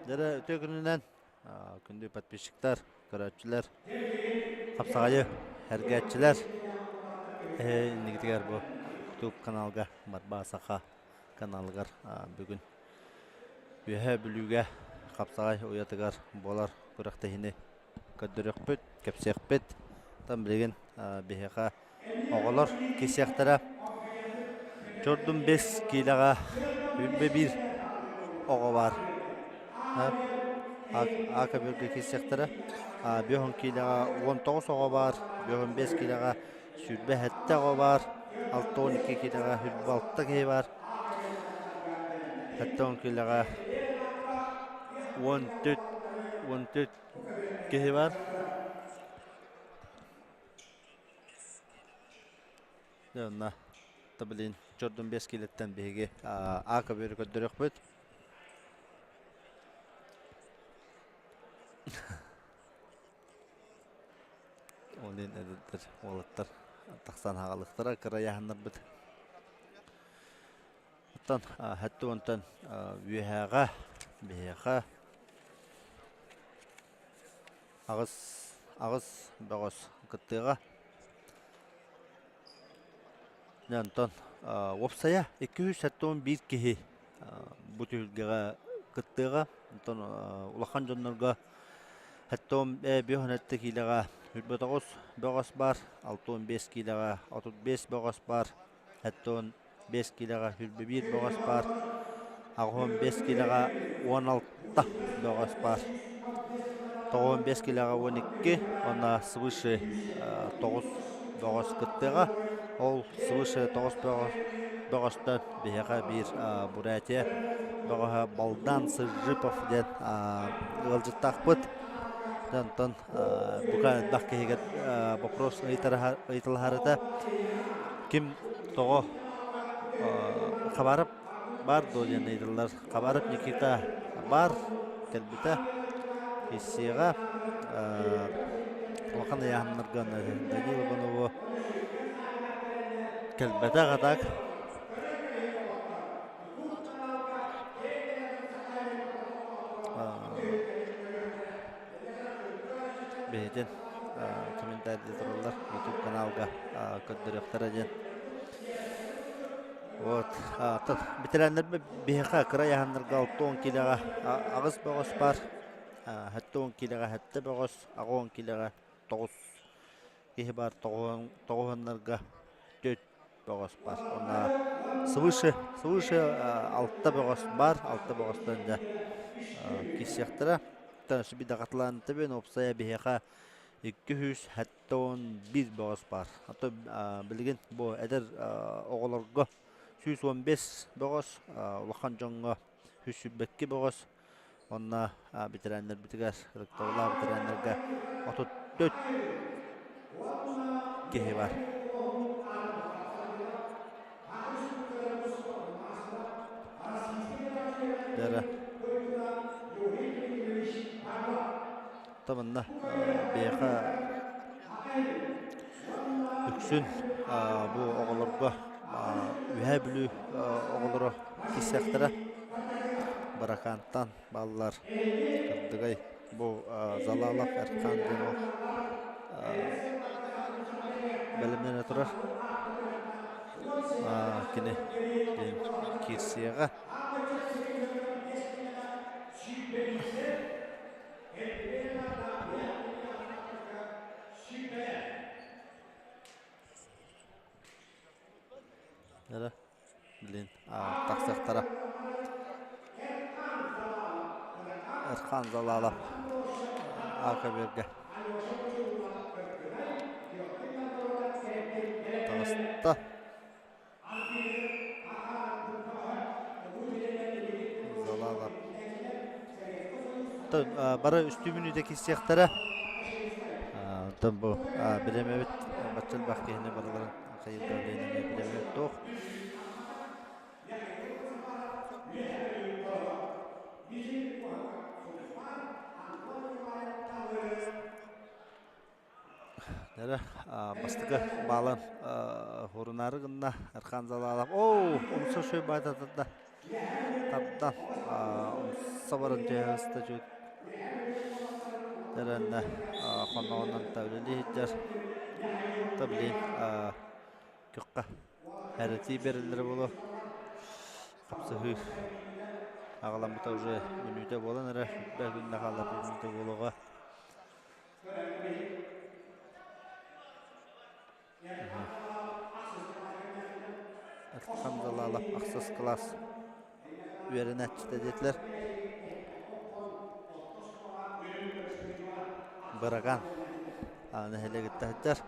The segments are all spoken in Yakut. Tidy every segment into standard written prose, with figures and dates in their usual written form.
Дьэ үтүө күнүнэн күндү подписчиктар, көрөөччүлэр, хапсаҕайы эргээччилэр иннигитигэр бу YouTube каналга Барба Саха каналыгар бүгүн Үөһээ Бүлүүгэ хапсаҕай уйатыгар буолар күрэхтэһиини көрдөрүөхпүт, кэпсиэхпит. Оттон билигин биһиэхэ оҕолор кисиэхтэрэ. Чордун 5 киилэҕэ 21 оҕо баар. Ака бөргө кисиэхтэрэ. 5 киилэҕэ 19 оҕо баар, 5 киилэҕэ 27 оҕо баар, 62 киилэҕэ 26 киһи баар. 70 киилэҕэ 14 14 киһи бар. Дьэ онно блин чордун 5 киилэттэн биһиги А көбүөрү көрдөрүөхпүт. Ол иһин эдэрдэр уолаттар тахсан хаалыахтара кырайаһыннарбыт. Оттон хэттэ онтон үөһээҕэ биһиэхэ аҕыс аҕыс бөҕөс кыттыаҕа. Дьэ онтон уопсайа 271 киһи бу түһүлгэҕэ кыттыаҕа. Онтон улахан дьоннорго 75 киилэҕэ 29 бөҕөс баар, 65 киилэҕэ 35 бөҕөс баар, 75 киилэҕэ 21 бөҕөс баар, 85 киилэҕэ 16 бөҕөс баар, 95 киилэҕэ 12 уонна свыше 9 бөҕөс кыттыаҕа. Ол свыше 9 бөҕөстөн биһиэхэ биир Бурятия бөҕөһө Балдан Сыжипов диэн ыалдьыттаахпыт. Онтон бука элбэх киһигэ вопрос ыйыталаһар этэ. Ким тоҕо Хабаров баар дуо диэн ыйыталлар. Хабаров Никита баар кэлбитэ. Киссиэҕэ улахан ыйааһыннарга Данил Иванову кэлбэтэх а так бэйэтин комментарийда тураллар YouTube каналга көрдөрүөхтэрэ диэн. Вот. Ветераннар биһиэхэ кыра ыйааһыннарга 60 киилэҕэ аҕыс бөҕөс баар. 70 киилэҕэ 7 бөҕөс, 80 киилэҕэ 9 киһи баар, тоҕуһаннарга 4 бөҕөс баар. Уонна свыше, свыше 6 бөҕөс баар, 6 бөҕөстөн дьэ киирсиэхтэрэ. Сүбидэҕатлаан тэбин уопсайа биһиэхэ 271 бөҕөс баар. А то билигин бу эдэр оҕолорго 115 бөҕөс, улахан дьоҥҥо 122 бөҕөс, уонна ветераннарбытыгар, ытыктабыллаах ветераннарга 34 киһи бар. Дара. Табынна биһиэхэ үксүн бу оҕолорго Үөһээ Бүлүү оҕолоро киирсиэхтэрэ. Баракаантан бааллар Кырдыгай бу Залалов Эрхан диэн ол бэлэмнэнэ турар. Кини киирсиэҕэ. Эрэ, блин, тахсыахтара. Эрхан Залалов Акаберге таҕыста. Залалов. Бары үстүү мүнүүтэ киирсиэхтэрэ. Оттон бу бириэмэбит бачча элбэх киһини барыларын хайыырга диэн бириэмэбит туох. Эрэ бастакы баалан хурунаары гынна Архан Залалов. Оо, умса шөй байтатырда. Тардан. сабарын түһэ сыста Тэрэннэ хонноҕунан үлэлии сылдьар. Та билин күххэ эрэтии бэриллэрэ буолуо. Хапсыһыы аҕаламмыта уже мүнүүтэ буолан эрэ, бэл күннэ хаалар мүнүүтэ буолуоҕа. Хамзалалов ахсыс кылаас үөрэнээччитэ диэтилэр. Быраган нэһилиэгиттэн сылдьар.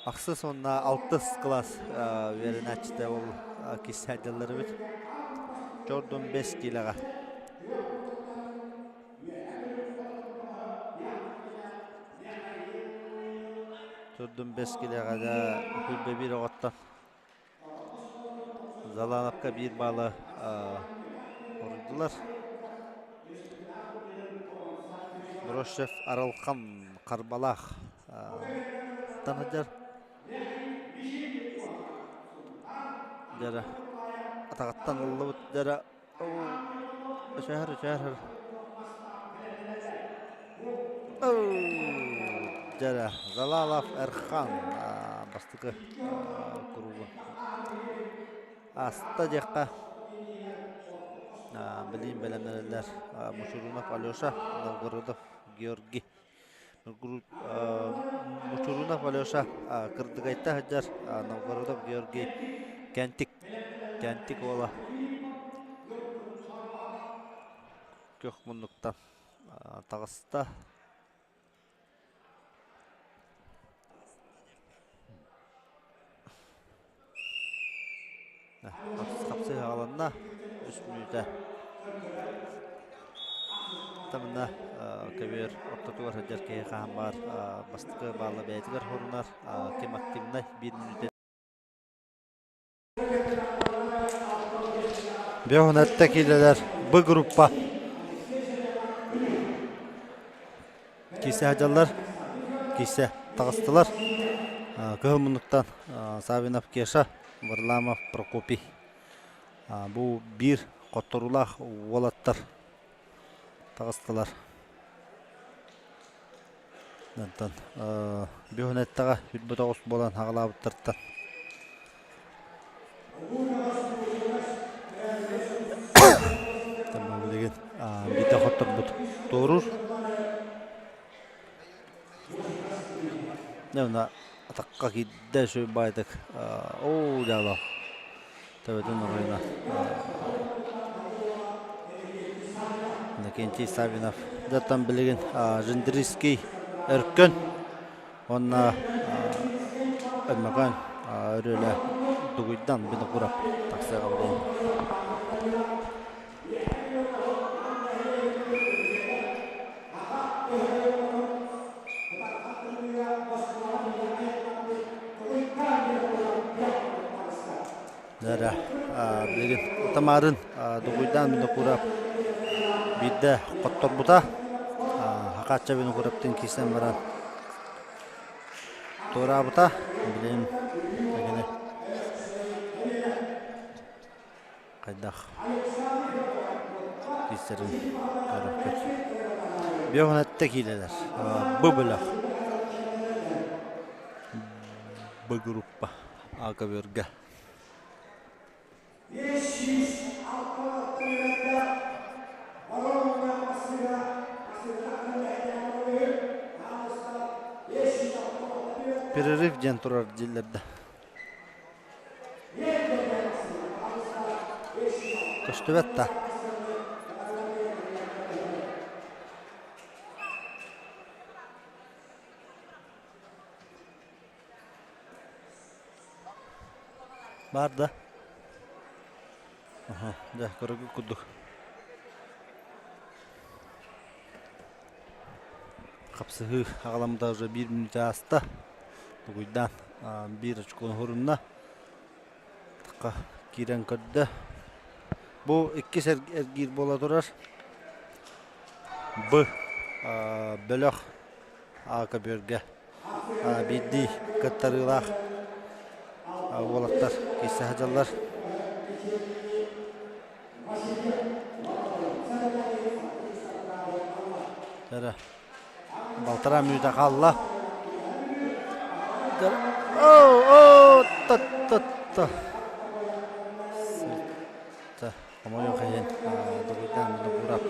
Ахсыс уонна алтыс кылаас үөрэнээччитэ ол киссээдьэллэр эбит. Чордун 5 киилэҕэ. Турдум бэс килэҕэ да күлбэ биир оҕоттон Залановка биир баалы оруйдулар. Брошев Арылхан Харбалаах таһыдьар. Дьара атаҕыттан ыллыбыт дьара Өчөһөр, өчөһөр. Дьэрэ, Залалов Эрхан бастакы куругун ааста диэххэ. Билиин бэлэмнэнэллэр Мучурунов Алеша, Новгородов Георгий. Мучурунов Алеша Кырдыгайта сылдьар, Новгородов Георгий Кэнтик, Кэнтик уола күөх муннуктан таҕыста. Хапсыы хааланна үс мүнүүтэ. Тамына көбүөр ортотугар сылдьар киһи хаһан баар бастакы баалла бэйэтигэр хорунар ким активнай биир мүнүүтэ Бөҕүнэтте киилэлэр Б группа киирсэ сылдьаллар. Киирсэ таҕыстылар. Кыһыл муннуктан Савинов Кеша, Варламов Прокопий. Бу биир хотторуулаах уолаттар таҕыстылар. Онтон Бөҕүнэттэҕэ 29 буолан аҕалаабыттартан Билигин биирдэ хотторбут туоруур. Дьэ атахха киирдэ үчүгэй баайдык оо дьаало төбөтүн оройуна Иннокентий Саввинов дьэ билигин Жендрийский Өркөн уонна Өймөкөөн өрүөлэ Дугуйдан Винокуров тахсыаҕа билигин. Дара билигин Тамарын Дугуйдаан Винокуров биирдэ хотторбута. Хакаачча Винокуровтыын киирсэн баран туораабыта. Билигин кини хайдах киирсэрин көрөккүт. Биохонетте киилэлэр. Б бөлөх. Б группа А көбүөргэ. Перерыв диэн турар дииллэр да. Көстүбэт да. Баар да? Аха, дьэ, көрөргүт курдук. Хапсыһыы аҕаламмыта уже биир мүнүүтэ ааста. Дугуйдаан биир очкону хорунна. Киирэн көрдө. Бу иккис эргиир буола турар. Б бөлөх А көбүөргэ биирдии кыттарыылаах уолаттар. Киирсэ сылдьаллар. Эрэ балтараа мүнүүтэ хаалла. Оо, та-та-та. Хомойуох иһин, Дугуйдаан Винокуров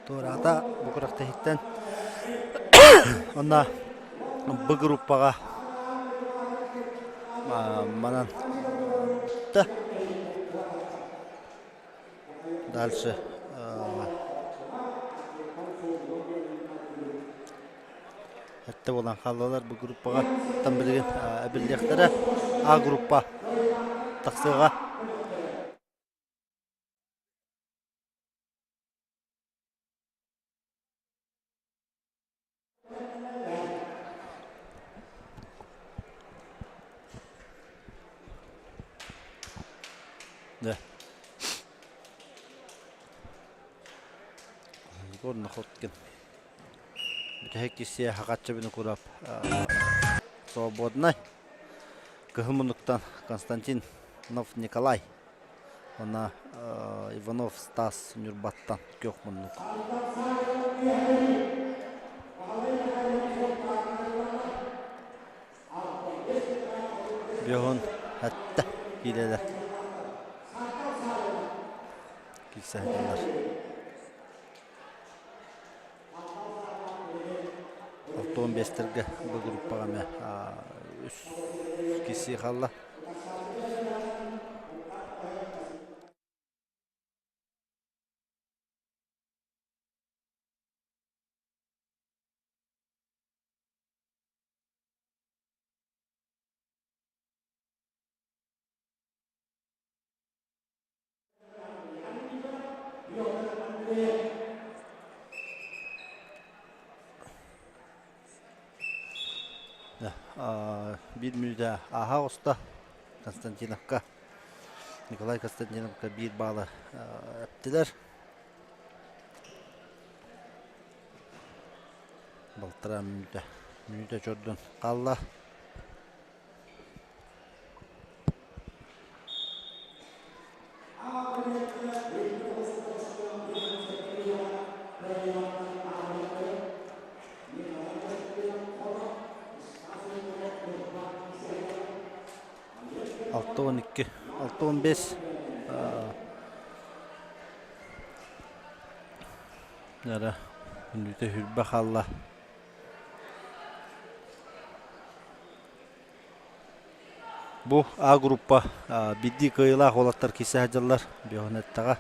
туораата бу күрэхтэһииттэн. Онно Б группаҕа манан бүттэ. Дальше Этте буолан хааллылар бу группаҕа. Там билигин эбиллиэхтэрэ. А группа тахсыаҕа. Да. Егор Находкин. Бүтэһик киссиэ хакаччы Винокуров свободнай. Кыһыл муннуктан Константин Нов Николай. Уонна Иванов Стас Ньурбаттан күөх муннук. Биоһун хатта киирэлэр. Киирсэ сылдьаллар. 65-тэргэ бу группаҕа эмэ үс киси хаалла. Биир мүнүүтэ ааһа оҕуста Константиновка. Николай Константиновка биир баалы эптилэр. Балтараа мүнүүтэ. Мүнүүтэ чордун хаалла. 6-12, 6-15 Нара мүнүүтэ хүрбэ хаалла. Бу А группа биирдии кыайыылаах уолаттар киирсэ сылдьаллар Бөҕөнөттөҕө.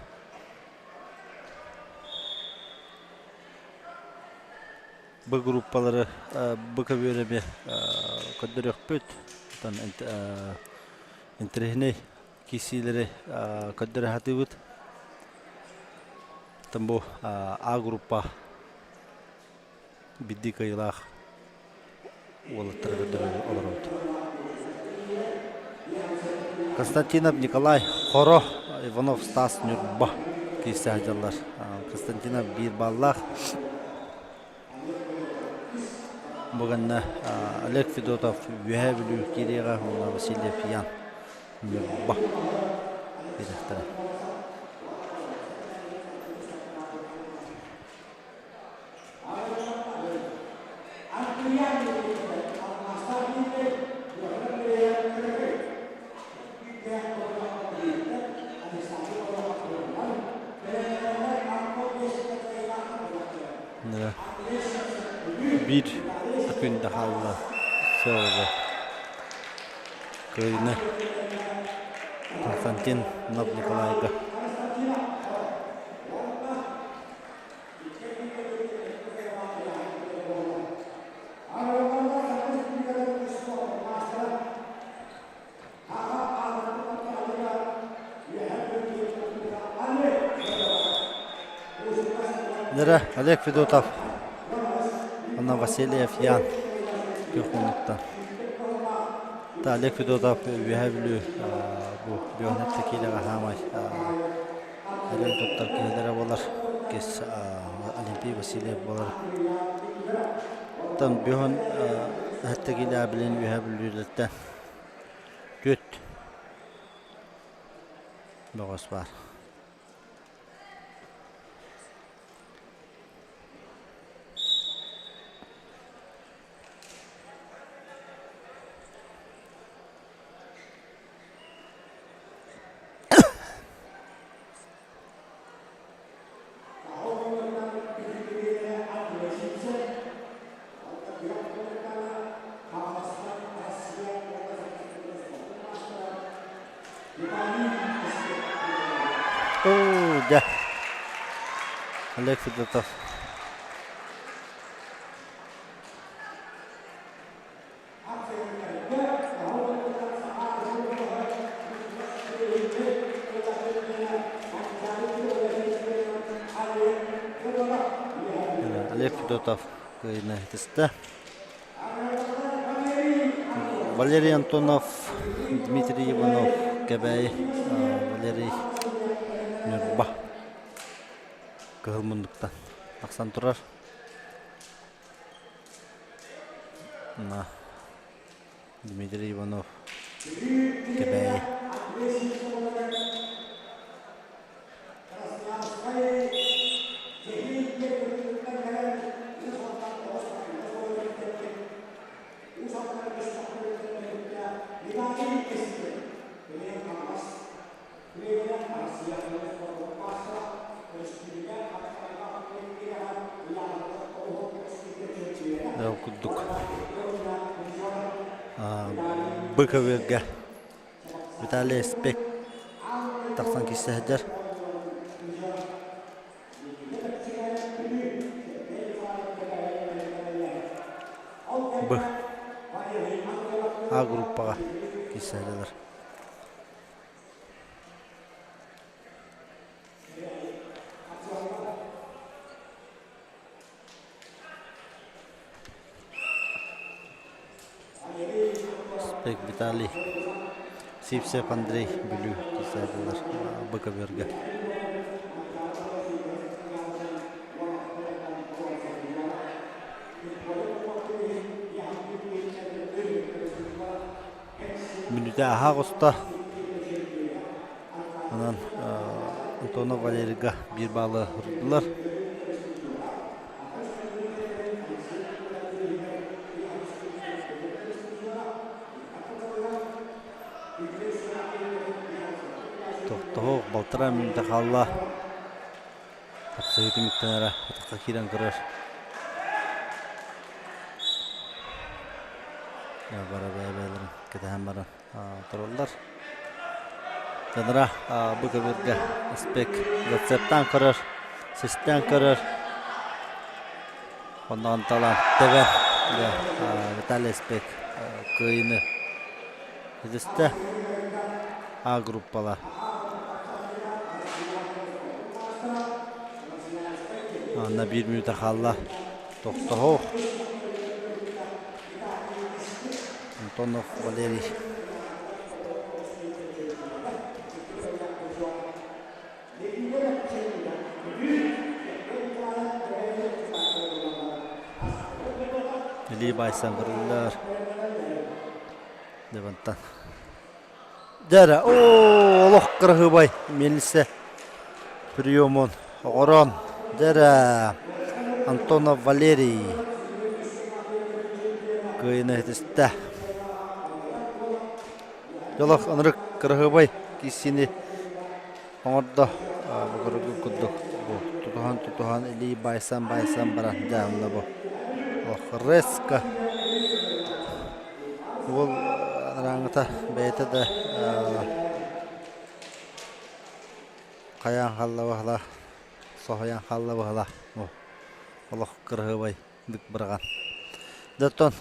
Б группалары Б көбүөрэ эмиэ көрдөрүөхпүт. Оттон интэриэһинэй киирсиилэри көрдөрө сатыыбыт. Оттон бу А группа биирдии кыайыылаах уолаттары көрдөрө олоробут. Константинов Николай Хоро, Иванов Стас Ньурба киирсэ сылдьаллар. Константинов биир баллаах. Бу гэннэ Олег Федотов Үөһээ Бүлүү киириэҕэ уонна Васильев Ян Ньурба киириэхтэрэ. Биир күн да хаалла сыалга кыайыыны Константин Нов Николайга. Нера Олег Федотов, Анна Васильев Ян Күөх Та Олег Федотов Үөһээ Бүлүү бу Бүөнэттэ киилэҕэ хаамай Эрэл туттар киһилэрэ буолар. Кис Олимпий Васильев буолар. Оттон бүгүн эһэттэгилээ билин үөһэ бүлүүлэртэн түөрт. бөҕөс баар. Оо, дьэ. Олег Федотов. Олег Федотов кыайыыны ситистэ. Валерий Антонов, Дмитрий Иванов, Кэбээйи, Валерий Ньурба кыһыл муннуктан тахсан турар. На Дмитрий Иванов, Кэбээйи. Ол курдук Быковерга Виталий Спек тахсан киирсэ сылдьар. Б А группаҕа киирсэ сылдьаллар. Спек Виталий Сивцев Андрей Бүлүү киирсээдилэр Быковерга. Мүнүүтэ аһаа оҕуста. Онон Антонов Валерийга биир баалы ырдылар. Тохтоһуох балтараа мүнүүтэ хаалла. Хапсыһыы түмүктэнэрэ атахха киирэн көрөр. Бара бэйэ-бэйэлэрин кэтэһэн баран тураллар. Дьонура бу көбүргэ спек рецептаан көрөр, систээн көрөр. Оннон талан тэбэ Виталий Спек кыайыыны ситистэ. А группалар. Анна биир мүнүүтэ хаалла. Тохтоһуох. Антонов Валерий. Илии баайсан көрүллэр. Дебантан. Дьэ оо, олох кыраһыыбай миэлиссэ приемун оҥорон дьэ Антонов Валерий кыайыыны ситистэ. Дьолох ынырык кыраһыабай киирсиини оҥордо. Бу курдук бу тутуһан-тутуһан илии баайсан-баайсан баран дьэ онно бу олох резко Уол арааҥҥыта бэйэтэ да хайаан хаалла баһыла, соһуйан хаалла баһыла олох кыраһыабай дык быраҕан. Дьэ оттон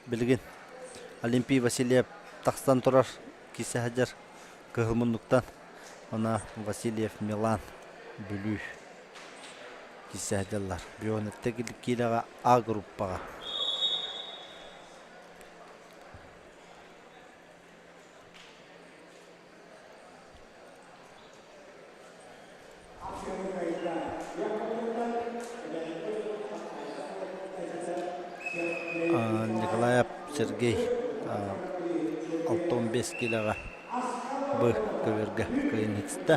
билигин Олимпий Васильев тахсан турар киирсэ сылдьар кыһыл муннуктан уонна Васильев Милан Бүлүү киирсэ сылдьаллар. Бионеттэ киилэҕэ А группаҕа. Николаев Сергей 65 килоҕа. Б көбүөргэ кыайын итистэ.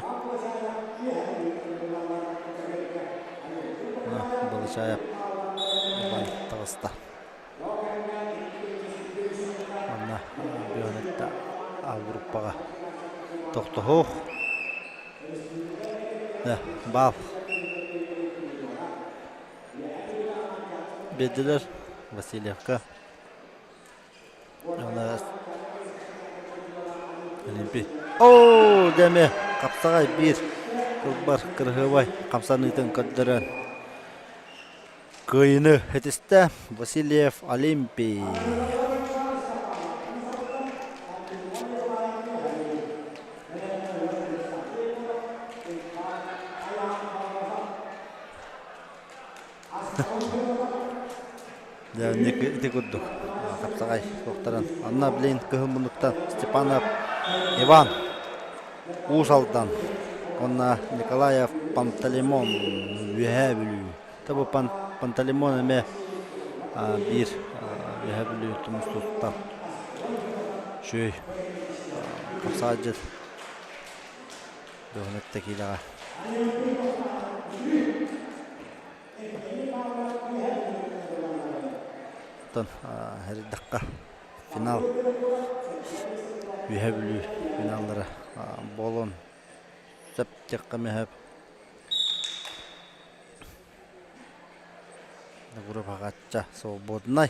Балычаев Иван таҕыста. Манна Бионетта А группаҕа тохтоһуох. Баал биэрдилэр Васильевка. Олимпий. Оо, дьэ хапсаҕай биир кылбар кырыһыабай хамсаныытын көрдөрөн кыайыыны этистэ Васильев Олимпий. Дьэ, ити курдук хапсаҕай суохтарын. Анна, блин, кыһыл муннуктан Степанов Иван Уус Алдан уонна Николаев Пантелеймон Үөһээ Бүлүү. Бу Пантелеймон эмиэ биир Үөһээ Бүлүү тумус тустар үчүгэй хапсаҕайдьыт Бөҕөнөттө киилэҕэ. Оттон эрдэххэ финал Үөһээ Бүлүү финаллара буолуон сөп диэххэ эмиэ сөп. Группаҕа свободнай.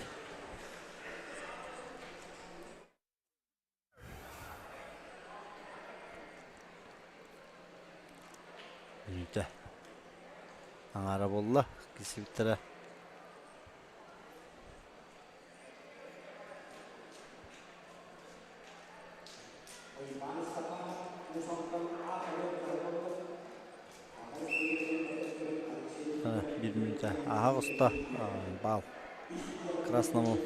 Үүтэ аҥаара буолла кисибиттэрэ Биир мүнүүтэ ааһа оҕуста баал красному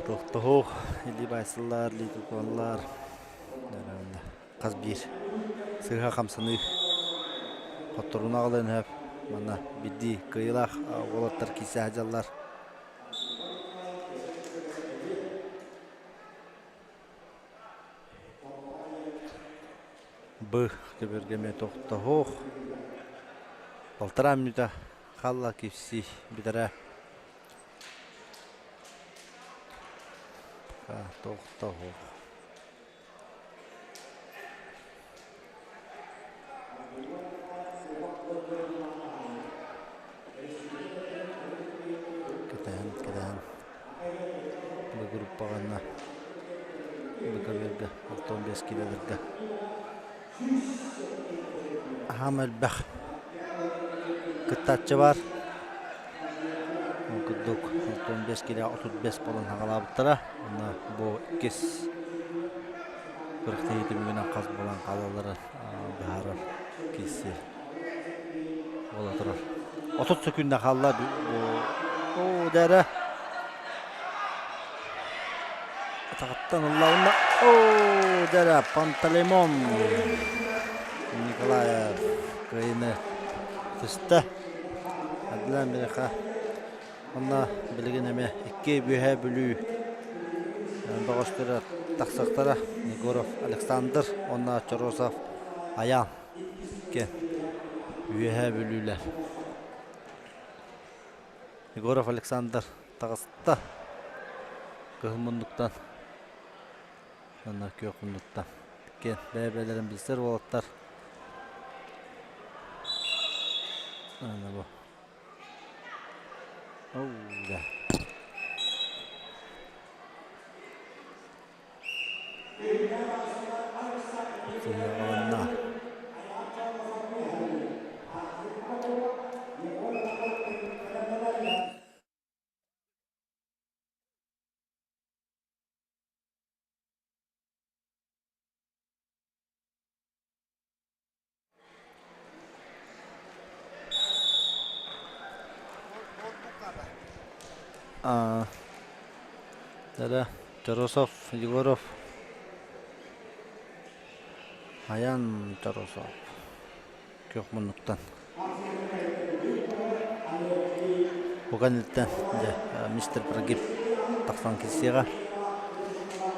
Тохтоһуох илии баайсыллар, илии тутуһаллар хас биир сыыһа хамсаныы хотторууну аҕалыан сөп. Манна биирдии кыайыылаах уолаттар киирсэ сылдьаллар. Б көбүөргэ эмиэ тохтоһуох. Полтора минута хаалла киирсии бүтэрэ. Тохтоһуох. Кэтэһэн, кэтэһэн бу группаҕа бу 65 килоларга аһаам элбэх кыттааччы баар. Ол курдук 65 кило 35 буолан хаҕалаабыттара. Уонна бу иккис күрэхтэһии түмүгүнэн хас буолан хаалалларын быһаарар киирсии буола турар. 30 секунда хаалла бу оо дээрэ атаҕыттан ылла уонна оо дээрэ Пантелеймон Николаев кыайыыны түстэ. Адлан биһиэхэ Онно билигин эмиэ икки Үөһээ Бүлүү бөҕөстөрө тахсыахтара Егоров Александр уонна Чоросов Айаан икки Үөһээ Бүлүүлэр. Егоров Александр таҕыста кыһыл муннуктан уонна күөх муннуктан. Иккиэн бэйэ-бэйэлэрин билсэр уолаттар. Аны бу Оу, да. Сыһыаҕаланна. Да, Чоросов, Егоров. Аян Чоросов. Күөх муннуктан. Бу кэнниттэн дьэ мистер Прогиб тахсан киирсиэҕэ.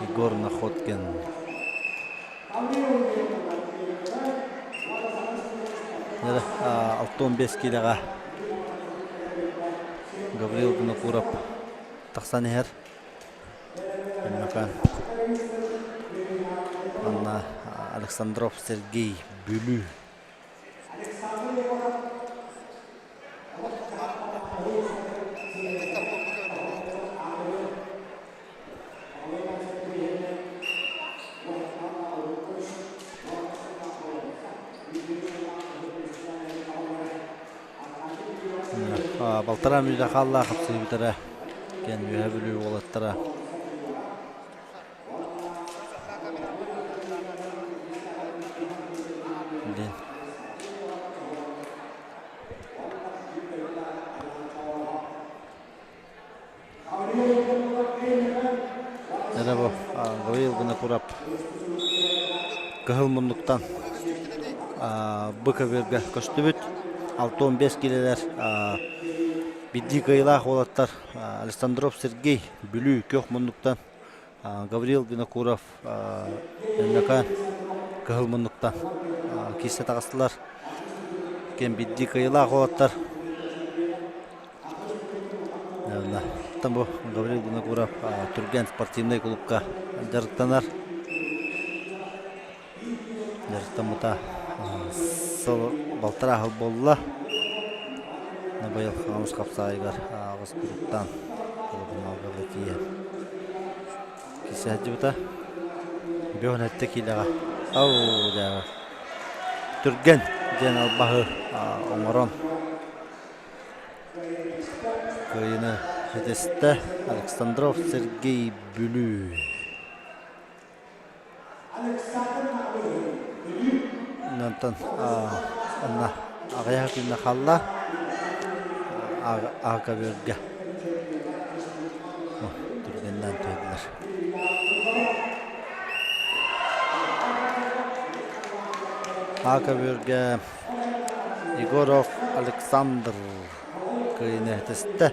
Егор Находкин. 65 киилэҕэ Гаврил Винокуров тахсан иһэр. Өймөкөөн. Манна Александров Сергей Бүлүү. Балтараа мүнүүтэ хаалла хапсыһыыбытара кэн Үөһээ Бүлүү уолаттара диэн Эрэ бу Гаврил Винокуров кыһыл муннуктан бу көбүөргэ көстүбүт. 65 киилэлэр биирдии кыайыылаах уолаттар Александров Сергей Бүлүү күөх муннуктан Гаврил Винокуров Өймөкөөн кыһыл муннуктан киирсэ таҕыстылар. Кэм биирдии кыайыылаах уолаттар Оттон бу Гаврил Винокуров Түргэн спортивнай клубка дьарыктанар. Дьарыктаммыта сыл балтараа сыл буолла. Быйыл Хаҥалас хапсаайыгар аҕыс куруктаан полуфиналга тиийэн киирсэ сылдьыбыта. Бүөн өттө киилэҕэ ау дьэ Түргэн диэн албаһы оҥорон Кыайыыны ситистэ Александров Сергей Бүлүү. Онтон онно аҕыйах күннэ хаалла Аакабүөргэ түргэннээн түһэллэр. Аакабүөргэ Егоров Александр кыайыыны ситистэ.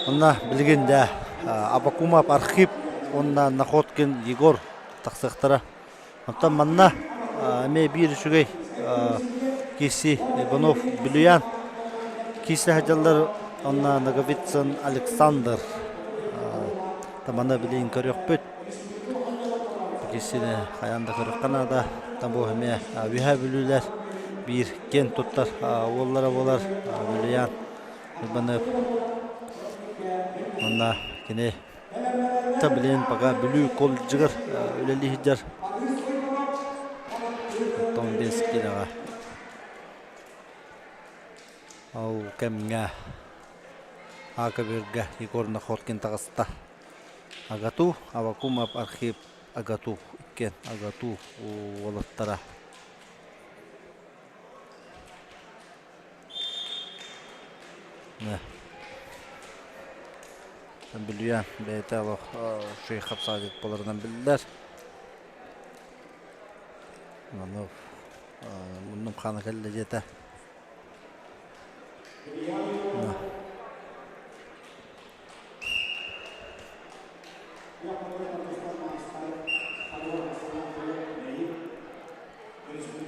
Онно билигин да Абакумов Архип уонна Находкин Егор тахсыахтара. Оттон манна эмиэ биир үчүгэй киирсии Иванов Бүлүйээн киирсэ сылдьаллар уонна Ноговицын Александр манна билигин көрүөхпүт. Киирсиини хайаан да көрүөххэ наада. Бу эмиэ Үөһээ Бүлүүлэр биир киэн туттар уоллара буолар Бүлүйээн Иванов. Манна кини билигин пока Бүлүү колледжыгар үлэлии сылдьар. Оттон 5 киилэҕэ. Ол кэмҥэ Аакабүргэ Егор Находкин таҕыста. Агату, Авакумов Архип Агату иккиэн Агату уолаттара. Бүлүйээн бэйэтэ олох үчүгэй хапсаҕайдьыт буоларынан биллэр. Иванов муннум хаана кэллэ диэтэ.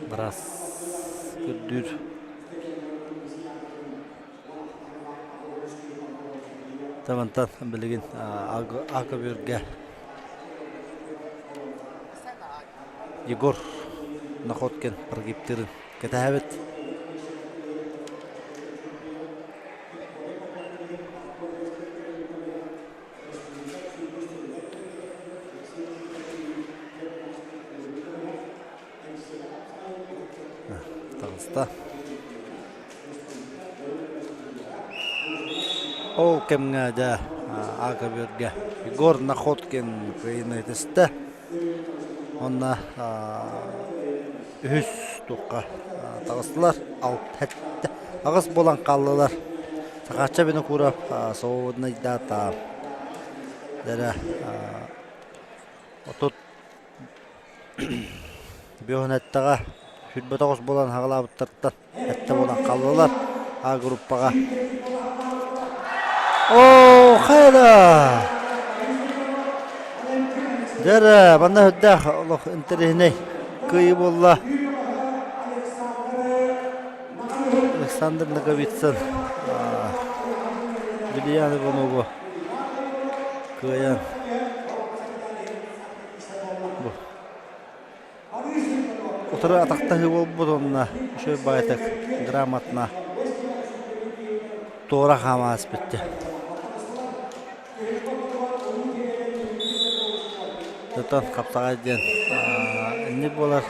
Быраас көрдүүр. Табантан билигин Аакабүргэ Егор Находкин прогибтыырын кэтэһэбит. Таҕыста. Ол кэмҥэ дьэ Аакабүргэ Егор Находкин кыайыыны түстэ. Онно үһүс туохха таҕыстылар. Аҕыс буолан хааллылар. Сахаачча Винокуров свободнайдаата. Дэрэ 35 Бүөһүн эттэҕэ 29 буолан хаҕалаабыттартан эттэ буолан халлылар А группаҕа. Оо, хайда! Дьэ, манна үрдээх олох интэриэһинэй кыайыы буолла. Александр Ноговицын Вильян Иванову кыайан бу утары атахтаһыы буолбут уонна үчүгэй баҕайытык грамотно туора хаама ааспыт Тутан хапсаҕай диэн инник буолар.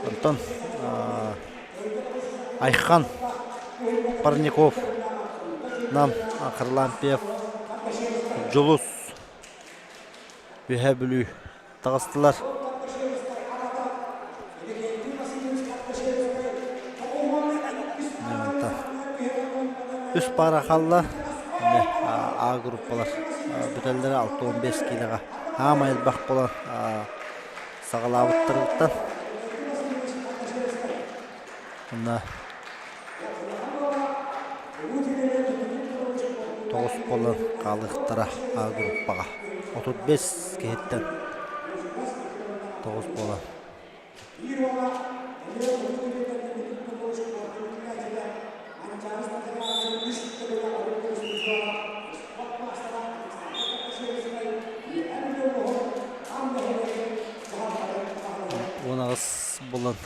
Онтон Айхан Парников, Нам Харлампьев, Дьулус Үөһээ Бүлүү таҕыстылар. Үс пара хаалла. А группалар бүтэллэрэ 65 киилэҕэ. Хаамай элбэх буолан саҕалаабыттарыттан. Онно 9 буолан хаалыахтара А группаҕа. 35 киһиттэн 9 буолан. 18 буолан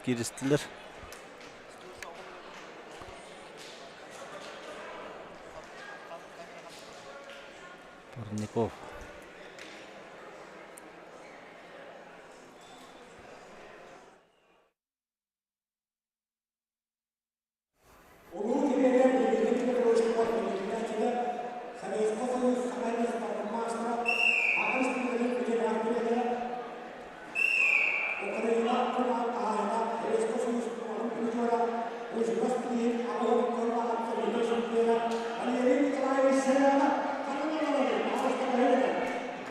кииристилэр. Парников. Улуу Кириэкэр Дмитрий Петрович Петрович Советскай Союз саҥа маастара, Аҕа Республикатын үтүөлээх дириэктэрэ, Украина кураан хаһаайына, Советскай Союз кураан призера, Кузьма Спирин аҕа уһуктан Советскай чемпиона Валерий Николаевич Селянов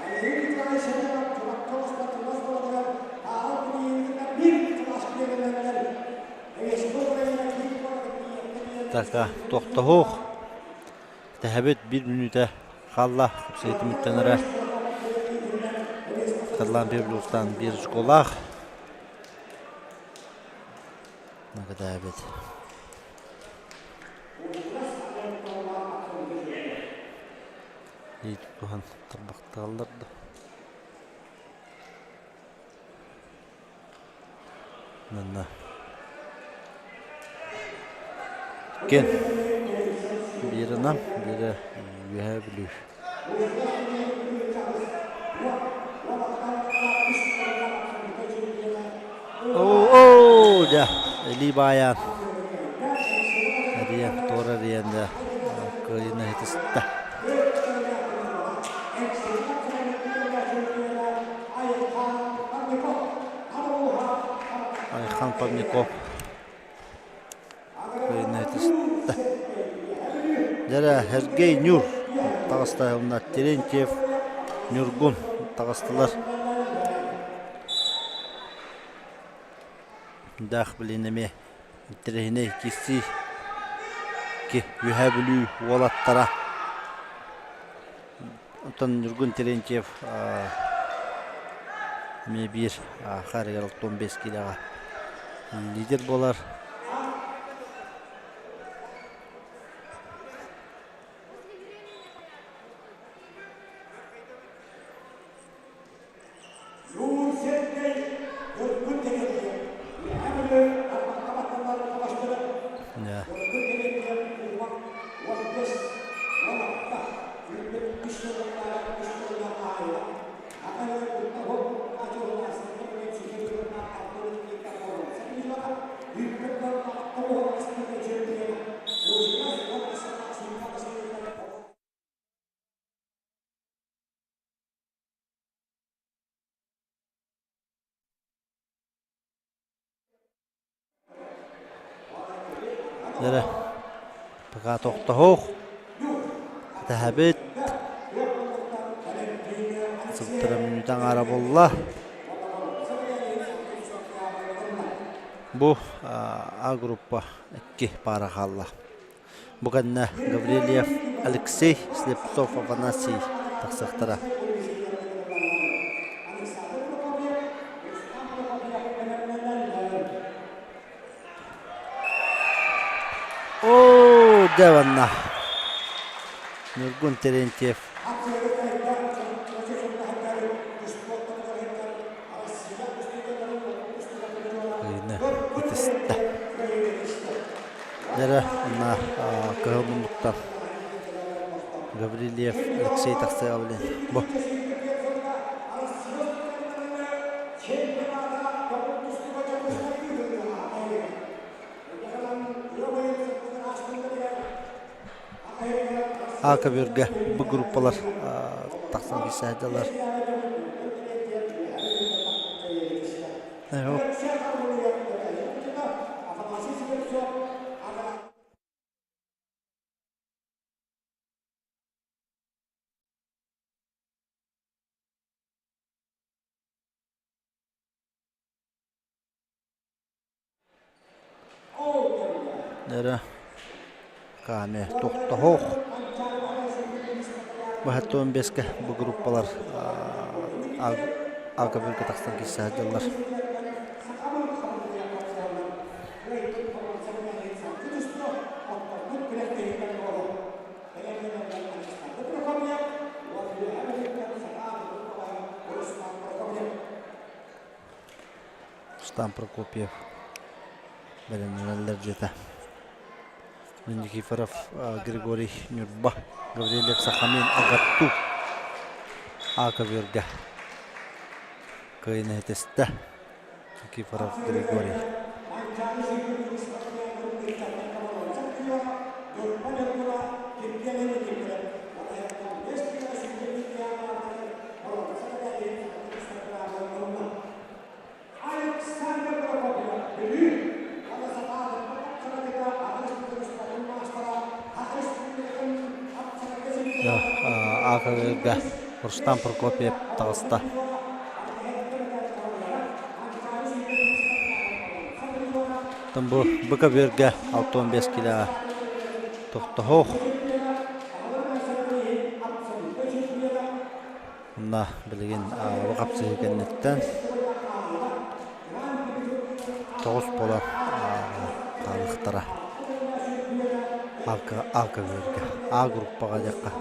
Валерий Николаевич Селянов Чурапчы спортивнай оскуолатыгар ааҕар билииһигэр биир кылаас үөрэнэллэр. Така тохтоһуох тэһэбит биир мүнүүтэ хаалла түмүктэн эрэ Харлампий Блюстан биир школаах Накатаабит Туһан тарбахтааллар да Манна Кен биирэ Нам, биирэ Үөһээ Бүлүү. Оо, дьэ, илии баайаан эрийэн, туора эрийэн дьэ, кыайыыны иһитистэ. Айхан Парников кыайыыны Дьэрэ Сергей Нюр таҕыста уонна Терентьев Ньургун таҕыстылар. Даах билин эмиэ интэриэһинэй киирсии Үөһээ Бүлүү уолаттара Оттон Ньургун Терентьев эмиэ биир хаарыгар 65 киилэҕэ лидер буолар. Эрэ пока тохтоһуох кэтэһэбит сылтара мүнүүтэ аҥаара буолла. Бу А группа икки паара хаалла. Бу кэннэ Гаврильев Алексей, Слепцов Афанасий тахсыахтара. Оо, дьэ манна Ньургун Терентьев Ыйына итистэ. Дьэрэ мына кыһыл муннуктан Гаврильев Алексей тахсыаҕа билин. Бу. А көбүөргэ бу группалар тахсан киирсээдилэр. Эрэ Кааме тохтоһуох быһаттыан бэскэ бу группалар АКБ-га тахсан киирсэ сылдьаллар. Рустам Прокопьев бэлэмнэнэллэр дьиэтэ. Никифоров Григорий Ньурба, Гаврильев Сахамин Агатту А көбүөргэ кыайыны ситистэ. Никифоров Григорий. АКГ-га Рустам Прокопьев таҕыста. Бу БКБ-га 65 килоҕа тохтоһуох. Онно билигин бу хапсыһыы кэнниттэн тоҕус буолан хаалыахтара. А көбүөргэ, А группаҕа диэххэ.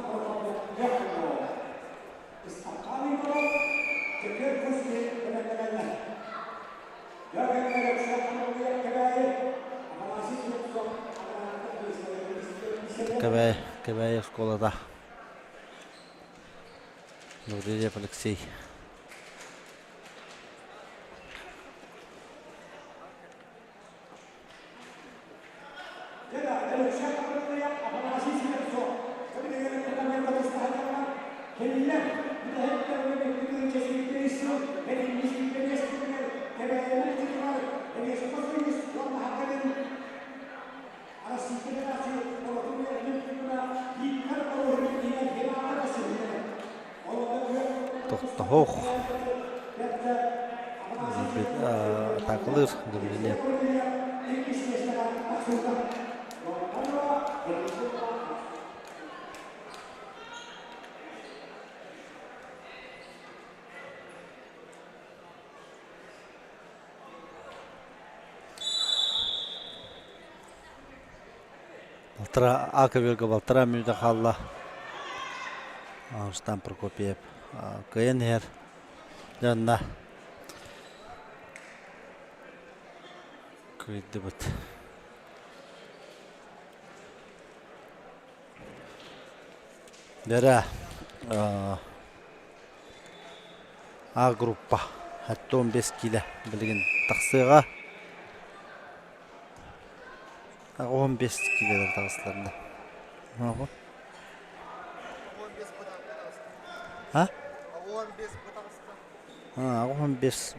Кэбээйи, Кэбээйи оскуолата. Гаврильев Алексей. Тохтоһуох атаакалыыр Гаврильев. Балтараа А көбүөргэ балтараа мүнүүтэ хаалла. Рустам Прокопьев кыайан иһэр. Дьэ онно кыайдыбыт. Дэрэ А группа 75 киилэ билигин тахсыаҕа. 15 киилэлэр таҕыстылар да. А? 15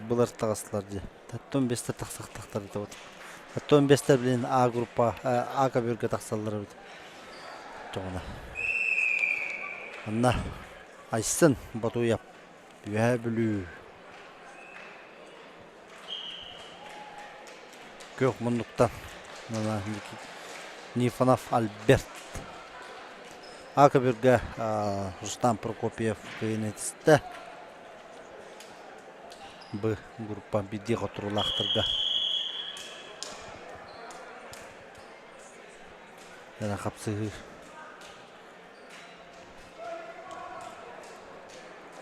былыр таҕыстылар дии. 15-тер тахсахтахтар вот. 15-тер блин А группа А көбүөргэ тахсаллар эбит. Тоҕуна. Анна Айсын Ботуев Үөһээ Бүлүү. Күөх муннуктан Нифонов Альберт. А көбүргэ Рустам Прокопьев кыайан этистэ. Б группа биирдии хотуруулаахтарга. Эрэ хапсыһыы.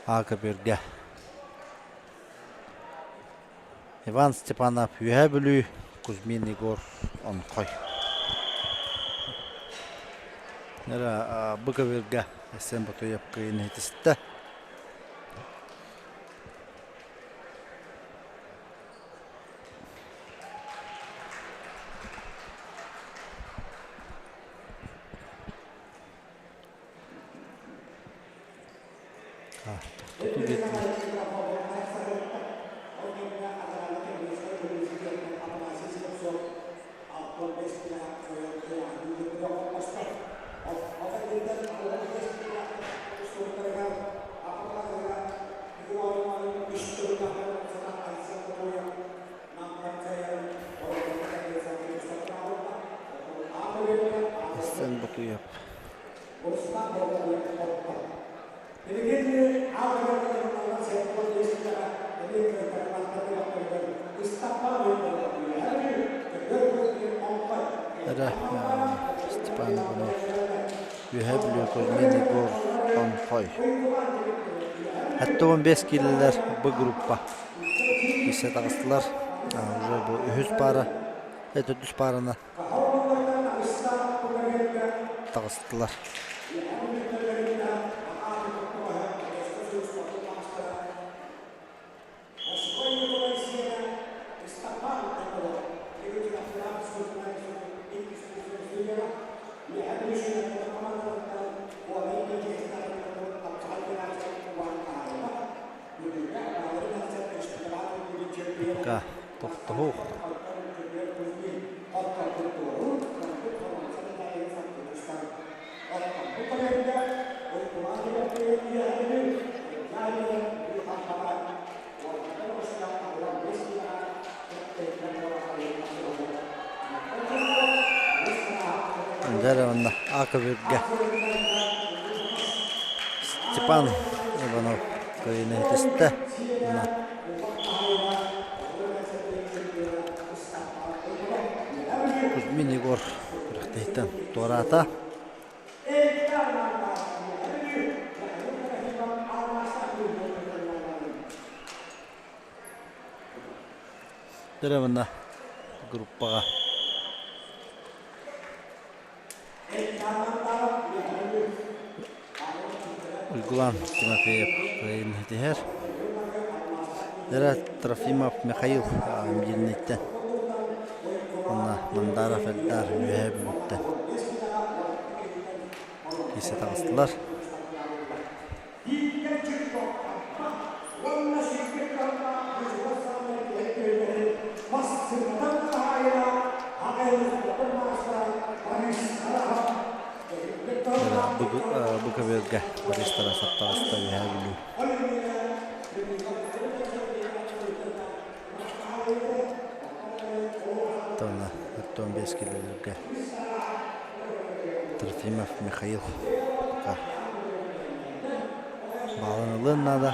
А көбүргэ. Иван Степанов Үөһээ Бүлүү, Кузьмин Егор Онхой. Эрэ бу көбүргэ Эсен Ботуев кыайын иһитистэ. Тохтотуу биэрдилэр. Эсен Ботуев. Эрэ Степан Иванов Үөһээ Бүлүү Кузьмин Егор Онхой. 75 киилэлэр Б группа киирсэ таҕыстылар. Уже бу үһүс паара, төрдүс паараны таҕыстылар. Пока тохтоһуох. Дьэ онно Аковиргэ Степан Иванов кыайыыны ситистэ. Кузьмин Егор күрэхтэһииттэн туораата. Деревна группаҕа Уйгулан Тимофеев кыайын ситиһэр. Дера Трофимов Михаил Миирниттэн уонна Мандаров Эльдар Үөһээ Бүлүүттэн киирсэ таҕыстылар. Бу көбүөргэ Борис Тарасов таҕыста Үөһээ Бүлүү. Тонна 45 килолергэ Трофимов Михаил пока баалын ылыан наада.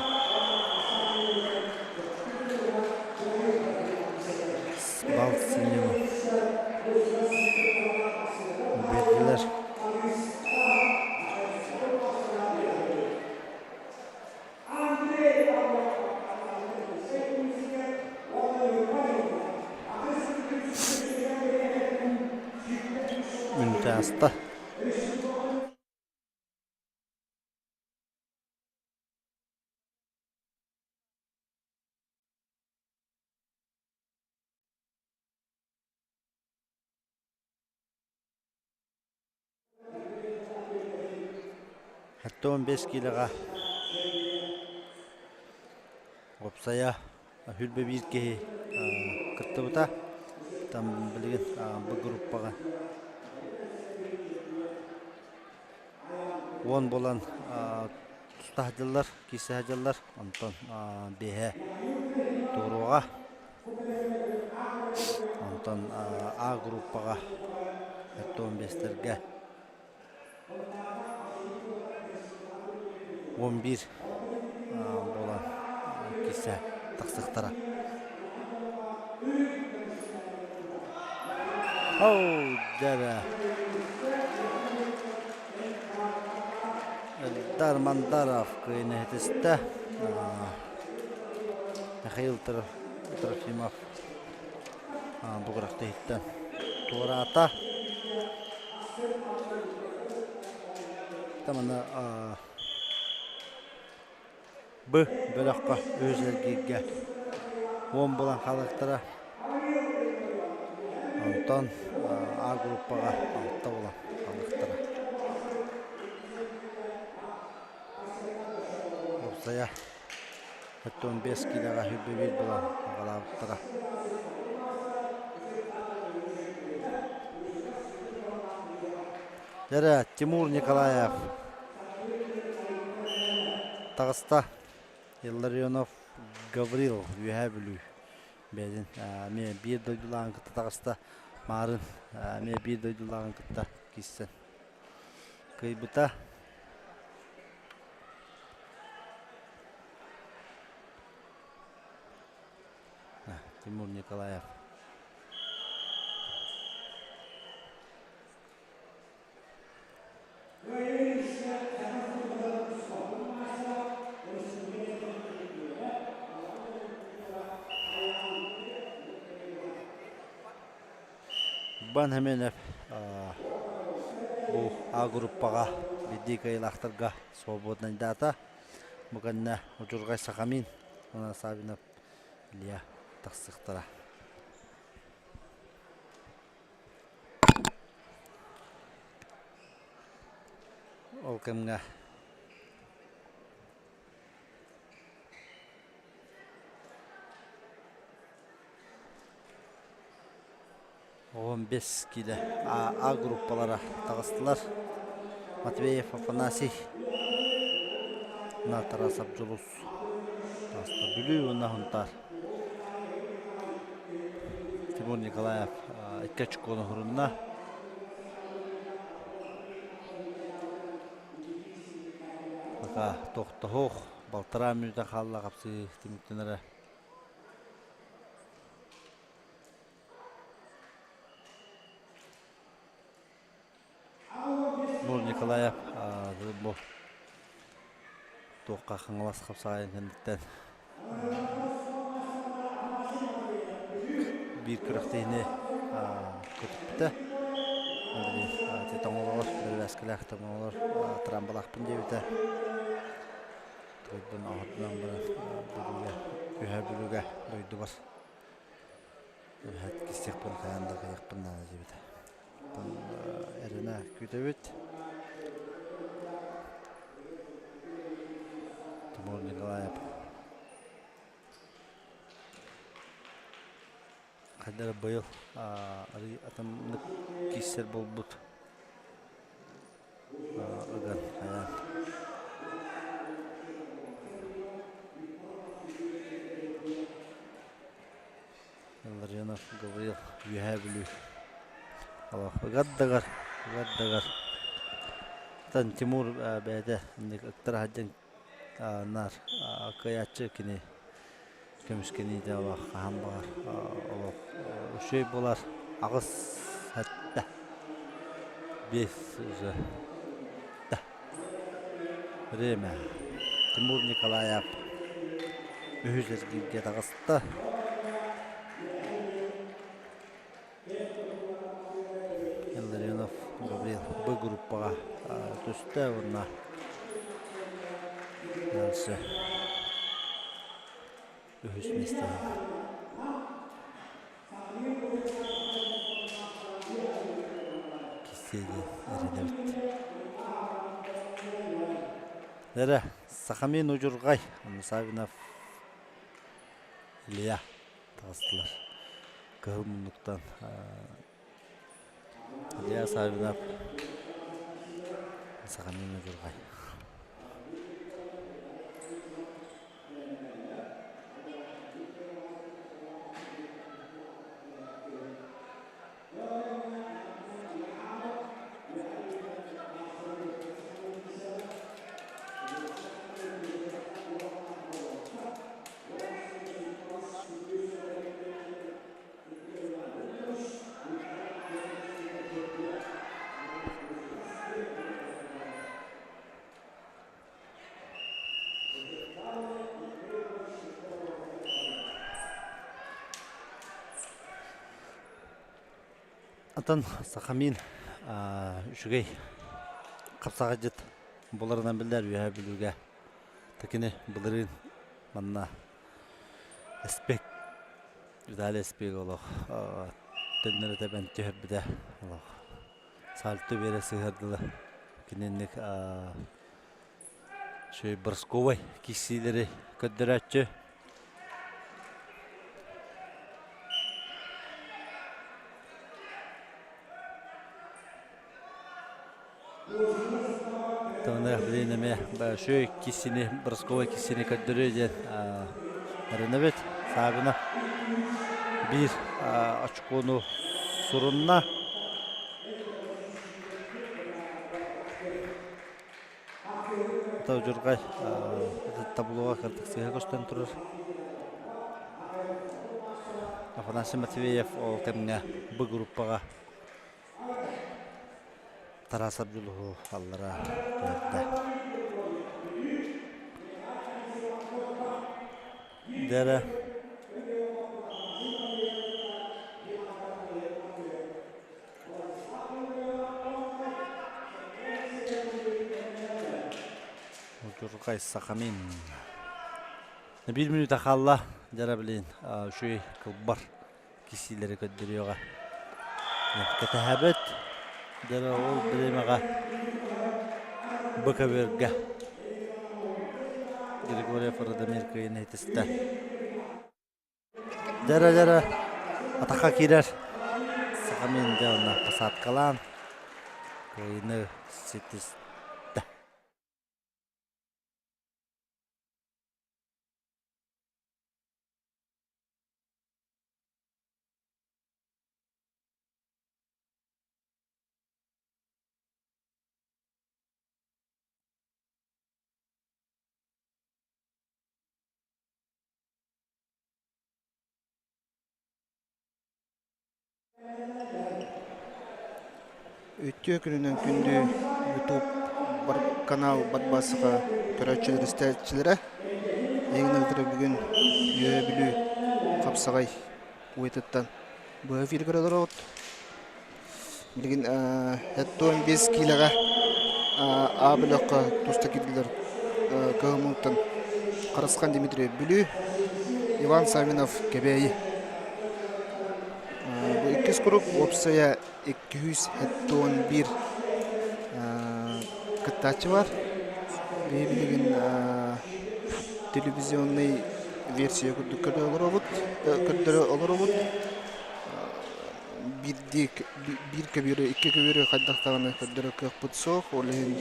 Бал синему биэрдилэр. Мүнүүтэ ааста. 75 киилэҕэ уопсайа 21 киһи кыттыбыта. Там билигин бу группаҕа 10 буолан туста сылдьаллар, киирсэ сылдьаллар. Онтон биэһэ туоруоҕа. Онтон Онтон А группаҕа 75-тэргэ 11 буолан киирсэ тахсыахтара. Оу, дьэ Элдар Мандаров кыайан Михаил Трофимов бу күрэхтэһииттэн туораата. Тамана Б бөлөххө үһүс эргииргэ уон булан хаалыахтара. Онтон А группаҕа алта булан хаалыахтара. Уопсайа 45 киилэҕэ 101 булан аҕалаабыттара. Дьэрэ, Тимур Николаев таҕыста. Илларионов Гаврил Үөһээ Бүлүү бэйэтин эмиэ биир дойдулааҕын кытта таҕыста. Маарын эмиэ биир дойдулааҕын кытта киирсэн кыайбыта. Тимур Николаев. Бан Хеменев бу А группаҕа биирдии кыайыылаахтарга свободнайдаата. Бу кэннэ Удьурҕай Сахамин уонна Савинов Илья тахсыахтара. Ол кэмҥэ 15 киилэ А группалара таҕыстылар. Матвеев Афанасий, Тарасов Дьулус таҕыста. Бүлүү уонна Сунтаар. Тимур Николаев икки очкону уһурунна. Пока тохтоһуох, балтараа мүнүүтэ хаалла хапсыы түмүктэнэрэ. Тимур Николаев бу туохха Хаҥалас хапсаҕайын кэнниттэн биир күрэхтэһиини көтүппүтэ. Тоҥолоҕор, бэрэбээскэлээх тоҥолоҕор трамбалаахпын диэбитэ. Тойдон оһордунан баран Бүлүүгэ, Үөһээ Бүлүүгэ дойдубар эбэһээт кистиэхпин хайаан да кыайыахпын наада диэбитэ. Оттон эрэнэ күүтэбит. Тимур Николаев хайда эрэ быйыл арый атыннык киирсэр буолбут ыган хайаан Илларионов Гаврил Үөһээ Бүлүү ыгардагар ыгардагар Тан Тимур бэйэтэ инник ыктара сылдьан наар кыайааччы кини көмүскэниитэ олох хаһан баҕар олох үчүгэй буолар аҕыс сэттэ биэс уже Время. Тимур Николаев үһүс эргииргэ таҕыста. Илларионов Гаврил Б группаҕа түстэ уонна дальше үһүс миэстэҕэ. Кисиэли эрэнэбит. Эрэ, Сахамин Удьурҕай, Савинов Илья таҕыстылар. Кыһыл муннуктан Илья Савинов, Сахамин Удьурҕай. Атын Сахамин үчүгэй хапсаҕайдьыт буларынан биллэр Үөһээ Бүлүүгэ. Такини былырыын манна Эспек Виталий Эспек олох төннөрү тэбэн түһэрбитэ олох сальто биэрэ сыһыардылар. Кининник үчүгэй бросковай киирсиилэри көрдөрөөччү. Тонна билин эмиэ үчүгэй киирсиини бросковай киирсиини көрдөрүө диэн эрэнэбит. Саабына биир очкону сурунна. Удьурҕай таблоҕа кырдьык сыыһа көстөн турар. Афанасий Матвеев ол кэмҥэ Б группаҕа Тарасов Дьулуһу аллара түһэрдэ. Дэрэ Удьурҕай Сахамин. Биир мүнүүтэ хаалла. Дьара билин үчүгэй кылбар кисиилэри көрдөрүөҕэ. Кэтэһэбит. Дьара ол бириэмэҕэ бу көбүөргэ Григорьев Радомир кыайан иһитистэ. Дьэрэ-дьэрэ атахха киирэр Сахамин дьэ онно посадкалаан кыайыыны ситистэ. Үтүө күнүнэн күндү YouTube канал Батбасыка көрөөччүлэр истээччилэрэ эйигин ыытара бүгүн Үөһээ Бүлүү хапсаҕай уйатыттан быһа эфиргэр олоробут. Билигин 75 киилэҕэ А бөлөххө туста киирдилэр Кыһыммыттан Харысхан Дмитриев Бүлүү, Иван Саввинов Кэбээйи. Бу иккис круг уопсайа 271 кыттааччы бар. Биһи билигин телевизионный версия курдук көрө олоробут, көрдөрө олоробут. Биирдии биир көбүөрү, икки көбүөрү хайдах даҕаны көрдөрөр кыахпыт суох. Ол иһин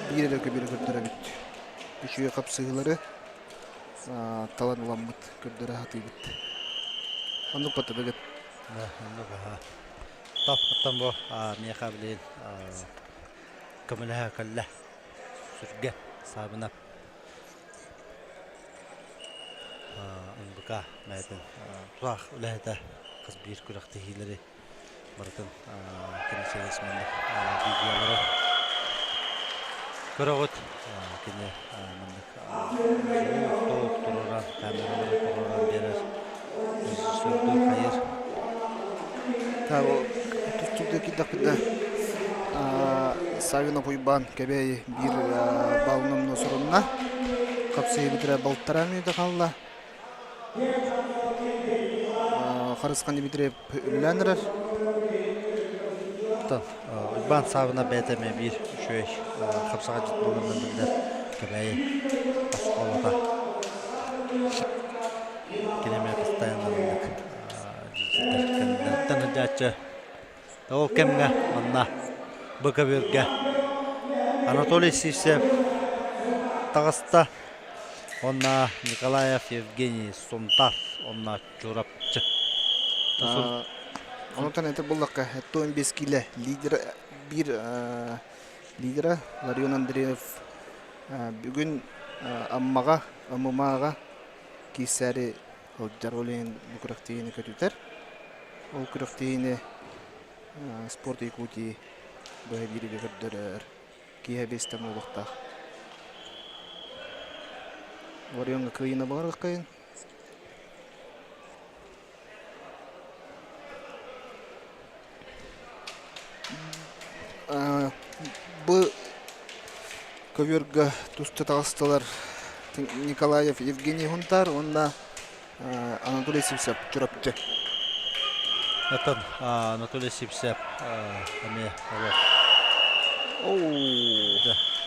биир эрэ көбүөрү көрдөрөбүт. Үчүгэй хапсыһыылары талан ыламмыт көрдөрө сатыыбыт. Оннук батыбыгыт. Оннук аха. Топ оттон бу миэхэ билигин көмөлөһө кэллэ. Сүргэ Саабынап НБК бэйэтин тутаах үлэһитэ хас биир күрэхтэһиилэри барытын кини сирэс маннык видеолары көрөҕүт. Кини маннык звук туруоран, камералары туруоран биэрэр режиссердуур хайыр. Тустууга киирдэхпитинэ Саввинов Уйбаан Кэбээйи биир баллынан сурунна. Хапсыһыы бүтэрэ балтараа мүнүүтэ хаалла. Харысхан Дмитриев үлэлээн эрэр. Уйбаан Саабына бэйэтэ эмиэ биир үчүгэй хапсаҕайдьыт буоларынан биллэр Кэбээйи оскуолата. Кини эмиэ постоянно маннык кэнниттэн сылдьааччы. Ол кэмҥэ манна бу көбүөргэ Анатолий Сивцев таҕыста уонна Николаев Евгений Сунтар уонна Чурапчы. Онтон это буллахха 75 киилэ лидер биир лидера Ларион Андреев бүгүн Аммаҕа ММА-ҕа киирсээри сылдьар, ол иһин бу күрэхтэһиини көтүтэр. Ол күрэхтэһиини Спорт Якутии быһа биэриигэ көрдөрөр. Киэһэ биэстэн буолуохтаах. Орионҥа кыайыыны баҕарыаххайын. Көбүөргэ туста таҕыстылар Николаев Евгений Хунтаар уонна Анатолий Сивцев Чурапчы. Оттон Анатолий Сивцев эмиэ олох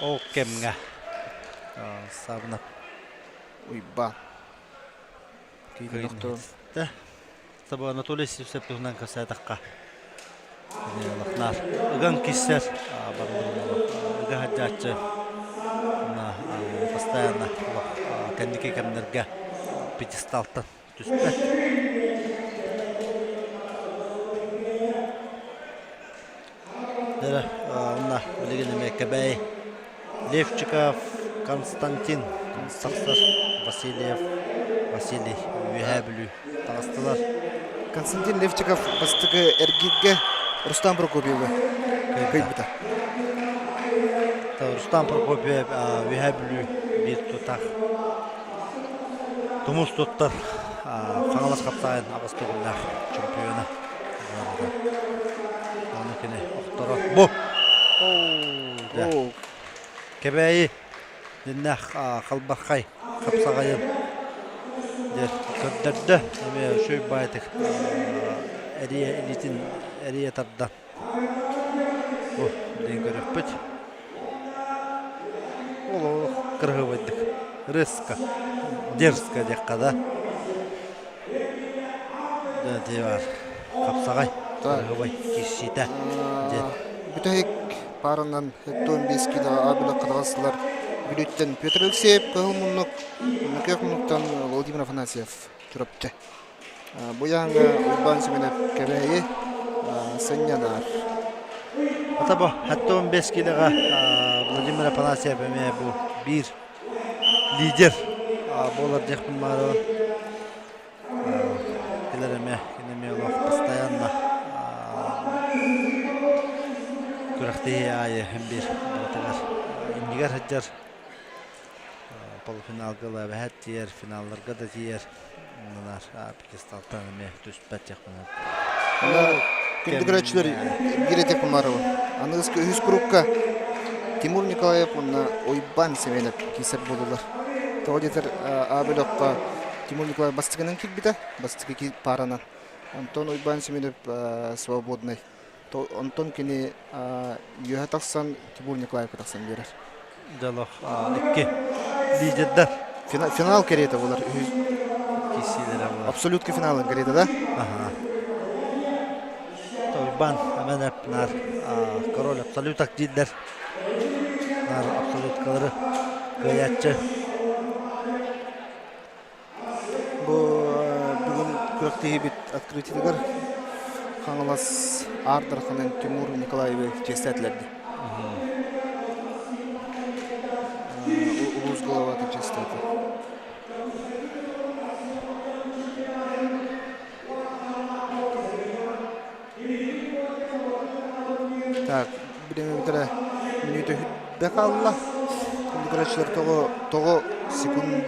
ол кэмҥэ сабынап Уйбаан. Табы Анатолий Сивцев туһунан кэпсээтэххэ, Лахнаар ыган киссэр ыга сылдьааччы постоянно кэнники кэмнэргэ пьедесталтан түспэт. Дэрэ онно билигин эмиэ Кэбээйи Левчиков Константин тахсар Васильев Василий Үөһээ Бүлүү таҕыстылар. Константин Левчиков бастакы эргииргэ Рустам Прокопьевы кыайбыта. Рустам Прокопьев Үөһээ Бүлүү биир тутаах тумус туттар Хаҥалас хапсаайын аҕыс төгүллээх чемпиона. Аны кини охторо бу Кэбээйи диннээх халбархай хапсаҕайын дьэ көрдөрдө эмиэ үчүгэй баайтык эрийэ илиитин эрийэ тардан бу билигин көрүөхпүт олох кыраһыабайдык резко дерзко диэххэ да Дьэ, хапсаҕай, кыраһыабай киирсиитэ диэн. Бүтэһик пааранан 75 килоҕа абилок хадаҕаслар Бүлүүттэн Петр Алексеев, Кыһыл муннук, Муннукеев муннуктан Владимир Афанасьев Чурапчы. Бу ыйааһыҥҥа Уйбаан Семенов Кэбээйи сынньанар. Ата бу 75 килоҕа Владимир Афанасьев эмиэ бу биир лидер буолар диэхпин баҕарабын. Кэлэр эмиэ кини эмиэ олох постоянно күрэхтэһии аайы биир барытыгар иннигэр сылдьар полуфиналга эбэһээт тиийэр, финалларга да тиийэр. Оннунар пьедесталтан эмиэ түспэт диэхпин Күндү көрөөччүлэр биир этиэхпин баҕарабын. Аныгыскы үһүс курукка Тимур Николаев уонна Уйбаан Семенов киирсэр буоллулар. Тоҕо диэтэр А бөлөххө Тимур Николаев бастакынан киирбитэ, бастакы пааранан. Онтон Уйбаан Семенов свободный. Онтон кини үөһэ тахсан Тимур Николаевка тахсан биэрэр. Дьолох икки лидердэр. Финал кэриэтэ буолар. Киирсиилэрэ буолар. Абсолютка финалын кэриэтэ да? Аха. Уйбаан Семенов наар король абсолюток дииллэр. Наар абсолюткалары кыайааччы. Бу бүгүн күрэхтэһиибит открытиетыгар Хаҥалас Аар Дарханын Тимур Николаевы чиэстээтилэр дии. Улуус главата чиэстээтэ. Так, бириэмэ бүтэрэ мүнүүтэ хүтбэ хаалла. Күндү тоҕо тоҕо секунд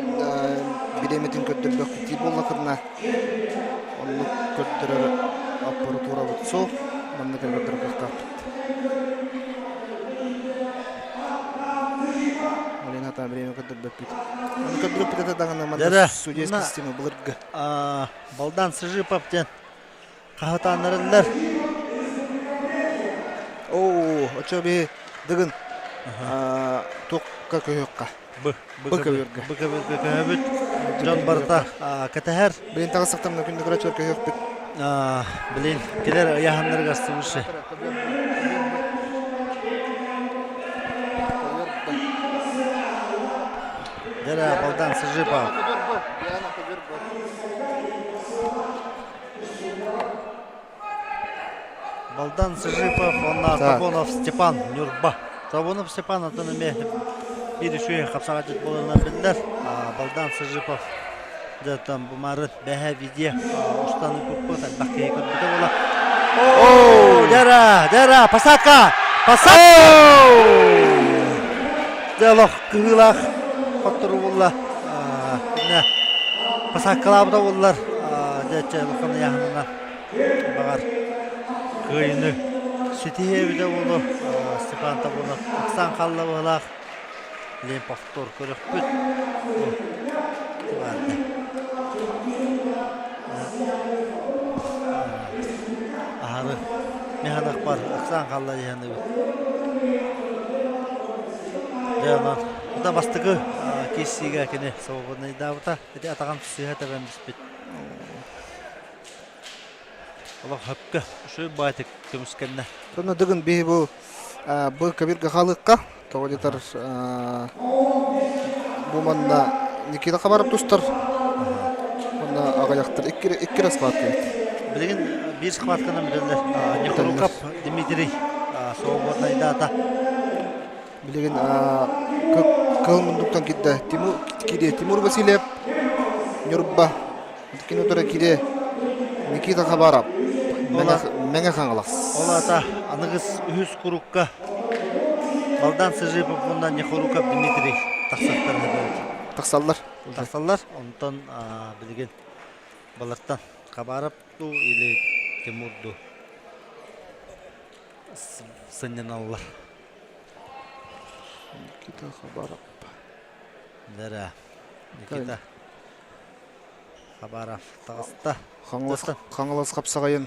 бириэмэтин көрдөрбөккүт буоллаххытына оннук көрдөрөр аппаратурабыт суох манна көрдөрөр кыахтаахпыт. Алина там время көрдөрбөппүт. Аны көрдөрөппүт этэ даҕаны манна судейская система былыргы. Балдан Сыжипов диэн хаһытааннарыллар. Оо, очо би дыгын туохка көһүөххэ. Б Б көбүөргэ. Б көбүөргэ көһөбүт. Дьон барыта кэтэһэр. Билин таҕысыктамна күндү көрөчөр көһүөхпүт. Билин килер ыйаһаннарыгар свыше. Дера Балдан Сыжипов. Балдан Сыжипов уонна Табонов Степан Ньурба. Табонов Степан атын эмиэ биир үчүгэй хапсаҕайдьыт буоларынан биллэр. Балдан Сыжипов дьэ там бумары бэһэ видео устан ыыппыппыт элбэх киһи көрбүтэ буола. О, Дера, Дера, посадка! Посадка! Дьэ олох кыһыылаах хоттору булла. Посадкалаабыта буллар. Дьэ, чэ, улахан ыйааһынынан баҕар кыайыыны ситиһиэ эбитэ буолуо. Степан Табунов ыксаан хаалла быһыылаах. Лен повтор көрөхпүт. Баарда. Аһары механах бар аксаан халла диһаныбыт. Дьэ онон да бастакы киссиигэ кини свободнайдаабыта. Ити атаҕын сыыһа тэбэн биспит. Олох хөпкө үчүгэй баайтык көмүскэннэ. Сонно дыгын биһи бу бу көбүргэ халыкка тоҕо диэтэр бу манна Никита Хабаров тустар уонна аҕыйахтар икки раз схватка эбит. Билигин биир схватканан бүтэллэр. Нехруков Дмитрий свободнайдаата. Билигин кыл мундуктан кирдэ Тимур кире Тимур Васильев Ньурба Кини утары кире Никита Хабаров Мэҥэ Хаҥалас. Ол аата аныгыс үһүс курукка Балдан Сыжипов уонна Нехоруков Дмитрий тахсахтар Тахсаллар. Тахсаллар. Онтон билигин балартан Хабаров дуу или Тимур дуу сынньаналлар. Никита Хабаров. Дара. Никита Хабаров таҕыста. Хаҥалас, Хаҥалас хапсаҕайын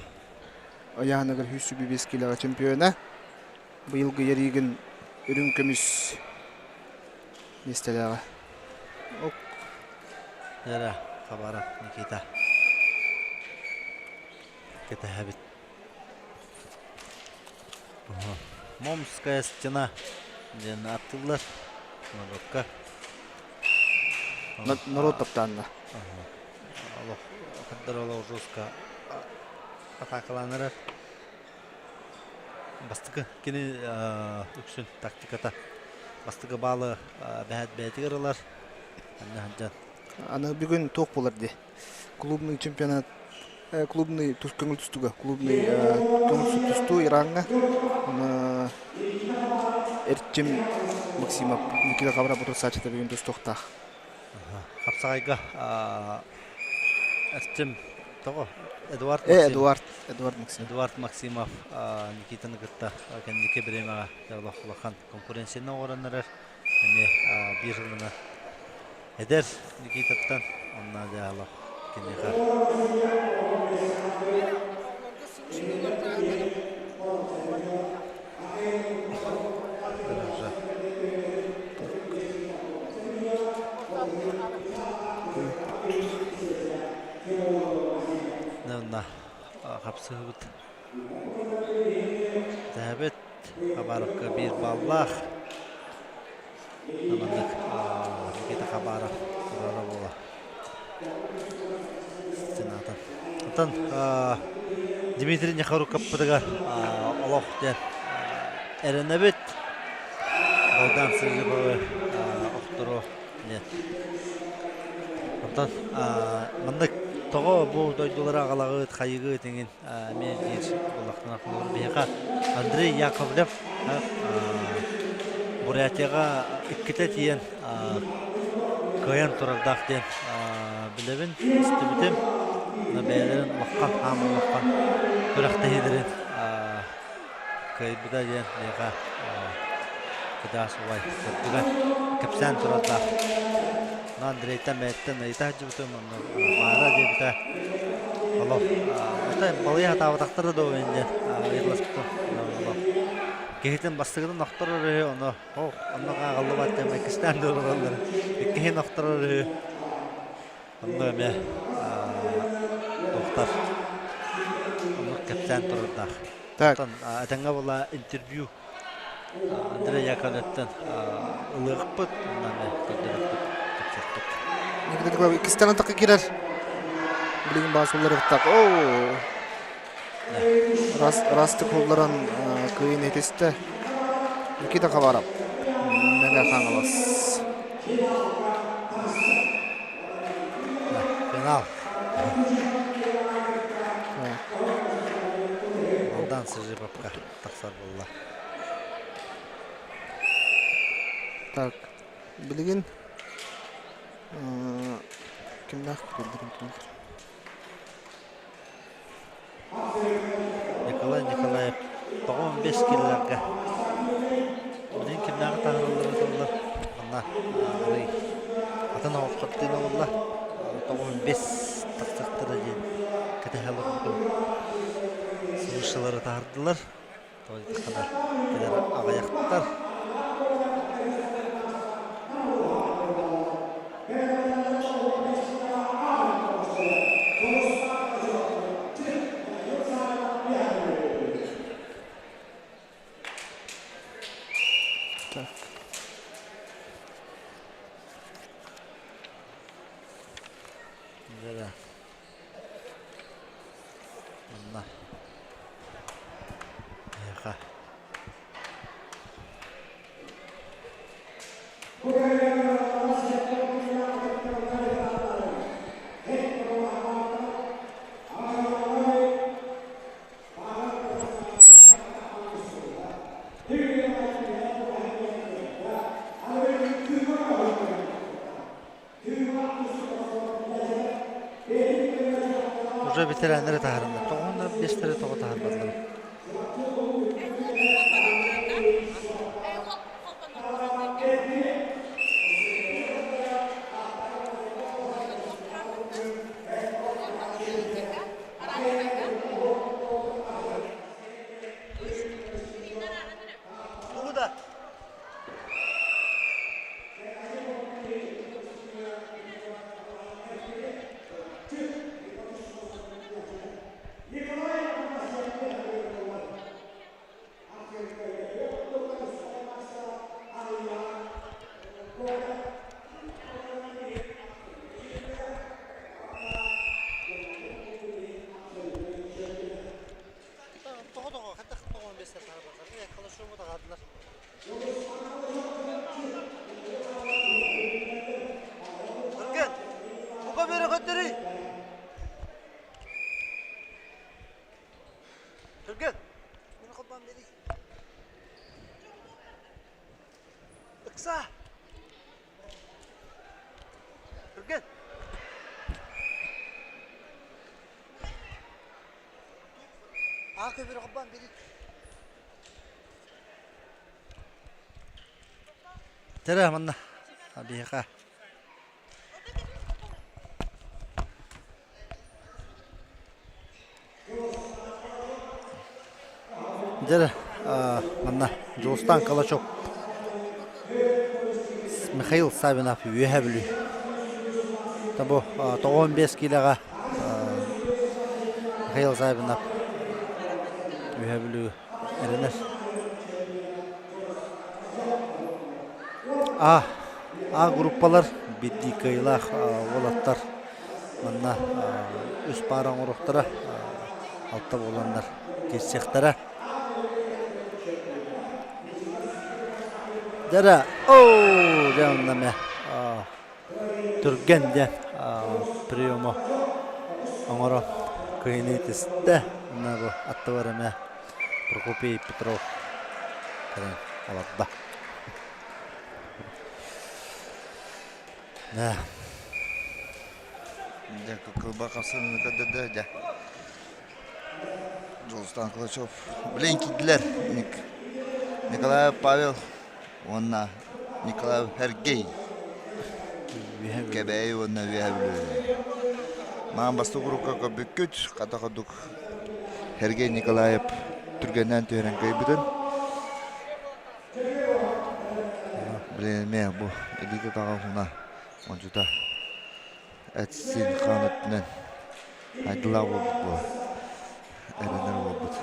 ыйааһыныгар 125 киилэҕэ чемпиона. Быйылгы Яригин үрүҥ көмүс миэстэлээҕэ. Ок. Дара Хабаров Никита. Кэтэһэбит. Момская стена диэн ааттыыллар норуокка. Норуот таптаанна. Олох хаддар олох жестко атаакалаан эрэр. Бастакы кини үксүн тактиката бастакы баалы бэһэт бэйэтигэр ылар. Анна сылдьан. Аны бүгүн туох буолар дии? Клубный чемпионат клубный тус көҥүл тустууга клубный көҥүл тустуу Ираҥҥа Эрчим Максимов Никита Хабаров утарсааччыта бүгүн тустуохтаах. Хапсаҕайга Эрчим тоҕо Эдуард Максимов Эдуард Эдуард Максимов Эдуард Максимов Никитаны кытта кэнники бириэмэҕэ улахан конкуренцияны оҥорон эрэр эмиэ биир сылынан эдэр Никитаттан онно дьаһалах киниэхэ Онно хапсыһыбыт. Тэһэбит Хабаровка биир баллаах. Маннык Никита Хабаров турара буола. Сенатор. Оттон Дмитрий Нехорукаппытыгар олох диэн эрэнэбит. Балдан Сыжыбовы охторо диэн. Оттон маннык тоҕо бу дойдулары аҕалаҕыт, хайыгыт иҥин эмиэ диир буоллахтана холобур биһиэхэ Андрей Яковлев Бурятияҕа иккитэ тиийэн кыайан турардаах диэн билэбин, истибитим. Бэйэлэрин улахан хааман улахан күрэхтэһиилэрин кыайбыта диэн биһиэхэ кыдаас убай көрдүгэн кэпсээн турардаах. Андрейтан бэйэттэн ыйыта сылдьыбытым, онно баара диэбитэ. Олох балыйа сатаабатахтара да диэн ыйыталаспытым. Олох киһитин бастакытын охторор үһү, ону ох, онно ааҕыллыбат диэн иккистээн да олороллор. Иккиһин охторор үһү. Онно эмиэ туохтар оннук кэпсээн турардаах. Так. Оттон этэҥҥэ була интервью Андрей Яковлевтан ылыахпыт, онно эмиэ көрдөрүөхпүт, кэпсиэхпит. Никита Николаевич иккистээн атахха киирэр. Билигин баас уларыктак. Оо! Раз, растык улларан кыйын этистэ. Никита Хабаров. Мэҥэ Хаҥалас. Финал. Алдан Сыжиповка тахсар буолла. Так, билигин кимнээх киирдэрин Николай Николаев 95 киллэргэ. Билигин кимнээҕи таһаараллара тыллар. Манна Арый атын оҕус хартыына буолла. 95 тахсахтара диэн кэтэһэ олорбутум. Свышалары таһардылар. Тоҕо диэтэххинэ кэлэр аҕыйахтар. Так. Да. Манна. Эха. Уже ветераннары таһаарынна. Тоҕо бестері тоҕо таһаарбатылар. Тугу да? Тоҕо-тоҕо, хайдах тоҕо бэстэр таһаарбатылар? Калашову таһаардылар. Түргэн! Бука бері көттерей! Түргэн! Мені холбоон бери. Ыкса! Түргэн! Аа көбүрэ холбоон бери. Тэрэ манна биһиэхэ Дьэ манна Дьулустаан Калачев Михаил Савинов Үөһээ Бүлүү. Бу 95 киилэҕэ Михаил Савинов Үөһээ Бүлүү эрэнэр. А А группалар биирдии кыайыылаах уолаттар манна үс паара оҥоруохтара, алта буоланнар киирсиэхтэрэ. Дьэ оо дьэ онно эмэ түргэн диэн приему оҥоро кыайыныы түстэ. Онно бу аттыбар эмэ Прокопий Петров кэлэн олордо. Да. Дьэ, кылба хапсаныыны көрдөрдө дьэ. Дьулустан Кулачев. Блин, киирдилэр. Николаев Павел уонна Николаев Сергей. Кэбээйи уонна Үөһээ Бүлүү. Маан бастакы урукка көрбүккүт, хата курдук Сергей Николаев түргэннээн түһэрэн кыайбытын. Блин, эмиэ бу илиитэ таҕа уһуна ончута эт-сиин хаан өттүнэн айдылаах буолбут буо эрэнэр буолбут.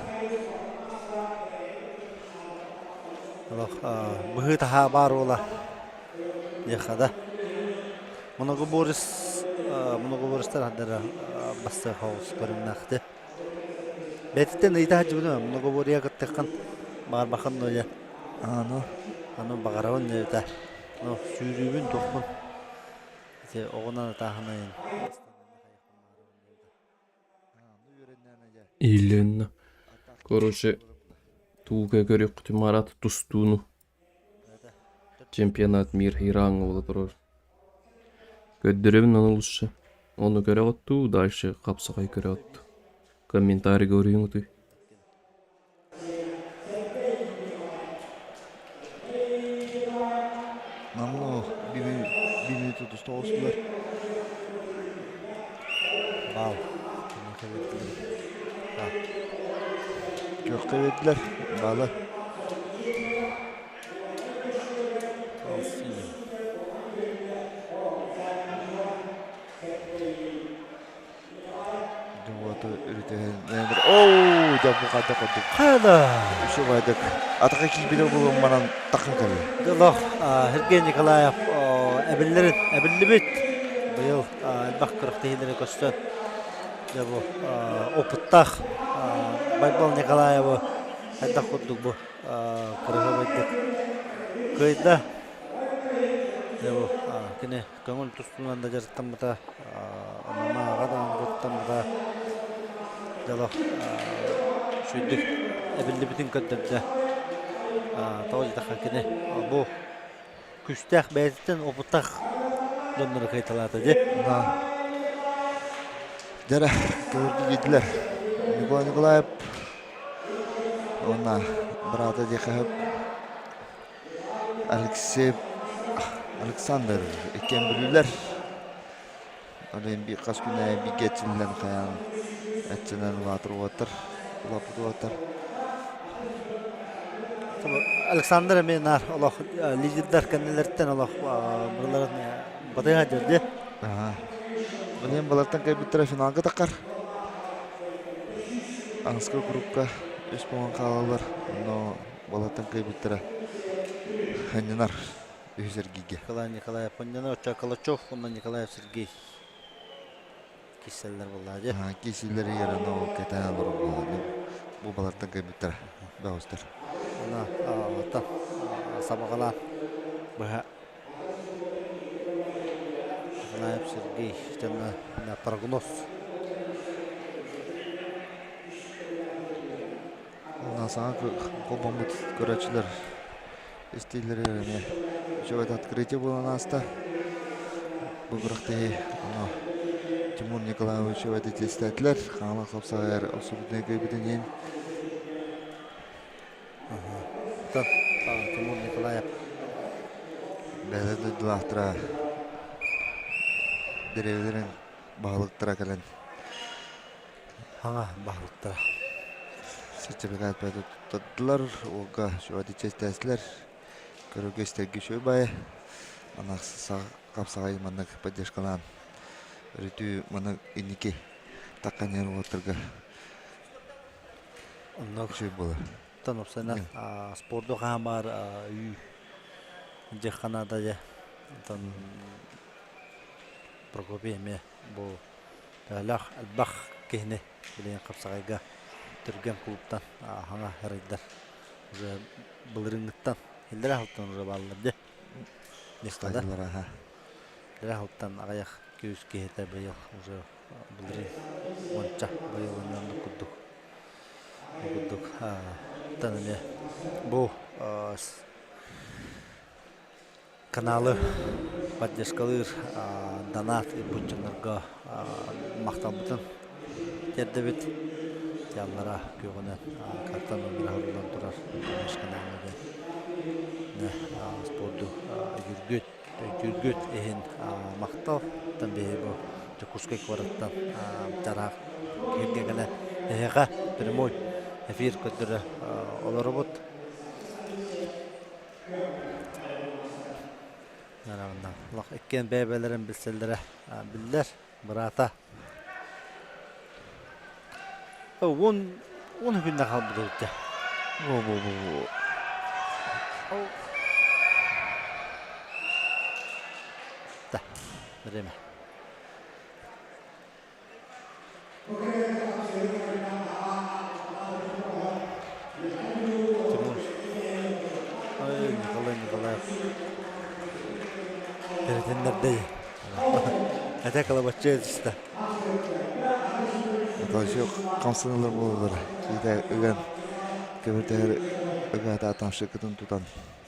Олох быһыы-таһаа баар уола диэххэ да. Многоборец многоборецтар хардара бастыах соҕус көрүҥнээхти. Бэйэтиттэн ыйыта сылдьыбытым многоборье кыттыаххын баҕарбаххын дуо диэн. Аны Аны баҕарабын диэбитэ. Ну, сүүрүүбүн туохпун ити оҕунан ытааһынайын. Илин. Короче, тууга көрүөххүтүн Марат тустууну чемпионат мир Ираҥҥа буола турар. Көрдөрөбүн ону лучше. Ону көрөҕүт дуу, дальше хапсаҕай көрөҕүт дуу. Комментарийга уруйуҥутуй. Намну Кинини тутуста оҕустулар. Баал. Кимиэхэ биэрдилэр? Күөххэ биэрдилэр. Баалы. Баал синим. Дьоҥуоту үрүтүһэн Оу, дьэ бу хайдах курдук. Хайда. Үчүгэйдик. Атака киирбитэ буолуон манан таххан кэллэ. Дьолох Сергей Николаев эбиллэрин эбиллибит. Быйыл элбэх күрэхтэһиилэри көстөн дьэ бу опыттаах Байбал Николаевы хайдах курдук бу кырыһабайдык кыайда. Дьэ бу кини көҥүл тустуунан да дьарыктаммыта, ММА-ҕа даҕаны кыттаммыта дьоло үчүгэйдик эбиллибитин көрдөрдө. Тоҕо диэтэххэ кини бу күүстээх бэйэтиттэн опыттаах дьоннору кыайталаата дии. Дьэ көбүргү киирдилэр. Николай Николаев уонна быраата диэхэ Алексей Александр иккиэн бүлүүлэр. Ол иһин хас күн аайы бииргэ эрчиллэн хайаан эрчиллэн улаатар уолаттар, улааппыт уолаттар. Александр эмиэ наар олох лидердэр кэннилэриттэн олох быраларын батыһа сылдьар дии. Ол иһин балартан кэлбиттэрэ финалга таххар. Аҥаска группа үс буолан хаалаллар. Онно Балартан кыайбыттара анньынар үһүс эргииргэ. Николай Николаев анньынар, оччо Калачев уонна Николаев Сергей киирсэллэр буоллаҕа дии. Киирсиилэр иһэр ол кэтээн олорор буолла. Бу балартан кыайбыттара бөҕөстөр. Ана оттон сабаҕалаан быһа Николаев Сергей на прогноз. Саҥа холбоммут көрөөччүлэр истиилэригэр эмиэ үчүгэй открытие буолан ааста. Бу күрэхтэһии ону Тимур Николаевич үчүгэйдик Хаҥалас хапсаҕайар абсолютнай кыайбытын иһин. Тимур Николаев Бэйэлэр дойдулаахтара дэриэбэлэрин баһылыктара кэлэн Хаҥа баһылыктара. Сертификат туттардылар, уолга сүбэти чэстээстилэр. Көрөргө истэргэ үчүгэй баайы. Ана хапсаҕай маннык поддержкалаан өрүтүү маны инники таккан иһэр уолаттарга Онно үчүгэй буолар. Оттон уопсайынан спорду хаамаар үй дьиэххэ наада дьэ. Онтон Прокопий эмиэ бу Төһөлөөх элбэх киһини билигин хапсаҕайга түргэн кулууптан хаҥа арыйдар. Уже былырыыҥҥыттан иллэрэ сылтан уже бааллар дии. Стадиялара Иллэрэ сылтан аҕыйах күүс киһитэ быйыл уже былырыын уонча быйыл эмиэ оннук курдук. Ол курдук тан эмиэ бу Каналы поддержкалыыр донат ыыппыт дьоннорго махталбытын тиэрдэбит. Дьааллара күөҕүнэн карта номера аһыллан турар Томаш каналга диэн спорду өйүүргүт, өйдүүргүт иһин махтал. Оттон биһиги бу Дьокуускай куораттан чараах киһиргэ кэлэн эһиэхэ прямой эфир көрдөрө олоробут. Олох иккиэн бэйэ-бэйэлэрин билсэллэрэ биллэр. Быраата 10 күннэ хаалбыт эбит дьэ. Во-во-во. Да, время. Тимур. Ай, Николай Николаев. Перетиннэрдэй. Этэ кылабаччы этистэ. Атаачы хамсаныылар буолаллар. Киитэ ыган көбүртэһэр ыгаата атамшыкытын тутан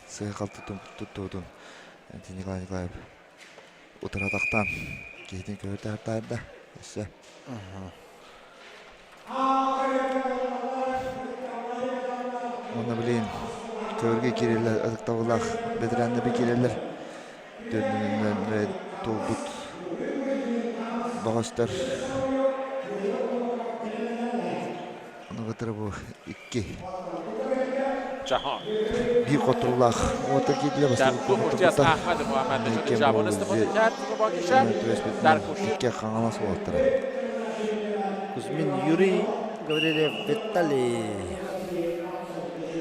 сыһа-халты туттубутун Николай Николаев утаратахтаан киһитин көһүтэ таһаарда өссө уонна билигин көбүргэ киирэллэр ытыктабыллаах бэтэрээннэр киирэллэр. туолбут бөҕөстөр. Ону бу икки جهان биир хотуруулаах уота киирдилэр در бастакы دو مشتی از куотурбута احمد محمد نژاد икки جوان استفاده کرد تیم بانک شهر در کوشش икки Хаҥалас уолаттара. Кузьмин Юрий, Гаврилев Виталий.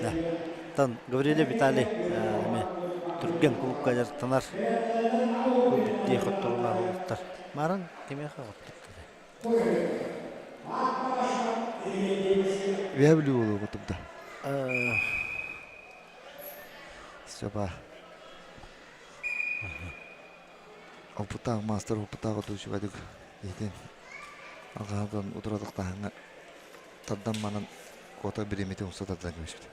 Да. Тан Гаврилев Виталий эме түрген клубка дьарыктанар. Бу биттии хотторулаах уолаттар. Марын кимиэхэ хоттуттар? Үөһэ Бүлүү буолуо кутубда. Степа. Опытаах мастер опытаах отуучубадык иһитин алҕаһатан утуратыктаһаҥҥа тардан манан куота бириэмэтин умса тардан кэбиспит.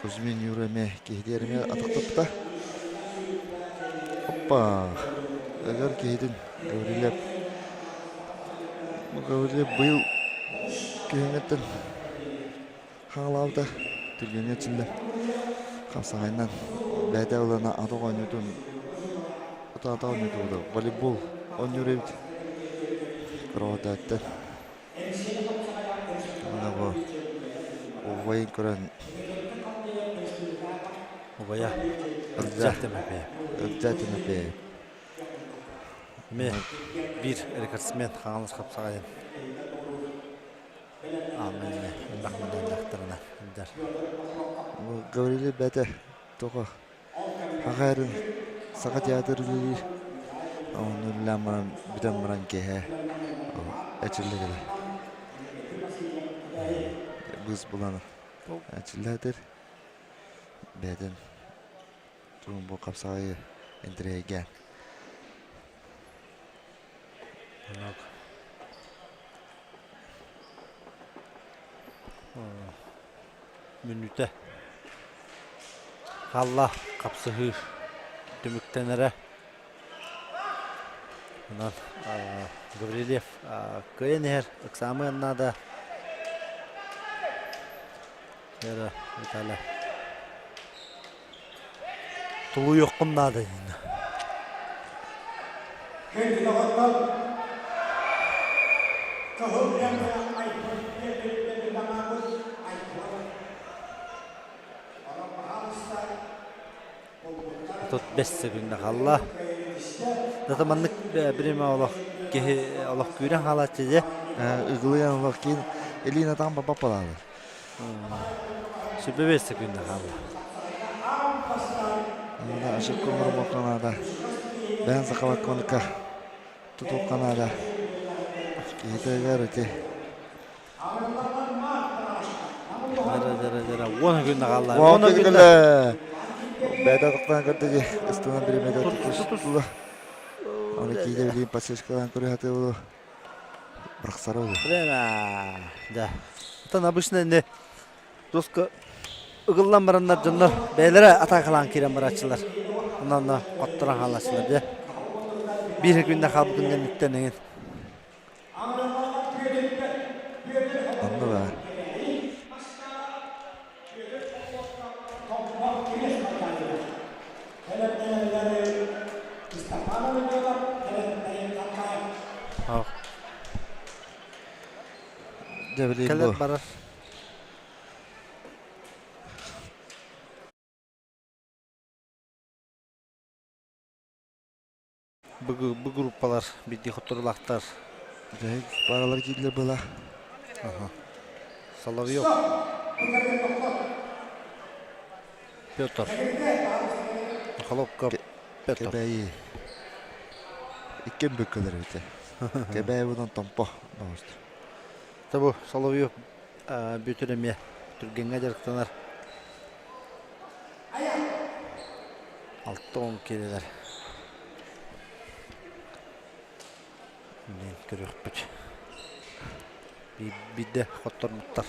Кузьмин Юра эмиэ киһитигэр эмиэ атахтаппыта. Оппа! Ыгар киһитин Гаврилев. Гаврилев быйыл күһүҥҥэттэн хаалаабыта. Түргэҥҥэ этиллэ. Хапсаҕайынан бэйэтэ ылана атах оонньуутун атах оонньуутун волейбол оонньуур эбит. Кыраҕатааттан. Уонна бу убайын көрөн Убайа Ылдьаа Ылдьаа Тимофеев. Ылдьаа Тимофеев. Эмиэ биир рекордсмен Хаҥалас хапсаҕайын ааммын эмиэ элбэх мындайдахтарына сылдьар. Гаврилий бэйэтэ тоҕо Хахайрын Саха театр үлэлиир. Онно үлэлээн баран бүтэн баран киэһэ эчиллэ кэлэр. Быыс булан эчиллээтэр. Бэйэтин тугун бу хапсаҕайы интэриэһиргээн. Мүнүүтэ хаалла хапсыһыы түмүктэнэрэ. Онон Гаврильев кыайан иһэр ыксаамыан наада. Вера Виталий. Тулуйуоххун наада диэн. 35 секунда хаалла. Зато маннык бириэмэ олох киһи олох күүрэн хаалааччы дьэ. Ыгылыйан олох киин илиин атаҕын баппалаабыт. 25 секунда хаалла. Анда ошибка оҥорбокко наада. Бэйэн сахалакконка тутуохха наада. Киһитигэр ити Дара дара дара 10 күн хаалла. 10 10 күн күн. Бэйэтэ атахтаан көрдө дии. Ыстана бириэмэтэ тутустула. Оны киитэ билигин подсечкалаан көрө сатыы бырахсара буолуо. Время. Да. Оттон обычно не доска ыгыллан бараннар дьоннор бэйэлэрэ атаакалаан киирэн барааччылар. Онон хотторон хаалааччылар дьэ. Биир күннэ хаалбытын кэнниттэн эҥин. Онно баар. Дьэ билигин Кэлэр бу барар. Бу, бу группалар биирдии хотторулаахтар. Дьэ паралар киирдилэр была. Ага. Соловьев. Петр. Холопко Петр. Кэбээйи. Иккиэн бөккөлөр эбитэ. Кэбээйи bunun Томпо баҕастыр. Табу Соловьев бүтүр эмиэ түргэҥҥэ дьарыктанар. 60 киилэлэр. Мин көрүөхпүт. Биирдэ хотторбуттар.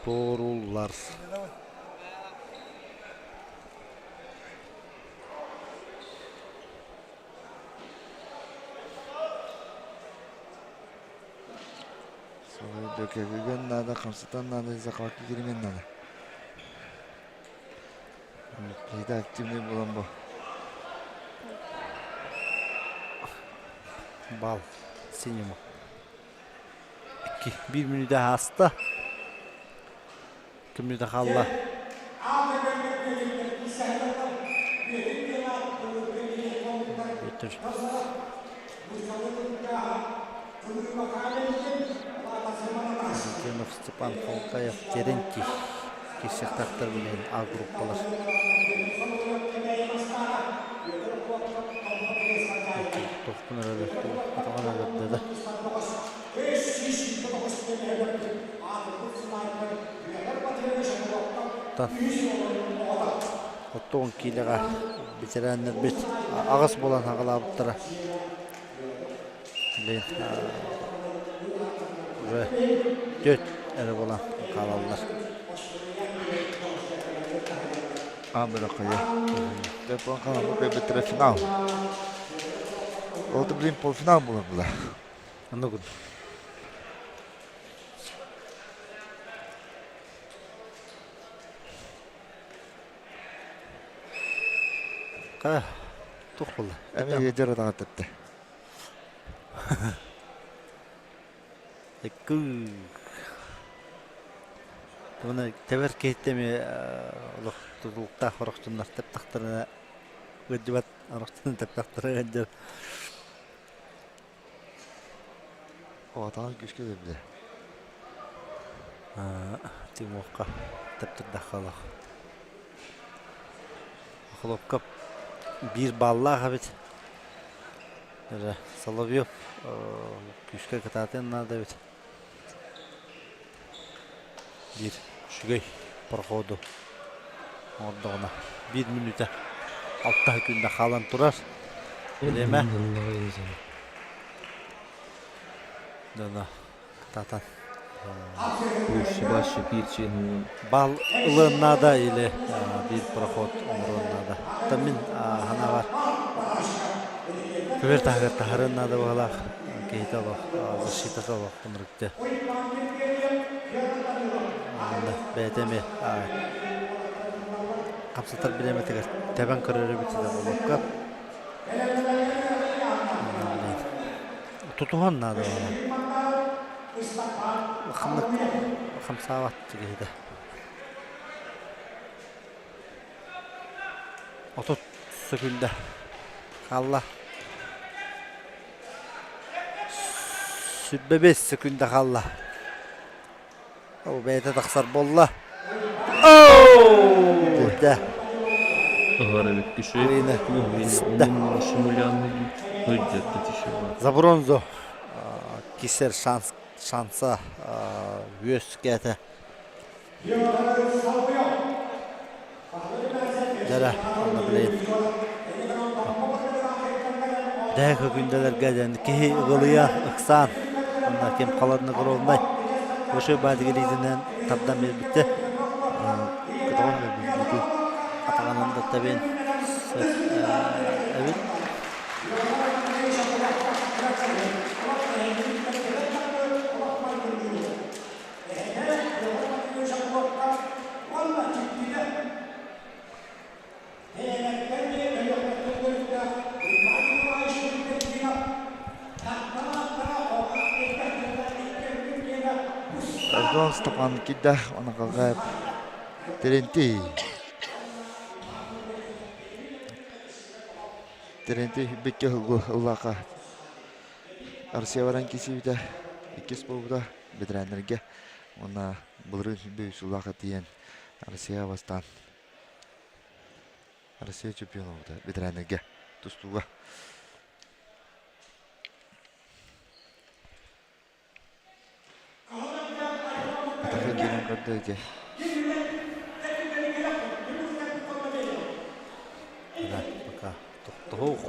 Туоруллар. Дөкөгүгөн наада, хамсатан наада, захватка киримен наада. Киһитэ активный буолан бу. Бал синему. Икки, биир мүнүүтэ ааста. Икки мүнүүтэ хаалла. Бүөтүр. Константинов Степан Холкаев Терентий киирсиэхтээхтэр билигин А группалар. Тохтун эрэлэр атаҕын өлөрдө да. Оттон киилэҕэ ветераннарбыт аҕыс буолан аҕалаабыттара. Блин, уже түөрт эрэ буолан хаалаллар. А бырахайа. Телефон халаммы көбүттэрэ финал. Ол блин полуфинал буолар була. Оннугун. Ха, туох буолла? Эми дьарыдаҕа тэптэ. Ыккыы. Уонна тэбэр киһиттэ эмиэ олох тутулуктаах орохтуннар тэптахтарына ыалдьыбат орохтунан тэптахтара ыалдьар. Оҕотоҕор күүскэ тэбдэ. Тимохха тэптэрдэххэ олох. Хлопков биир баллаах эбит. Эрэ Соловьев күүскэ кытаатыан наада эбит. Биир үчүгэй проходу оҥордоҕуна биир мүнүүтэ алта күндэ хаалан турар. Бириэмэ. Дьоно кытаатан Бал ылыан наада или биир проход оҥоруон наада. Оттон мин санаабар көбүөр таһыгар таһарыан наада быһалаах киһитэ олох защитата олох ынырыкты. Онно бэйэтэ эмиэ хамсатар бириэмэтигэр тэбэн көрөр эбит да буолуохха. Тутуһан наада буолар. Ханнык хамсаабат киһитэ. 30 сөкүндэ хаалла. 25 сөкүндэ хаалла. Ол бэйэтэ тахсар буолла. Оу! Да. За бронзу кисер шанс шанса үөскээтэ. Дьэрэ, онно билигин Дэһэ күндэлэргэ диэн киһи ыгылыйа ыксаан, онно ким холоднокровнай Ошой баадыгилиитинэн тардан биэрбиттэ. Көтөҕөн биэрбит Атаҕынан да тэбиэн сөп эбит. Ардон Степан кидда онаҕаҕа Терентий Терентий бикке ыллаха Арсия баран кисибитэ иккис буолбута бэтэрээннэргэ уонна былырыын сүүрбэ үс сыллаахха тиийэн Россия бастаан Россия чемпиона буолбута бэтэрээннэргэ тустууга. Атака киирэн көрдө ити. Да, пока тохтоһуох.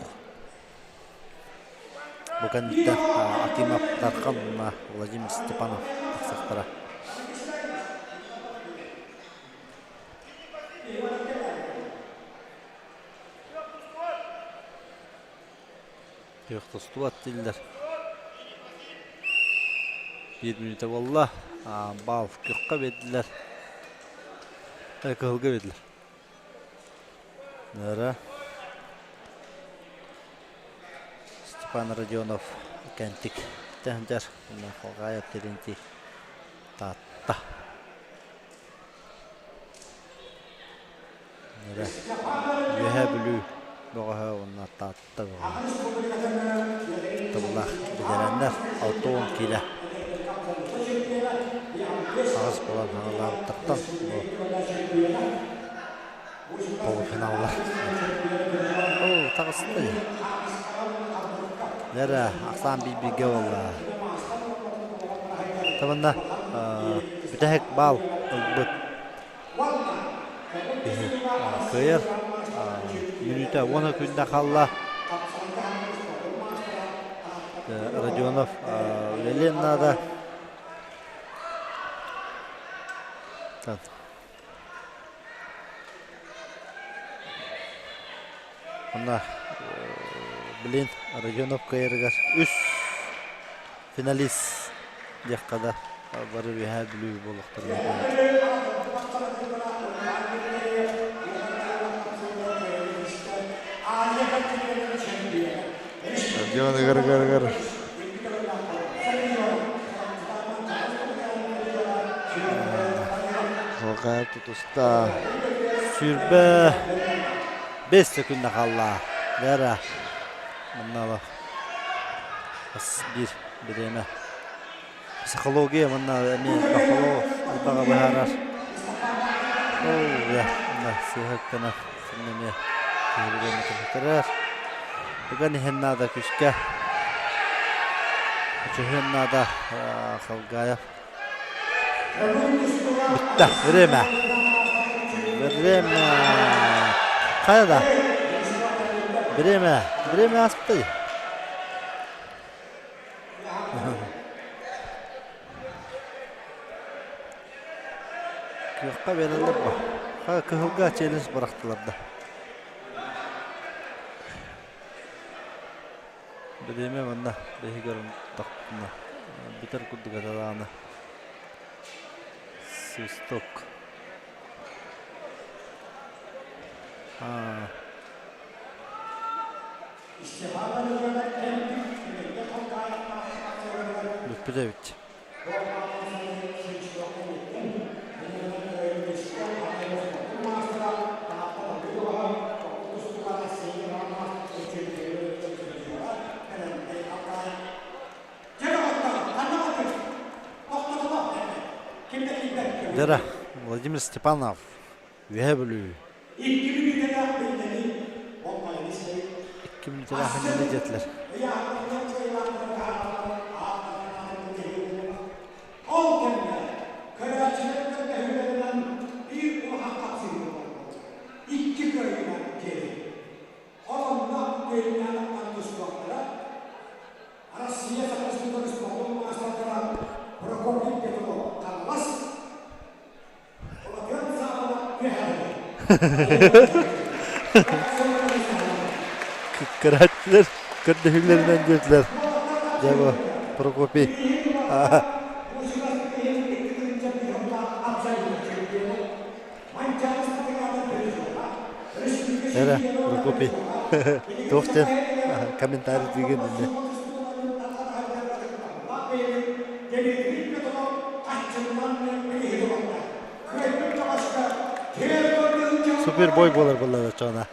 Бу кэнниттэн Акимов Дархан уонна Владимир Степанов тахсыахтара. Күөх тустубат дииллэр. Биир мүнүүтэ буолла. Баал күөххэ биэрдилэр. Кыһылга биэрдилэр. Нара Степан Родионов кэнтик тэһэнтэр Холгаев Терентий Таатта. Нара Үөһээ Бүлүү бөҕөһө уонна Таатта бөҕөһө. Тыллаах бэтэрэннэр 60 киилэ аҕыс буолан хаҥалаабыттартан бу полуфиналлар. Оо, таҕыста дии. Нэрэ, ахсаан биир-бииргэ буолла. Табанна бүтэһик баал ылбыт киһи кыайар. Мүнүүтэ уона күндэ хаалла. Родионов үлэлиэн наада. Онно блин Родионов кыайарыгар үс финалист диэххэ да бары Үөһээ Бүлүү буолуохтарын Родион ыгар-ыгар-ыгар Холкайа тутуста. 25 секунда хаалла. Вера манна бас биир бириэмэ. Психология манна эмиэ бахало албаҕа быһаарар. Оо, я, мына сыыһа синнэ эмиэ киһи бириэмэ көтөрөр. Ыган иһэн наада күскэ. Өчөһүөн наада Халгаев. Бүттэ. Время. Время. Хайа да? Время. Время аспытай. Күөххэ биэрэллэр бу. Кыһылга челлендж бырахтылар да. Бириэмэ манна биһиги тохтуна бүтэр курдук этэ даҕаны. Свисток. Аа. Бүппүт эбит. Дера Владимир Степанов, Үөһээ Бүлүү. Икки мүнүүтэлээх иннинэ диэтилэр. Ол кэмҥэ көрөөччүлэр көрдөһүүлэринэн биир улахан хапсыһыы буолбут. Икки кыайыынан диэри. Ол онно күөннээн тустуохтара. Россия Саха спордун маастардара Прокопий Петров Хаҥалас, Улатыан Саабана Үөһээ Көрөөччүлэр көрдөһүүлэринэн диэтилэр. Дьэ бу Прокопий. Эрэ, Прокопий. Туох диэн комментарий диигин иннэ. Супербой буолар буолла чоона.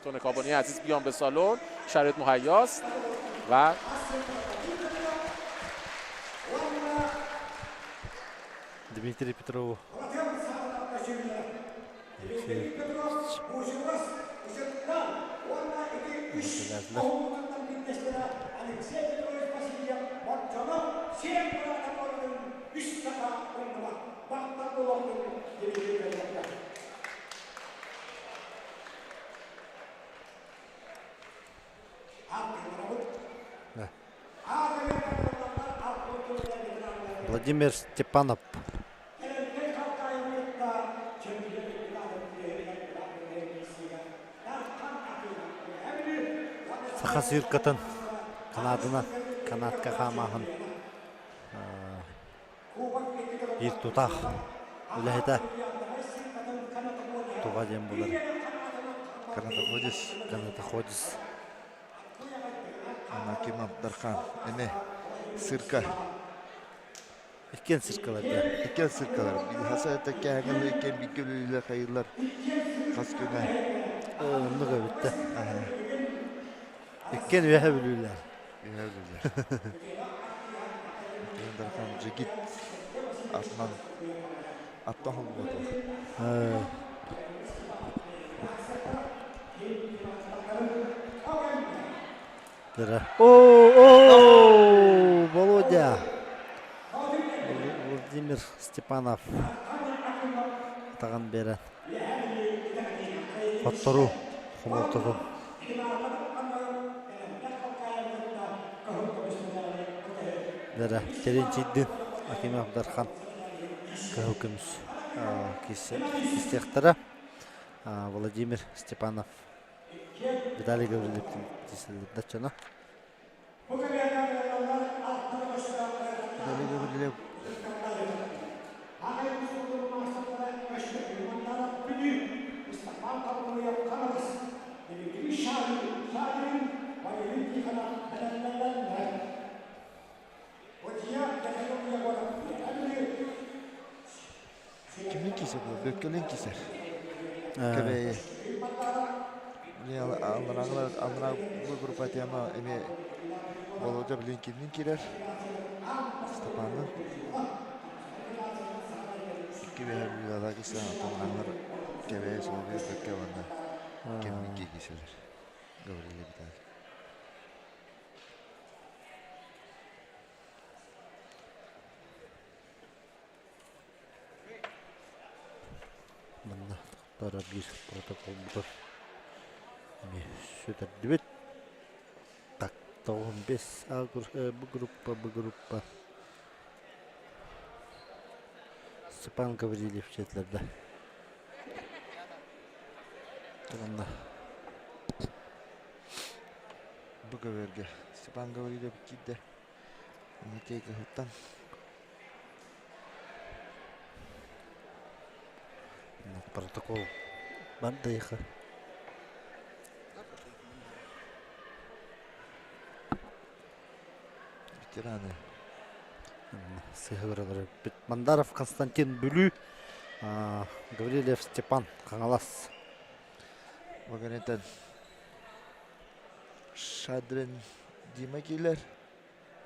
تون کابانی عزیز بیان به سالن شرایط مهیاست و Дмитрий Петров. Алексей Владимир Степанов. Саха циркатын канаатынан канатка хаамааһын биир тутаах үлэһитэ туга диэн булар Канатоходец. Канатоходец. Акимов Дархан. Эме цирка. Иккиэн циркалар да. Иккиэн циркалар. Хаса тэккээҥҥэ иккиэн бииргэ үлэлииллэр хайыылар хас күнэ. Оннук эбит да. Иккиэн үөһэ бүлүүлэр. Үөһэ бүлүүлэр. Акимов Дархан джигит атынан аттан холбуотуох. О, Володя! Владимир Степанов атаҕын биэрэн хотторуу хомолтотун Дара Терентийдин Акимов Дархан кыһыл көмүс кистиэхтэрэ Владимир Степанов Виталий Гаврильевич даччана. Виталий Гаврильев Кимин кисер bu? Бөккөлүн кисер. Кэбээйи. Алларааҕылар аллараа бу группа тема эми Володя билин кимнин кирер? Степанын. Икки бэһэ бүлүүлээх кисе антон Кэбээйи Соловьев бөккө уонна кимнин кииселер. Гаврил Виталий. Манна тохтора биир протоколбутун эмиэ сүтэрдибит. Так, 95 А Б группа, Б группа. Степан Гаврильев дьиэтилэрдэ. Манна Бу көбүөргэ Степан Гаврильев киирдэ. Кыһыттан Протокол бардайха. Ветераны. Сыһыаралар Мандаров Константин Бүлүү, Гаврильев Степан Хаҥалас. Вагонетан Шадрин Дима киилэр.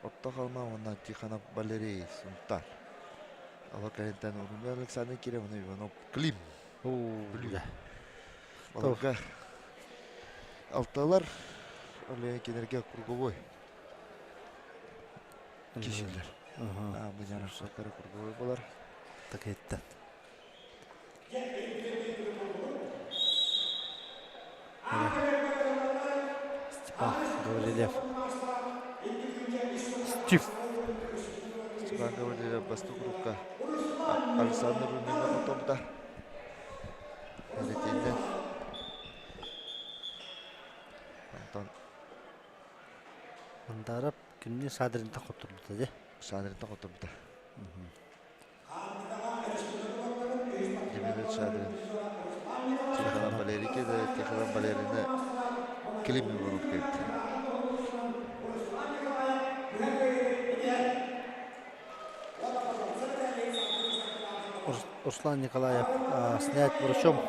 Орто Халыма уонна Тихонов Валерий Сунтаар. Олор кэнниттэн Румын Александр Киров уонна Иванов Клим. Бүлүү. Олорго алталар ол кинилэргэ круговой кишилер. Бу жарашаттары круговой болар. Так еттен. Степан Гаврилев. Стив. Степан Гаврилев бастык группа. Александр Руминов потомда. Элетиннен. Антон. Мандарап кимни Садринта хотурбута де. Садринта хотурбута. Демирет Шадрин. Тихонов Валерий кede, Тихонов Валерийni Клим Иванов келdi. Руслан Николаев снять врачом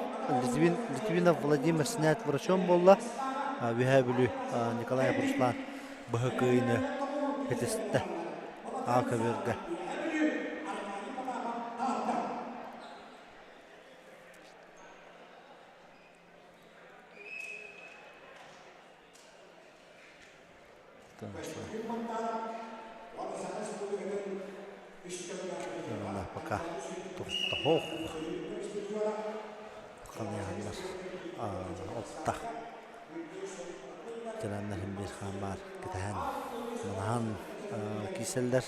Литвин, Литвинов Владимир снять врачом буолла. Үһээ Бүлүү Николаев Руслан быһыкыйны этистэ. А көбүөргэ. Пока туттаһох ханыйаннар отта Тираннар иһин биир хаан баар кэтэһэн манаһан киирсэллэр.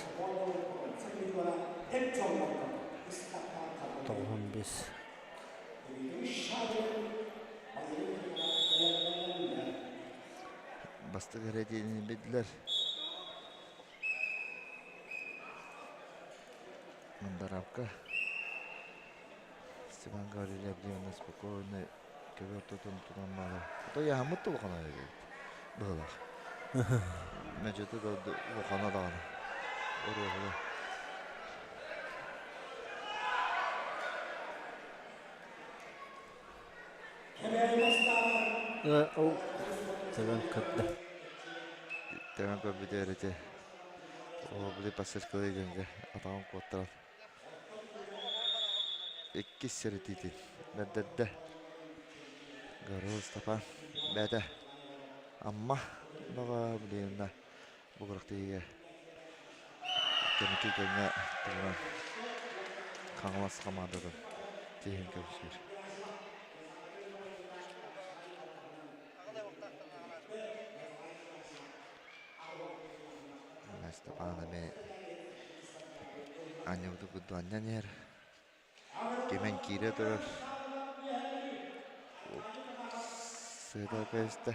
5. Бастакы эрэ биллэр. Мандаравка Степан Гаврильевна спокойно көбөр тутун тутан баара. Ото яһаммыт да улахана эбит. Быһылах. Мөдьөтө да улахана даҕаны. Оруоһула. Ол тэбэн көрдө. Тэбэн көрбүтэ эрэтэ. Оо, били пассажкалыы дьэҥгэ атаҕын куоттаран. Иккис сэрэтиитин бэрдэрдэ. Гаврил Степан бэйэтэ Амма баҕа билигин бу күрэхтэһиигэ кэнники кэмҥэ туһунан Хаҥалас хамаандатын тиһин көмүскүүр. Степан эмиэ анньыбыты курдук анньан иһэр. Кимэн киирэ турар. Сыта көстө.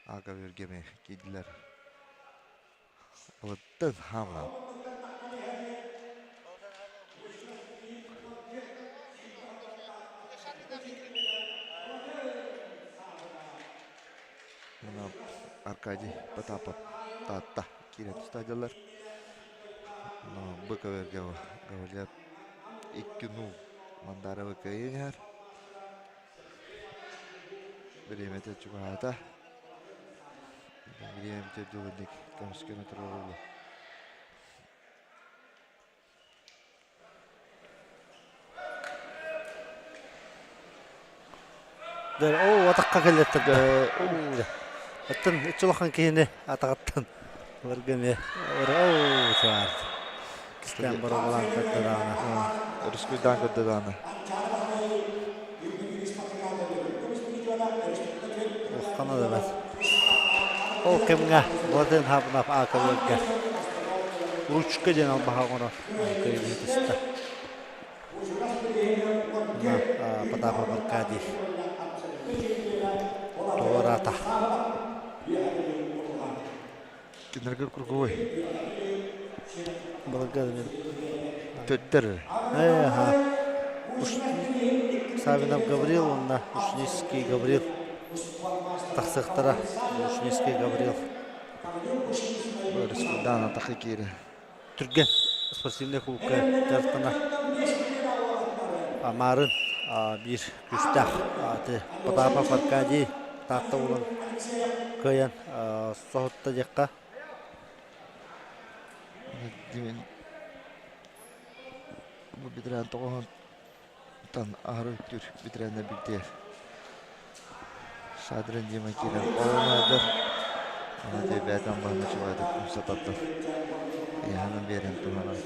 Ага өргөмө киирдилэр. Былыттан хаамла. Мына Аркадий Потапов Таатта киирэн тустаадылар. Но Быковерге говорят 2-0 Мандарова кыайан иһэр. Бириэмэтэ чугаһаата. Бириэмэтэ дьулунник көмүскэнэ турар Оо, атахха кэллэттэр. Оттон үч улахан киһини атаҕыттан ыларга эмиэ оо саар. Кистээн боруобалаан көрдө даҕаны. Өрүскүйдаан көрдө даҕаны. Улахана да бэрт. Ол кэмҥэ Владимир Хабынов аакалыырга ручка диэн албаһа оҥорон кыайыы түстэ. Потапов Аркадий туораата. Кинилэргэ круговой. Былыргы Төттөр. Ага. Савинов Гаврил уонна Ушницкий Гаврил тахсыахтара. Ушницкий Гаврил. Өрүскүлдаан атахы киирэ. Түргэн спортивнай кулукка дьарыктанар Марын биир күүстээх Потапов Аркадий Таатта уолун кыайан соһутта диэххэ. Бу бэтэрээн тоҕоһун тан аһары үктүүр бэтэрээннэр билтиэр. Шадрин Дима киирэн олонадар. Аны бэйэтин баһына чугаһатык умса тардан. Ыйаһынан биэрэн туһанан.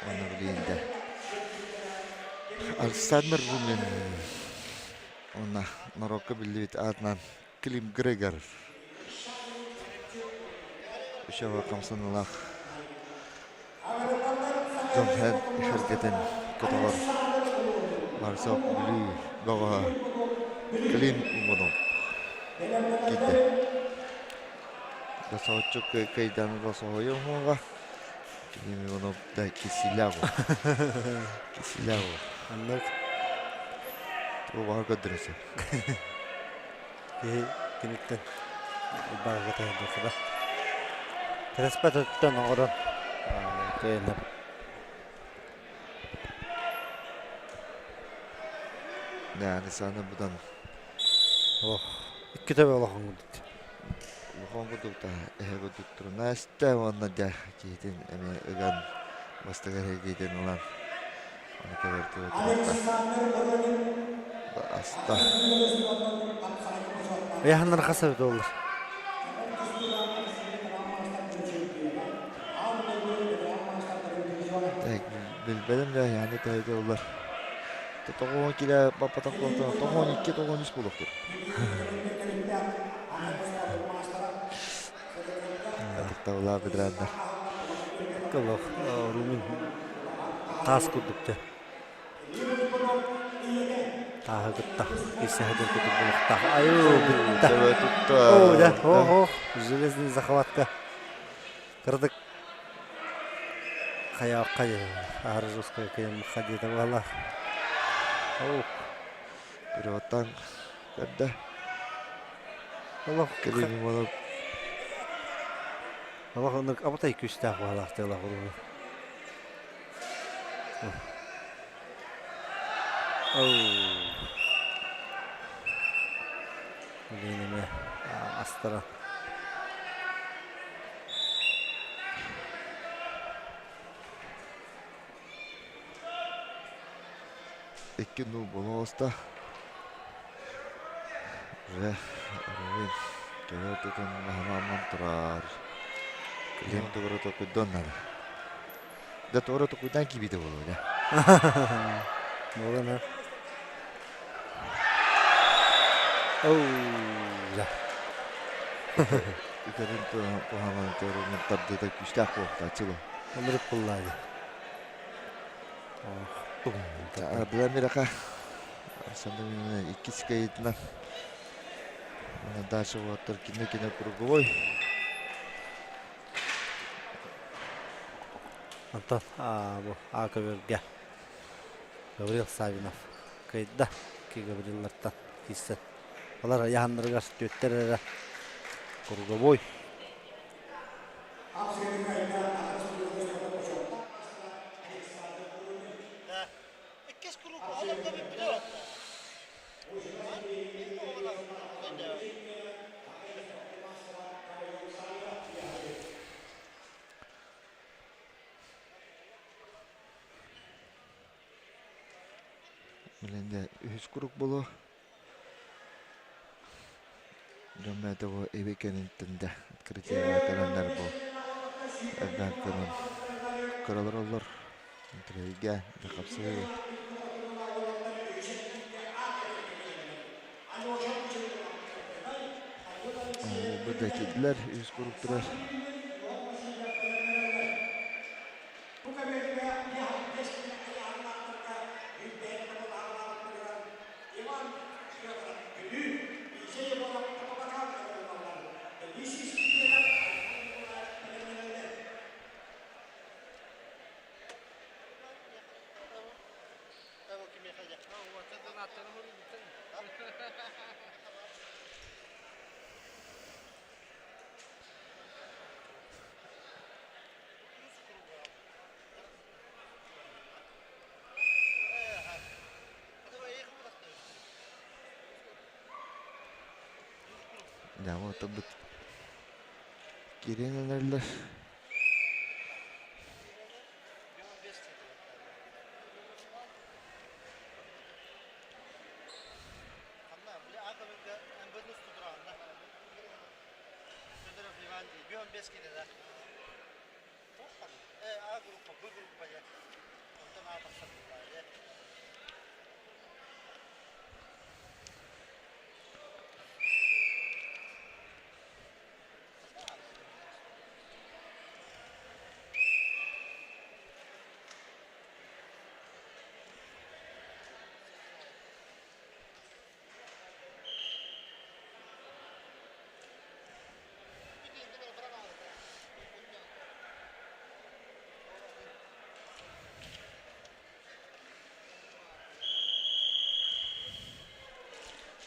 Оны билиинде. Александр Румин уонна норуокка биллибит аатынан Клим Грегор Үшөҕө хамсаныылаах дьон эргэтин көтөҕөр Барсов Бүлүү бөҕөһө Клим Умунов киирдэ. Досооччу кыайдан досоһойо уҥуоҕа Клим Иванов да кисилягу. Кисилягу. Оннук. Тугу көрдөрөсө. Киһи киниттэн баҕа таһырдыахха Кэрэспэт өттүттэн оҥорон кыайанар. Нэ, будан Ох, икки төбө улахан курдук. Улахан курдук да эһэ курдук турунааста уонна дьэ киһитин эмиэ ыган бастакы эһигиитин ылан ону көбөртүбүт аста. Ыйаһыннар хас эбит буоллар? Билбэтим да, яны төһөтө улар. Тоҕуон килэ баппатах буолтан тоҕуон икки тоҕуон үс буолуохтур. Ытыктабылаах ветераннар. Олох Румын таас курдук дьэ. Тааһы кытта киирсэһэ курдук буолуохтаах. Айуу, бүттэ. Оо, дьэ, о, железный захватка. Кыратык хайаахха аһары жесткая кыйаммыкка диэтэ буолла. Оо. Переводтан көрдө. Олох Кэлин буолуп. Олох оннук абатай күүстээх баалаах тыалаах уруһу. Оу. Блин, эмэ астара. Икки нуу болоста. Уже Рувин төбө тутун маһамааман турар. Килим тугура токуйдон надо. Да туора токуйдан кибите болуо да. Буолан өр. Оу, да. Үкэрин туһаман төрүнүн тардыыта күүстээх буолтааччылы. Ынырык буллаады. Владимир Александр иккис кыайыытынан дальше уолаттар кине-кине круговой. Антон бу А көбүргэ Гаврил Савинов кыайда. Ки Гавриллартан киирсэн. Олар яһаннарыгар түөттэр эрэ круговой. Билэнде үһүс круг боло. Дьоммето бу эби кэнниттэн да открытиеҕа кэлэннэр бу элбээн көрөн көрөлөр оллор интригэ да хапсыһыы. Бу да киирдилэр үс куруук турар. Дьэ, вот киирэн эрэллэр.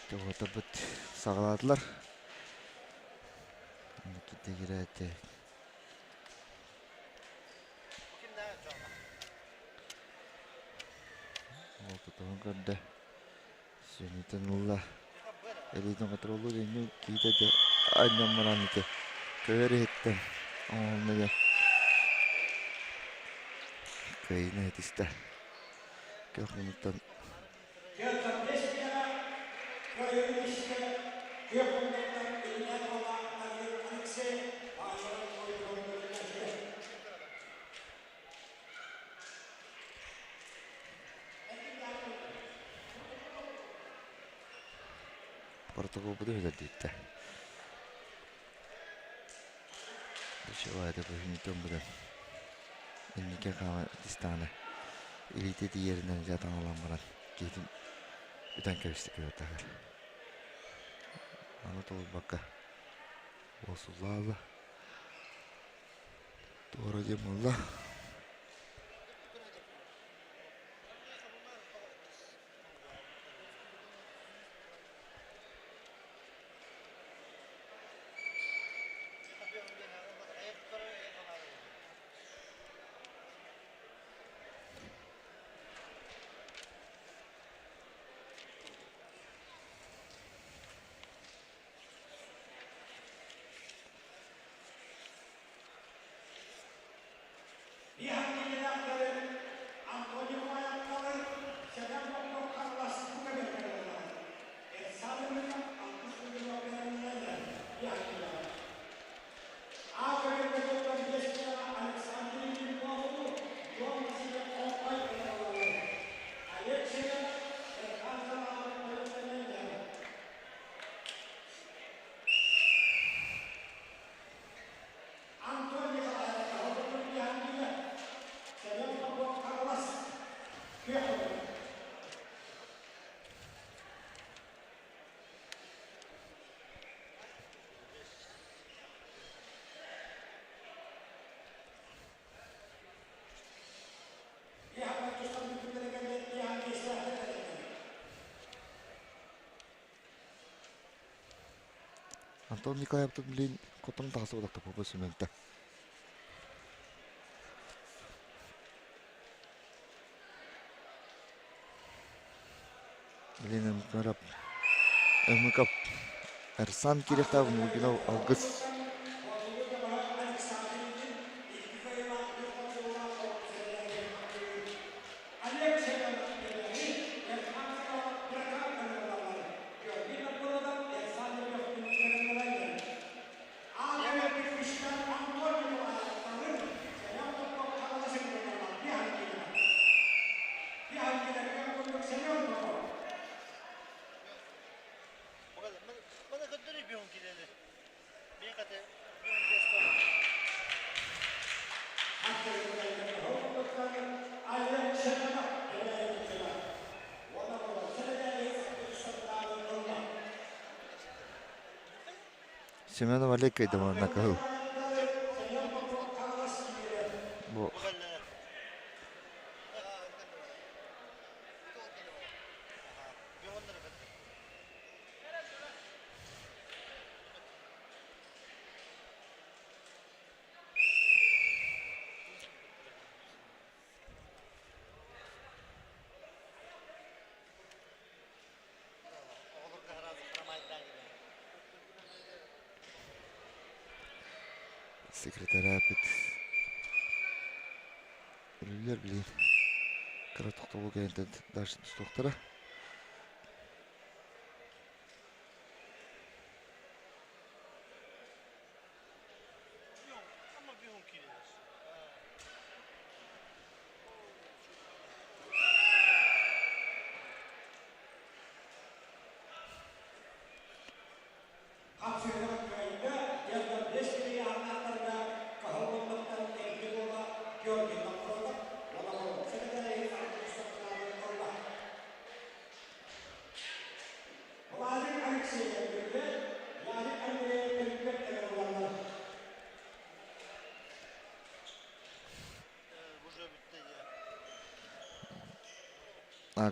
Туһутабыт саҕалаатылар. Никита кирээтэ. Ол тутуһан көрдө. Сүнньүтэн ылла. Илиитин контроллуур иннин киитэ этэ анньан баран ити көһөр иһиттэн оҥоһунна диэн кыайыыны этистэ. Көх муннуктан Протоколбуту бүтэрдиттэ. Душевая бүһүнүтэн будан инники хаама дистаана илиитэ тиийэринэн дьатан ылан баран киһитин үтэн кэбистэ күөртагар. Аны толуйбакка уосуллаала. Туора диэн буолла. Антон Николаевтан билин хотон тахса бодохто сүмэнтэ. Билин Мкарап Мкап Эрсан Кирихтав Мугинов Алгыс Семенов Олег кыйдаманна кыһыл. Бу Секретаря Үлүлэр билин кыра тохтобул кэнниттэн дальше тустуохтара.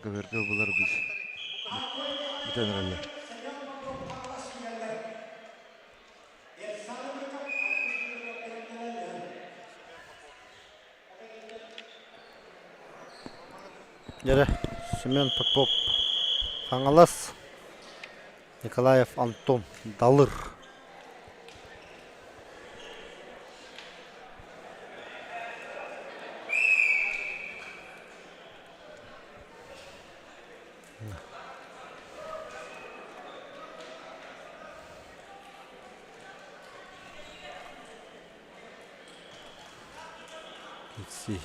Көбөргө булар біз бүтэн эрэллэр. Дьэрэ, Семен Попов, Хаҥалас, Николаев Антон, Далыр. Кикси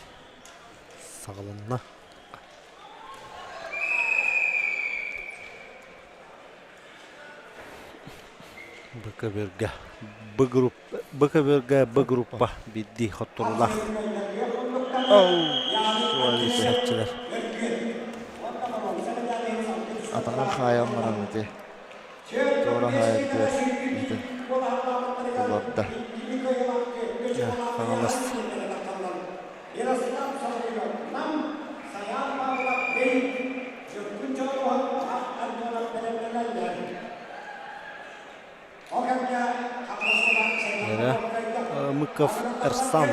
саҕаланна. Б көбүөргэ Б группа Б көбүөргэ Б группа биирдии хотторуулаах. Суолисаччылар. Атаҕын хаайан баран ити туора хаайаргар итин уларда. Хаҥалас. Эрэ Мыков Эрсан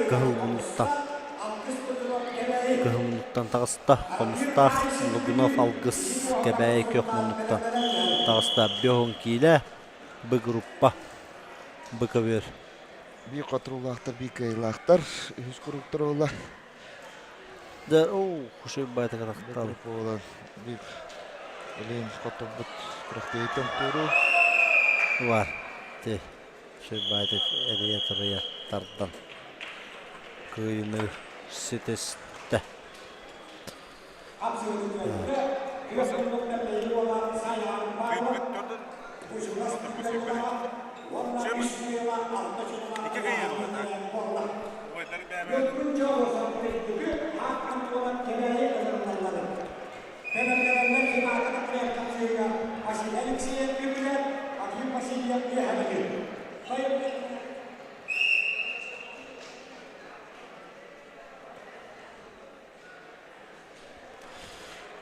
кыһыл муннуктан кыһыл муннуктан таҕыста. Хомустаах Лугунов Алгыс Кэбээйи күөх муннуктан таҕыста. Бөһүн киилэ Б группа Б көбүөр. Биир хотуруулаахтар, биир кыайыылаахтар. Үһүс куруктар буолла. Дэ оо хушуй байтыга тахтал. Буолан биир илин хотурбут күрэхтэһиитэн туору. Бар. Ти шуй байтык эрийэ тарыйа тардан. Кыайыны ситистэ.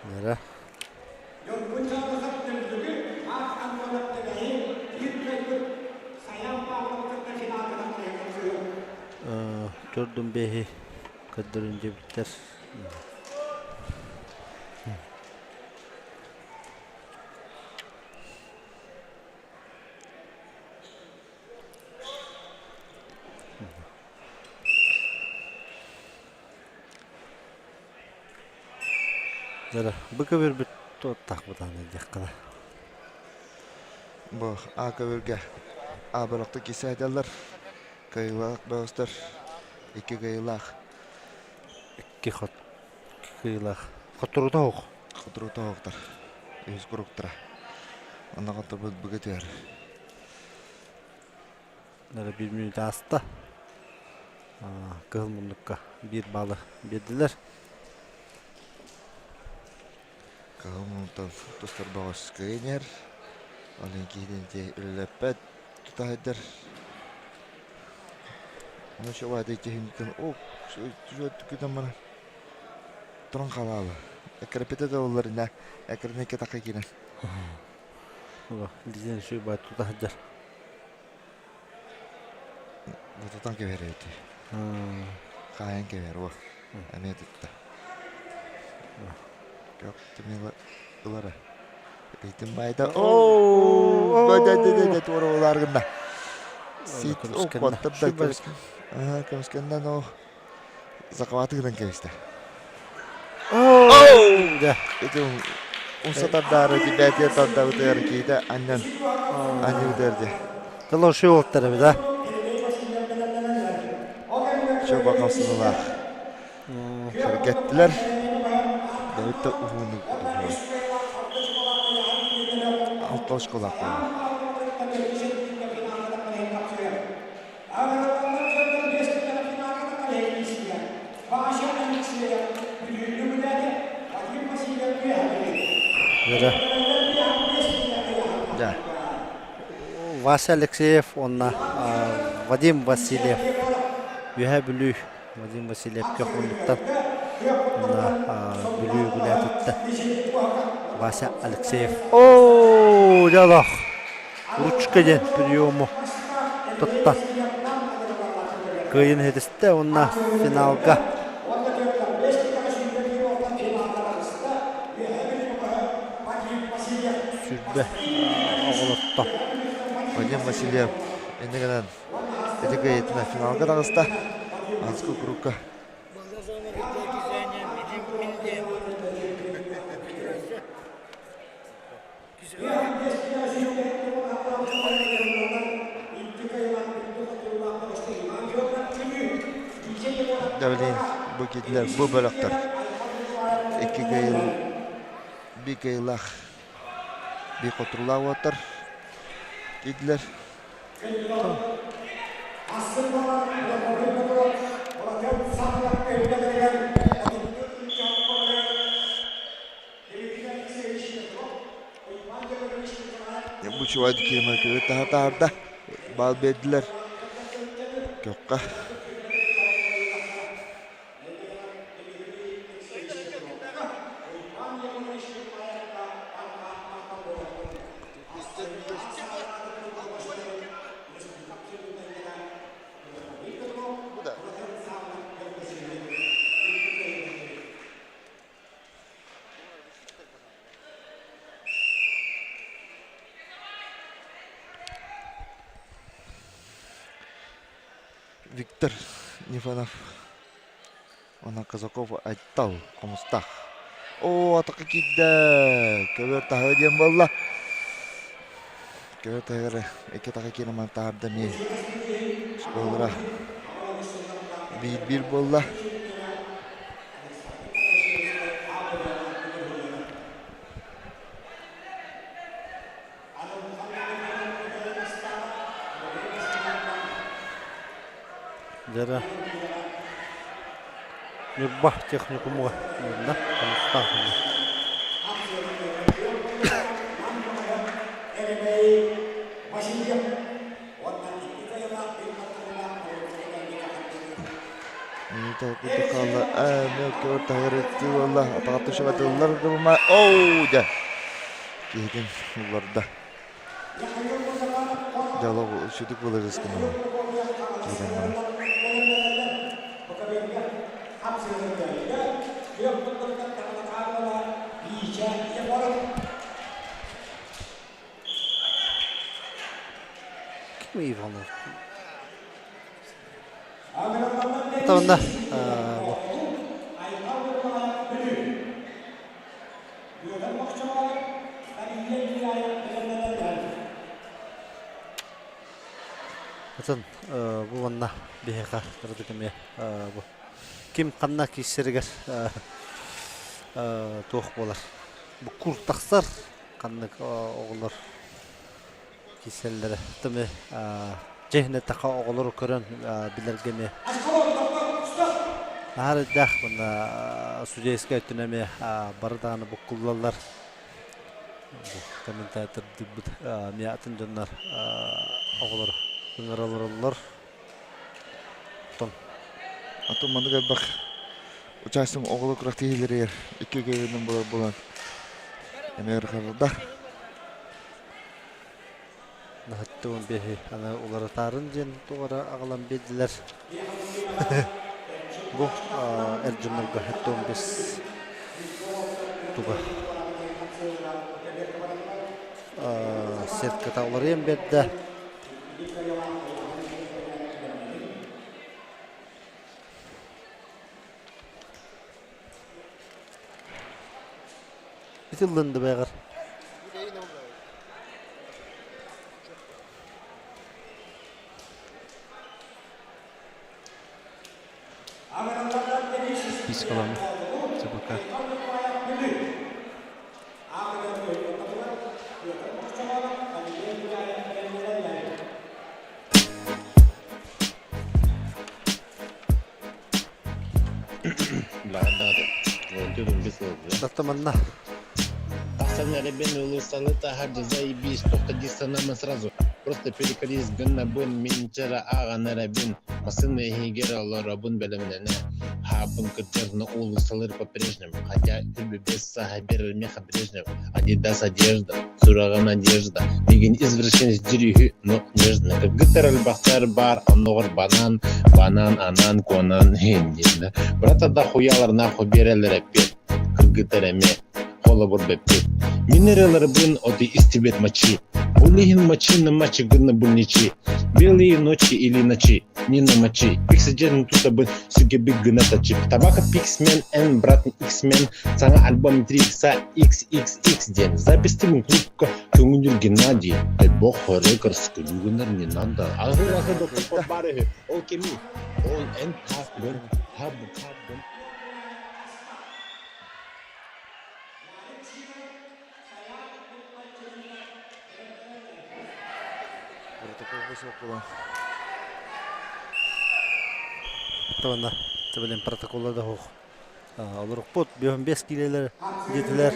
Нера. Төрдүн бэһи көрдөрүн дьэбиттэр. Дьэ, бу көбүөрбүт туоттаах бытаанай диэххэ да. Бу А көбүргэ А бөлөхтө кисээдэллэр. Кыайыылаах бөҕөстөр. Икки кыайыылаах. Икки хот кыайыылаах. Хотурута оһох. Хотурута оһохтор. Үһүс куруктара. Онно хотурбут быга түһэр. Эрэ биир мүнүүтэ ааста. Кыһыл муннукка биир баалы биэрдилэр. Кыһыл муннуктан тустар бөҕөс кыайан Ол иһин киһитин үлэлэппэт тутаһайдар. Ну чувак, киһинтэн о күтэн баран туран халаалы. Экрепете да оллар ина экренеке тақа кирен. Дизен шуйбай тутаһайдар. Тутан кэбиһэр эбит. Хаайан кэбиһэр уо. Эмиэ тутта. Көх тимила ылара. Итин байда. Оо! Да туора улаар гынна. Сит о куоттар да көмүскэн. Аа көмүскэннэн о захваты гынан кэбистэ. Оо! Да. Ити умсатардаары тибээтиэ тардабытыгар киитэ анньан анньыбытыгар дии. Тылы ошуолтар эбит а. Чо бакалсынылаах. Сэргэттилэр. Дэвид да уһуунук Алта очколаах буолла. Да. Вася Алексеев уонна Вадим Васильев Үөһээ Бүлүү Вадим Васильев көхүннүктэн уонна Бүлүү Гүлээтиттэн Вася Алексеев Оо, дьолох ручка диэн приему тутта. Кыайын иһитистэ уонна финалга сүүрбэ оҕолотто. Вадим Васильев иннэ гынан ити кыайыытынан финалга таҕыста. Анскы курукка Давлин бу киһилэр бу бөлөхтөр икки кыайыл биир кыайыылаах биир хотуруулаах уолаттар. Диэтилэр. Бу чувак киирмэ көбүт таһа таһарда. Бал биэрдилэр. Көххө. Виктор Нифонов уонна Казаков Айтал Хомустаах. Оо, атака киирдэ! Көбөр таһыы диэн буолла. Көбөр таһыгар икки атака киирэн таһаарда эмиэ. Школалара биир-биир буолла. Дьэ Ньурба техникумугар уонна Хомустаах Курдук хаалла. Мелкий таһырыттыы буолла. Атаҕа тушеватыллар да Оу, дьэ. Киһитин улларда. Дьоло сүтүк буларыс гына. Киирэн баран. Ким Иванов? Онно Атын бу уонна биһиэхэ кыратык эмиэ бу ким ханна киирсэригэр туох буолар бу кур тахсар ханнык оҕолор киирсэллэрэ тымы дьиһинэ таха оҕолору көрөн билэргэ эмиэ наһаа эрэйдээх уонна судейскай өттүнэн эмиэ бары даҕаны буккуллаллар бу комментатордыырбыт эмиэ атын дьоннор оҕолор ыҥыра олороллор оттон Атын маннык элбэх учаастак оҕолор күрэхтэһиилэригэр икки көрүнэн буолар буолан эмиэ ырҕарда. Наһыттыбын биэһи аны уларытаарын диэн туох эрэ аҕалан биэрдилэр. Бу эр дьоннорго 75 туга сетката уларыйан биэрдэ. Итиллинди бэҕэр. Пискаланы. ЦПК. Таттаманна. Тахсан эрэ улуустаны таһар заебись, только дистанамы сразу. Просто перекрис гыннабын, минчера ааҕан эрэбин, массыына иһигэр олоробун бэлэмнэнэ. Хааппын кырдьар, но уулуссалар по-прежнему, хотя без саха берер меха Брежнев, Адидас одежда, сураҕа надежда, мигин извращенец дьүрүһү, но нежно. Кыргыттар элбэхтэр баар, онноҕор банан, банан, анан, куонан, диэннэ. Брата да хуялар нахуй биэрэллэр эппиэт, кыргыттар эмиэ, холобур бэппит. Мин ырыаларбын оты истибэт мочи. Ол иһин мочи на мочи гына больничи. Белые ночи или ночи, не намочи. Пиксиден тутабын сүгэбик гына тачып. Табака пиксмен, эн брат иксмен, Саҥа альбом 3 XXX диэн запистыгын клубка көҥүлүр Геннадий Альбох Рекордс күлүгүнэр не надо. Аҕыр аҕы доктор бар үһү. Ол кими? Ол эн хабын хаб хабын. Протоколга суох буолан. Тонна билин протокола да суох. Олорукпут 5 киилэлэр диэтилэр.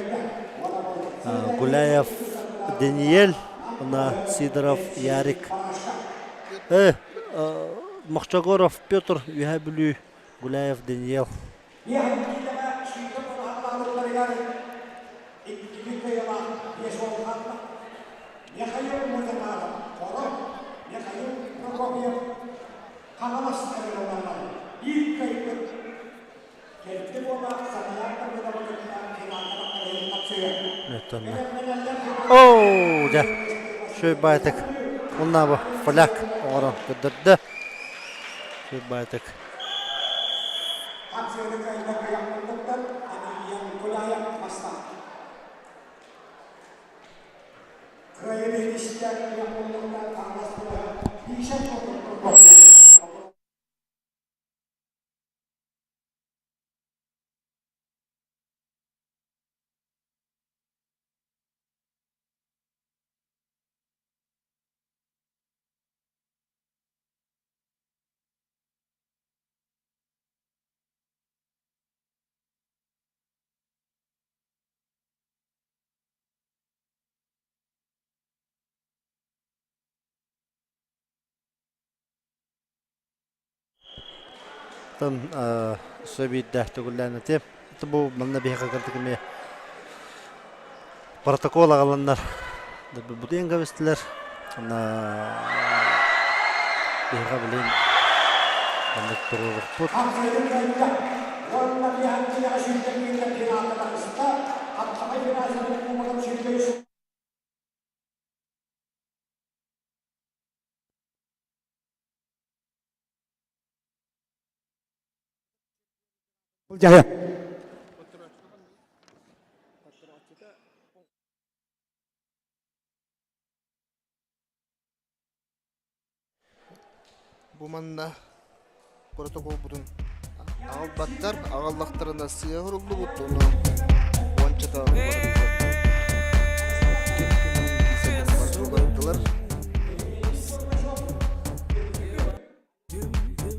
Гуляев Даниэль, уонна Сидоров Ярик. Мохчогоров Петр Үөһээ Бүлүү, Гуляев Даниэл. Михаил Музыканов, Хоро, Михаил Прокопьев, Хаҥалас ыҥырыллаллар. Биир кыайбыт кэлти буола Сатанаан Давыдовы кытта финалга тахсарыһын тапсыа. Оо, дьэ, үчүгэй баайтык. Уонна поляк оҥорон көрдөрдө. Үчүгэй баайтык. Хапсыаны кыайда кыйах муннуктан Эмильян Гуляев бастаан. Кыайыыны истэ кыйах муннуктан Хаҥалас бөлөҕө Миша Прокопьев. Тон өссө биирдэ төгүллээн этиэм. Бу манна биһиэхэ кырдык эмиэ протокол аҕаланнар бутуйан кэбистилэр. Уонна биһиэхэ билин маннык туруорукпут. Дьаһайа. Бу манна протоколбутун аҕалбаттар, аҕаллахтарына сыа суруллубут, ону уончата уларытыллар. Ким кимниин киирсэллэрин барытын уларыттылар.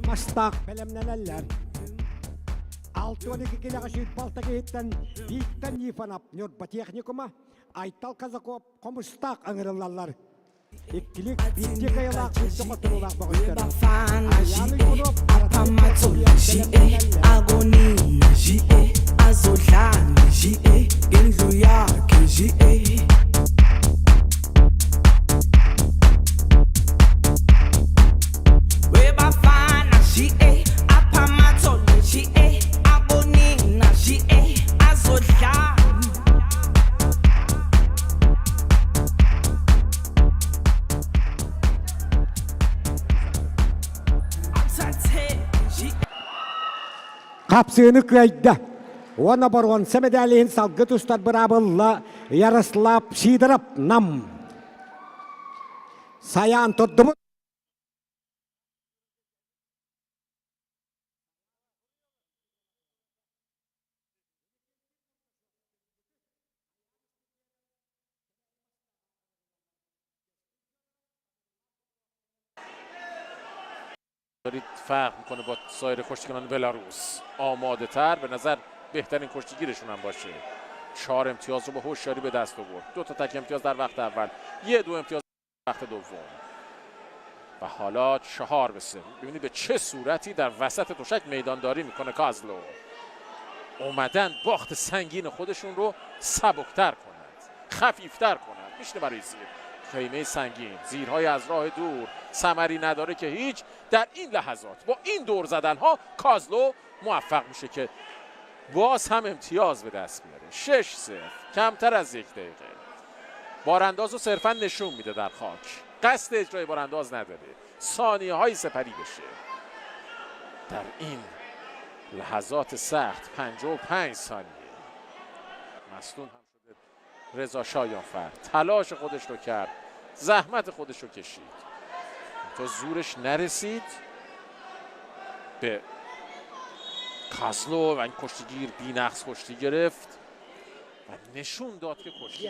Мастаах бэлэмнэнэллэр. 62 килэҕэ сүүрбэ киһиттэн Виктор Нифонов Ньурба техникума, Айтал Казаков Хомустаах ыҥырыллаллар. Иккилик биирдии кыайыылаах биирдэ хотуруулаах бөҕөстөр. Айаан Уйгунов Хапсыыны кыайда. Уонна боруонса мэдээлиһин салгы тустар быраабылла Ярослав Сидоров Нам. Сайаан турдубут. دارید فرق میکنه با سایر کشتیگیران بلاروس آماده تر به نظر بهترین کشتیگیرشون هم باشه چهار امتیاز رو با هوشیاری به دست آورد دو تا تک امتیاز در وقت اول یه دو امتیاز وقت دوم و حالا 4-3 ببینید به چه صورتی در وسط تشک میدانداری میکنه کازلو اومدن باخت سنگین خودشون رو سبکتر کنند خفیفتر کنند میشینه برای زیر خیمه سنگین زیرهای از راه دور ثمری نداره که هیچ در این لحظات با این دور زدن ها کازلو موفق میشه که باز هم امتیاز به دست بیاره 6-0 کمتر از یک دقیقه بارانداز رو صرفا نشون میده در خاک قصد اجرای بارانداز نداره ثانیه های سپری بشه در این لحظات سخت 55 ثانیه مصدوم هم شده رضا شایانفر تلاش خودش رو کرد زحمت خودش رو کشید تا زورش نرسید به کازلو و این کشتیگیر بی‌نقص کشتی گرفت و نشون داد که کشتی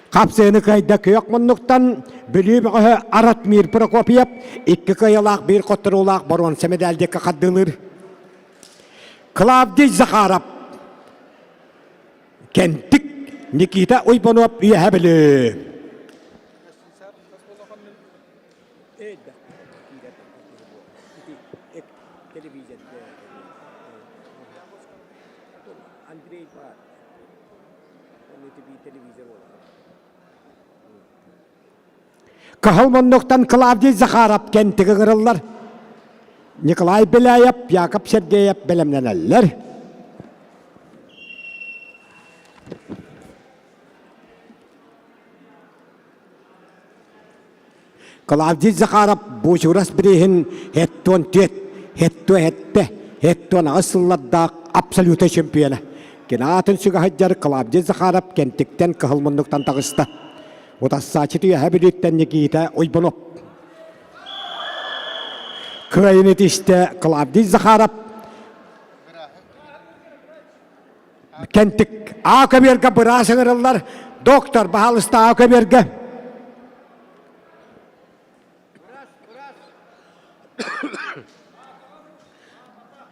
Хапсыыны кыайда күөх муннуктан Бүлүү бөҕөһө Аратмир Прокопьев икки кыайыылаах биир хотторуулаах боруонса медаль диэки хардыылыыр. Клавдий Захаров Кэнтик Никита Уйбанов Үөһэ Бүлүү. Кыһыл муннуктан Клавдий Захаров кэнтик ыҥырыллар. Николай Беляев, Яков Сергеев бэлэмнэнэллэр. Клавдий Захаров Буучурас бирииһин һэттуон түөрт, һэттуо сэттэ, һэттуон аҕыс сыллардаах абсолютнай чемпиона. Кини аатын сүгэ сылдьар Клавдий Захаров Кэнтиктэн кыһыл муннуктан таҕыста. Утассааччы Үөһээ Бүлүүттэн Никита Уйбунов. Кыайыны тистэ Клавдий Захаров Кэнтик А көбүөргэ быраас ыҥырыллар. Доктор, баһаалыста А көбүөргэ.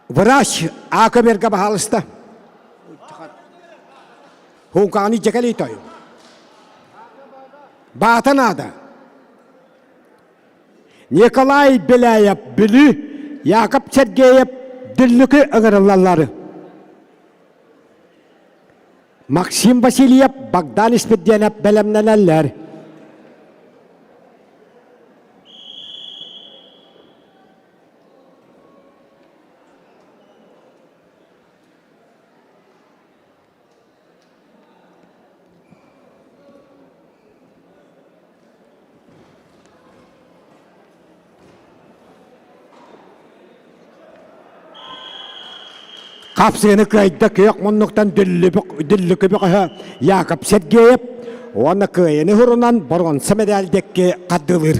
Врач А көбүөргэ баһаалыста. Хуҥкаҕын илдьэ кэлий тойон. Баата наада. Николай Беляев Бүлүү, Яков Сергеев Дүллүкү ыҥырыллаллар. Максим Васильев, Богдан Испирдиэнэп бэлэмнэнэллэр. Хапсыгыны кыайда күөх муннуктан Дүллүкү бөҕөһө Яков Сергеев уонна кыайыны хурунан боруонса мэдээлдекки хардыылыыр.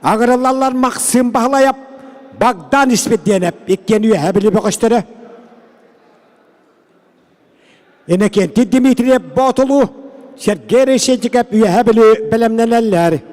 Агырыллаллар Максим Баһылайап, Богдан Испирдиэнэп иккиэн үөһэ били бөҕөстөрө. Иннокентий Дмитриев Боотулу, Сергей Решетников Үөһээ Бүлүү бэлэмнэнэллэр.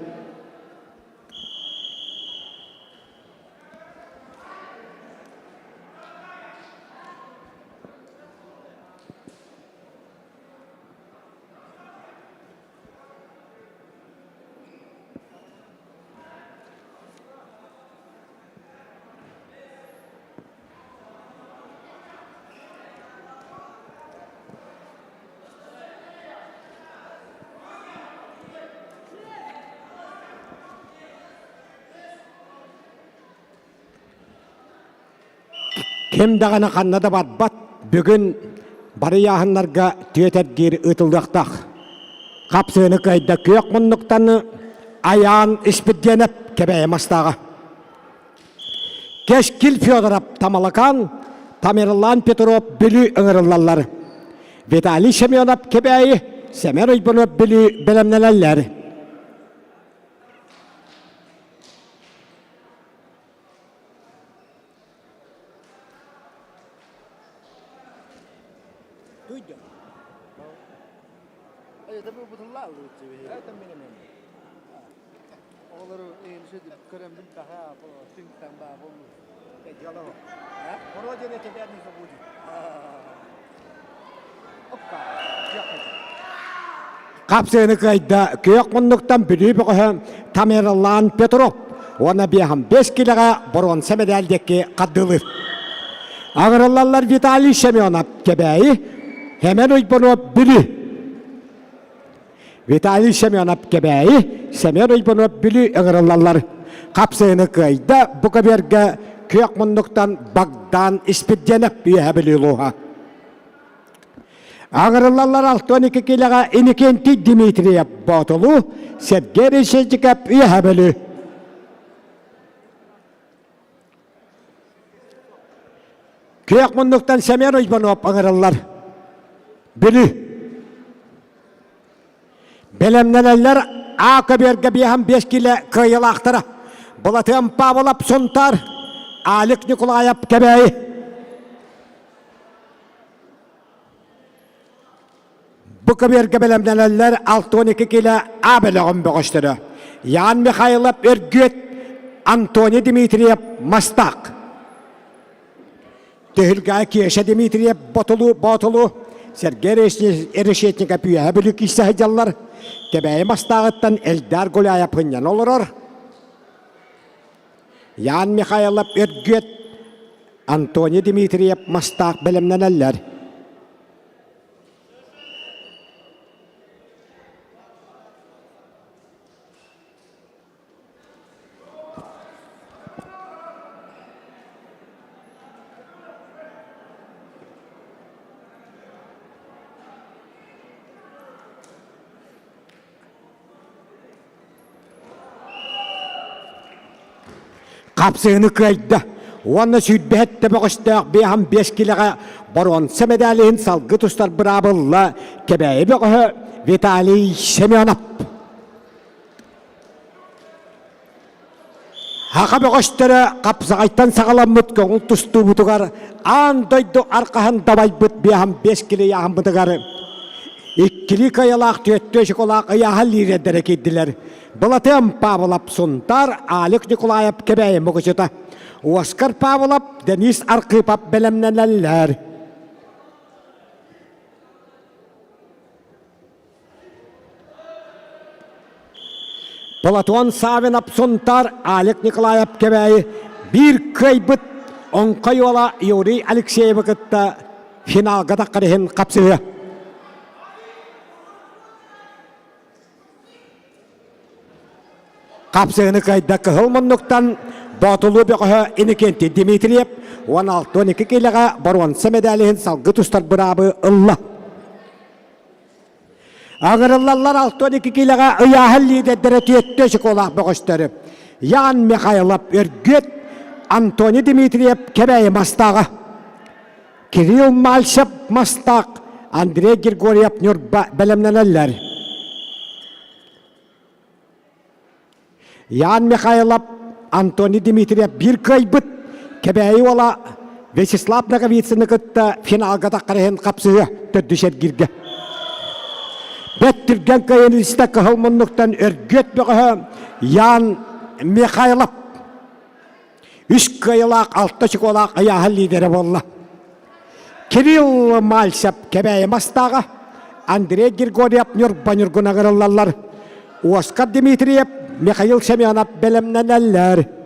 Ким даҕаны ханна да барбат, бүгүн бары ыйааһыннарга түөтэргиир ыытыллыахтаах. Хапсыыны кыайда күөх муннуктан Айаан Испирдиэнэп Кэбээйи мастааҕа. Кэскил Федоров Тамалакаан, Тамерлан Петров Бүлүү ыҥырыллаллар. Виталий Семенов Кэбээйи, Сэмэн Уйбунов Бүлүү бэлэмнэнэллэр. Хапсыыны кыайда күөх муннуктан Бүлүү бөҕөһө Тамерлан Петров уонна биэһэн бэс килэҕэ боруонса мэдээль диэки хардыылыыр. Аҕырыллаллар Виталий Семенов Кэбээйи, Хэмэн Уйбанов Бүлүү. Виталий Семенов Кэбээйи, Семен Уйбанов Бүлүү ыҥырыллаллар. Хапсыыны кыайда бу көбүөргэ күөх муннуктан Богдан Испирдиэнэп Үөһэ Бүлүү улууһа. Аҕырыллаллар 62 килэҕэ Иннокентий Дмитриев Боотулуу, Сергей Решетников Үөһэ Бүлүү. Күөх муннуктан Семен Уйбанов ыҥырыллар. Бүлүү. Бэлэмнэнэллэр А көбүөргэ биэһэн биэс килэ кыайыылаахтара. Былатыан Павлов Сунтаар, Алик Николаев Кэбээйи. Бу көбүөргэ бэлэмнэнэллэр 62 килэ А бөлөҕүн бөҕөстөрө. Ян Михайлов Өргүөт, Антоний Дмитриев Мастаах. Түһүлгэ Кеша Дмитриев Ботулу Боотулу, Сергей Решетников Үөһэ Бүлүү киирсэ сылдьаллар. Кэбээйи Мастааҕыттан Эльдар Гуляев хынньан олорор. Ян Михайлов Өргүөт, Антоний Дмитриев Мастаах бэлэмнэнэллэр. Хапсыһыны кыайда уонна сүүрбэһэттэ бөҕөстөөх биэһэн биэс килэҕэ боруонса мэдээлиһин салгы тустар быраабылла Кэбээйи бөҕөһө Виталий Семенов. Саха бөҕөстөрө хапсаҕайтан саҕаламмыт көҥүл тустуубутугар аан дойду арҕаһын дабайбыт биэһэн биэс килэ ыйааһыммытыгар иккилии кыайалаах түөттүө шоколаах ыйааһын лиидэрдэрэ киирдилэр. Былатыан Павлов Сунтаар, Алик Николаев Кэбээйи Мукучута, Оскар Павлов, Денис Архипов бэлэмнэнэллэр. Платон Савинов Сунтаар, Алик Николаев Кэбээйи биир кыайбыт оҥхой уола Юрий Алексеевы кытта финалга таххар иһин хапсыһыа. Хапсыһыны кыайда кыһыл муннуктан Боотулуу бөҕөһө Иннокентий Дмитриев 16-12 киилэҕэ боруонса мэдээлиһин салгыы тустар быраабы ылла. Аҥырыллаллар 62 киилэҕэ ыйааһын лиидэрдэрэ түөттэ очукуолаах бөҕөстөрү Ян Михайлов Өргүөт, Антоний Дмитриев Кэбээйи Мастааҕа, Кирилл Мальцев Мастаах, Андрей Григорьев Ньурба бэлэмнэнэллэр. Ян Михайлов, Антоний Дмитриев биир кыайбыт, Кэбээйи уола Вячеслав Ноговицыны кытта финалга таххар иһин хапсыһыа төрдүс эргииргэ. Бэт түргэн кыайын истэ кыһыл муннуктан өргүөт бөҕөһө Ян Михайлов үс кыайылаах алта очукуолаах ыйааһын лидерэ буолла. Кирилл Мальцев Кэбээйи Мастааҕа, Андрей Григорьев Ньурба Ньургун ыҥырыллаллар. Оскар Дмитриев, Михаил Семенов бэлэмнэнэллэр.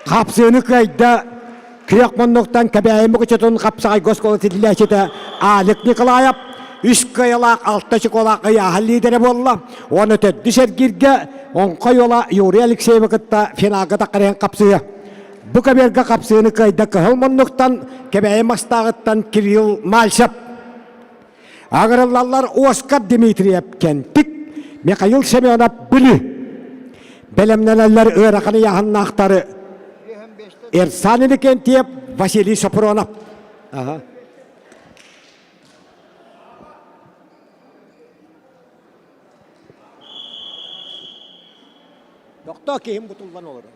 Хапсыыны кыайда күөх муннуктан Кэбээйи Мукучутун хапсаҕайга оскуола тиллээччитэ Алик Николаев үс кыайалаах алта очукуолаах ыйааһын лиидэрэ буолла. Уонна төрдүс эргииргэ Оҥхой уола Юрий Алексеевы кытта финалга таххарыһан хапсыһыа. Бу көбүөргэ хапсыыны кыайда кыһыл муннуктан Кэбээйи Мастааҕыттан Кирилл Мальцев. Агырыллаллар Оскар Дмитриев Кентик, Михаил Семенов Бүлүү. Бэлэмнэнэллэр ыарахан ыйааһыннаахтары Эрсан Иннокентьев, Василий Сопронов. Ага. Тохтоо киһим бутуллан олорор.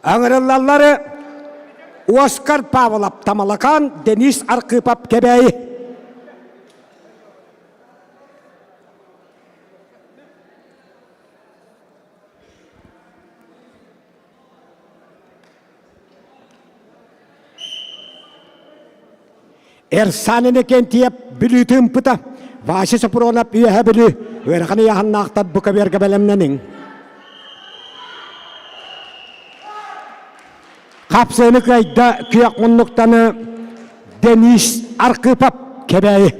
Аҥырыллаллары Оскар Павлов Тамалакаан, Денис Архипов Кэбээйи. Эрсан Иннокентьев Бүлүү тыымпыта, Вася Сопронов Үөһэ Бүлүү ыарахан ыйааһыннаахтар бу көбүөргэ бэлэмнэниҥ. Хапсыыны кыайда күөх муннуктаны Денис Архипов Кэбээйи.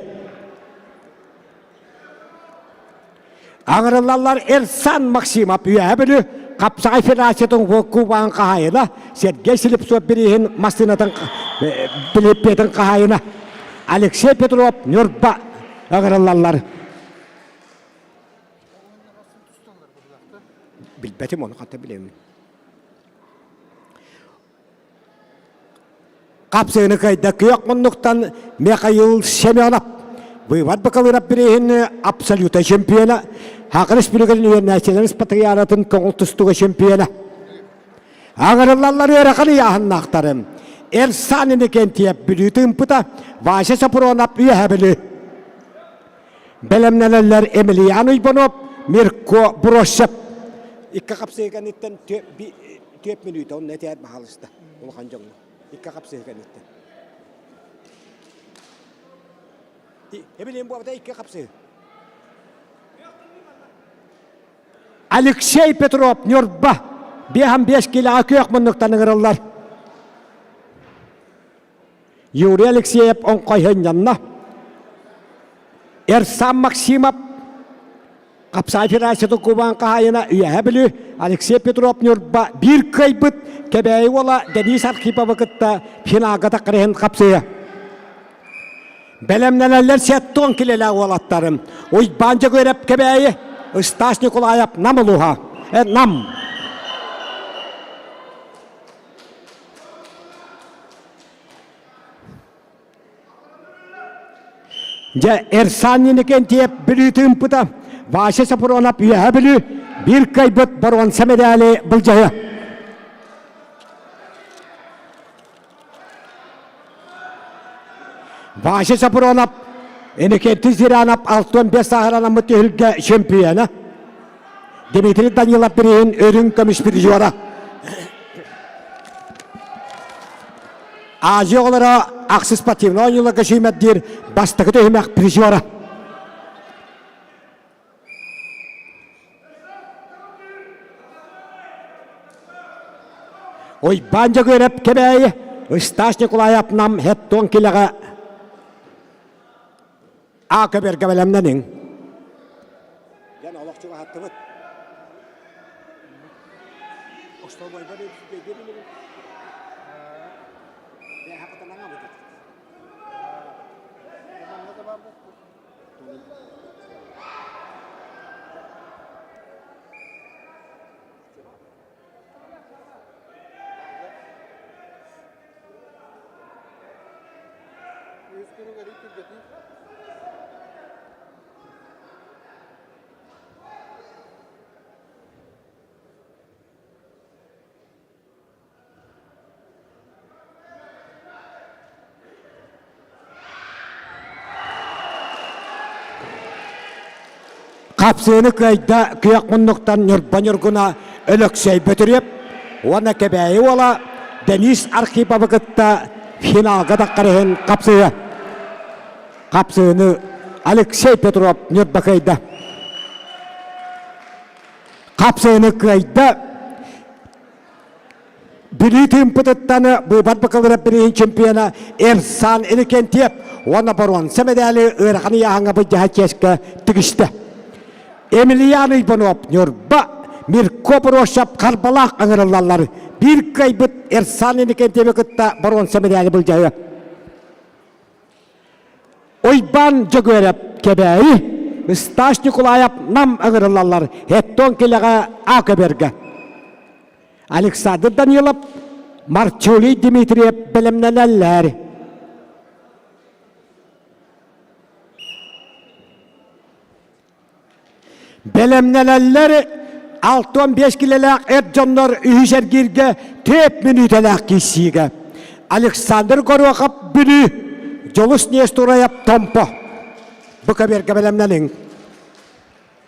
Аҥырыллаллар Эрсан Максимов Үөһэ Бүлүү Хапсаҕай Федерациятын кубогын хаһаайына Сергей Слепцов бирииһин массыынатын билиппиэтин хаһаайына Алексей Петров Ньурба ыҥырыллаллар. Билбэтим ону хата билэбин. Хапсыыны кыайда күөх муннуктан Михаил Семенов. Выбор бакалаврат бирииһин абсолюта чемпиона. Саха Республикатын үөрэнээччилэрин спартакиадатын көҥүл тустууга чемпиона. Аҥырыллаллар ыарахан ыйааһыннаахтарым. Эрсан Иннокентьев Бүлүү тыымпыта, Вася Сапронов Үөһэ Бүлүү. Бэлэмнэнэллэр Емельян Уйбанов, Мирко Бросев. Икки хапсыһы кэнниттэн түөрт мүнүүтэ, онно этээр баһаалыста улахан дьоҥҥо. Икки хапсыһы кэнниттэн. Эбилиэн буолбата икки хапсыһы. Алексей Петров, Ньурба, 55 килоҕа күөх муннуктан ыҥырыллар. Юрий Алексеев оҥхойһунньанна. Эрсан Максимов Хапсаай Федерациятын кубаан хаһаайына Үөһэ Бүлүү Алексей Петров Ньурба биир кыайбыт Кэбээйи уола Денис Архиповы кытта финалга таххарыһын хапсыйа. Бэлэмнэнэллэр сеттон килэлээх уолаттарым. Уйбаан Дьөгүөрэп Кэбээйи, Стас Николаев Нам улууһа. Нам. Дьэ, Эрсан Иннокентьев Бүлүү тыымпыта, Вася Сапронов Үөһэ Бүлүү биир кыайбыт боруонса мэдээли былдьаһыа. Вася Сапронов Иннокентий Зырянов 65 сааһыранаммыт түһүлгэ чемпиона. Дмитрий Данилов бирииһин үрүҥ көмүс призера. Азия оҕолоро ахсыс спортивнай оонньууларга сүүмэрдиир бастакы түһүмэх призера. Уйбаан Дьөгүөрэп Кэбээйи, Стас Николаев Нам Хеттон килэҕэ А көбүөргэ бэлэмнэниҥ. Дьэн олох чугаһаттыбыт. Остолбойбар билибин. Хапсыыны кыайда күөх муннуктан Ньурба Ньургуна Өлөксөй Бөтүрүөп уонна Кэбээйи уола Денис Архиповы кытта финалга таххар иһин хапсыһыа. Хапсыыны Алексей Петров Ньурба кыайда. Хапсыыны кыайда Бүлүү тыымпытыттан быыбар бакалавриат бирииһин чемпиона Эрсан Иннокентьев уонна боруонса мэдээли ыарахан ыйааһыҥҥа былдьаһа чиэскэ тигистэ. Емельян Иванов Ньурба, Мирко Бросов Харбалаах ыҥырыллаллар. Биир кыайбыт Эрсан Иннокентьевы кытта боруонса мэдээли былдьаһыа. Уйбаан Дьөгүөрэп Кэбээйи, Стас Николаев Нам ыҥырыллаллар Хеттон килэҕэ А көбүөргэ. Александр Данилов, Марчулий Дмитриев бэлэмнэнэллэр. Бэлэмнэнэллэр 65 килэлээх эр дьоннор үһүс эргииргэ түөрт мүнүүтэлээх киирсиигэ. Александр Горохов Бүлүү, Дьулус Нестураев Томпо. Бу көбүөргэ бэлэмнэниҥ.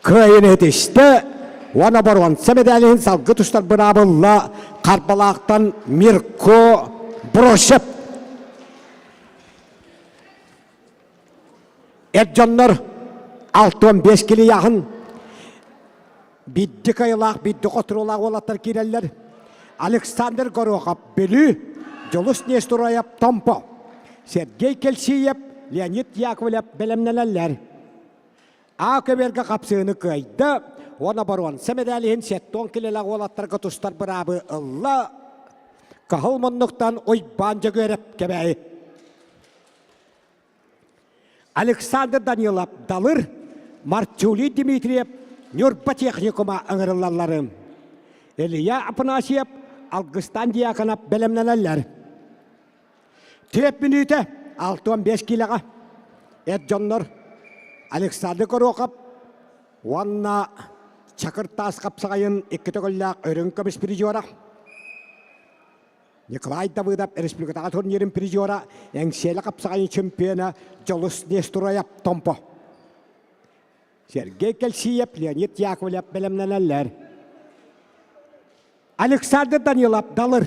Кыайын этистэ уонна боруонса мэдээлиһин салгы тустар быраабылла Харбалаахтан Мирко Бросев. Эр дьоннор 65 килийаһын бидди кайылаах, бидди хотуруулаах уолаттар киирэллэр. Александр Горохов Бүлүү, Дьулус Нестороев Томпо, Сергей Кельсиев, Леонид Яковлев бэлэмнэнэллэр. А көбүөргэ хапсыыны кыайда уонна боруонса мэдээлиһин сеттон килэлэх уолаттарга тустар быраабы ылла. Кыһыл муннуктан Уйбаан Дьөгүөрэп Кэбээйи. Александр Данилов Далыр, Марчулий Дмитриев Ньурба техникума ыҥырыллалларын. Илья Афанасьев, Алгыстан Дьяконов бэлэмнэнэллэр. Түөрт мүнүүтэ 65 киилэҕэ эр дьоннор Александр Горохов уонна Чакыр таас хапсаҕайын икки төгүллээх үрүҥ көмүс призера Николай Давыдов республикатааҕы турнирын призера Эҥсиэлэ хапсаҕайын чемпиона Дьолус Нестороев Томпо Сергей Кельсиев, Леонид Яковлев бэлэмнэнэллэр. Александр Данилов Далыр.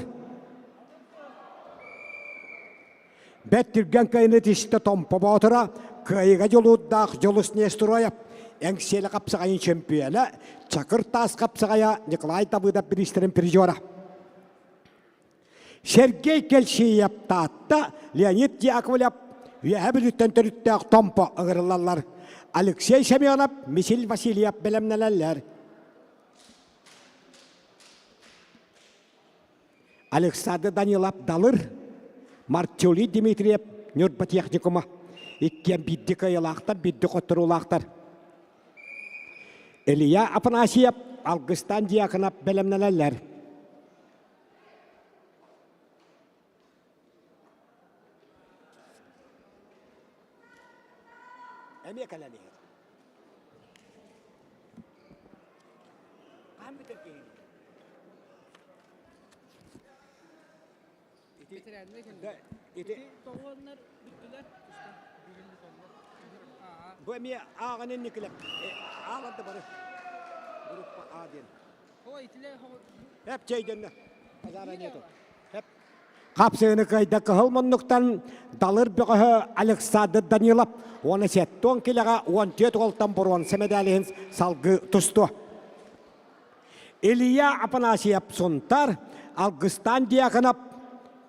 Бэт түргэн кыайыны тистэ Томпо Боотура, кыайыга дьулуурдаах Дьулус Нестроев, Эҥсиэлэ хапсаҕайын чемпиона, Чакыр таас хапсаҕайа Николай Давыдов бириистэрин призера. Сергей Кельсиев Таатта, Леонид Яковлев Үөһэ Бүлүүттэн төрүттээх Томпо ыҥырыллаллар. Алексей Семенов, Мисил Васильев бэлэмнэнэллэр. Александр Данилов Далыр, Марчули Дмитриев Ньурба техникума. Иккиэн биирдэ кыайыылаахтар, биирдэ хотторуулаахтар. Илья Афанасьев, Алгыстан Дьяконов бэлэмнэнэллэр. Эмиэ кэлэн иһэр. Хаһан бүтэр киһини? Ити тоҕуоннар бүттүлэр. Бу эмиэ ааҕан инникилэр. Аалар да бары. Группа А диэн. Хеп чэйдэннэ. Азара нету. Хеп. Хапсыыны кыайда кыһыл муннуктан Далыр бөҕөһө Александр Данилов уонна сеттон килэҕэ 14 уолтан боруонса медалиһин салгыы тустуо. Илья Афанасьев Сунтар, Алгыстан Дьяконов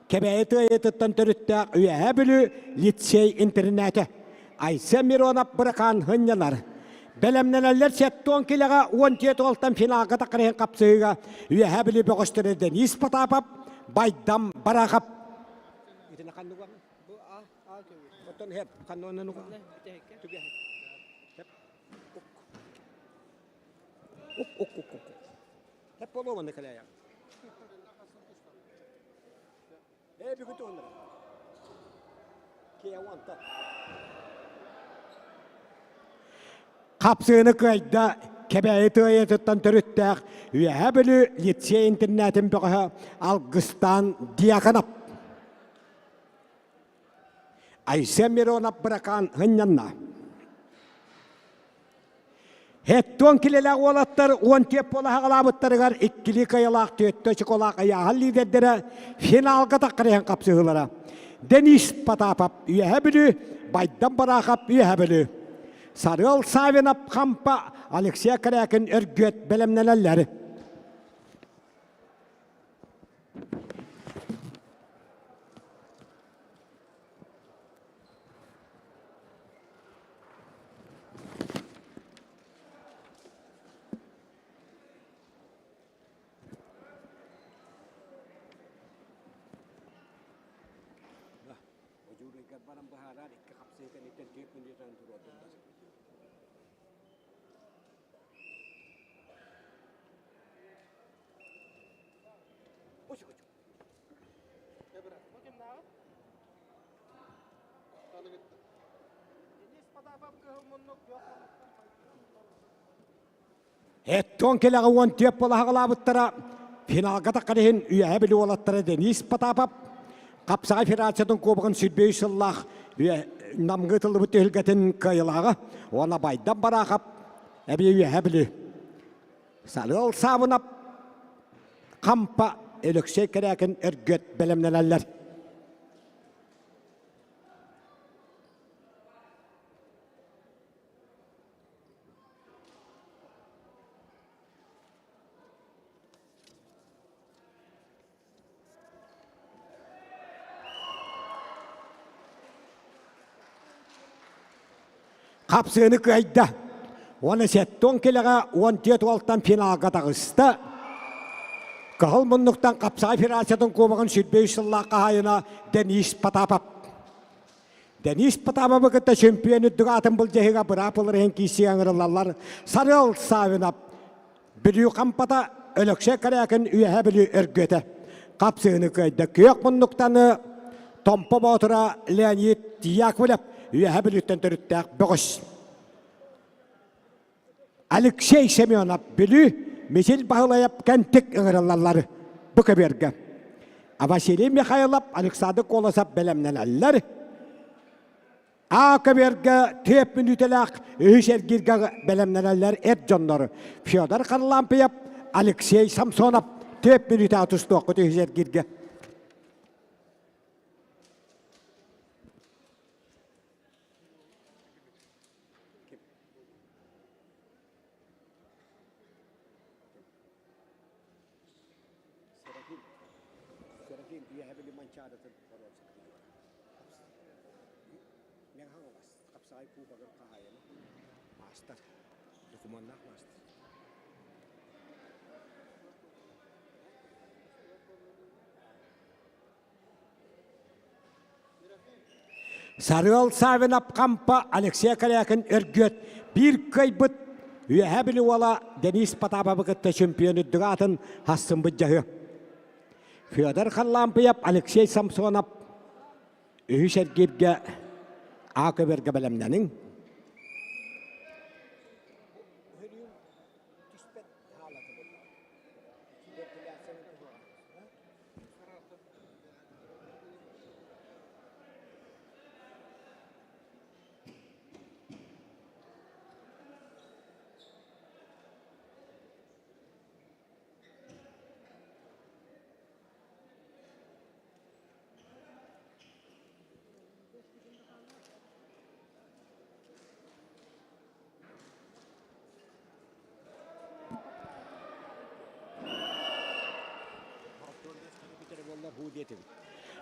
Кэбээйи тыайытыттан төрүттээх Үөһээ Бүлүү лицей интэринээтэ. Айсен Миронов быракаан сынньанар. Бэлэмнэнэллэр 70 килэҕэ 14 уолтан финалга таххар иһин хапсыһыыга Үөһээ Бүлүү бөҕөстөрө Денис Потапов, Байдам Барахов. Итини ханнык Бу А А көбү. Оттон хеп ханныгынан Түгэһик. Хеп. Ук ук ук ук. Хеп болуо кэлэйэ. Ээ бүгүн туһуннара. Хапсыыны кыайда Кэбээйи тыайатыттан төрүттээх Үөһээ Бүлүү лицей интернатын бөҕөһө Алгыстаан Дьяконов. Айсен Миронов быракаан сынньанна. Хеттон килэлээх уолаттар уон түөрт буола хаҕалаабыттарыгар иккилии кыайалаах түөттэ очуколаах ыйааһын лидердэрэ финалга таххар иһэн хапсыһыылара. Денис Потапов Үөһэ Бүлүү, Байдам Барахов Үөһэ Бүлүү. Сарыал Савинов Хампа, Алексей Корякин Өргүөт бэлэмнэнэллэр. Одьууруйгар баран быһаараар икки хапсыһы кэнниттэн түөрт мүнүүтэн туруордуннар. Эттон кэлэҕэ уон түөрт балаһаҕалаабыттара финалга таххар иһин Үөһээ Бүлүү уолаттара Денис Потапов Хапсаҕай Федерациятын кубогын сүүрбэ үс сыллаах Намҥа ыытыллыбыт түһүлгэтин кыайыылааҕа уонна Байдан Бараахап эбии Үөһээ Бүлүү Сарыал Саабынап Хампа Өлөксөй Кэрээкин Өргүөт бэлэмнэнэллэр. Хапсыыны кыайда. Уонна сеттон килэҕэ 14 уолтан финалга таҕыста. Кыһыл муннуктан хапсаҕай федерациятын кубогын 23 сыллаах хаһаайына Денис Потапов. Денис Потаповы кытта чемпион үрдүк аатын былдьаһыыга быраап ылар иһин киирсиигэ ыҥырыллаллар Сарыал Савинов, Бүлүү Хампата, Өлөксөй Корякин Үөһээ Бүлүү Өргүөтэ. Хапсыыны кыайда күөх муннуктаны Томпо Боотура Леонид Яковлев Үөһээ Бүлүүттэн төрүттээх бөҕөс. Алексей Семенов Бүлүү Мичил Баһылайап Кэнтик ыҥырыллаллар бу көбүөргэ. А Василий Михайлов, Александр Колосов бэлэмнэнэллэр. А көбүөргэ түөрт мүнүүтэлээх үһүс эргииргэ бэлэмнэнэллэр эр дьоннор Федор Харлампьев, Алексей Самсонов түөрт мүнүүтэҕэ тустуоххут үһүс эргииргэ. Сарыал Савинов Хампа Алексей Корякин Өргүөт биир кыайбыт Үөһээ Бүлүү уола Денис Потаповы кытта чемпион үрдүк аатын хассыммыт дьаһы. Федор Харлампьев, Алексей Самсонов үһүс эргииргэ А көбөргө бэлэмнэниҥ.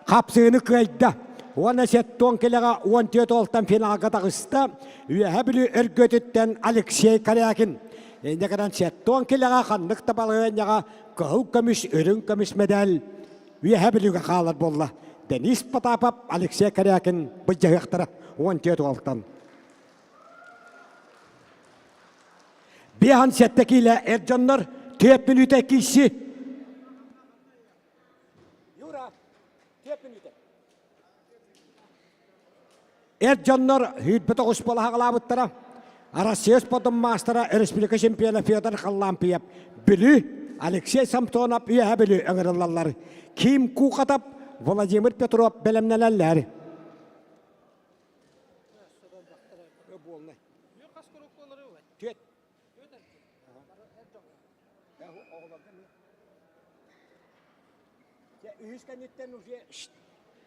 Хапсыыны кыайда. Уонна сеттон килэҕэ 14 уолтан финалга таҕыста. Үөһэ Бүлүү Өргөтүттэн Алексей Корякин. Инньэ гынан сеттон килэҕэ ханнык да балаһыанньаҕа кыһыл көмүс, үрүҥ көмүс медаль Үөһэ Бүлүүгэ хаалар буолла. Денис Потапов, Алексей Корякин былдьаһыахтара 14 уолтан. Биэһэн сэттэ киилэ эр дьоннор түөрт мүнүүтэ киирси. Юра, түөрт мүнүүтэ. Эр дьоннор 29 балаһаҕалаабыттара. Россия спордун маастара, республика чемпиона Федор Халлампиев Бүлүү, Алексей Самсонов Үөһэ Бүлүү ыҥырыллаллар. Ким Кухатов, Владимир Петров бэлэмнэнэллэр. Түөт. Үһүс кэнниттэн уже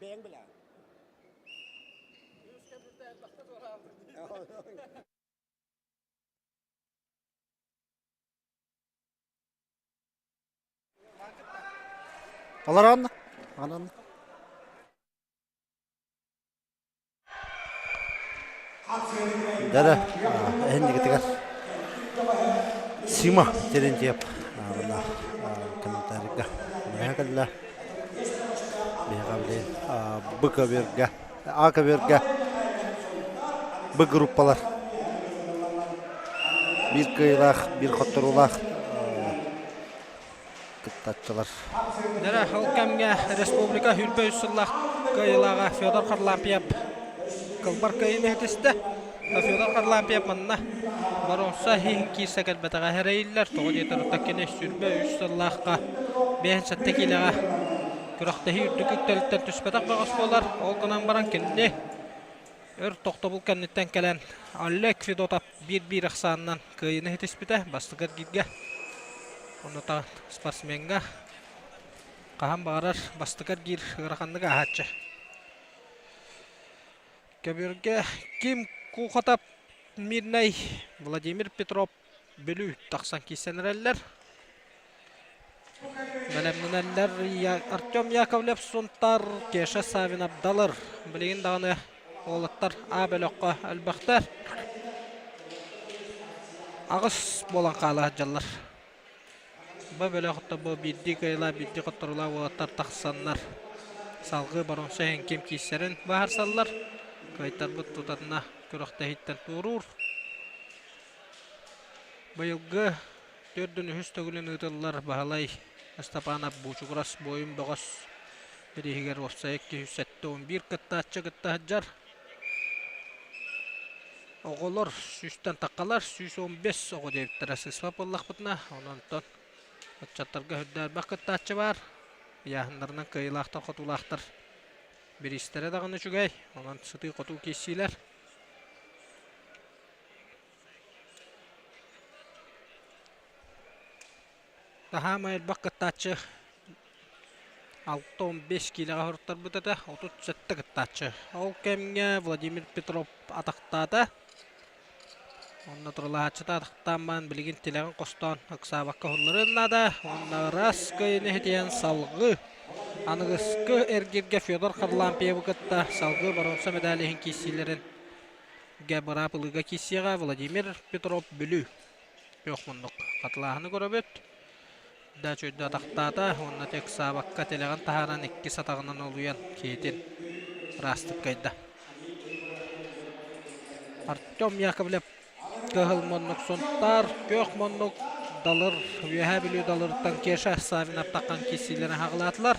бэйэҥ билэҕин. Олорон, онон Дара эһиннигитигэр Сима Терентьев мына комментарийга миэхэ кэллэ. Биһиэхэ билигин Б көбүөргэ, А көбүөргэ Б группалар биир кыайыылаах, биир хотторуулаах кыттааччылар. Дьэ, ол кэмҥэ республика 23 сыллаах кыайыылааҕа Федор Харлампьев кылбар кыайыыны ситистэ. Федор Харлампьев манна боруонса иһин киирсэ кэлбэтэҕэ эрэйиллэр. Тоҕо диэтэр кини 23 сыллаахха 57 киилэҕэ күрэхтэһии үрдүк үктэлиттэн түспэтэх бөҕөс буолар. Ол гынан баран кинини өр тохтобул кэнниттэн кэлэн Олег Федотов биир-биир ахсаанынан кыайыыны ситиспитэ бастакы эргииргэ. Онно спортсмеҥҥа хаһан баҕарар бастакы эргиир ыараханнык ааһааччы. Көбүөргэ Ким Кухотов Мирнэй, Владимир Петров Бүлүү тахсан киирсэн эрэллэр. Бэлэмнэнэллэр Артем Яковлев Сунтар, Кеша Савинов Далыр. Билигин даҕаны уолаттар А бөлөххө элбэхтэр. Аҕыс буолан хаала сылдьаллар. Бу бөлөхтө бу биирдии кыайыылаах, биирдии хотторуулаах уолаттар тахсаннар салгыы боруонса иһин ким киирсэрин быһаарсаллар. Кыайтарбыт тутатына күрэхтэһииттэн туоруур. Быйылгы төрдүн үһүс төгүлүн ыытыллар Баһылай Ыстапаанап Буучугурас буойун бөҕөс бирииһигэр уопсайа 271 кыттааччы кытта сылдьар. Оҕолор сүүстэн таххалар, 115 оҕо диэбиттэрэ сыыспат буоллахпытына, онон ыччаттарга үрдээрбэх кыттааччы баар. Ыйааһыннарынан кыайыылаахтар-хотуулаахтар бириистэрэ даҕаны үчүгэй, онон сытыы-хотуу киирсиилэр. Таһаамай элбэх кыттааччы 65 киилэҕэ суруттарбыт этэ, 37 кыттааччы. Ол кэмҥэ Владимир Петров атахтаата. Онно турулаһааччыта атахтаан баран билигин тилэҕин хостоон ыксаабакка уһулларыан наада. Уонна ыраас кыайыыны иһитийэн салгыы аныгыскы эргиргэ Федор Харлампьевы кытта салгыы боруонса медаль иһин киирсиилэрин гэ быраап ылыыга киирсиэҕэ Владимир Петров Бүлүү. Күөх муннук хатылааһыны көрөбүт. Да чөйдө атахтаата уонна текстаабакка тилэҕин таһааран иккис атаҕынан олуйан киһитин ыраастык кыайда. Артем Яковлев кыһыл муннук Сунтаар, күөх муннук Далыр, Үөһээ Бүлүү Далырыттан Кеша Савинов таххан киирсиилэрин хаҕылаатылар.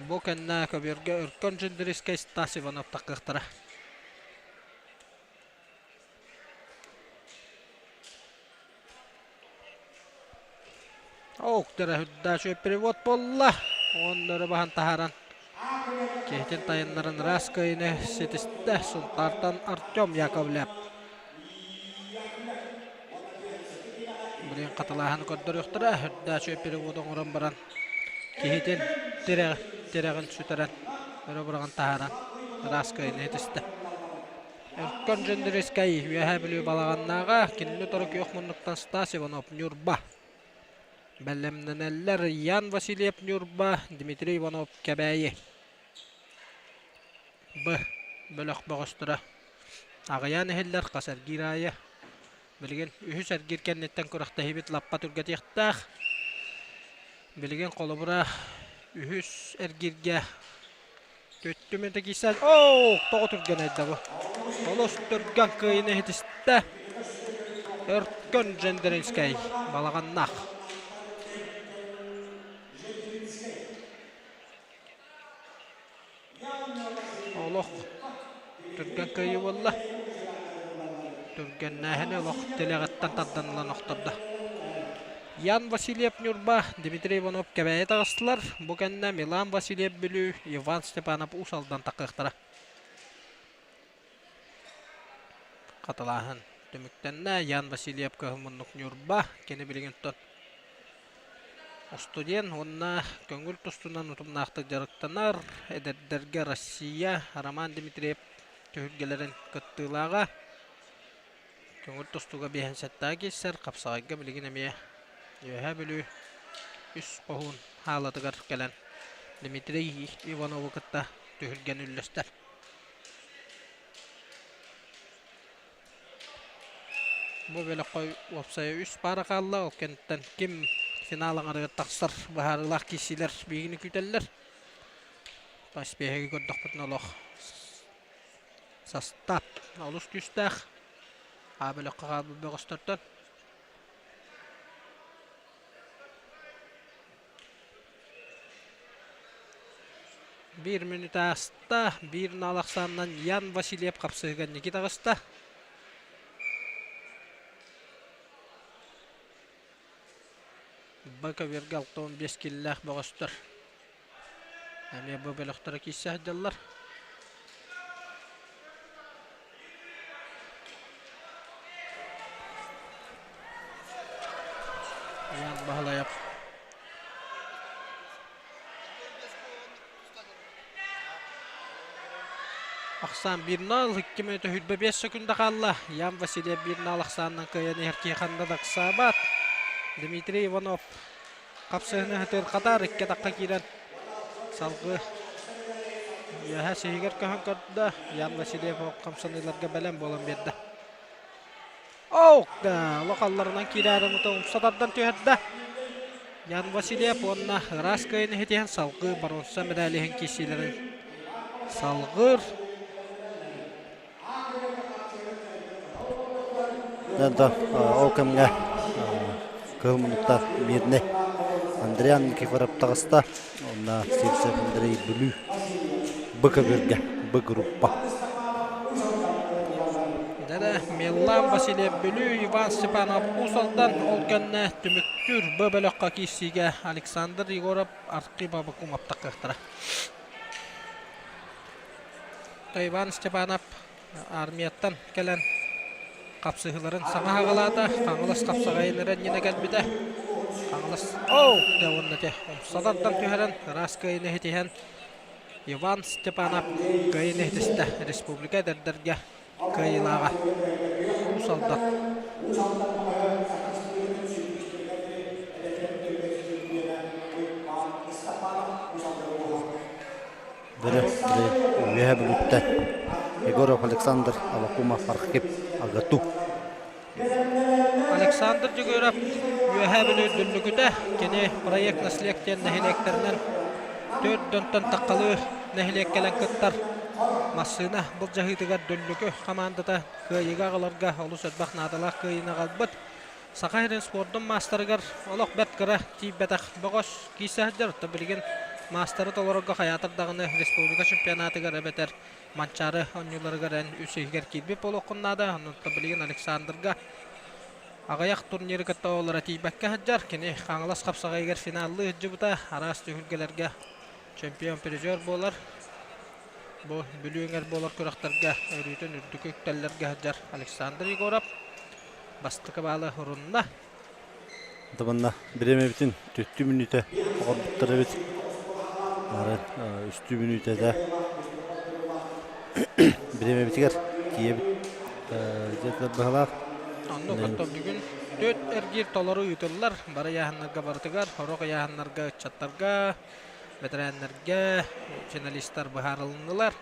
Бу кэннэ көбүөргэ Өркөн Дьиндирискэй Стас Иванов таххыахтара. Октара үрдээчү перевод буолла. Уонна баһан таһааран киһитин тайыннаран ыраас кыайыыны ситистэ Сунтаартан Артем Яковлев. Билигин хатылааһыны көрдөрүөхтэрэ. Үрдээчү перевод оҥорон баран киһитин тирэҕин сүтэрэн өрө быраҕан таһааран ыраас кыайыыны ситистэ. Өркөн Дьөндүрүскэй Үөһээ Бүлүү Балаҕаннааҕа кинини утары күөх муннуктан Стас Иванов Ньурба. Бэлэмнэнэллэр Ян Васильев Ньурба, Дмитрий Иванов Кэбээйи. Б. Бөлөх бөҕөстөрө. Аҕыйаан иһиллэр хас эргиир аайы. Билигин үһүс эргиир кэнниттэн күрэхтэһиибит лаппа түргэтиэхтээх. Билигин холобура үһүс эргииргэ Төттүм этэ киирсэн, оо, тоҕо түргэн айда бу. Олус түргэн кыайыыны иһитистэ. Өркөн Жендеринскэй балаҕаннаах. Олох түргэн кыайыы буолла. Түргэннээһини олох тилэҕиттэн тардан ылан охтордо. Ян Васильев Ньурба, Дмитрий Иванов Кэбээйи таҕыстылар. Бу кэннэ Милан Васильев Бүлүү, Иван Степанов Уус Алдан таххыахтара. Хатылааһын түмүктэннэ. Ян Васильев кыһыл муннук Ньурба. Кини билигин оттон студент уонна көҥүл тустунан утумнаахтык дьарыктанар. Эдэрдэргэ Россия, Роман Дмитриев түһүлгэлэрин кыттыылааҕа. Көҥүл тустууга биэһин сэттэҕэ киирсэр, хапсаҕайга билигин эмиэ Үөһээ Бүлүү үс хоһуун хаалатыгар кэлэн Дмитрий Иванову кытта түһүлгэни үллэстэр. Бу бөлөххө уопсайа үс паара хаалла, ол кэнниттэн ким финал аҥарыгар тахсар быһаарыылаах киирсиилэр биһигини күүтэллэр. Паспеһиги көрдөхпүтүнэ олох Састаап олус күүстээх. А бөлөххө хаалбыт бөҕөстөртөн. Биир мүнүүтэ ааста, биир наал ахсаанынан Ян Васильев хапсыһыыга инники таҕыста. Б көбүөргэ 65 киллээх бөҕөстөр. Эмиэ бу бөлөхтөрө киирсэ сылдьаллар. Иван Баһылайап Ахсаан 1-0, 2 мүнүүтэ 25 секунда хаалла. Ян Васильев 1-0 ахсаанынан кыайан иһэр киһи ханна да ыксаабат. Дмитрий Иванов Хапсыһыны сытыырхатар, икки атахха киирэн салгыы. Үөһэ сиһигэр көһөн көрдө. Ян Васильев хамсаныыларга бэлэм буолан биэрдэ. Оок да, олох алларынан киирээри умса тардан түһэрдэ. Ян Васильев уонна ыраас кыайын иһитиһэн салгыы боруонса мэдээлиһин киирсиилэрин салгыыр. Да, ол кэмҥэ кыһыл муннуктаах мирнэй Андриан Никифоров таҕыста. Онно Сивцев Андрей Бүлүү Б көбүөргэ Б группа. Дэрэ Меллан Васильев Бүлүү, Иван Степанов Уус Алдан ол кэннэ түмүктүүр Б бөлөххө киирсиигэ Александр Егоров Архип Абакумов таххыахтара. Иван Степанов армияттан кэлэн хапсыһыыларын саҥа хаҕалаата. Хаҥалас хапсаҕайын эрэ иннинэ кэлбитэ. Хаҥалас оу дэ уонна те умсалартан түһэрэн ыраас кыайыыны иһитиһэн Иван Степанов кыайыыны иһитистэ республика эдэрдэргэ кыайыылааҕа Уус Алдан. Бөрө Үөһэ Бүлүүттэн Егоров Александр Авакумов Архип АГАТУ. Александр Дьөгүөрэп Үөһээ Бүлүү Дүллүкүтэ кини проект наследие диэн нэһилиэктэринэн төрт дьонтон таххалыы нэһилиэк кэлэн кыттар. Массыына былдьаһыытыгар Дүллүкү хамаандата кыайыыга аҕаларга олус элбэх наадалаах кыайыыны аҕалбыт. Саха сирин спордун маастарыгар олох бэрт кыра тиийбэтэх бөҕөс киирсэ сылдьар. Оттон билигин маастары толорорго хайаатар даҕаны республика чемпионатыгар эбэтэр Манчаары оонньууларыгар эн үс иһигэр киирбит буолуоххун наада. Онон билигин Александрга аҕыйах турниры кытта оҕолоро тиийбэккэ сылдьар. Кини Хаҥалас хапсаҕайыгар финаллыы сылдьыбыта. Араас түһүлгэлэргэ чемпион-призер буолар. Бу Бүлүү эҥэр буолар күрэхтэргэ өрүүтүн үрдүкү үктэллэргэ сылдьар Александр Егоров бастакы баалы урунна. Табанна бириэмэбитин түттүү мүнүүтэ оҕорбуттар эбит. Ары үстүү мүнүүтэтэ бириэмэбитигэр тиийэбит дьиэтилэр быһалаах. Оннук оттон бүгүн төрт эргиир толору ыытыллар. Бары ыйааһыннарга барытыгар, сорох ыйааһыннарга ыччаттарга, бэтэрээннэргэ финалистар быһаарылыннылар.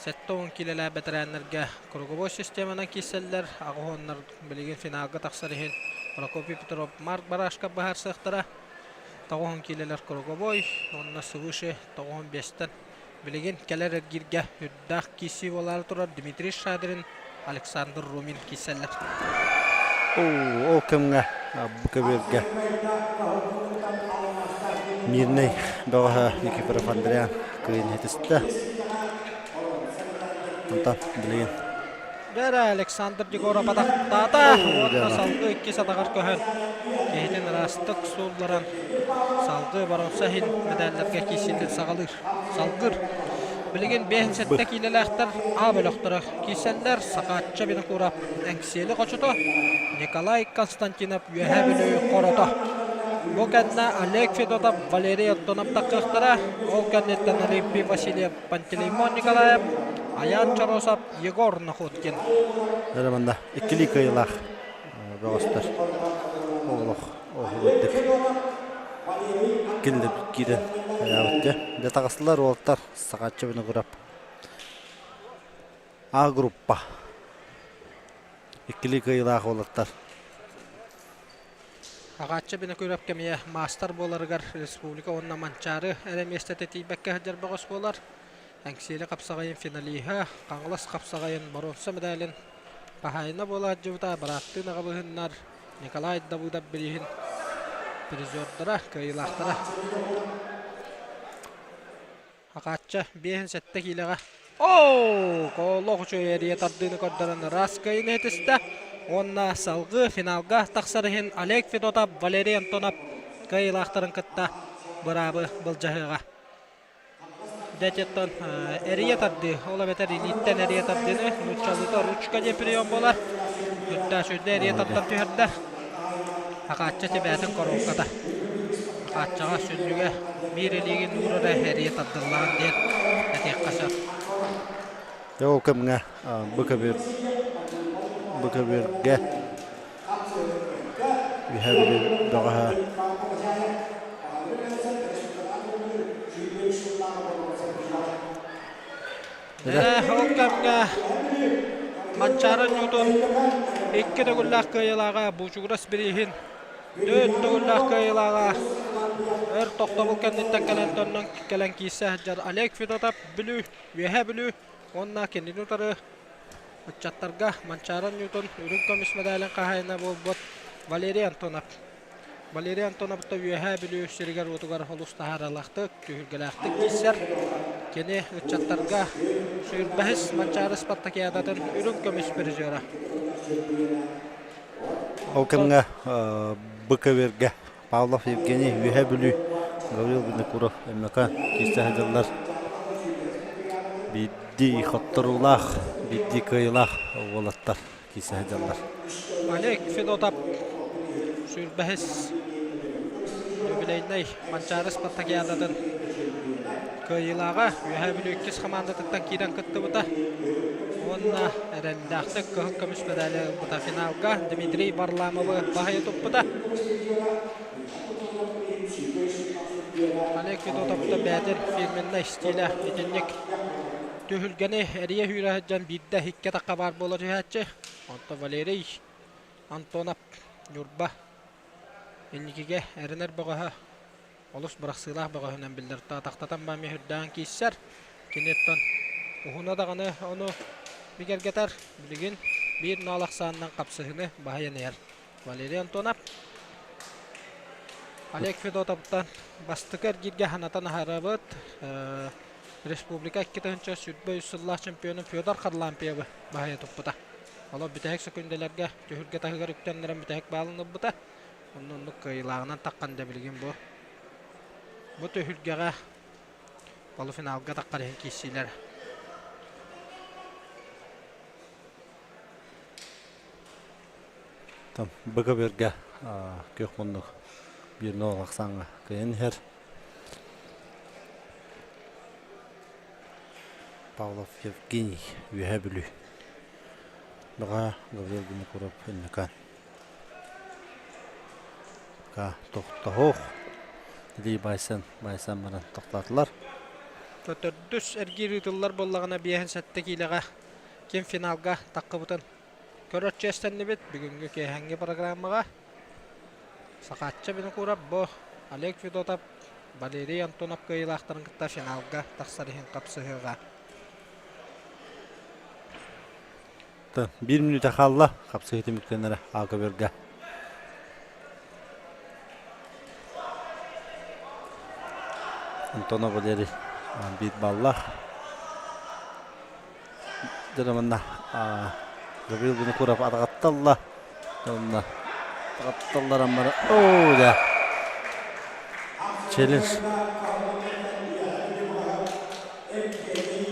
70 киилэлээх бэтэрээннэргэ круговой системанан киирсэллэр. Аҕыс билигин финалга тахсар иһин Прокопий Петров, Марк Барашков быһаарсыахтара. 90 киилэлэр круговой уонна свыше 95-тэн билигин кэлэр эргииргэ үрдээх киирсии буолаары турар Дмитрий Шадрин, Александр Румин киирсэллэр. Ол кэмҥэ бу көбүөргэ Мирнэй бөҕөһө Никифоров Андриан кыайын иһитистэ. Онтон билигин Бэрэ Александр Егоров атахтаата уонна салгыы иккис атаҕар көһөн киһитин ыраастык суулларан салгыы боруонса иһин мэдээллэргэ киирсиитин саҕалыыр. Салгыр. Билигин 57 киилэлээхтэр А бөлөхтөрө киирсэллэр. Сахаачча Винокуров Эҥсиэли хочото, Николай Константинов Үөһээ Бүлүү хорото. Бу кэннэ Олег Федотов, Валерий Антонов таххыахтара. Ол кэнниттэн Олимпий Васильев, Пантелеймон Николаев, Аян Чоросов, Егор Находкин. Эрэ манна иккилии кыайыылаах бөҕөстөр олох оһугурдук кинилэр киирэн хайаабыт дьэ дьэ таҕыстылар уолаттар Сахааччы Виногуров А группа иккилии кыайыылаах уолаттар Аҕааччы Винокуров кэмиэ маастар буоларыгар республика уонна Манчаары эрэ миэстэтэ тиийбэккэ сылдьар бөҕөс буолар. Эҥсиэли хапсаҕайын финалиһа, Хаҥалас хапсаҕайын боруонса мэдээлин хаһаайына буолааччыбыта бырааттыы наҕабыһыннар Николай Давыдов бирииһин призердара, кыайыылаахтара. Хакаачча биэһин сэттэ киилэҕэ Оо, олох үчүгэй эрийэ тардыыны көрдөрөн ыраас кыайыыны этистэ уонна салгыы финалга тахсар иһин Олег Федотов, Валерий Антонов кыайыылаахтарын кытта быраабы былдьаһыаҕа. Дэтиттэн эрийэ тардыы, ол эбэтэр илииттэн эрийэ тардыыны нууччалыыта ручка диэн прием буолар. Үрдээх сүрдэ эрийэ тардан түһэрдэ. Хакаачча тибээтин коробката. Хакааччаҕа сүнньүгэ биир илиигин уур эрэ эрийэ тардыллаҕын диэн этиэххэ сөп. Дьэ ол кэмҥэ бу көбүөр бу көбүөргэ Үһэ Бүлүү бөҕөһө Эрэ ол кэмҥэ Манчаары Ньуутун икки төгүллээх кыайыылааҕа Буучугурас бирииһин түөрт төгүллээх кыайыылааҕа өр тохтобул кэнниттэн кэлэн төннөн кэлэн киирсэ сылдьар Олег Федотов Бүлүү, Үөһээ Бүлүү уонна кинини утары ыччаттарга Манчаары Ньуутун үрүҥ көмүс мэдээлин хаһаайына буолбут Валерий Антонов. Валерий Антоновта Үөһээ Бүлүү сиригэр-уотугар олус таһаарыылаахтык, түһүлгэлээхтик киирсэр. Кини ыччаттарга сүүрбэһис Манчаары спартакиадатын үрүҥ көмүс призера. Ол кэмҥэ БКВ-гэ Павлов Евгений Үөһээ Бүлүү, Гаврил Винокуров МК киирсэ сылдьаллар. Биирдии хотторуулаах, биирдии кыайыылаах уолаттар киирсэ сылдьаллар. Олег Федотов сүүрбэһис юбилейнай Манчаары спартакиадатын кыайыылааҕа Үөһээ Бүлүү иккис хамаандатыттан киирэн кыттыбыта уонна эрэллээхтик кыһыл көмүс мэдээли ылбыта. Финалга Дмитрий Варламовы баһыйа туппута. Олег Федотов бэйэтин фирменнай стилэ итинник Түһүлгэни эрийэ сүүрэ сылдьан биирдэ икки атахха баар буола түһээччи. Онтон Валерий Антонов Ньурба инникигэ эрэнэр бөҕөһө олус бырахсыылаах бөҕөһүнэн биллэр. Атахтатан бааммы үрдээн киирсэр. Киниттэн уһуна даҕаны ону бигэргэтэр. Билигин биир ноол ахсаанынан хапсыһыыны баһыйан иһэр. Валерий Антонов Олег Федотовтан бастакы эргииргэ санатан аһарабыт. Республика 2023 сыллаах чемпионун Федор Харлампьевы баһыйа туппута. Олор бүтэһик сөкүндэлэргэ түһүлгэ таһыгар үктэннэрэн бүтэһик баалын ылбыта. Онно оннук кыайыылааҕынан таххан да билигин бу бу түһүлгэҕэ полуфиналга таххар иһин киирсиилэр. БКБ-га күөх муннук биир нол ахсааҥҥа кыайан иһэр. Павлов Евгений, Үөһээ Бүлүү. Баҕа Гаврил Винокуров Өннөкөөн. Ка тохтоһуох. Дии Байсан, Байсан баран тохтоотулар. Төрдүс эргиир ыытыллар буоллаҕына биэһин сэттэ киилэҕэ ким финалга таххыбытын көрөр чиэстэннибит. Бүгүҥҥү киэһэҥҥи программаҕа Сахаачча Винокуров бу Олег Федотов, Валерий Антонов кыайыылаахтарын кытта финалга тахсар иһин хапсыһыаҕа. Биир мүнүүтэ хаалла хапсыһыы түмүктэнэрэ Аакабырга. Антонов Валерий биир баллаах. Дьэ манна Гаврил Винокуров араҕатталла. Онно араҕатталларан баран оо да челлендж.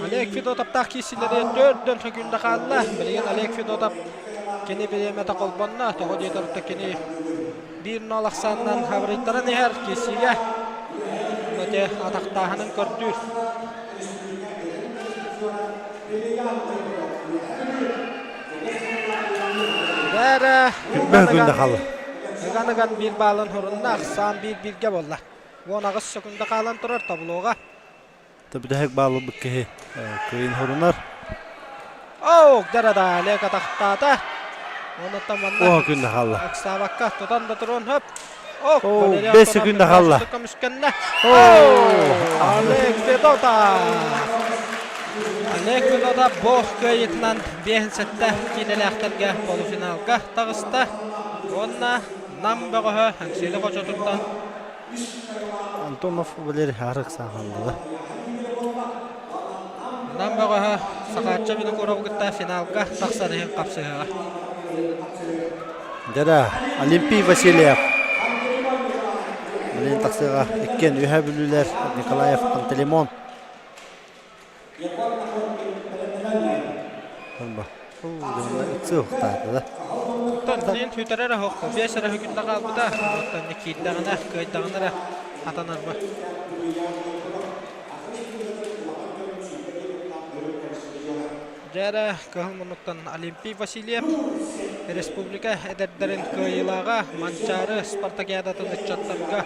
Олег Федотовтаах киирсиилэри төрдөн сөкүүндэ хаалла. Билигин Олег Федотов кини бириэмэтэ холбонно. Тоҕо диэтэр кини биир нол ахсаанынан хабырыйтаран иһэр киирсиигэ ити атахтааһынын көрдүүр. Бээрэ Күндэ хаалла. Ыган-ыган биир баалын хорунна, ахсаан биир-бииргэ буолла. 18 секунда хаалан турар таблоға. Бүтэһик баалылбыт киһи кыайын хорунар. Оок, дара Олег атахтаата. Онуттан манна О, күндэ хаалла. Ыксаабакка тутан да турун хөп. О, 5 секунда хаалла. Көмүскэннэ. Олег Федотов. Олег Федотов бох кыайыытынан 5-7 киилэлээхтэргэ полуфиналга таҕыста. Уонна Нам бөҕөһө Аҥсиэли хочотуттан Антонов Валерий Харык саахаллыга. Нам бөҕөһө Сахаачча Винокурову кытта финалга тахсан иһин хапсыһыаҕа. Дьэ Олимпий Васильев. Билин тахсыаҕа иккиэн үһэ бүлүүлэр Николаев Пантелеймон. Оттон сүтэрэр оһох биэс эрэ күндэ хаалбыта. Оттон киирдэҕинэ, кыайдаҕына эрэ хатанарба. Дьэ эрэ кыһыл муннуктан Олимпий Васильев республика эдэрдэрин кыайыылааҕа Манчаары спартакиадатын ыччаттарга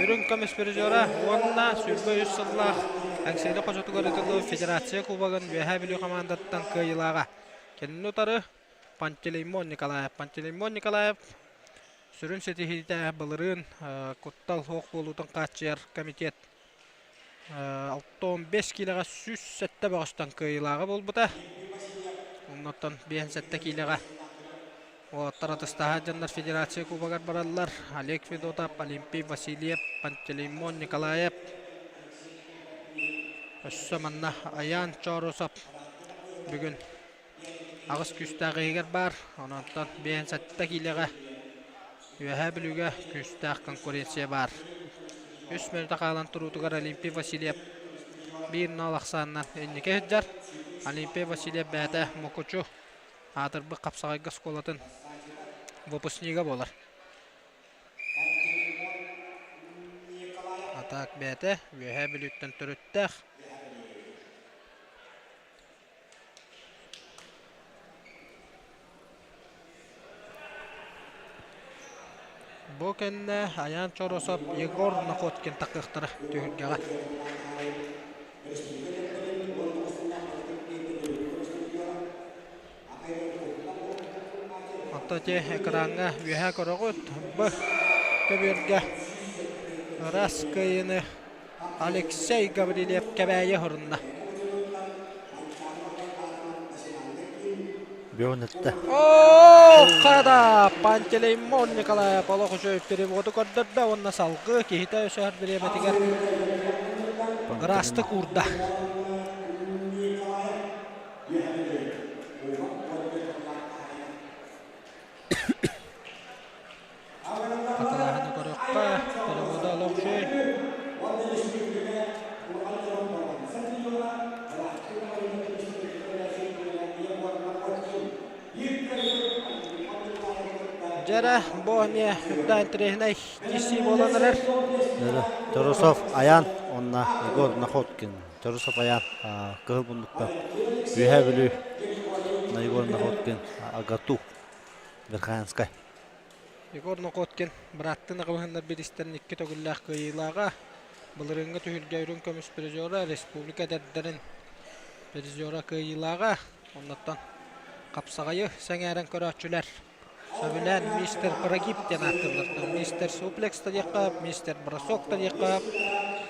үрүҥ көмүс призера уонна 23 сыллаах. Эҥсиэли хочотугар ыытыллыбыт Федерация Кубогын Үөһээ Бүлүү хамаандатыттан кыайыылааҕа. Кинини утары Пантелеймон Николаев. Пантелеймон Николаев сүрүн ситиһиитэ былырыын куттал суох буолуутун хааччыйар комитет 65 киилэҕэ 107 бөҕөстөн кыайыылааҕа буолбута. Оннуттан 57 киилэҕэ уолаттар атыстаһа дьоннор Федерация Кубогар бараллар. Олег Федотов, Олимпий Васильев, Пантелеймон Николаев. Өссө манна Аян Чоросов бүгүн аҕыс күүстээх иһигэр баар. Онтон 57 киилэҕэ Үөһээ Бүлүүгэ күүстээх конкуренция баар. Үс мүнүүтэ хаалан туруутугар Олимпий Васильев биир нол ахсаанынан инники сылдьар. Олимпий Васильев бэйэтэ Мукучу аатырбыт хапсаҕайга оскуолатын выпускнига буолар. Атаак бэйэтэ Үөһээ Бүлүүттэн төрүттээх. Бу кэннэ Айаан Чоросов, Егор Находкин тахсыахтара түһүлгэҕэ. Оттон ити экраҥҥа үөһэ көрөҕүт, Б көбүөргэ ыраас кыайыыны Алексей Гаврильев Кэбээйи оһорунна. Бионетта. Оо, хада! Пантелеймон Николаев олох үчүгэй переводу көрдөрдө уонна салгыы киһитэ өсөһөр бириэмэтигэр ыраастык уурда. Хатылааһыны көрүөххэ, перевода олох үчүгэй. Дьэрэ, бу эмиэ үрдээн интэриэһинэй киирсии буолан эрэр. Торосов Аян уонна Егор Находкин. Торосов Аян кыһыл муннуктан Үөһээ Бүлүү Егор Находкин Агату Верхоянскай. Егор Находкин бырааттыы наҕылыһыннар бириистэрин икки төгүллээх кыайыылааҕа, былырыыҥҥы түһүлгэ үрүҥ көмүс призера, республика эдэрдэрин призера кыайыылааҕа. Оннуттан хапсаҕайы сэҥээрэн көрөөччүлэр сөбүлээн мистер Прогиб диэн ааттыыллар. Мистер Суплекс да диэххэ, мистер Бросок да диэххэ,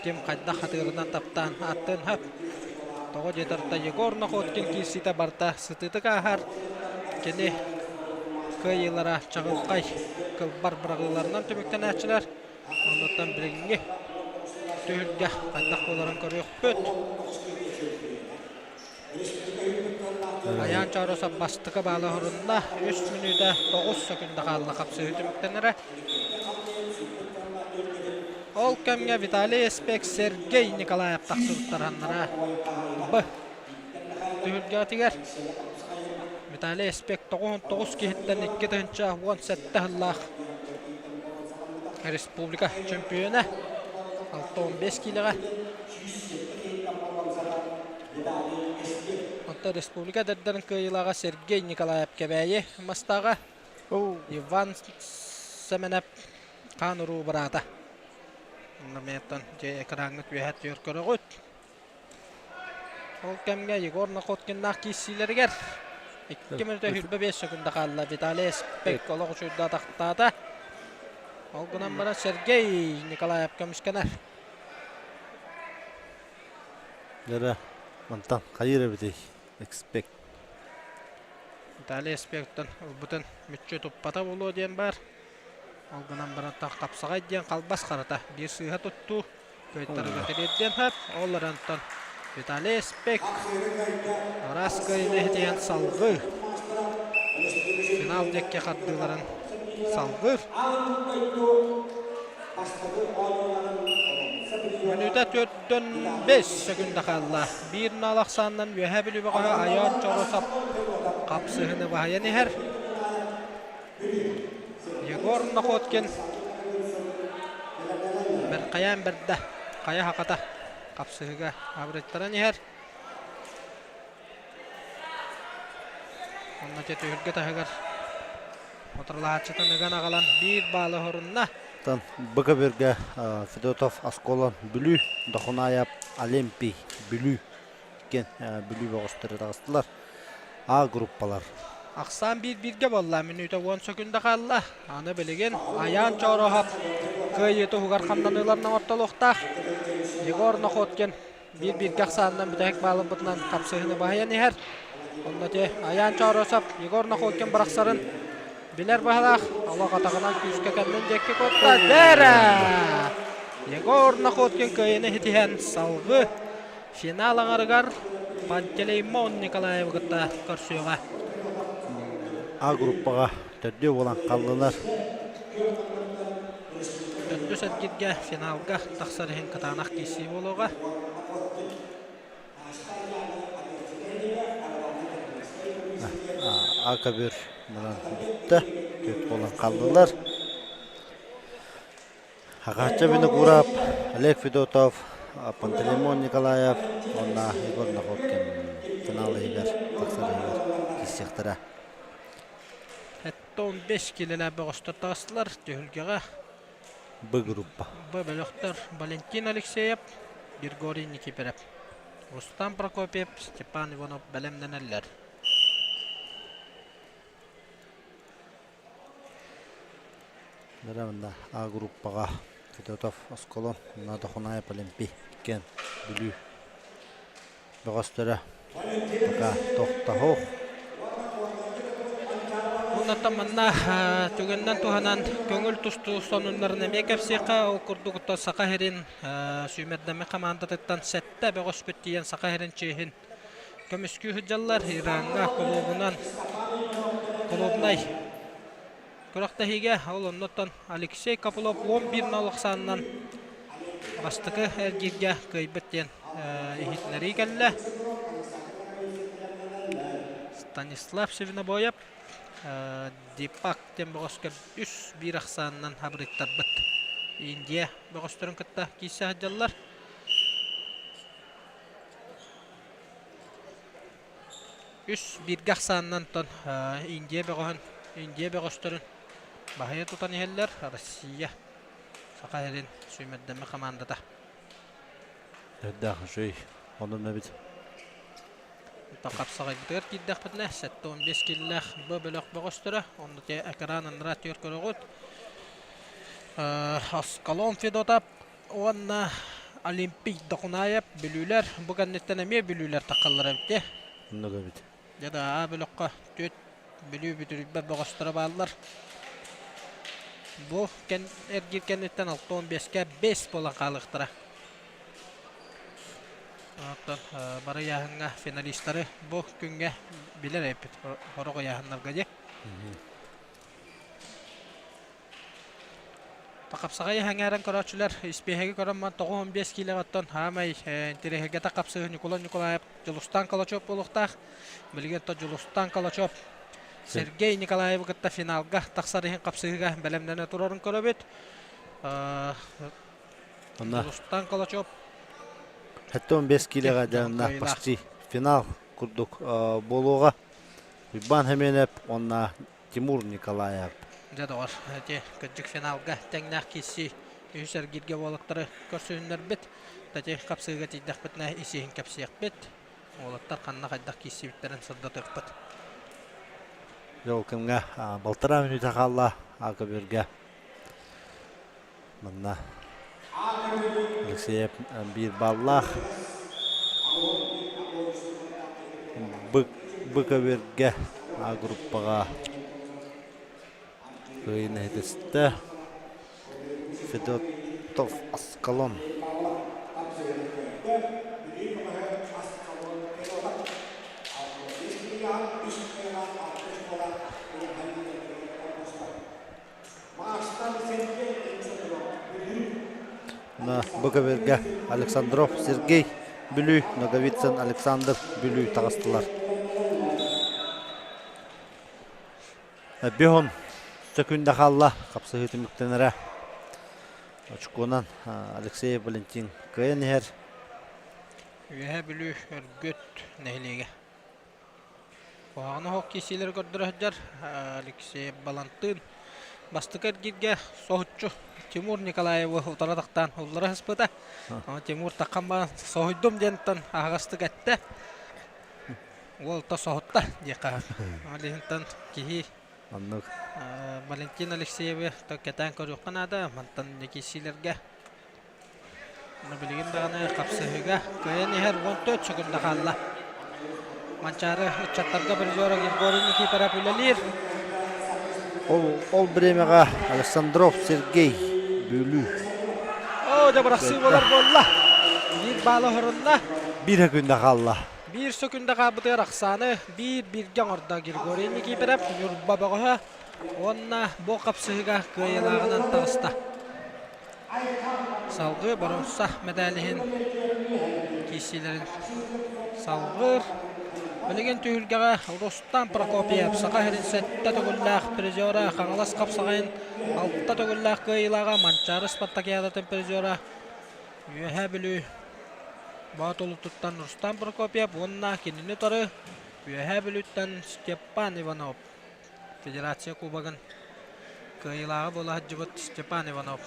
ким хайдах хатыырынан таптаан ааттыан сөп. Тоҕо диэтэр да Егор Находкин киирсиитэ барыта сытыытык ааһар. Кини кыайыылара чаҕылхай кылбар быраҕыыларынан түмүктэнээччилэр. Оннуттан билиҥҥи түһүлгэ хайдах буоларын көрүөхпүт. Айаан Чоросов бастакы баала оһорунна. Үс мүнүүтэ 9 секунда хаалла хапсыһыы түмүктэнэрэ. Ол кэмҥэ Виталий Эспек, Сергей Николаев тахсыбыттар Б. Түһүлгэтигэр Виталий Эспек 99 киһиттэн 2017 сыллаах республика чөмпүйүөнэ 65 киилэҕэ. Онтон республика эдэрдэрин кыайыылааҕа Сергей Николаев Кэбээйи мастааҕа Иван Сэмэнэп хаан уруу быраата. Онно дьэ экраҥҥыт үөһэ түөр көрөҕүт. Ол кэмҥэ Егор Находкиннаах киирсиилэригэр 2 мүнүүтэ 25 секунда хаалла. Виталий Эспек олох үчүгэй атахтаата. Ол гынан баран Сергей Николаев көмүскэнэр. Дьэ, мантан хайыыр эбитий? Экспект. Виталий Эспектан ылбытын мүччү туппата буолуо диэн баар. Ол гынан баран хапсаҕай диэн халбас харата биир сыыһа туттуу кыайтарыга тириэрдиэн сөп. Ол эрэн Виталий Эспек араас кыайыыны иһитиһэн салгыы финал диэки хардыыларын салгыыр. Мүнүүтэ 4-5 секунда хаалла. Биир нал ахсаанынан Үөһээ Бүлүү бөҕөһө Айаан Чоросов хапсыһыны баһыйан иһэр. Егор Находкин бэркайаан бэрдэ хайа хахата хапсыһыга абырыттаран иһэр. Онно дьэ түһүлгэ таһыгар Отурлааччытын ыган аҕалан биир баалы оһорунна. Тан БКБ-га Федотов Осколон Бүлүү, Дохунаев Олимпий Бүлүү диэн Бүлүү бөҕөстөрө таҕыстылар. А группалар. Ахсаан биир-бииргэ буолла, мүнүүтэ уон сөкүндэ хаалла. Аны билигин Айаан Чоороһоп кыайыы туһугар хамнаныыларын оҥортолуохтаах. Егор Находкин биир-бииргэ ахсаанынан бүтэһик баалыммытынан хапсыһыыны баһыйан иһэр. Онно ити Айаан Чооросов Егор Находкин бырахсарын билэр быһалаах. Олох атаҕынан күүскэ кэннин диэки кутта. Дэрэ! Егор Находкин кыайыыны ситиһэн салгыы финал аҥарыгар Пантелеймон Николаевы кытта көрсүөҕэ. А группаҕа төрдүө буолан халлылар. Төрдүс эргиргэ финалга тахсар иһин кытаанах киирсии буолуоҕа. А көбүр мынан бүттэ. Төрт буолан халлылар. Хаҕааччы Винокуров, Олег Федотов, Пантелеймон Николаев уонна Егор Находкин финал иһигэр тахсар иһигэр киирсиэхтэрэ. 15 киилэлээх бөҕөстөр таҕыстылар түһүлгэҕэ. Б группа. Б бөлөхтөр Валентин Алексеев, Григорий Никифоров, Рустам Прокопьев, Степан Иванов бэлэмнэнэллэр. Манна А группаҕа Федотов Осколон, Дохунаев Олимпий иккиэн Бүлүү бөҕөстөрө пока тохтоһуох. Оннуттан манна түгэнинэн туһанан көҥүл тустуу сонуннарын эмиэ кэпсиэххэ. Ол курдук Саха сирин сүүмэрдэммит хамаандатыттан сэттэ бөҕөспүт тиийэн Саха сирин чиэһин көмүскүү сылдьаллар. Ираҥҥа кулуубунан кулуубунай күрэхтэһиигэ ол оннуттан Алексей Копылов 11 нол ахсаанынан бастакы эргииргэ кыайбыт диэн иһитиннэрии кэллэ. Станислав Севинобоев Дипак диэн бөҕөскө үс биир ахсаанынан хабырыттарбыт. Индия бөҕөстөрүн кытта киирсэ сылдьаллар. Үс бииргэ ахсаанынан тон Индия бөҕөһүн, Индия бөҕөстөрүн баһыйа тутан иһэллэр. Россия Саха сирин сүүмэрдэммит хамаандата. Эрдээх үчүгэй. Онон эбит. Хапсаҕайбытыгар киирдэхпитинэ, 75 киллээх Б бөлөх бөҕөстөрө. Онно те экран анараа түөр көрөҕүт. Аскалон Федотов Уонна Олимпий Дохунаев бүлүүлэр бу кэнниттэн эмиэ бүлүүлэр таххаллар эбит дии. Оннук эбит. Дьэ да А бөлөххө түөрт Бүлүү бүтүрүйбэт бөҕөстөрө бааллар. Бу кэн эргиир кэнниттэн 65-кэ 5 буолан хаалыахтара. Оттон бары ыйааһыҥҥа финалистары бу күҥҥэ билэр эбиппит сорох ыйааһыннарга дии. Хапсаҕай эҥээрин көрөөччүлэр испиэһэги көрөн баран 95 киилэҕэ оттон хаамай интэриэһиргэтэ хапсыһы Ньукулай Ньукулаев Дьулустаан Калачев буолуохтаах. Билигин оттон Дьулустаан Калачев Сергей Николаевы кытта финалга тахсар иһин хапсыһыыга бэлэмнэнэ турарын көрөбүт. Дьулустаан Калачев 75 киилэҕэ дьэ почти финал курдук буолуоҕа. Уйбаан Хэмиэнэп уонна Тимур Николаев. Дьэ доҕор, ити кырдьык финалга тэҥнээх киирсии үһүс эргииргэ уолаттары көрсүһүннэрбит. Тати хапсыыга тиийдэхпитинэ ис-иһин кэпсиэхпит. Уолаттар ханна хайдах киирсибиттэрин сырдатыахпыт. Дьэ ол кэмҥэ балтараа мүнүүтэ хаалла А-көбүөргэ. Манна Алексеев биир баллаах. Б көбүөргэ А группаҕа кыайыыны ситистэ. Федотов Аскалон. Бу көбүөргэ Александров Сергей Бүлүү, Ноговицын Александр Бүлүү таҕыстылар. Биһон сөкүндэ хаалла, хапсыһыы түмүктэнэрэ. Очкуонан Алексей Валентин кыайан иһэр. Үөһээ Бүлүү Өргүт нэһилиэгэ. Куһаҕаны оһох киирсиилэри көрдөрө сылдьар Алексей Балантыын. Бастакы эргииргэ соһуччу Тимур Николаевы утары тахтаан уллара сыспыта. Тимур таххан баран соһуйдум диэнтэн аһаҕастык эттэ. Уол то соһутта диэххэ. Ол иһинтэн киһи Оннук. Валентин Алексеевы кэтээн көрүөххэ наада. Мантан киирсиилэргэ Билигин даҕаны хапсыһыыга кыайан иһэр 14 секунда хаалла. Манчаары ыччаттарга призера Григорий Никифоров үлэлиир. Ол, ол бириэмэҕэ Александров Сергей Бүлүү. Оо, дьэ бырахсыы буолар буолла. Биир баала оһорунна. Биир секунда хаалла. Биир секунда хаалбытыгар ахсааны биир бииргэ оҥордо Григорий Никифоров Ньурба бөҕөһө уонна бу хапсыһыыга кыайыылааҕынан таҕыста. Салгыы боруонса мэдээлиһин киирсиилэрин салгыыр. Билигин түһүлгэҕэ Рустам Прокопьев Саха сирин сэттэ төгүллээх призера, Хаҥалас хапсаҕайын алта төгүллээх кыайыылааҕа, Манчаары спартакиадатын призера, Үөһээ Бүлүү Боотулутуттан Рустам Прокопьев уонна кинини утары Үөһээ Бүлүүттэн Степан Иванов Федерация Кубогын кыайыылааҕа буола сылдьыбыт Степан Иванов.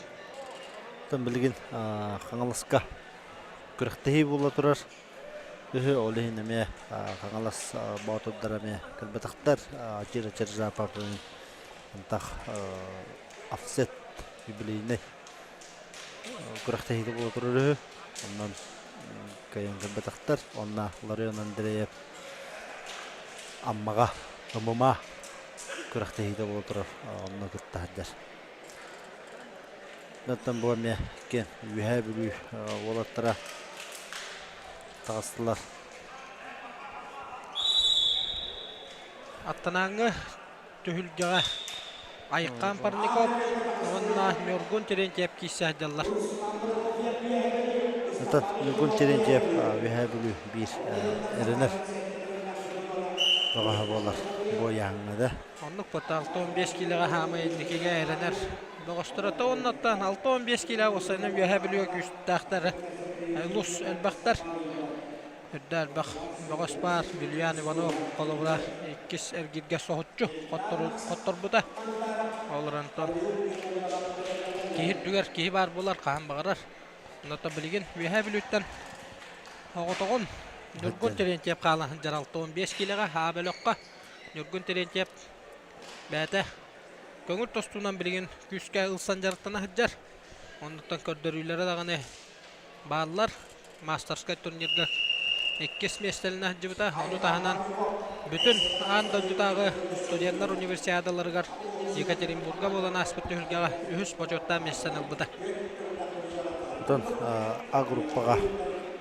Оттон билигин Хаҥаласка күрэхтэһии буола турар. Үһү ол иһин эмиэ Хаҥалас боотурдара эмиэ кэлбэтэхтэр. Чир Чержапов антах офсет юбилейный күрэхтэһиитэ буола турар үһү. Онон кыайан кэлбэтэхтэр. Онно Ларион Андреев Аммаҕа ММА күрэхтэһиитэ буола турар, онно кытта сылдьар. Оттон бу эмиэ иккиэн Үөһээ Бүлүү уолаттара таҕыстылар. Аттанааҥҥы түһүлгэҕэ Айхаан Парников уонна Ньургун Терентьев киирсэ сылдьаллар. Оттон Ньургун Терентьев Үөһээ Бүлүү биир эрэнэр бөҕөһө буолар бу ыйааһыҥҥа да. Оннук бата 65 киилэҕэ хаамай инникигэ эрэнэр бөҕөстөрө оннуттан 65 киилэ уопсайынан Үөһээ Бүлүүгэ күүстээхтэр олус элбэхтэр. Үрдэ элбэх бөҕөс баар Вильян Иванов холобура иккис эргииргэ соһуччу хотторбута. Ол онтон киһи үрдүгэр киһи баар буолар хаһан баҕарар. Онон билигин Үөһээ Бүлүүттэн оҕотоҕун Ньургун Терентьев хаалан сылдьар 65 киилэҕэ А бөлөххө Ньургун Терентьев бэйэтэ көҥүл тостуунан билигин күүскэ ылсан дьарыктана сылдьар. Оннуттан көрдөрүүлэрэ даҕаны бааллар. Мастерскай турнирга иккис миэстэлэнэ сылдьыбыта. Ону таһынан бүтүн аан дойдутааҕы студеннар универсиадаларыгар Екатеринбурга буолан ааспыт түһүлгэҕэ үһүс бочуоттаах миэстэни ылбыта. Онтон А группаҕа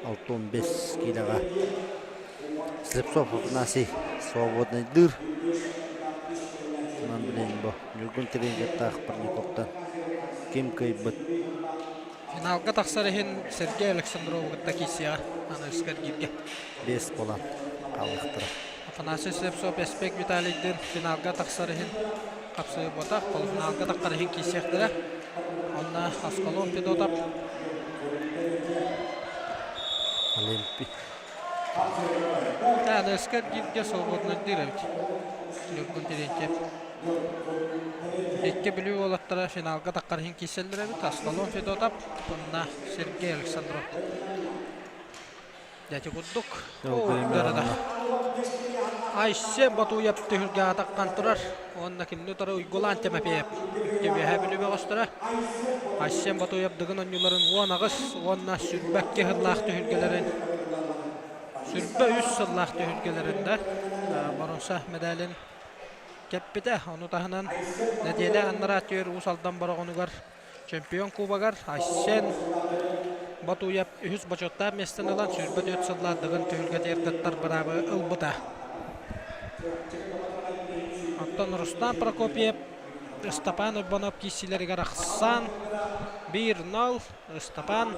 65 киилэҕэ Слепцов Афанасий свободнайдыыр. Онон билигин бу Ньургун Терентьевтаах Парниковтан ким кыайбыт Финалга тахсар иһин Сергей Александрову кытта киирсиэҕэ аныгыскы эргииргэ. Биэс буолан хаалыахтара. Афанасий Слепцов Эспек Виталийдыын финалга тахсар иһин хапсыһыы буотах, полуфиналга тахсар иһин киирсиэхтэрэ. Онно Аскалон Федотов Олимпий. Да, аныгыскы эргииргэ свободнайдыыр эбит. Ньургун Терентьев. Икки Бүлүү уолаттара финалга таххар иһин киирсэллэр эбит. Аскалон Федотов уонна Сергей Александров. Дьэ ити курдук. Айсен Батуев түһүлгэҕэ таххан турар. Уонна кинини утары Уйгулаан Тимофеев. Үөһээ Бүлүү бөҕөстөрө. Айсен Батуев Дыгын оонньууларын 18 уонна 22 сыллаах түһүлгэлэрин 23 сыллаах түһүлгэлэрин да боруонса мэдээлин кэппитэ. Ону таһынан нэдиэлэ анараа өттүгэр Уус Алдан Бороҕонугар чемпион кубогар Айсен Батуев үһүс бочуоттаах миэстэни ылан 24 сыллаах Дыгын түһүлгэтигэр кыттар быраабы ылбыта. Оттон Рустам Прокопьев Ыстапаан Урбанов киирсиилэригэр ахсаан 1-0 Ыстапаан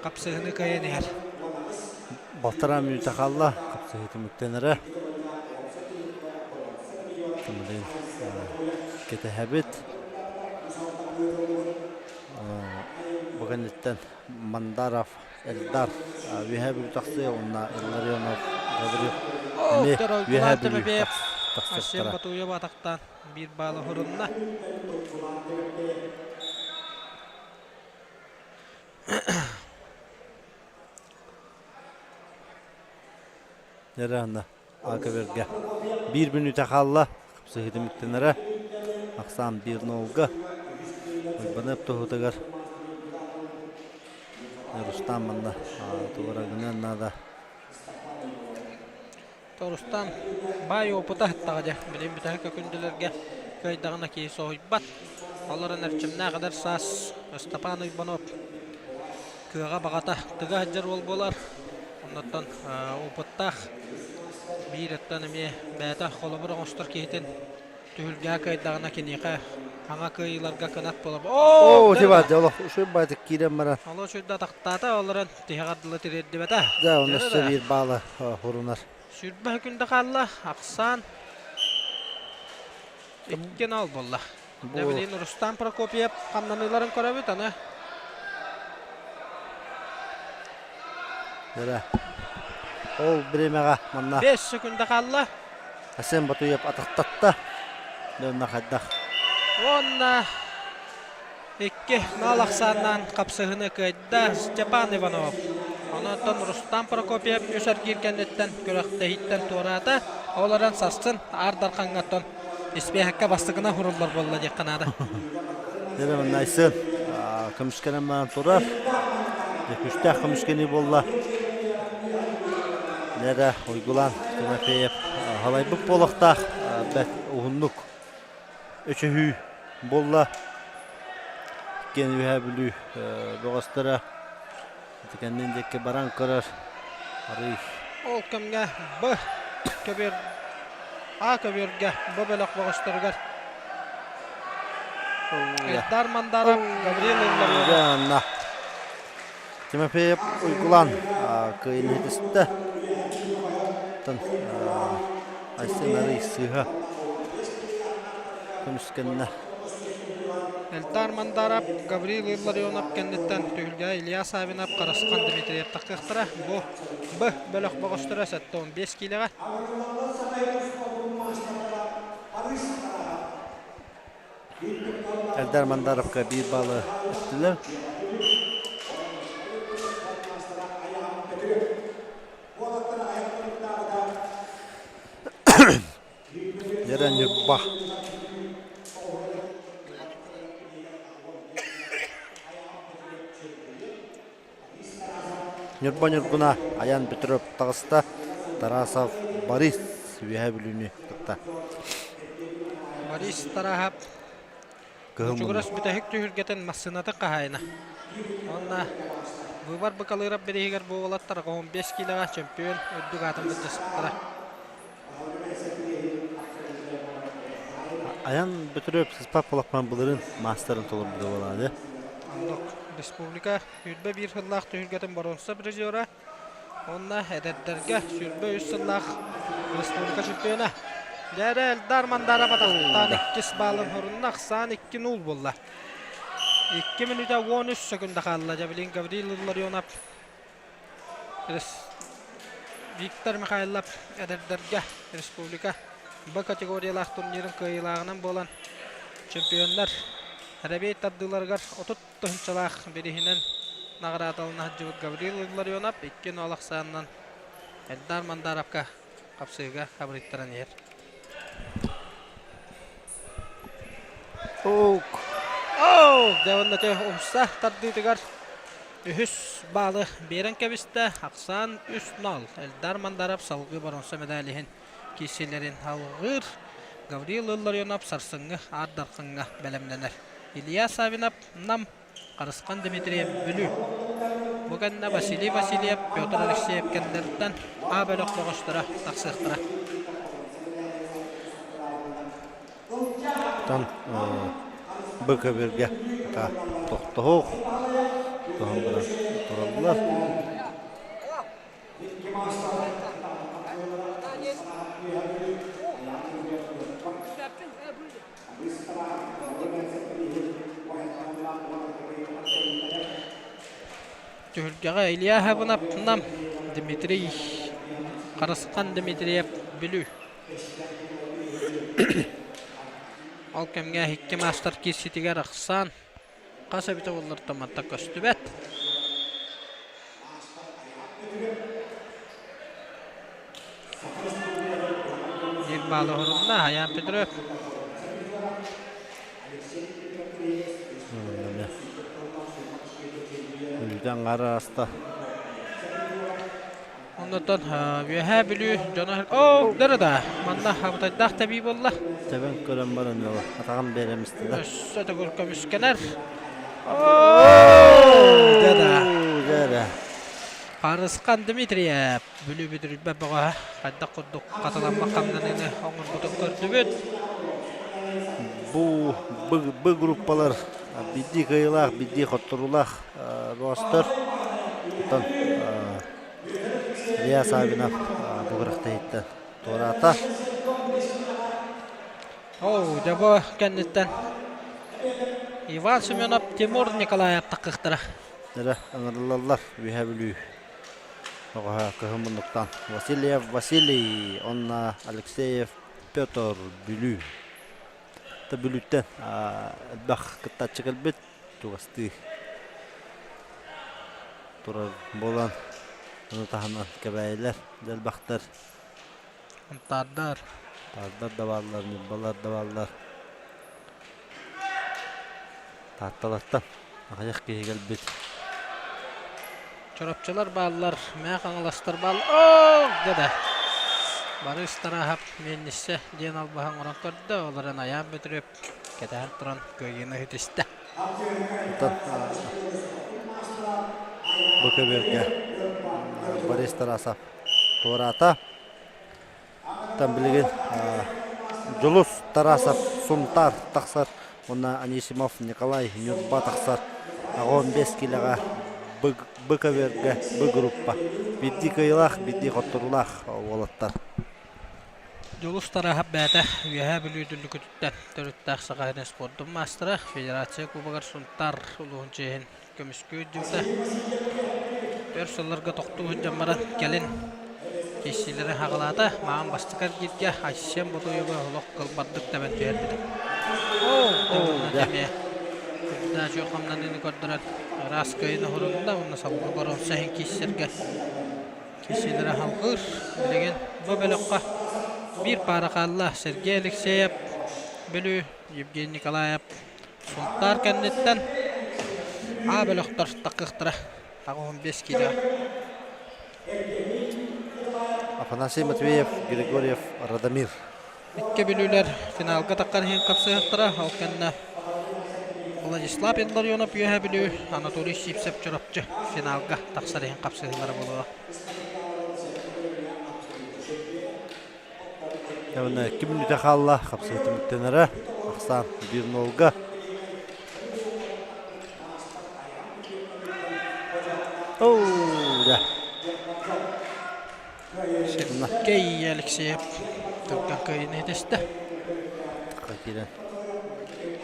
хапсыһыны кыайан иһэр. Балтараа мүнүүтэ хаалла, хапсыһыы түмүктэнэрэ. Тымырын кэтэһэбит. Бу кэнниттэн Мандаров Эльдар үөһээ Бүлүү тахсыа уонна Илларионов Гаврил эмиэ Үөһээ Бүлүү тахсыахтара. Арсен Батуев атахтаан биир баалы хурунна. Эрэ Ака-бэргэ биир мүнүүтэ хаалла. Сыһыты мүктэнэрэ. Ахсаан биир нолга. Уйбаныап туһутугар Рустам манна тугара гынан наада. Рустам баай опыта ыһыттаҕа дьэ. Билин бүтэһик өкүндүлэргэ кыайдаҕына киһи соһуйбат. Олорон эрчимнээх эдэр саас Ыстапаан Уйбанов кыаҕа баҕата тыга сылдьар уол буолар. Оннуттан опыттаах биир өттөн эмиэ бэйэтэ холобур оҥостор киһитин түһүлгэҕэ кыайдаҕына киниэхэ хаҥа кыайыыларга кынат буолар. Оо, тибаат, олох үчүгэй баайдык киирэн баран. Олох үчүгэй атахтаата, олорон тиһэҕэр дылы тириэрдибэтэ. Да, онно өссө биир баалы урунар. Сүүрбэ күндэ хаалла, ахсаан 2-0 буолла. Дьэ, билигин Рустам Прокопьев хамнаныыларын көрөбүт, аны. Эрэ. Ол бириэмэҕэ манна. 5 секунда хаалла. Асен Батуев атахтатта. Дьонно хайдах. Уонна икки мал ахсааннаан хапсыһыны кыайда Степан Иванов. Онон Рустам Прокопьев үс эргиир кэнниттэн күрэхтэһииттэн туораата. Ол эрэн сарсын Аар Дархаҥҥаттан испиэһэккэ бастакынан хуруллар буолла диэххэ наада. Дьэ манна Айсен көмүскэнэн баран турар. Күүстээх көмүскэнии буолла. Дьэ Уйгулаан Тимофеев халайбыт буолуохтаах бэрт уһуннук өчөһүү буолла. Иккиэн Үөһээ Бүлүү бөҕөстөрө ити кэннин диэки баран көрөр арый. Ол кэмҥэ Б көбүөр А көбүөргэ Б бөлөх бөҕөстөрүгэр Элдар Мандаров, Гаврил Илларионов. Тимофеев Уйгулан кыайын иһитистэ. Айсен арый сыыһа көмүскэннэ. Элдар Мандаров, Гаврил Илларионов кэнниттэн түһүлгэ Илья Савинов, Харысхан Дмитриев тахсыахтара. Бу Б бөлөх бөҕөстөрө 75 киилэҕэ. Элдар Мандаровка биир баалы өттүлэр. Дьэрэ Ньурба. Ньурба Ньургуна Аян Петров таҕыста. Тарасов Борис Үөһээ Бүлүүнү кытта. Борис Тараһап Кучугурас бүтэһик түһүлгэтин массыынатын хаһаайына. Уонна Выбор Быкалыырап бирииһигэр бу уолаттар 15 киилэҕэ чөмпүйүөн үрдүк аатын былдьаспыттара. Аян Бөтүрүөп сыспат полохпан былырын маастарын толорбута буолаады. Оннук республика 21 сыллаах түһүлгэтин боруонса призера уонна эдэрдэргэ 23 сыллаах республика чемпиона. Дьээрэ Элдар Мандаров атахтаан иккис баалын хорунна ахсаан 2-0 буолла. 2 мүнүүтэ 13 секунда хаалла. Дьэ Гаврил Илларионов Виктор Михайлов эдэрдэргэ республика Б категориялаах турнирын кыайыылааҕынан буолан чемпионнар Эрэбиэй тардыыларыгар 30 тыһыынчалаах бирииһинэн наҕараадалана сылдьыбыт Гаврил Илларионов 2-0 ахсаанынан Элдар Мандаровка хапсыһыыга хабырыйтаран иһэр. Оук. Оу! Дьэ уонна умса тардыытыгар үһүс баалы биэрэн кэбистэ. Ахсаан 3-0. Элдар Мандаров салгыы боруонса медаль иһин киирсиилэрин алҕыыр. Гаврил Илларионов сарсыҥҥы Аар Дархаҥҥа бэлэмнэнэр. Илья Савинов Нам, Харысхан Дмитриев Бүлүү. Бу кэннэ Василий Васильев, Петр Алексеев кэннилэриттэн А бөлөх бөҕөстөрө тахсыахтара. Тон Б көбүргэ тохтоһуох туһун баран тураллар. Түһүлгэҕэ Илья Хабынов Нам, Дмитрий Харысхан Дмитриев Бүлүү. Ол кэмҥэ икки маастар киирситигэр ахсаан хас эбитэ буоллартан манта көстүбэт. Биир баалы оһорунна Айаан Петров. Үлүтэн араста. Оннуттан Үөһээ Бүлүү дьоно оо дөрө да манна абытайдаах тэбии буолла. Тэбэн көрөн баран ыла атаҕын биэрэмистэ да. Өссө төгүл көмүскэнэр. Оо дьэ да. Дьэ да. Харысхан Дмитриев Бүлүү бүдүрүйбэт бөҕөһө хайдах курдук хатыламмат хамнаныыны оҥорбутун көрдүбүт. Бу Б группалар биирдии кыайыылаах, биирдии хотторуулаах бөҕөстөр. Оттон Илья Саввинов бу күрэхтэһииттэн туораата. Оо, дьэ бу кэнниттэн Иван Семенов, Тимур Николаев таххыхтара. Эрэ ыҥырыллаллар Үөһээ Бүлүү оҕоһо кыһын муннуктан Васильев Василий уонна Алексеев Петр Бүлүү. Бүлүүттэн элбэх кыттааччы кэлбит чугастыы турар буолан ону таһынан кэбээйилэр да элбэхтэр. Антаардар. Таардар да бааллар, ньурбалар да бааллар. Таатталартан аҕыйах киһи кэлбит. Чурапчылар бааллар, Мээх Хаҥаластар бааллар. Оо, дьэ да. Барыс Тарааһап миэнньиссэ диэн албаһы оҥорон көрдө, ол эрэн Айаан Бөтүрүөп кэтэһэн туран кыайыыны ситистэ. Оттон бу көбүөргэ Борис Тарасов туораата. Там билигин Дьулус Тарасов Сунтаар тахсар уонна Анисимов Николай Ньурба тахсар. 15 киилэҕэ Б көбүөргэ Б группа. Биирдии кыайыылаах, биирдии хотторуулаах уолаттар. Дьулус Тараһап бэйэтэ Үөһээ Бүлүү Дүллүкүтүттэн төрүттээх Саха сирин спордун маастара, Федерация Кубогар Сунтаар улууһун чиэһин көмүскүү дьылда. Өр сылларга тохтуу сылдьан баран кэлин киирсиилэри хаҕалаата. Маҕан бастакы эргииргэ Айсен Ботуевы олох кылбардык тэбэн түһэрбитэ. Оо, эмиэ Курдаачу хамнаныыны көрдөрөн ыраас кыайыыны оһорунна уонна салгыы боруонса иһин киирсэргэ киирсиилэри салҕыыр. Билигин бу бөлөххө биир паара хаалла. Сергей Алексеев, Бүлүү, Евгений Николаев Сунтаар кэнниттэн А бөлөхтөр такыахтара 85 киилэ. Афанасий Матвеев, Григорьев Радомир. Икки бүлүүлэр финалга таххан иһин хапсыһыахтара. Ол кэннэ Владислав Илларионов Үөһээ Бүлүү, Анатолий Сивцев Чурапчы финалга тахсар иһин хапсыһыылара буолуо. Уонна 2 мүнүүтэ хаалла, хапсыы түмүктэнэрэ. Ахсаан 1-0-га. Оу, да. Сергей Алексеев түргэн кыайыыны ситистэ. Киирэн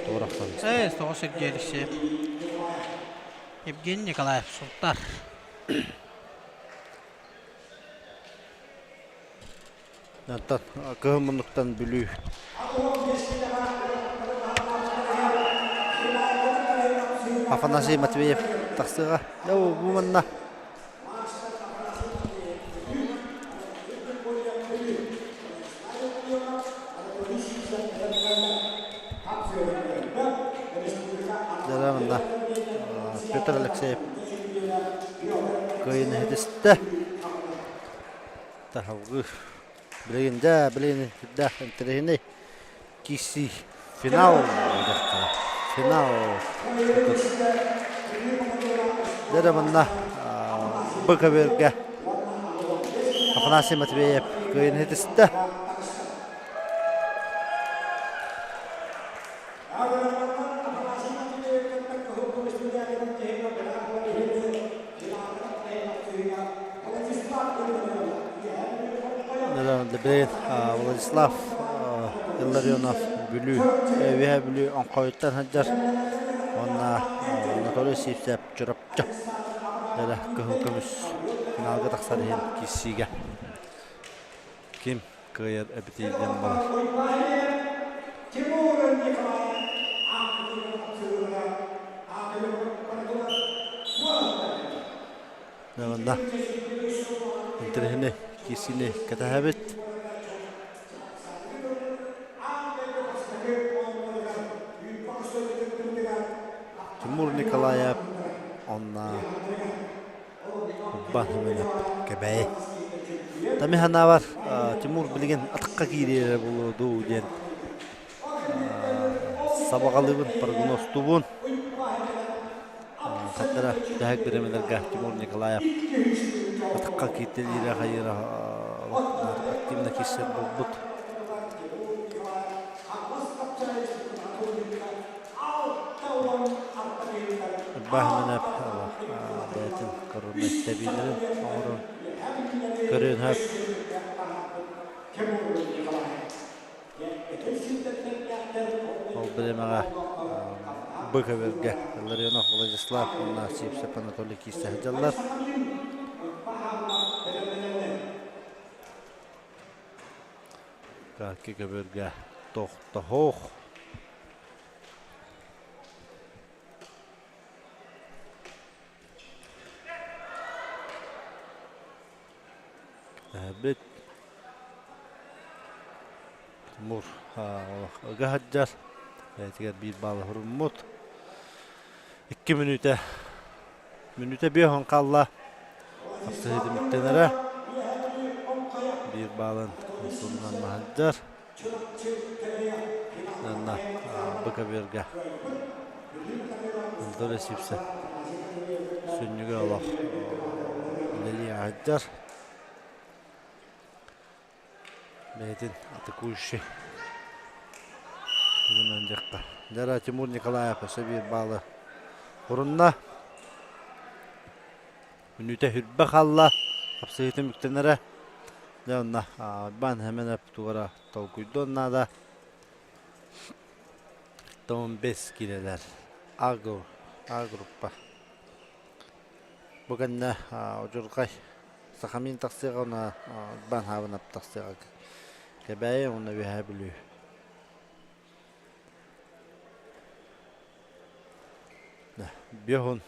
туорахтан. Ээ, тоҕо Сергей Алексеев. Евгений Николаев, Сунтаар. Оттон кыһыл муннуктан Бүлүү. Афанасий Матвеев тахсыаҕа. Дьэ, бу манна. Дьэ, манна Петр Алексеев кыайыыны ситистэ. Таһалгыы. Билигин дьэ, билигин сүрдээх интэриэһинэй киирсии. Финал Финал. Дьэ манна Б көбүөргэ Афанасий Матвеев кыайыыны ситистэ. Билигин Владислав Илларионов Бүлүү, Үөһээ Бүлүү Оҥхойуттан сылдьар уонна Анатолий Сивцев Чурапчы эрэ кыһыл көмүс финалга тахсар иһин Манна интэриэһинэй киирсиини кэтэһэбит. Тимур Николаев онно Урбаан Семенов Кэбээйи. Тами санаабар Тимур билигин атахха киириэрэ буолуо дуу диэн сабаҕалыыбын, прогнозтуубун. Хаттара дэһэк бириэмэлэргэ Тимур Николаев атахха кииртэлиирэ хайыыра активно киирсэр буолбут. Баһыманап бэйэтин короннай тэбиилэрин оҥорон көрүөн сөп. Ол бириэмэҕэ Быковергэ Ларионов Владислав уонна Сивцев Анатолий киирсэ сылдьаллар. Каки көбүргэ тохтоһуох. Бит Тимур ыга сылдьар. Бэйэтигэр биир баалы суруммут. 2 мүнүүтэ мүнүүтэ биэһон хаалла. Хапсыһыы түмүктэнэрэ. Биир баалын сурунан маһырдьар. Манна Быкаберга Анатолий Сивцев сүнньүгэ олох үлэлии сылдьар. Бэйэтин атакующий тугунан диэххэ. Дьара Тимур Николаев өссө биир баалы урунна. Мүнүүтэ хүрбэ хаалла. Хапсыһыы түмүктэнэрэ. Дьэ онно Уйбаан Сэмэнэп тугара толкуйдуон наада. 15 киилэлэр. А А группа. Бу кэннэ Удьурҕай Сахамин тахсыаҕа уонна Уйбаан Хаабынап тахсыаҕа Кэбээйи уонна Үөһээ Бүлүү. Биэһун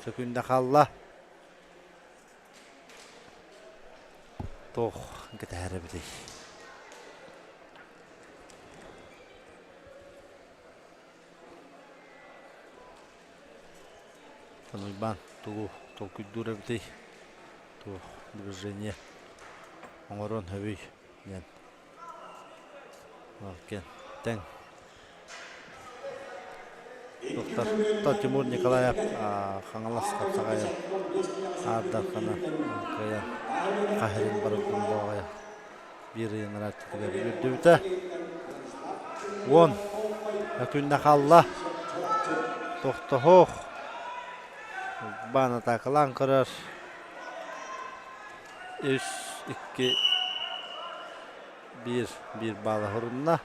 сөкүүндэ хаалла. Туох кэтэһэр эбитий? Уйбаан тугу толкуйдуур эбитий? Туох движение оҥоруон сөбүй диэн Тэҥ. Доктор Тимур Николаев Хаҥалас хапсаҕайын аардархана кыайан хаһырын барылдын боҕайа биир ыйын ырааттытыгар үрдүбүтэ. 10 күннэ хаалла. Тохтоһуох. Баан атаакалаан көрөр. Үс, икки, биир биир баала сурунна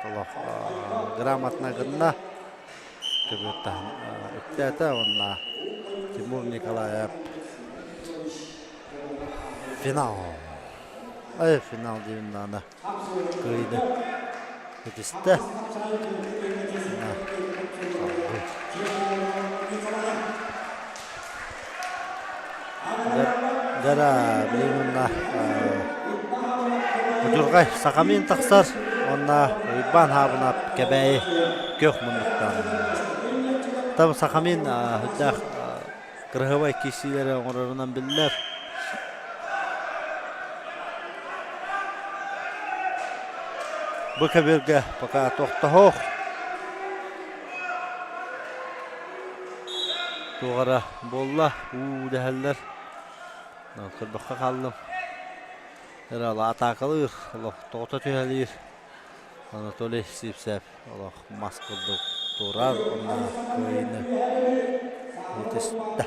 олох грамотно гынна көбүөттаһын үктээтэ уонна Тимур Николаев финал ай финал диибин даҕаны кыайыыны ситистэ Дьара билигин уонна Удьурҕай Сахамин тахсар уонна Уйбаан Хаабынап Кэбээйи күөх муннуктаах. Там Сахамин сүрдээх кыраһыабай киирсиилэри оҥорорунан биллэр. Бу көбүөргэ пока тохтоһуох. Туох эрэ буолла, уу дэһэллэр. Көрбөххө хааллым. Эрэ атаакалыыр, олох тоҕото түһэлиир. Анатолий Сивцев олох мас курдук турар уонна кыайыыны ситистэ.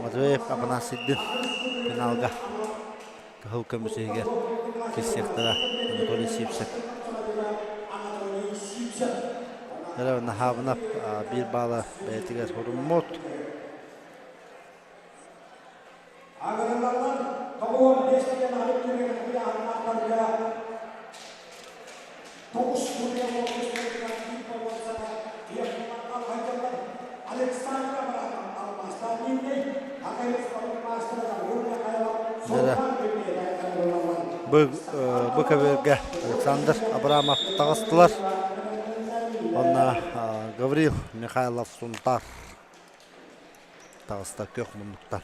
Матвеев Афанасийдыын финалга кыһыл көмүс иһигэр киирсиэхтэрэ Анатолий Сивцев. Эрэ Наһаабынап биир баала бэйэтигэр суруммут. Агырылалар 95 деген арык түмүгүн ыйааһыннаахтарга тоҕус Бу көбүөргэ Александр Абрамов таҕыстылар. Онно Гаврил Михайлов Сунтар таҕыста күөх муннуктан.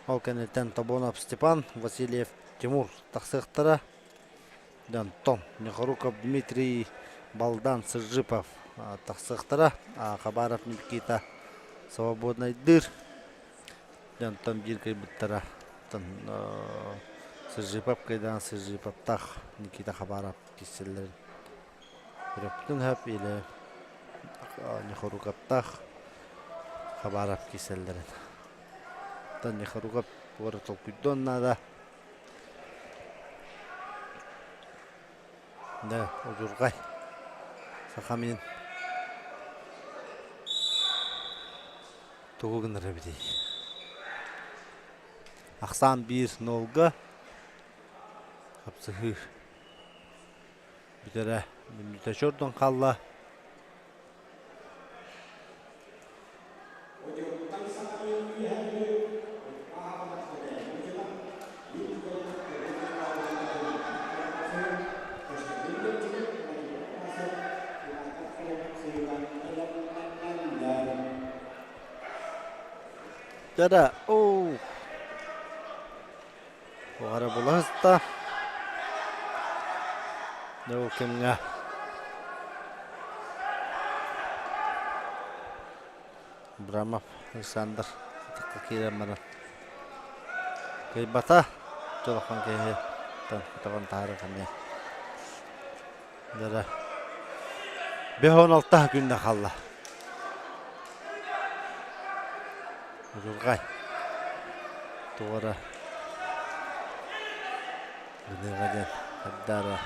Ол кэнниттэн Тобонов Степан, Васильев Тимур тахсыахтара. Антон Нехоруков Дмитрий Балдан Сыжипов тахсыахтара. Хабаров Никита свободнайдыыр. Онтон биир кыайбыттара Сыжипов кыайдаан Сыжиповтаах Никита Хабаров киирсэллэрин көрөппүтүн сөп или Нехоруковтаах Хабаров киирсэллэрин. Оттон Нехоруков туора толкуйдуон наада. Да, удьурҕай. Сахамин тугу гынар эбитий? Ахсаан биир нолга хапсыһыы бүтэрэ мүнүүтэ чордон хаалла. Дара, оу. Тугара була сыста. Дьэ ол кэмҥэ Абрамов Александр атахха киирэн баран кыайбата. Дьолохон киһи көтөҕөн таһаарар эмиэ. Дара 5-16 күннэ хаалла. Удьурҕай туора гыныаҕа диэн Ардара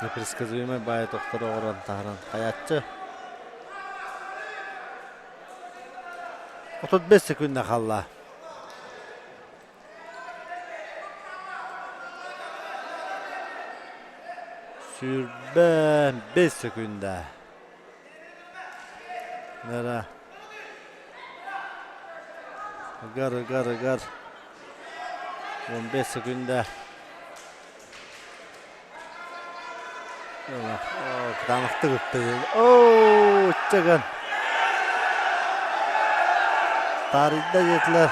непредсказуемай баайы тохтор оҕорон таһааран хайааччы 35 секунда хаалла. 25 секунда. Нара. Ыгар, ыгар, ыгар. 15 секунда. Кытаанахтык ыкта. Оо, ыччаган. Таарыйда диэтилэр.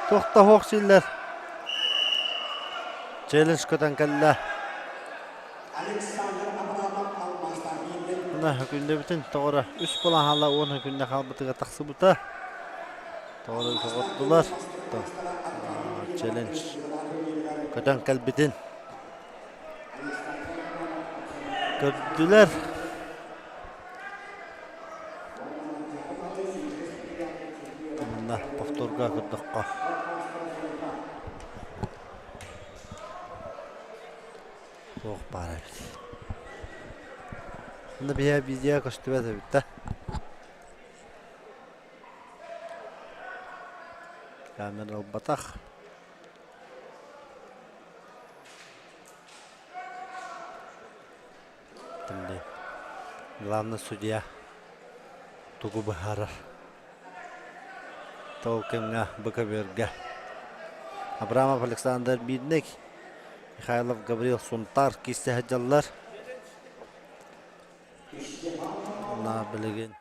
Туох да суох сииллэр. Челлендж көтөн кэллэ. Мына күндэбитин тоҕоро үс балаһала уон күннэ хаалбытыгар тахсыбыта. Тоҕоро тоҕоттулар. Челлендж көтөн кэлбитин көрдүлэр. Манна повторга көрдөххө. Туох баар эбит. Онно биһиэхэ видео көстүбэт эбит да. Камера ылбатах. Тымныы. Главный судья тугу быһаарар? Ол кэмҥэ БКБ-га Абрамов Александр Мирник, Михайлов Гаврил Сунтаар киирсэ сылдьаллар. Уонна билигин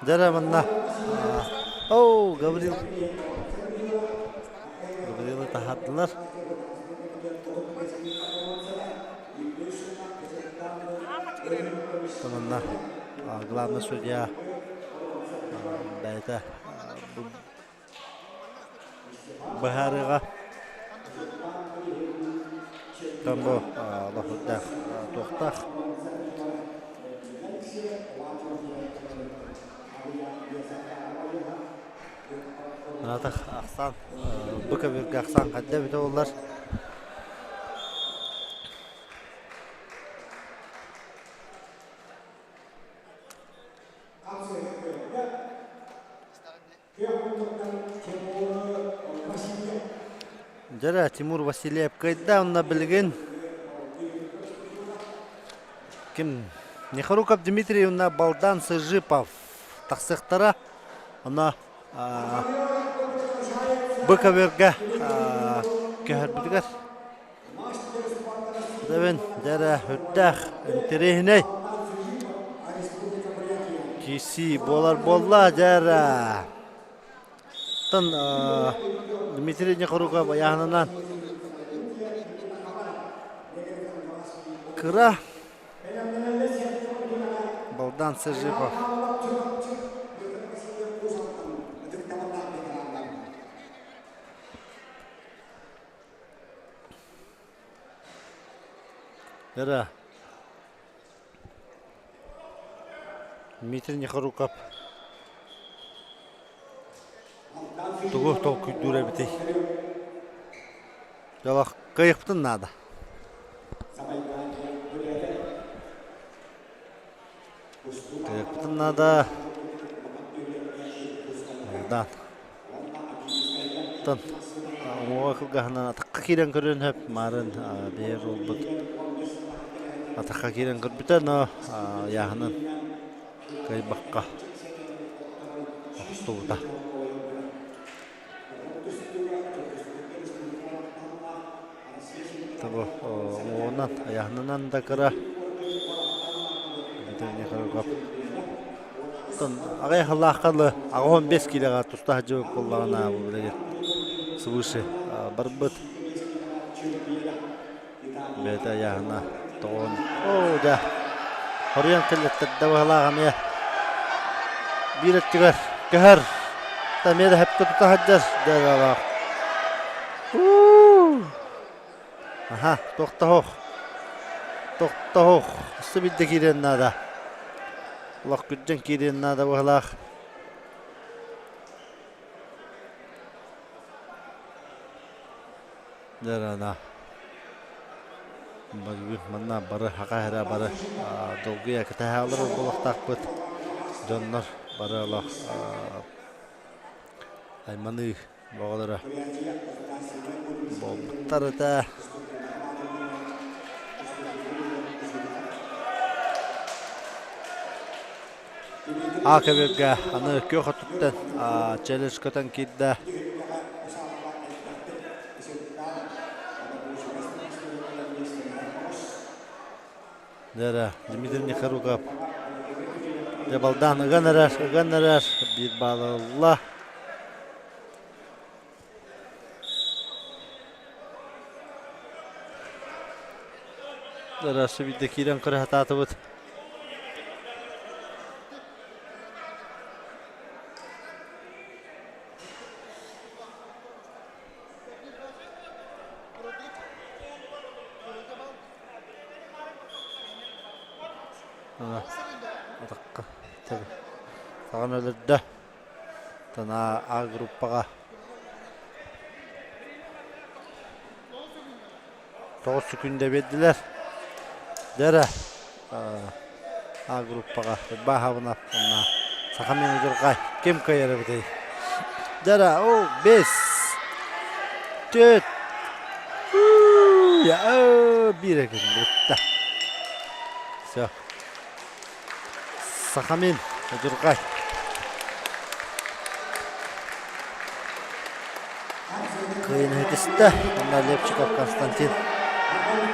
Дьэ манна Оо, Гаврил Гаврилы таһаардылар. Манна главный судья бэйэтэ быһаарыыга Там бу лоһурдаах туохтаах Атах ахсаан бу көбүргэ ахсаан хайда эбитэ буоллар Дьэ Тимур Васильев кыайда онно билигин ким Нехоруков Дмитрий уонна Балдан Сыжипов тахсыахтара. Онно бу көбүөргэ көһөрбүтүгэр Дэбин дьэрэ үрдээх интэриэһинэй киирсии буолар буолла дьэрэ. Оттон Дмитрий Нехоруков айааһынынан кыра Балдан Сыжипов. Ера. Дмитрий Нехоруков тугу толкуйдуур эбитий? Дьолох кыайыахпытын наада. Кыайыахпытын наада. Балдан. Оттон уҥуоҕа кылгаһынан атахха киирэн көрүөн сөп. Маарын биһиги уолбут атахха киирэн көрбүтэ, но ыйааһынын кыайбакка охтубута. Тобу уҥуоҕунан, ыйааһынынан да кыра. Оттон аҕыйах сыллаахха дылы 85 киилэҕэ туста сылдьыбыт буоллаҕына бу билигин свыше барбыт. Бэйэтэ ыйааһына тоҕон оо дьэ хоруйан кэллэттэрдэ быһалаах эмиэ биир өттүгэр көһөр эмиэ да сөпкө тута сылдьар дьэ Аха, тохтоһуох. Тохтоһуох. Өссө биирдэ киириэн наада. Олох күрдьэн киириэн наада быһалаах. Дьэ, Манна бары хаха эрэ бары долгуйа кэтэһэ олорор буолуохтаахпыт. Дьоннор бары олох айманыы Баҕалара буолбуттар этэ. А көбүргэ аны күөх өттүттэн челлендж көтөн киирдэ. Дьэ, Дмитрий Нехоруков дьэ балдаан ыган эрэр, ыган эрэр, биир баалы ылла. Дьэ, биирдэ киирэн көрө сатаатыбыт. Атахха саҕан өлөрдө. Тана А группаҕа 9 секунда биэрдилэр. Дьэ А группаҕа Баһабына уонна саха менеджерга ким кыайар эбитий? Дьэ о 5 4 биир күн бүттэ. Все. Сахамин, Удьурҕай. Кыайын иһитистэ. Манна Лепчиков Константин.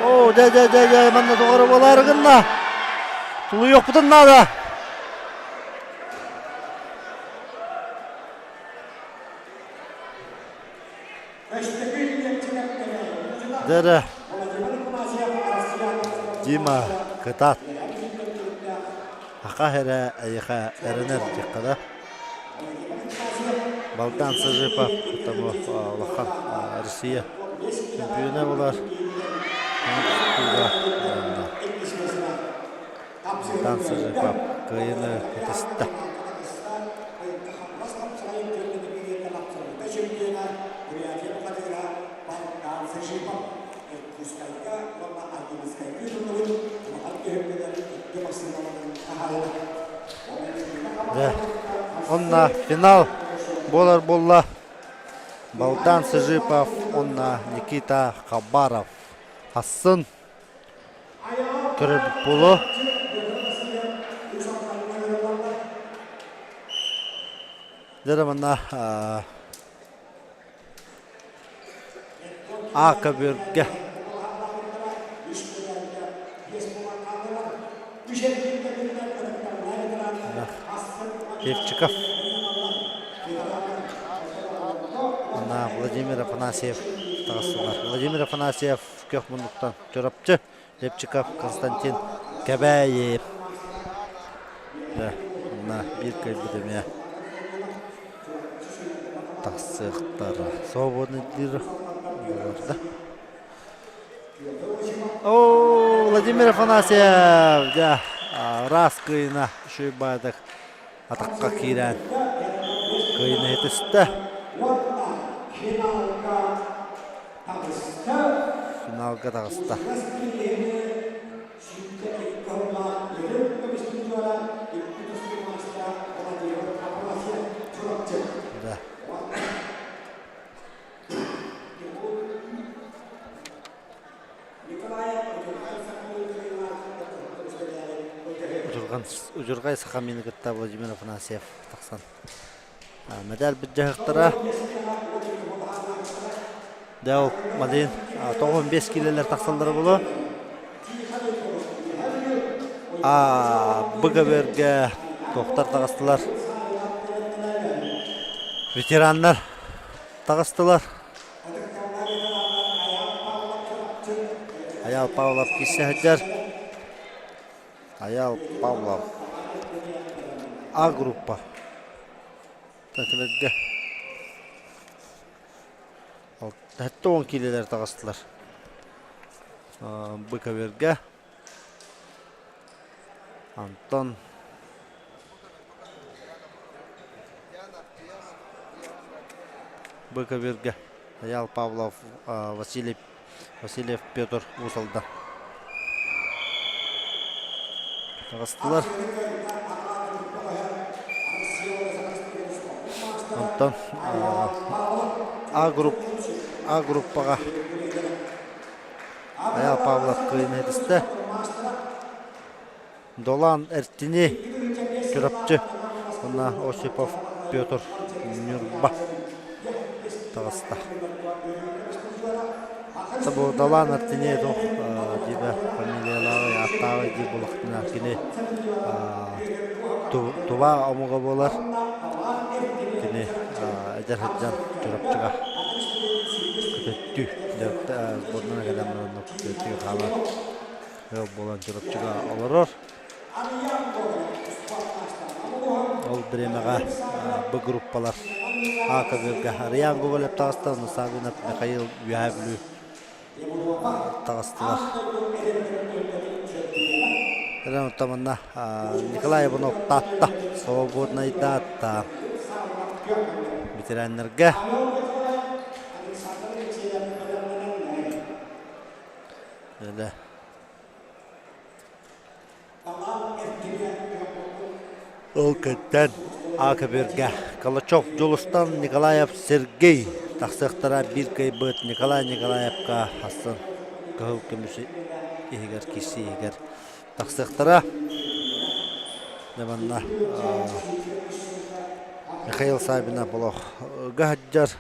О, дэ, дэ, дэ, дэ, манна доҕоро буолаары гынна. Тулуйуохпутун наада. Дэрэ Дима кытаат. Аха эрэ эйиэхэ эрэнэр диэххэ да. Балдан Сыжипов тому улахан Россия чемпиона буолар. Балдан Сыжипов кыайыыны ытыста. Дьэ, онно финал буолар буолла. Балдан Сыжипов уонна Никита Хабаров Хассын көрөрбүт буолуо. Дьэ, манна А көбүөргэ Левчиков уонна Владимир Афанасьев таҕыстылар. Владимир Афанасьев көх муннуктан Чурапчы, Левчиков Константин Кэбээйи. Онно биир кыайбыт эмиэ тахсыахтара. Свободный диир буолар да. О, Владимир Афанасьев, дьэ, ыраас кыайына үчүгэй баайдык атахха киирэн кыайына түстэ. Финалга таҕыста. Да. Удьурҕан Удьурҕай Сахамины кытта Владимир Афанасьев тахсан мэдээл былдьаһыктара. Дьэ ол Малин 95 киилэлэр тахсаллара буолуо. БГБ-гэ туохтар таҕыстылар. Ветераннар таҕыстылар. Айал Павлов киирсэ сылдьар. Айал Павлов. А группа. Такилерге. 70 киилэлэр таҕыстылар. Быковергэ. Антон Быковергэ Айал Павлов, Василий Васильев Петр Уус-Алдан. Таҕыстылар. Онтон А групп А группаҕа Айал Павлов кыайыыны ситистэ. Долан Эртини Чурапчы уонна Осипов Петр Ньурба таҕыста. Бу Далан Эртини туох диэбэ фамилиялааҕый, ааттааҕый диир буоллахтына кини Тува омуга буолар. Кини эдэр сылдьан Чурапчыга көтөттүү сборнана кэлэн баран көтөттүү хаалан Ыал буолан Чурапчыга олорор. Ол бириэмэҕэ бу группалар А-көбүөргэ Арыйаан Гоголев таҕыста, Саввинов Михаил Үөһээ Бүлүү таҕыстылар. Оттон манна Николай Иванов Таатта, свободный Таатта ветераннарга Öyle. Ол кэттэн АКБ-га Калачев Дьулустан Николаев Сергей тахсыахтара биир кыайбыт Николай Николаевка хассан кыһыл көмүс иһигэр киирсии иһигэр тахсыахтара. Дьэ манна Михаил Савинов олох ыга сылдьар.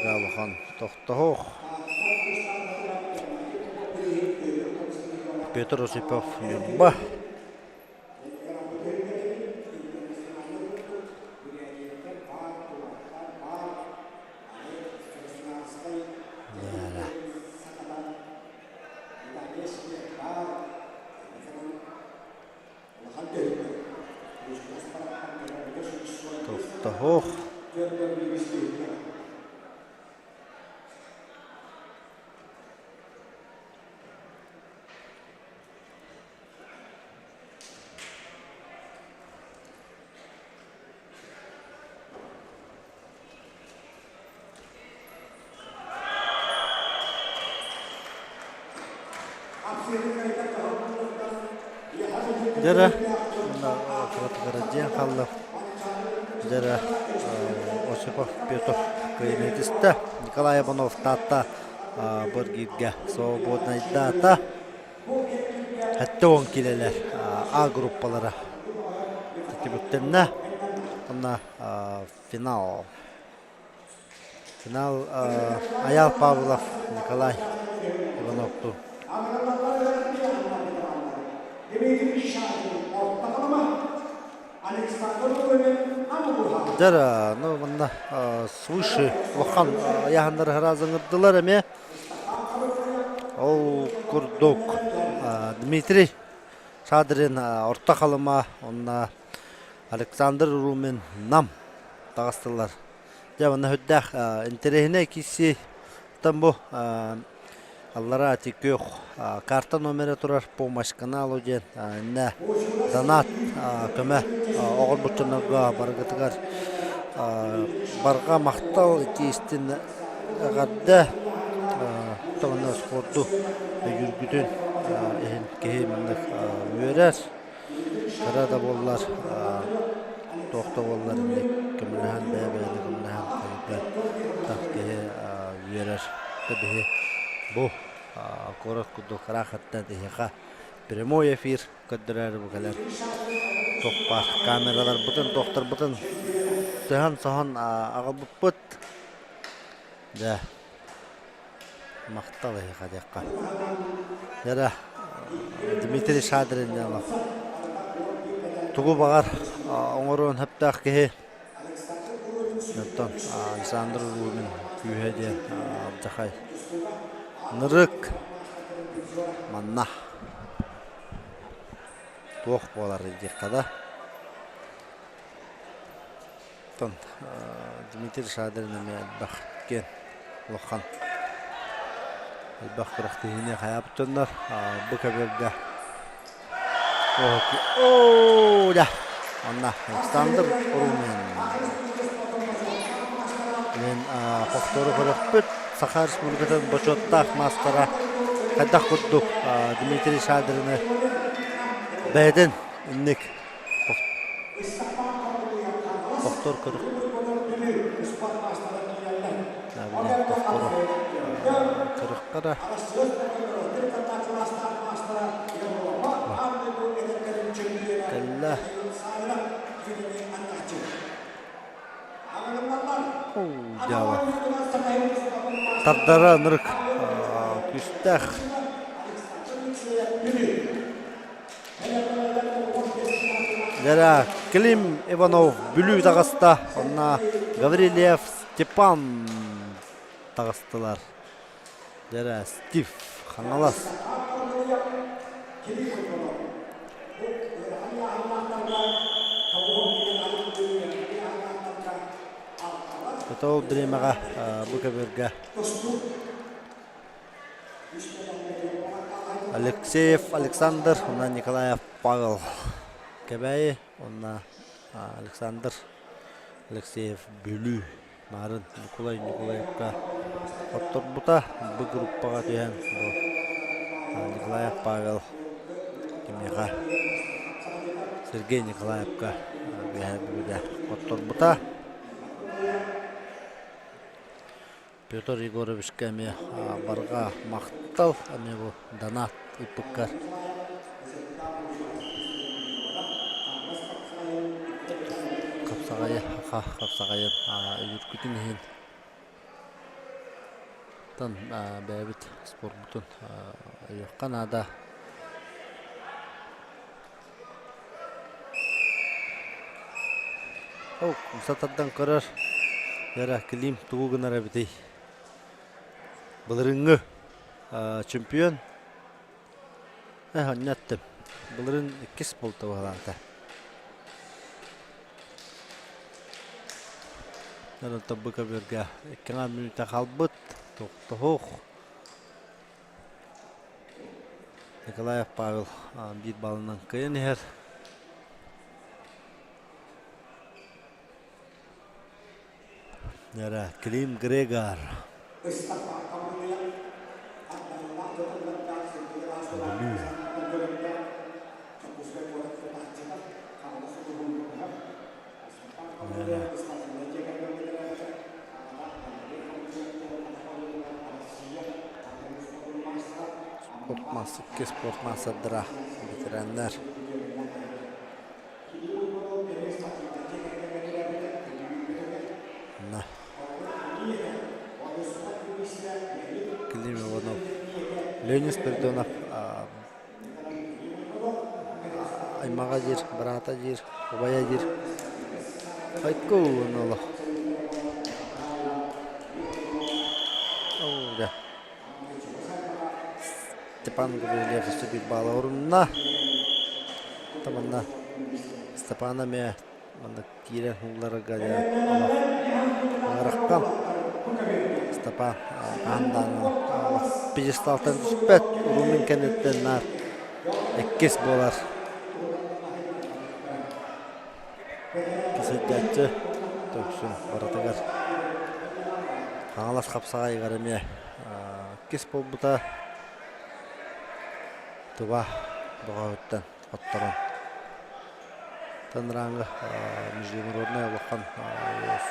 Улахан тохтоһуох. Петр Осипов Ньурба. Соччото суох. Дьэрэ кыратыгар хаалла. Дьэрэ Осипов Петр кыайыытыста. Николай Иванов Таатта Боргииргэ свободнайдаата. 70 килэлэр А группалара түмүктэннэ. Онно финал. Финал Аял Павлов, Николай Ивановту. Дьэ, ну манна свыше улахан ыйааһыннары ыҥырдылар эмиэ. Ол курдук Дмитрий Шадрин Орто Халыма уонна Александр Румин Нам таҕыстылар. Дьэ, манна сүрдээх интэриэһинэй киирсии. Оттон бу аллараа ити күөх карта номера турар помощь каналу диэн иннэ донат көмө оҕорбут дьоннорго барыгытыгар барҕа махтал ити истин эҕэрдэ оттон спорду өйүүргүтүн иһин киһи маннык үөрэр. Кыра да буоллар, туох да буоллар инник көмөлөһөн бэйэ-бэйэни көмөлөһөн хайга тах киһи үөрэр. Биһи бу куорат курдук ыраахаттан эһиэхэ прямой эфир көрдөрөөрү бу кэлэр туох баар камераларбытын, туохтарбытын сыһан-соһон аҕалбыппыт. Дьэ, Махтал эһиэхэ диэххэ. Эрэ Дмитрий Шадринянов тугу баҕар оҥоруон сөптөөх киһи. Оттон Александр Рубин күүһэ диэн алдьархай нырык манна туох буолар диэххэ да. Оттон Дмитрий Шадрин эмиэ элбэх киэн улахан элбэх күрэхтэһиини хайаабыт дьоннор бу көбүөргэ оо да онно Александр Румин мен повтору көрөхпүт Саха Республикатын бочуоттаах маастара хайдах курдук Дмитрий Шадрины бэйэтин инник Тохтор көрүк. Тохтору көрүккара. Кэллэ. Дьаба. Тардара нырык күстээх. Дьэ, Клим Иванов Бүлүү таҕыста, онно Гаврильев Степан таҕыстылар. Дьэ, Стив Хаҥалас. Ол бириэмэҕэ бу көбүөргэ Алексеев Александр уонна Николаев Павел Кэбээйи уонна Александр Алексеев Бүлүү Марын Ньукулай Ньукулаевка хотторбута бу группаҕа түһэн бу Николаев Павел кимиэхэ Сергей Николаевка Үөһээ Бүлүүгэ хотторбута. Петр Егоровичка эмиэ барҕа махтал, эмиэ бу донат ыыппыккар. Хапсаҕайы, хапсаҕайын өйүүргүтүн иһин тан бэйэбит спорпутун өйүөххэ наада. Ол умса тардан көрөр, эрэ Клим тугу гынар эбитий? Былырыыҥҥы чемпион э онньо эттим. Былырыын иккис буолта быһалаата. Онтон бу көбүөргэ икки мүнүүтэ хаалбыт. Тохтоһуох. Николаев Павел биир балынан кыайан иһэр. Нера Клим Грегор. Бүлүү. Спорт икки спорт маастардара, ветераннар. На. Клим Иванов, Ленин Спиридонов аймаҕа диир, быраата диир, убайа диир. Хайку олох. Оо, Степан Гаврильев өссө биир баала орунна. Манна Степан эмиэ манна киирэн уулларарга ыараххан. Степан хаһан даҕаны пьедесталтан түспэт, урумун кэнниттэн наар иккис буолар. Кисэйдээччи төхсүн барытыгар Хаҥалас хапсаҕайыгар эмиэ иккис буолбута. Тыва бөҕөһүттэн хотторон. Тандырааҥҥа международнай улахан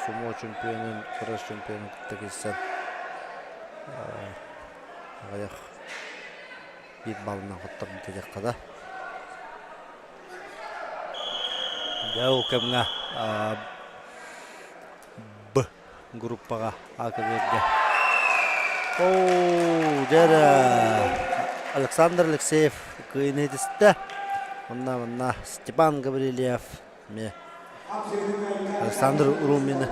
сумо чемпионун, күрэс чемпионун кытта киирсэн аҕыйах биир баллынан хотторбута диэххэ да. Дьэ ол кэмҥэ Б группаҕа А-көбүөргэ Оо, дьэ эрэ Александр Алексеев кыайыыны ситистэ. Онно манна Степан Гаврильев эмиэ Александр Румины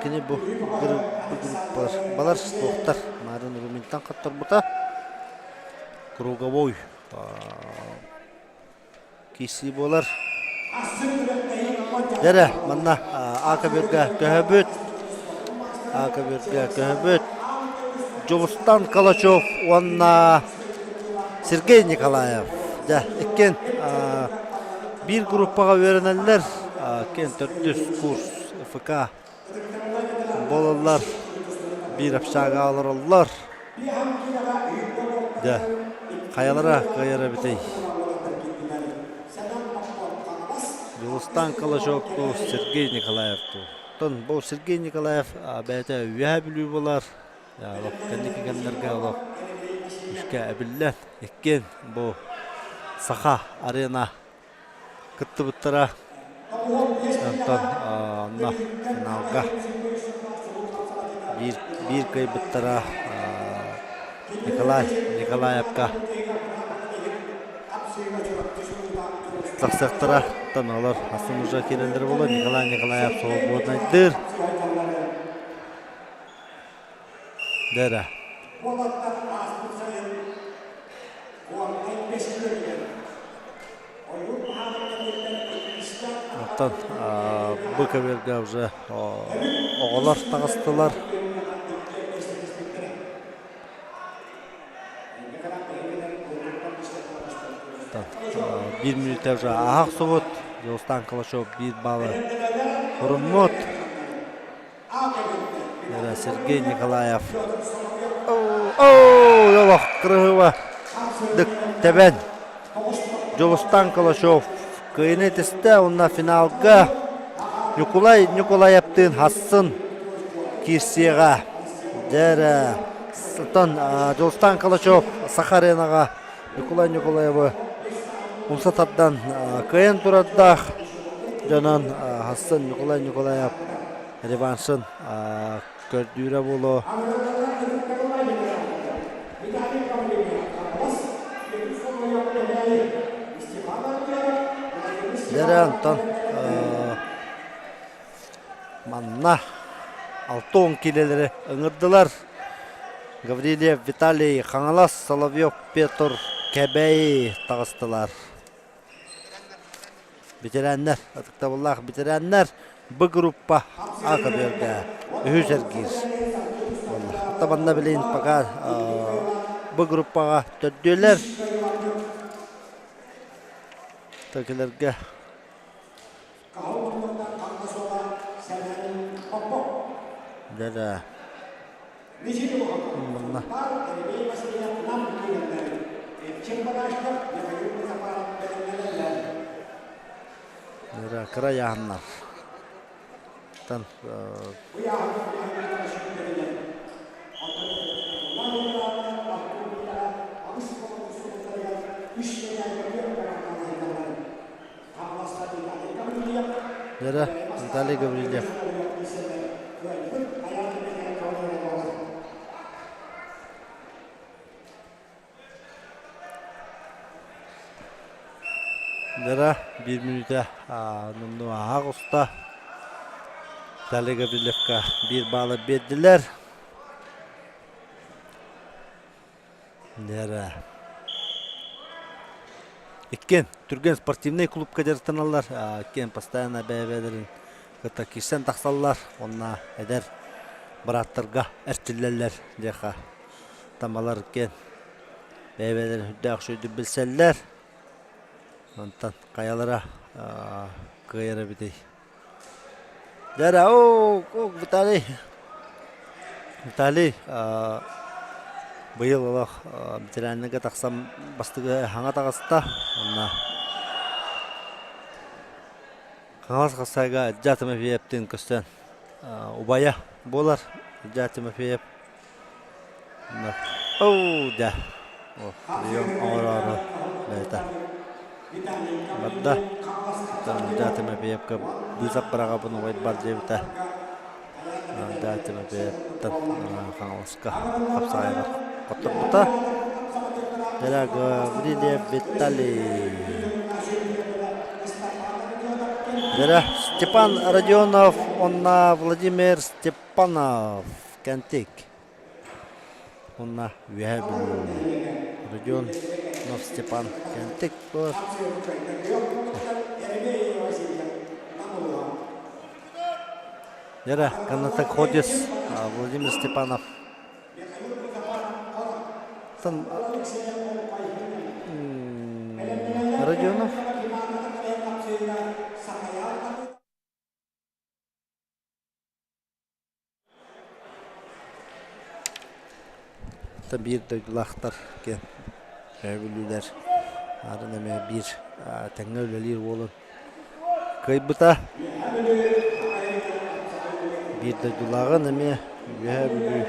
кини бу группалар балар суохтар Марын Руминтан хотторбута. Круговой киирсии буолар. Дьэрэ, манна А-көбүөргэ көһөбүт. А-көбүөргэ көһөбүт. Дьулустан Калачев уонна Сергей Николаев. Дьэ, иккиэн биир группаҕа үөрэнэллэр. Иккиэн төрдүс курс ФК буолаллар. Биир общага олороллор. Дьэ, хайалара кыайар эбитий? Дьулустан Калачев дуу, Сергей Николаев дуу. Оттон бу Сергей Николаев бэйэтэ Үөһээ Бүлүү буолар. Олох кэнники кэмнэргэ олох күүскэ эбиллэн, иккиэн бу Саха арена кыттыбыттара. Онтон онно финалга биир, биир кыайбыттара Николай Николаевка тахсыахтара. Оттон олор атын уже киирэллэрэ буолуо. Николай Николаев свободнайдыыр. Дэрэ. Оттон бу көбүөргэ уже оҕолор таҕыстылар. Биир мүнүүтэ уже ааһа охсубут. Дьулустан Калачев биир баалы оруммут. Сергей Николаев. Оо, олох кырыһыба дык тэбэн. Дьулустан Калачев кыайыны тистэ уонна финалга Ньукулай Ньукулаевтыын хассын киирсиэҕэ. Дьэ оттон Дьулустан Калачев Саха аренаҕа Ньукулай Ньукулаевы умса тардан кыайан турардаах дьонон хассын Ньукулай Ньукулаев реваншын көрдүүрэ буолуо. Дьэрэ онтон манна 60 киилэлэри ыҥырдылар. Гаврильев Виталий Хаҥалас, Соловьев Петр Кэбэйи таҕыстылар. Бэтэрээннэр, ытыктабыллаах бэтэрээннэр. Б группа А көбүөргэ үһүс эргиир. Табанна билин пока Б группаҕа төрдүөлэр. Төкүлэргэ Дьэ Манна Кыра ыйааһыннар. Тан Вера Виталий Гаврильев. Вера биир мүнүүтэ номнуо аһаах уста. Виталий Гаврильевка биир баалы биэрдилэр. Лера. Иккиэн Түргэн спортивнай клубка дьарыктаналлар. Иккиэн постоянно бэйэ-бэйэлэрин кытта киирсэн тахсаллар. Уонна эдэр бырааттарга эрчиллэллэр диэхэ. Тамалар иккиэн бэйэ-бэйэлэрин үрдээх үчүгэйдик билсэллэр. Онтон хайалара кыайар эбитий? Дара, о, Виталий. Виталий быйыл олох ветераннарга тахсан бастакы хаҥа таҕыста. Онно Хаҥалас Хасайга Илья Тимофеевтыын көстөн убайа буолар Илья Тимофеев. Оо, да. Прием оҥороору бэйэтэ барда. Илья Тимофеевка быысап быраҕабын убайбар диэбитэ. Илья Тимофеевтан Хаҥаласка хапсаҕайыгар хотторбута. Дьэ, Гаврильев Виталий. Дьэ, Степан Родионов уонна Владимир Степанов. Кэнтик уонна Үөһээ Бүлүү Родионов Степан Кэнтик буолар. Дьэ, Канатоходец Владимир Степанов Родионов Биир дойдулаахтар диэн өйөбүллүүлэр арын эмиэ биир тэҥҥэ үлэлиир уолун кыайбыта. Биир дойдулааҕын эмиэ Үөһээ Бүлүү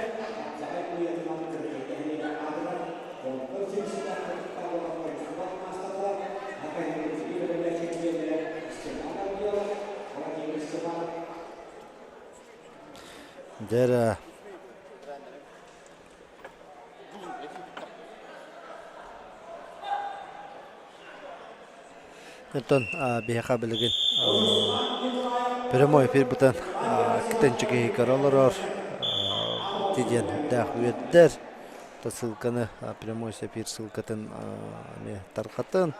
Дьэ Оттон биһиэхэ билигин прямой эфирбытын китенчик киһи көрө олорор ити диэн үрдээх үөрдэр ссылканы прямой эфир ссылкатын эмиэ тарҕатын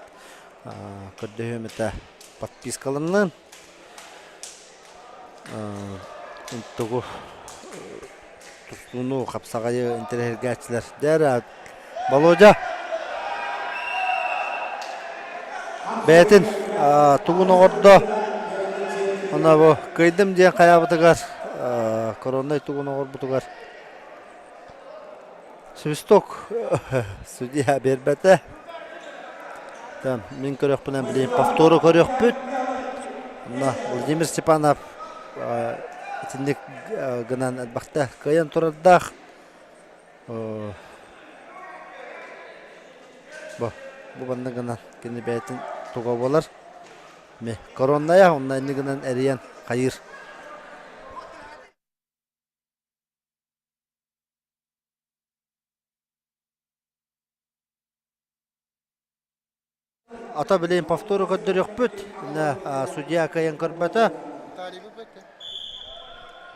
көрдөһүөм этэ подпискаланнын Тугу тустууну, хапсаҕайы интэриэһиргээччилэр дээрэ Володя бэйэтин тугун оҥордо уонна бу кыайдым диэн хайаабытыгар короннай тугун оҥорбутугар свисток судья биэрбэтэ. Мин көрүөхпүнэн билигин повтору көрүөхпүт. Онно Владимир Степанов итинник гынан элбэхтэ кыайан турардаах. Бу бу манна гынан кини бэйэтин туга буолар. Коронная онно инни гынан эрийэн хайыыр. Ата билин повтору көрдөрүөхпүт. Судья кыайан көрбөтө.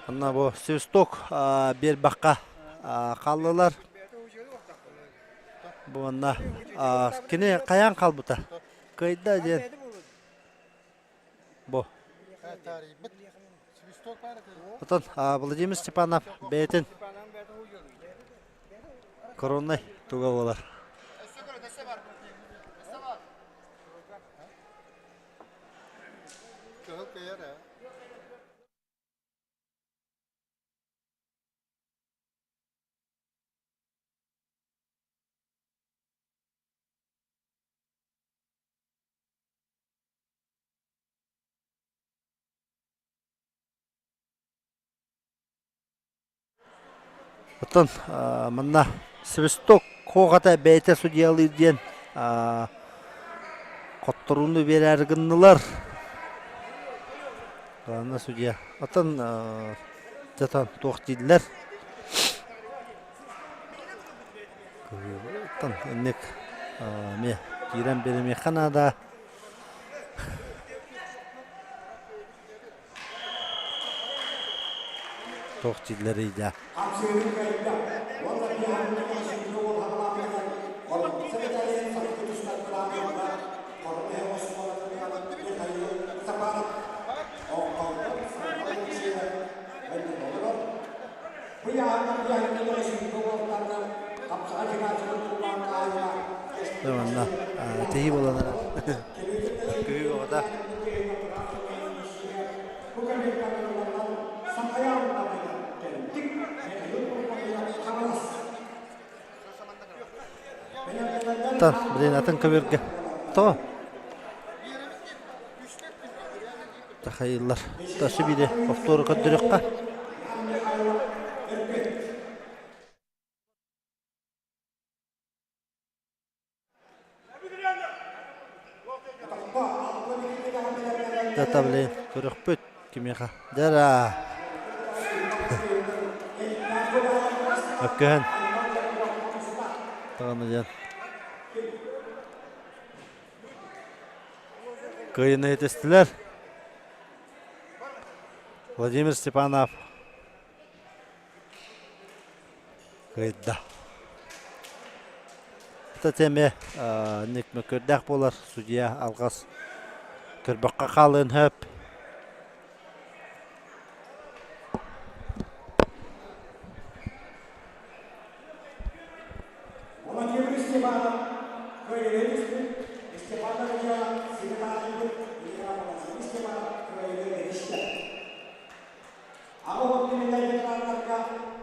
Онно бу свисток биэрбэххэ хааллылар. Бу манна кини хайаан хаалбыта? Кыайда диэн. Бу. Отон Владимир Степанов бэйэтин короннай туга буолар. Оттон манна свисток куохата бэйэтэ судьуйалыыр диэн хотторууну биэрээри гыннылар. Главное судья. Оттон дьатан туох дииллэр. Оттон инник эмиэ киирэн биэримиэххэ наада. Туох дииллэрий да. Манна тэһии буолан эрэр. Күһүү бөҕөтө. Тан, блин, атын көбүргэ. Тоҕо? Тахайыллар. Тасы бири повтору көрдөрүөххэ. Дата блин, көрөхпүт кимиэхэ. Дара. Өккөһөн. Тағаны диэн. Кыайыны этистилэр. Владимир Степанов кыайда. Это теме ник мөккүөрдээх буолар судья алҕас көрбөххө хаалыан сөп. Владимир Степанов кыайыыны түспүт Степановича Светланабыт Владимир Степанов кыайыыны эристэ. Аҕа уон күнүнэн ветераннарга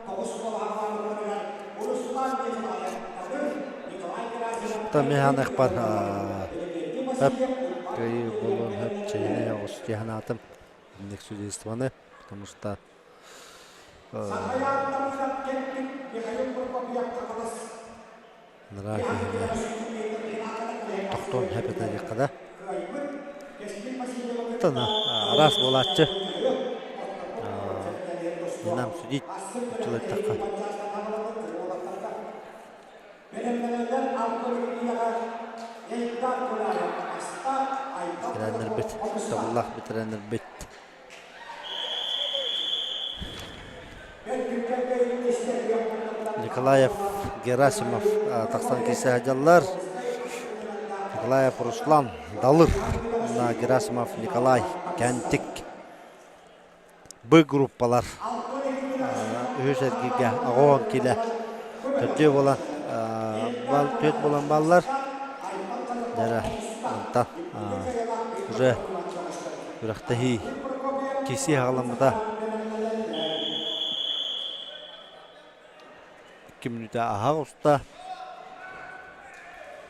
тоҕус балаһалаабыттарыгар Руслан Николаев Николай Герасимов Тамиһаныхпар хөп кыайыы буолуон хөп чэйинэй оҕус дии инник судействоны, потому что Нара киһини тохтуон сөп этэ диэххэ да. Тана араас буолааччы. Не нам судить учулайтахха. Битирэннэрбит, табыллаах битирэннэрбит. Николаев Герасимов тахсан киирсэ сылдьаллар. Николаев Руслан Далыр уонна Герасимов Николай Кэнтик Б группалар үһүс эргииргэ аҕа килэ төрдүө буолан бал түөрт буолан баллар. Дьэ онтон уже күрэхтэһии киирсии аҕаламмыта. 2 мүнүүтэ аһа оҕуста.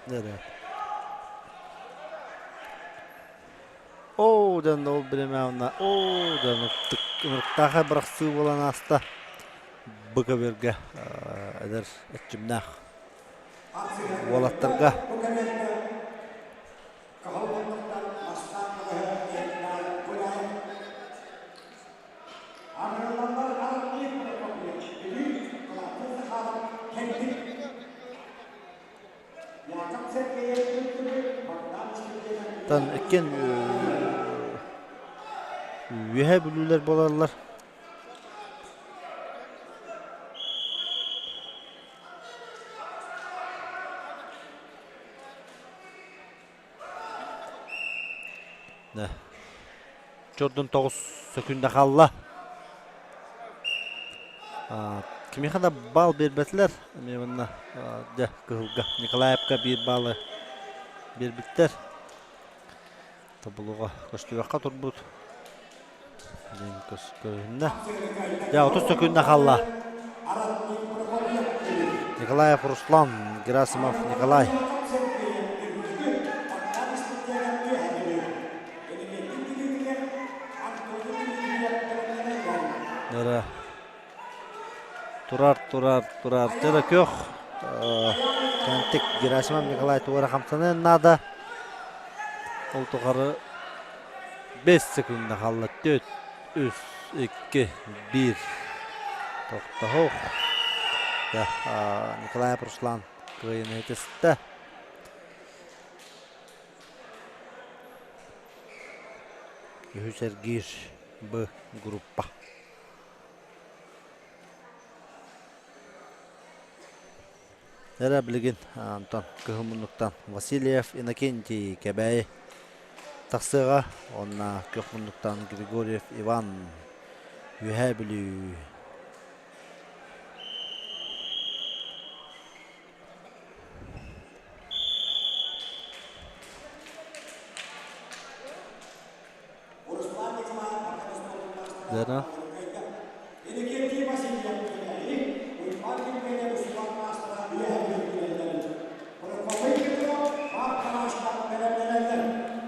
Эрэ. Оо, дьон ол бириэмэ онно оо, дьон ынырыктаахай бырахсыы буолан ааста. Бу көбүөргэ эдэр эрчимнээх уолаттарга Тан иккиэн үөһэ бүлүүлэр буолаллар. Чордун 9 сөкүндэ хаалла. Кимиэхэ да баал биэрбэтилэр. Эмиэ манна дьэ кыһылга Николаевка биир баалы биэрбиттэр. Тобулуга көстүбэххэ турбут. Диэн көрүһүннэ. Дьэ 30 сөкүүндэ хаалла. Николаев Руслан, Герасимов Николай. Нара турар, турар, турар. Дьэ көх кэнтик Герасимов Николай туора хамсаныан наада. Ол тухары 5 секунда хаалла. 4, 3, 2, 1. Тохтоһуох. Николай Руслан кыайыыны ситистэ. Үһүс эргиир Б группа. Эрэ билигин Антон кыһыл муннуктан Васильев Иннокентий Кэбээйи тахсыаҕа уонна күөх муннуктан Григорьев Иван Үөһээ Бүлүү. Дана.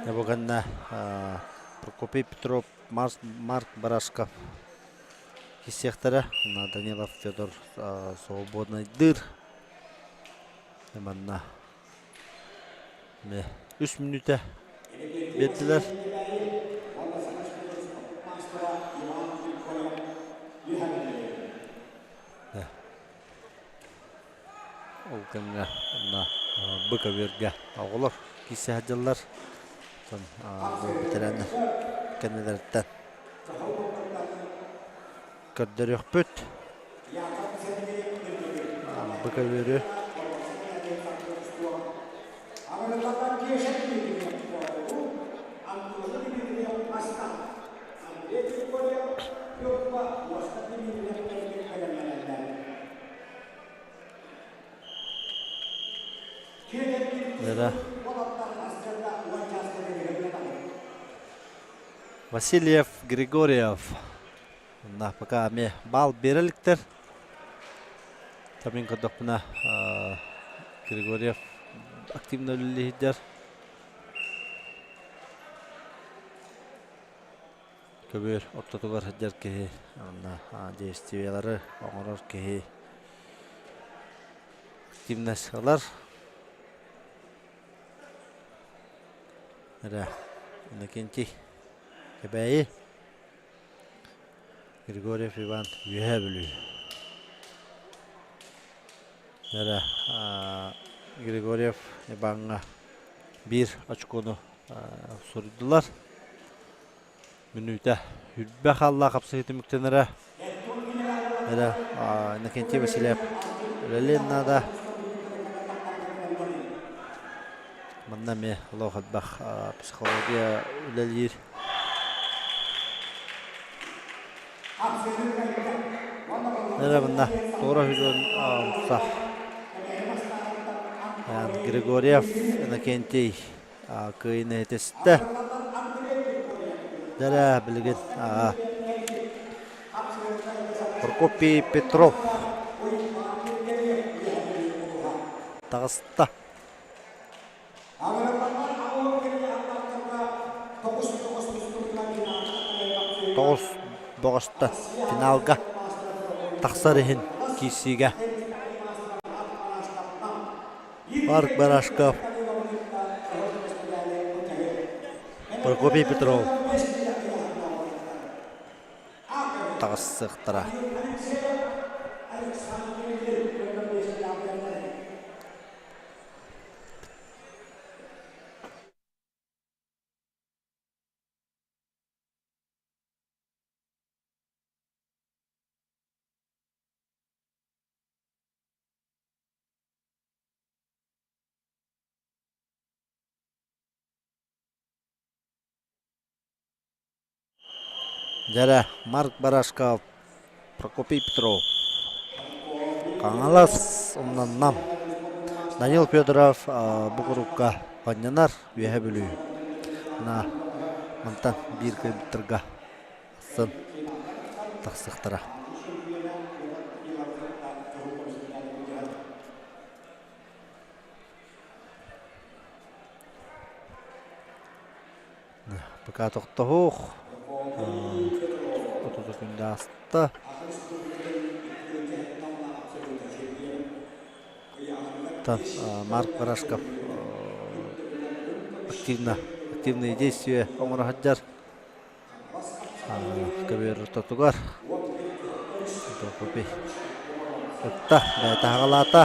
Бу гэннэ Прокопий Петров, Марк Барашков киссиэхтэрэ. Данилов Федор свободнайдыыр. Манна үс мүнүүтэ биэрдилэр. Ол кэмҥэ онно быка-үөргэ оҕолор киирсэ сылдьаллар. Оттон бу бэтэрээннэр кэннилэриттэн көрдөрүөхпүт. Быка-үөрү Васильев Григорьев Онно пока эмиэ баал биэрэ иликтэр. Мин көрдөхпүнэ Григорьев активно үлэлиир. Көбүөр ортотугар сылдьар киһи уонна действиелары оҥорор киһи активность ылар. Эрэ Иннокентий Кэбээйи Григорьев Иван Үөһээ Бүлүү. Эрэ Григорьев Иваҥҥа биир очкону суруйдулар. Мүнүүтэ үрбэ хаалла хапсыһыы түмүктэнэрэ. Эрэ Иннокентий Васильев үлэлиэн наада. Манна эмиэ олох элбэх психология үлэлиир. Эрэ мына туора хүлүөн сах Григорьев Иннокентий кыайыны этистэ. Дэрэ билигин Прокопий Петров таҕыста. Тоҕус боҕоста финалга тахсар иһин киирсиигэ Марк Барашков, Прокопий Петров таҕыссыахтара. Дьэрэ, Марк Барашков, Прокопий Петров. Хаҥалас умнаннам. Данил Федоров бу курукка хонньонор Үөһэ Бүлүү. На мантан биир кыайбыттарга сын тахсыахтара. Пока тохтоһуох. Отут күндэ ааста. Марк Барашков активно активные действия оҥоро сылдьар. Көбүөр ортотугар Ытта, бэйэтэ аҕалаата.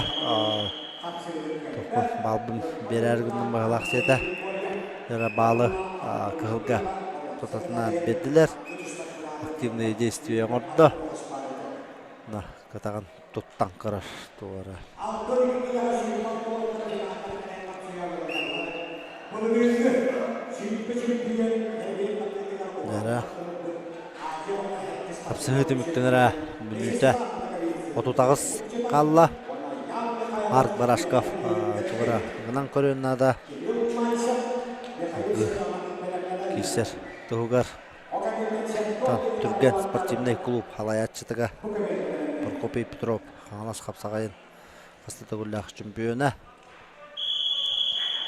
Баалбын биэрээр гынным быһалаах сиэтэ. Эрэ баалы кыһылга тутатына биэрдилэр. Активные действия оҥордо. Кытаҕын туттан көрөр туора. Дьара хапсыһыы түмүктэнэрэ бүлүүтэ 38 хаалла. Марк Барашков тугура гынан көрүөн наада. Киирсэр туһугар Түргэн спортивнай клуб халайааччытыга Прокопий Петров Хаҥалас хапсаҕайын хас да төгүллээх чөмпүйүөнэ.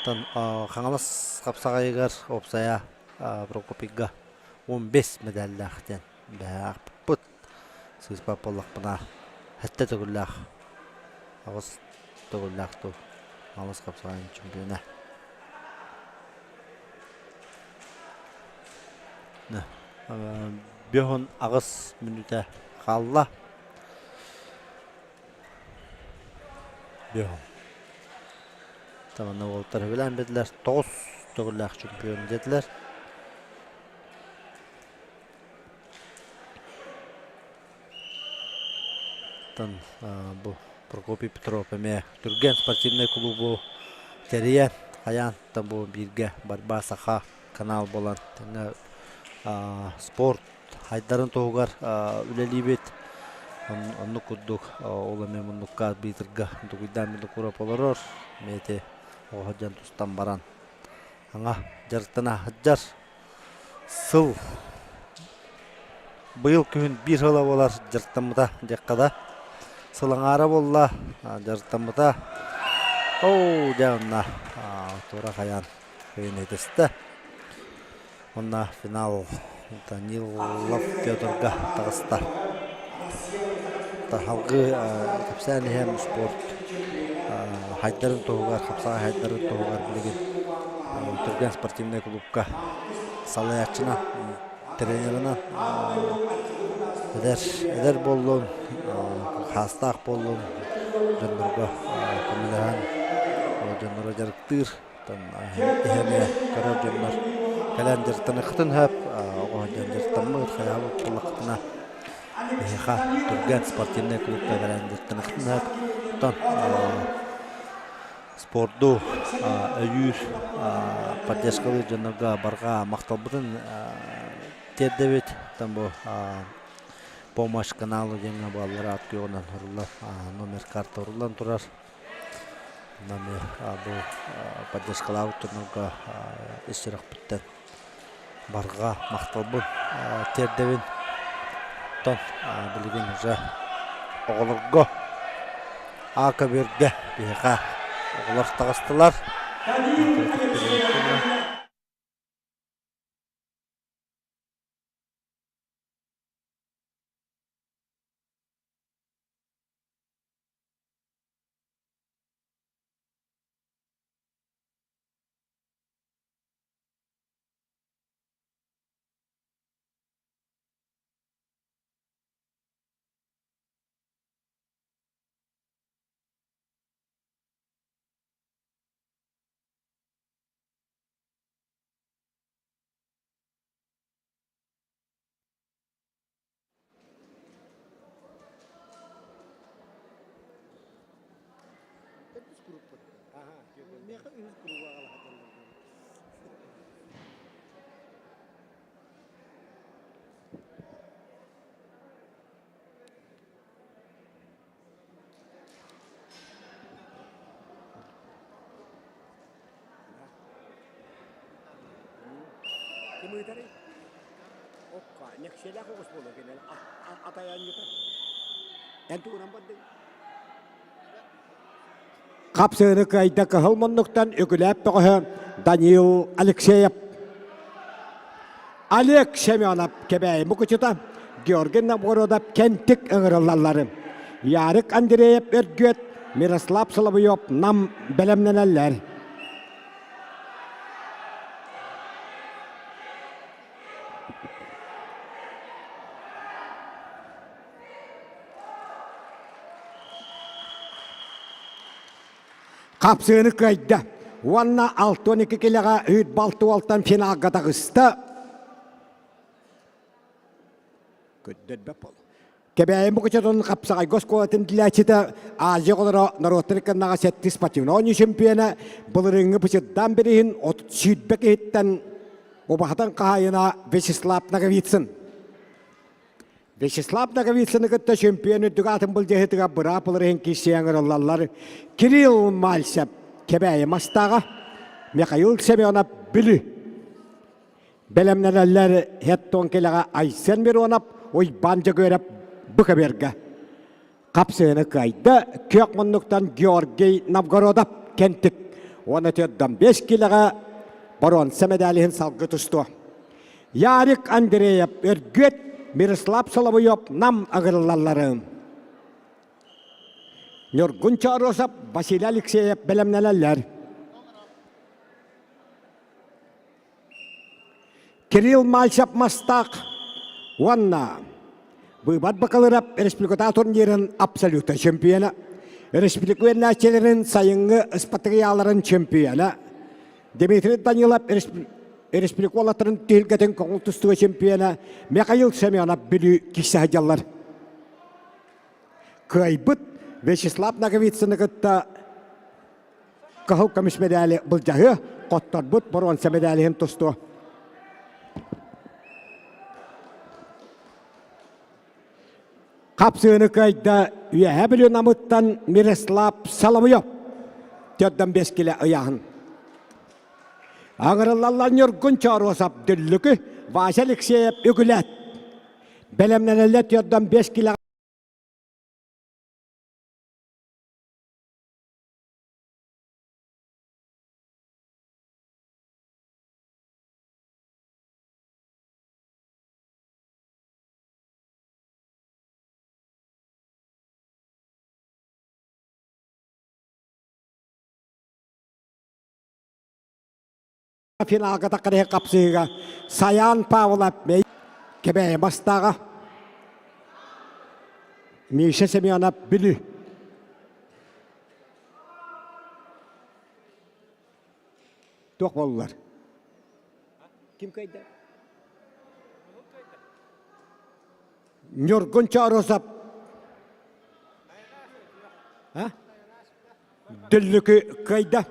Оттон Хаҥалас хапсаҕайыгар уопсайа Прокопийга 15 мэдээллээх диэн бэһээхпит. Сыыспат буоллахпына, сэттэ төгүллээх, аҕыс төгүллээх дуу Хаҥалас хапсаҕайын чөмпүйүөнэ. 58 мүнүүтэ хаалла. Бөһөн. Таманна уолаттар сөбүлээн биэрдилэр. Тоҕус төгүллээх чемпион диэтилэр. Оттон бу Прокопий Петров эмиэ Түргэн спортивнай клубу тэрийэн, хайаан да бу бииргэ Борьба Саха канал буолан тэҥҥэ спорт хайдарын туһугар үлэлиибит. Оннук курдук ол эмиэ муннукка арбитрга Дугуйдаан Винокуров олорор. Эмиэ ити оҕо сылдьан тустан баран аҥа дьарыктана сылдьар. Сыл быйыл күһүн биир сыла буолар дьарыктаммыта диэххэ да. Сыл аҥаара буолла дьарыктаммыта. Оо, дьэ онно туора хайаан кыайан этистэ. Онно финал Данилов Федорга таҕыста. Салгыы кэпсээн иһэн спорт хайдарын туһугар, хапсаҕай хайдарын туһугар билигин Түргэн спортивнай клубка салайааччынан, тренерынан эдэр, эдэр буоллун, хаастаах буоллун дьоннорго көмөлөһөн, дьоннору дьарыктыыр Иһэни көрөр дьоннор кэлэн дьарыктаныаххытын сөп. Оҕо дьон дьарыктаммыт, хайаабыт буоллаххытына биһиэхэ Түргэн спортивнай клубка кэлэн дьарыктаныаххытын сөп. Оттон спорду өйүүр, поддержкалыыр дьоннорго барҕа махталбытын тиэрдэбит. Оттон бу помощь каналу диэҥҥэ буоллар аат күөҕүнэн суруллар, номер карта уруллан турар. Онно бу поддержкалаабыт дьоннорго ис сүрэхпиттэн барҕа махталбын тиэрдэбин. Оттон билигин уже оҕолорго А көбүөргэ биһиэхэ оҕолор таҕыстылар. Миэхэ үһүс круга аҕалаһа ыытарый? Окка, нэксиэлээх оҕус буолуо кэлэн атайанньыта. Эн тугунан бардыҥ? Хапсыыны кыайда кыһыл муннуктан Үгүлээп бөҕөһө Данил Алексеев. Олег Семенов Кэбээйи мукучута, Георгий Новгородов Кентик ыҥырыллаллары. Ярик Андреев Өргүөт, Мирослав Соловьев Нам бэлэмнэнэллэр. Хапсыыны кыайда уонна 62 килэҕэ үүт балты уолтан финалга таҕыста. Көрдөрбөт буолла. Кэбээйи Мукучатун хапсаҕайга оскуолатын тилээччитэ Азия оҕолоро норуоттар ыкканнаҕа сэттис спортивнай оонньуу чемпиона былырыыҥҥы Пычырдаан бирииһин 30 киһиттэн убаһатын хаһаайына Вячеслав Ноговицын. Вячеслав Ноговицыны кытта чемпион үрдүк аатын былдьаһыытыгар быраап ылар иһин киирсиэн ыҥырыллаллар Кирилл Мальцев Кэбээйи Мастааҕа, Михаил Семенов Бүлүү. Бэлэмнэнэллэр Хеттон килэҕэ Айсен Миронов, Уйбаан Дьөгүөрэп Быкаберга. Хапсыыны кыайда күөх муннуктан Георгий Новгородов Кентик уонна төрдөн 5 килэҕэ боруонса медалиһын салгы тустуо. Ярик Андреев Өргүөт, Мирослав Соловьев Нам ыҥырыллалларын. Ньургун Чооросов, Василий Алексеев бэлэмнэнэллэр. Кирилл Мальцев Мастаах уонна Быыбар Бакалырап республиката турнирын абсолюта чемпиона, республика үөрэнээччилэрин сайыҥҥы ыспатыйааларын чемпиона, Дмитрий Данилов республика уолаттарын түһүлгэтин көҥүл тустууга чемпиона Михаил Семенов Бүлүү киирсэ сылдьаллар. Кыайбыт Вячеслав Ноговицыны кытта Кыһыл көмүс мэдээли былдьаһыа, хотторбут боруонса мэдээлиһин тустуо. Хапсыыны кыайда Үөһээ Бүлүү Намыттан Мирослав Соловьев төрдөн бес килэ ыйааһын. Аҥырыллаллар Ньургун Чооруосап Дүллүкү, Вася Алексеев Үгүлээт. Бэлэмнэнэллэр төрдөн бес килэ Финалга таххар хапсыыга Саян Павлов Кэбээйи бастааҕа Миша Семенов Бүлүү Туох буоллулар? Ким кыайда? Ньургун Чоорусов. А? Дүллүкү кыайда.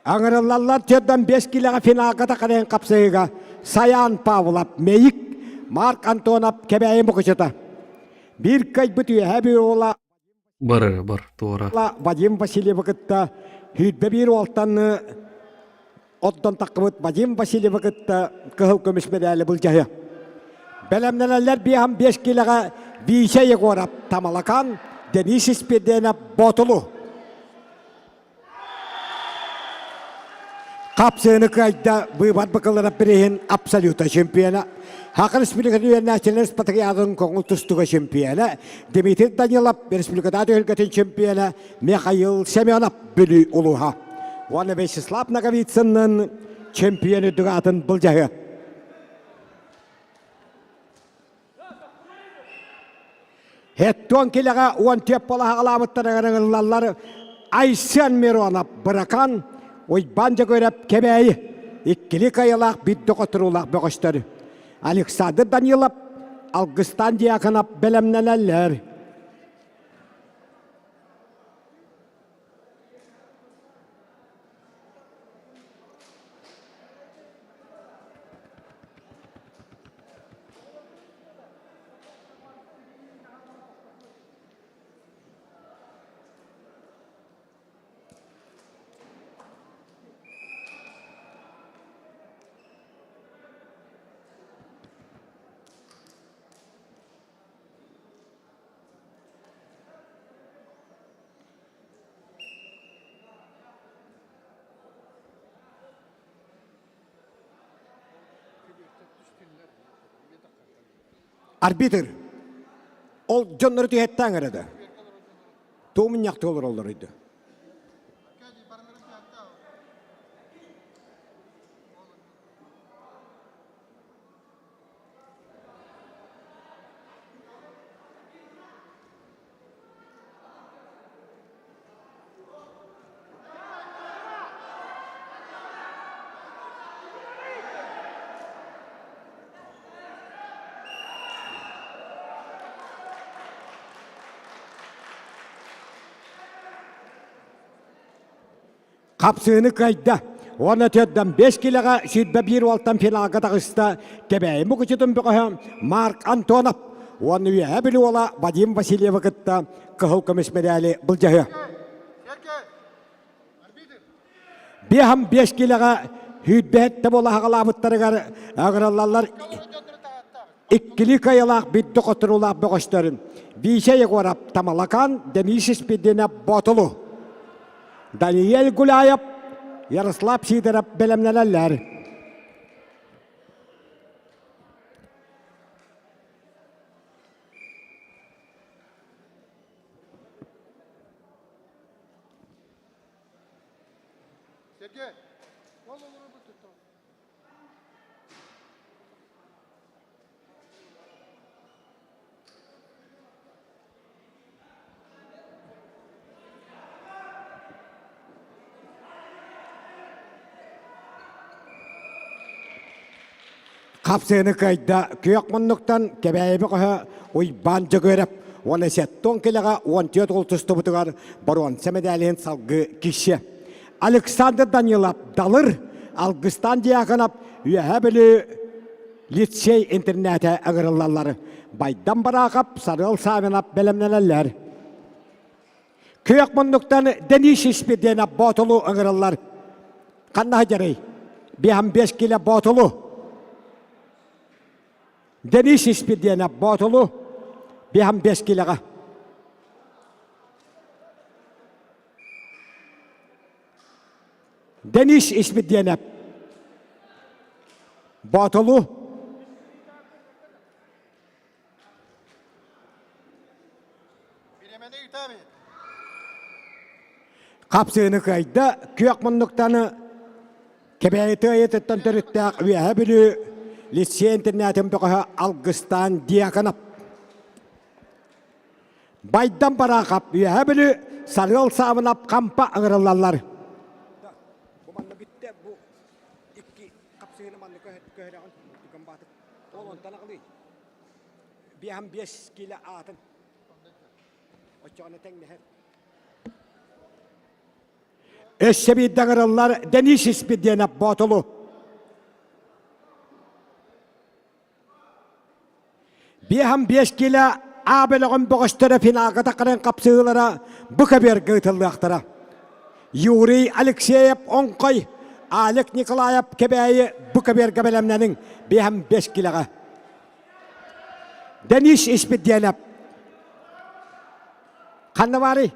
Аҥырыллаллар төрдөн 5 килэҕэ финалга тахарыан хапсыһыыга Саян Павлов Мэйик, Марк Антонов Кэбээйи Мукучута. Биир кыайбыт үөһэ буола Бар бар туора. Вадим Васильевы кытта 21 уолтан оттон таххыбыт Вадим Васильевы кытта кыһыл көмүс медали былдьаһыа. Бэлэмнэнэллэр биэһэн 5 килэҕэ Вися Егоров Тамалакан, Денис Испирдиэнэп Боотулу. Хапсыыны кыайда быыбар быкыллара бириһин абсолюта чемпиона. Саха Республикатын үөрэнээччилэр спартакиадатын көҥүл тустууга чемпиона Дмитрий Данилов республикатааҕы түһүлгэтин чемпиона Михаил Семенов Бүлүү улууһа. Уонна Вячеслав Ноговицыннын чемпион үрдүк аатын былдьаһыа. Хеттон килэҕэ уон түөрт балаһаҕалаабыттарыгар ыҥырыллаллар Айсен Миронов Быракан, Уйбаан Дьөгүөрэп Кэбээйи, иккили кыайыылаах биирдэ хотуруулаах бөҕөстөр. Александр Данилов, Алгыстаан Дьяконов бэлэмнэнэллэр. Арбитр. Ол дьоннору түһэттээҥ эрэ да. Тугу мунньахтыы олороллор ыйды. Хапсыыны кыайда. Уонна төрдөн 5 килэҕэ 21 уолтан финалга таҕыста Кэбээйи Мукучутун бөҕөһө Марк Антонов уонна Үөһээ Бүлүү уола Вадим Васильевы кытта кыһыл көмүс мэдээли былдьаһыа. Биэһэн биэс килэҕэ сүүрбэһэттэ буола аҕалаабыттарыгар ыҥырыллаллар иккилии кыайыылаах биирдэ хотторуулаах бөҕөстөрүн Вися Егоров Тамалакан, Денис Испирдинов Боотулу, Даниэль Гуляев, Ярослав Сидоров бэлэмнэнэллэр. Сергей, ол олорбут туттар. Хапсыаны кыайда күөх муннуктан Кэбээйи бөҕөһө Уйбаан Дьөгүөрэп уонна сеттон килэҕэ 14 гол тустубутугар боруонса мэдээлиһин салгыы киирсиэ. Александр Данилов Далыр, Алгыстаан Дьяконов Үөһээ Бүлүү лицей интернатэ ыҥырыллаллар. Байдам Бараахап, Сарыал Савинов бэлэмнэнэллэр. Күөх муннуктан Денис Испирдиэнэп Боотулу ыҥырыллар. Ханна сылдьарый? Биэһэн биэс килэ Боотулу. Денис Испирдиэнэп Боотулу биэһэн биэс килэҕэ. Денис Испирдиэнэп Боотулу Хапсыыны кыайда күөх муннуктаны Кэбээйи тыайытыттан төрүттээх Үөһээ Бүлүү лицей интернатын бөҕөһө Алгыстаан Дьяконов. Байдам Бараахап Үөһээ Бүлүү Сарыал Саабынап Хампа ыҥырыллаллар. Бу манна бүттэ бу икки хапсыыны манна көһөрөҕүн Ол онтон аҕалый. Биэһэн биэс киилэ аатын. Оччоҕуна тэҥнэһэр. Өссө биирдэ ыҥырыллар Денис Испирдиэнэп Боотулу. Биэһэн биэс киилэ А бөлөҕүн бөҕөстөрө финалга таххарын хапсыһыылара бу көбүөргэ ыытыллыахтара. Юрий Алексеев Оҥхой, Алек Николаев Кэбээйи бу көбүөргэ бэлэмнэниҥ биэһэн биэс килэҕэ. Денис Испирдиэнэп. Ханна баарый?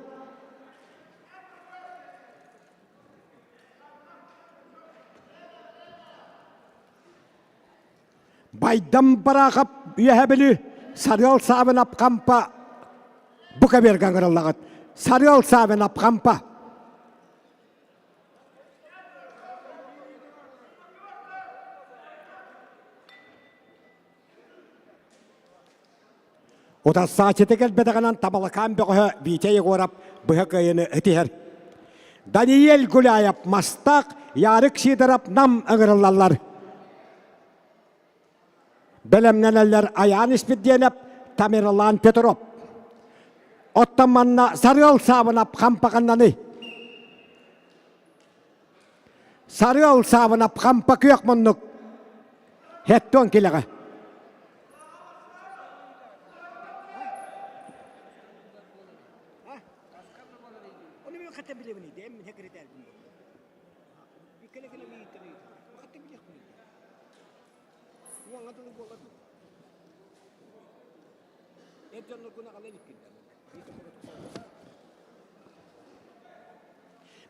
Байдам Бараахап Үөһэ Бүлүү Сарыал Саабынап Хампа бу кэбиэргэ ыҥырыллаҕыт. Сарыал Саабынап Хампа. Утарсааччыта кэлбэтэҕинэн Табалакаан бөҕөһө Витя Егоров быһа кыайыыны ытыһар. Даниэль Гуляев Мастаах, Ярик Сидоров Нам ыҥырыллаллар. Бэлэмнэнэллэр Айаан Испирдиэнэп, Тамерлан Петров. Оттон манна Сарыал Саабынап хампаҕаннаный. Сарыал Саабынап хампа күөх муннук. Хеттон килэҕэ.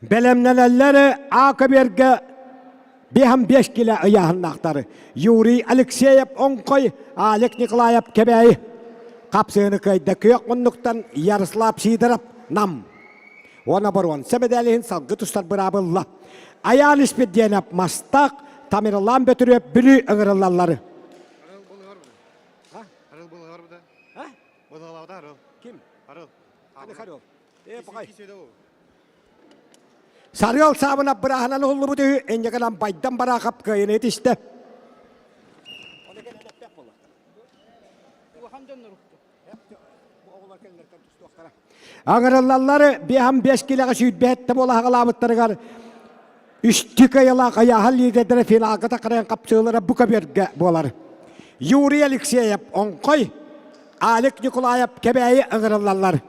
Бэлэмнэнэллэр А көбүөргэ. Биэһэн биэс килэ ыйааһыннаахтар Юрий Алексеев Оҥхой, Алек Николаев Кэбээйи. Хапсыыны кыайда күөх муннуктан Ярослав Сидоров Нам. Уонна боруонса мэдээлиһин салгы тустар быраабылла. Айаан Испирдиэнэп Мастаах, Тамерлан Бөтүрүөп Бүлүү ыҥырыллаллар. Ким? Сарыал Саабынап бырааһынан уһуллубут үһү, инньэ гынан Байдам Бараахап кыайыны итистэ. Аҥырыллаллары биэһэн биэс килэҕэ сүүрбэһэттэ буола аҕалаабыттарыгар үстүү кыайылаах айааһа лидердэрэ финалга тахарайан хапсыылара бу көбүөргэ буолар. Юрий Алексеев Оҥхой, Алик Николаев Кэбээйи ыҥырыллаллар.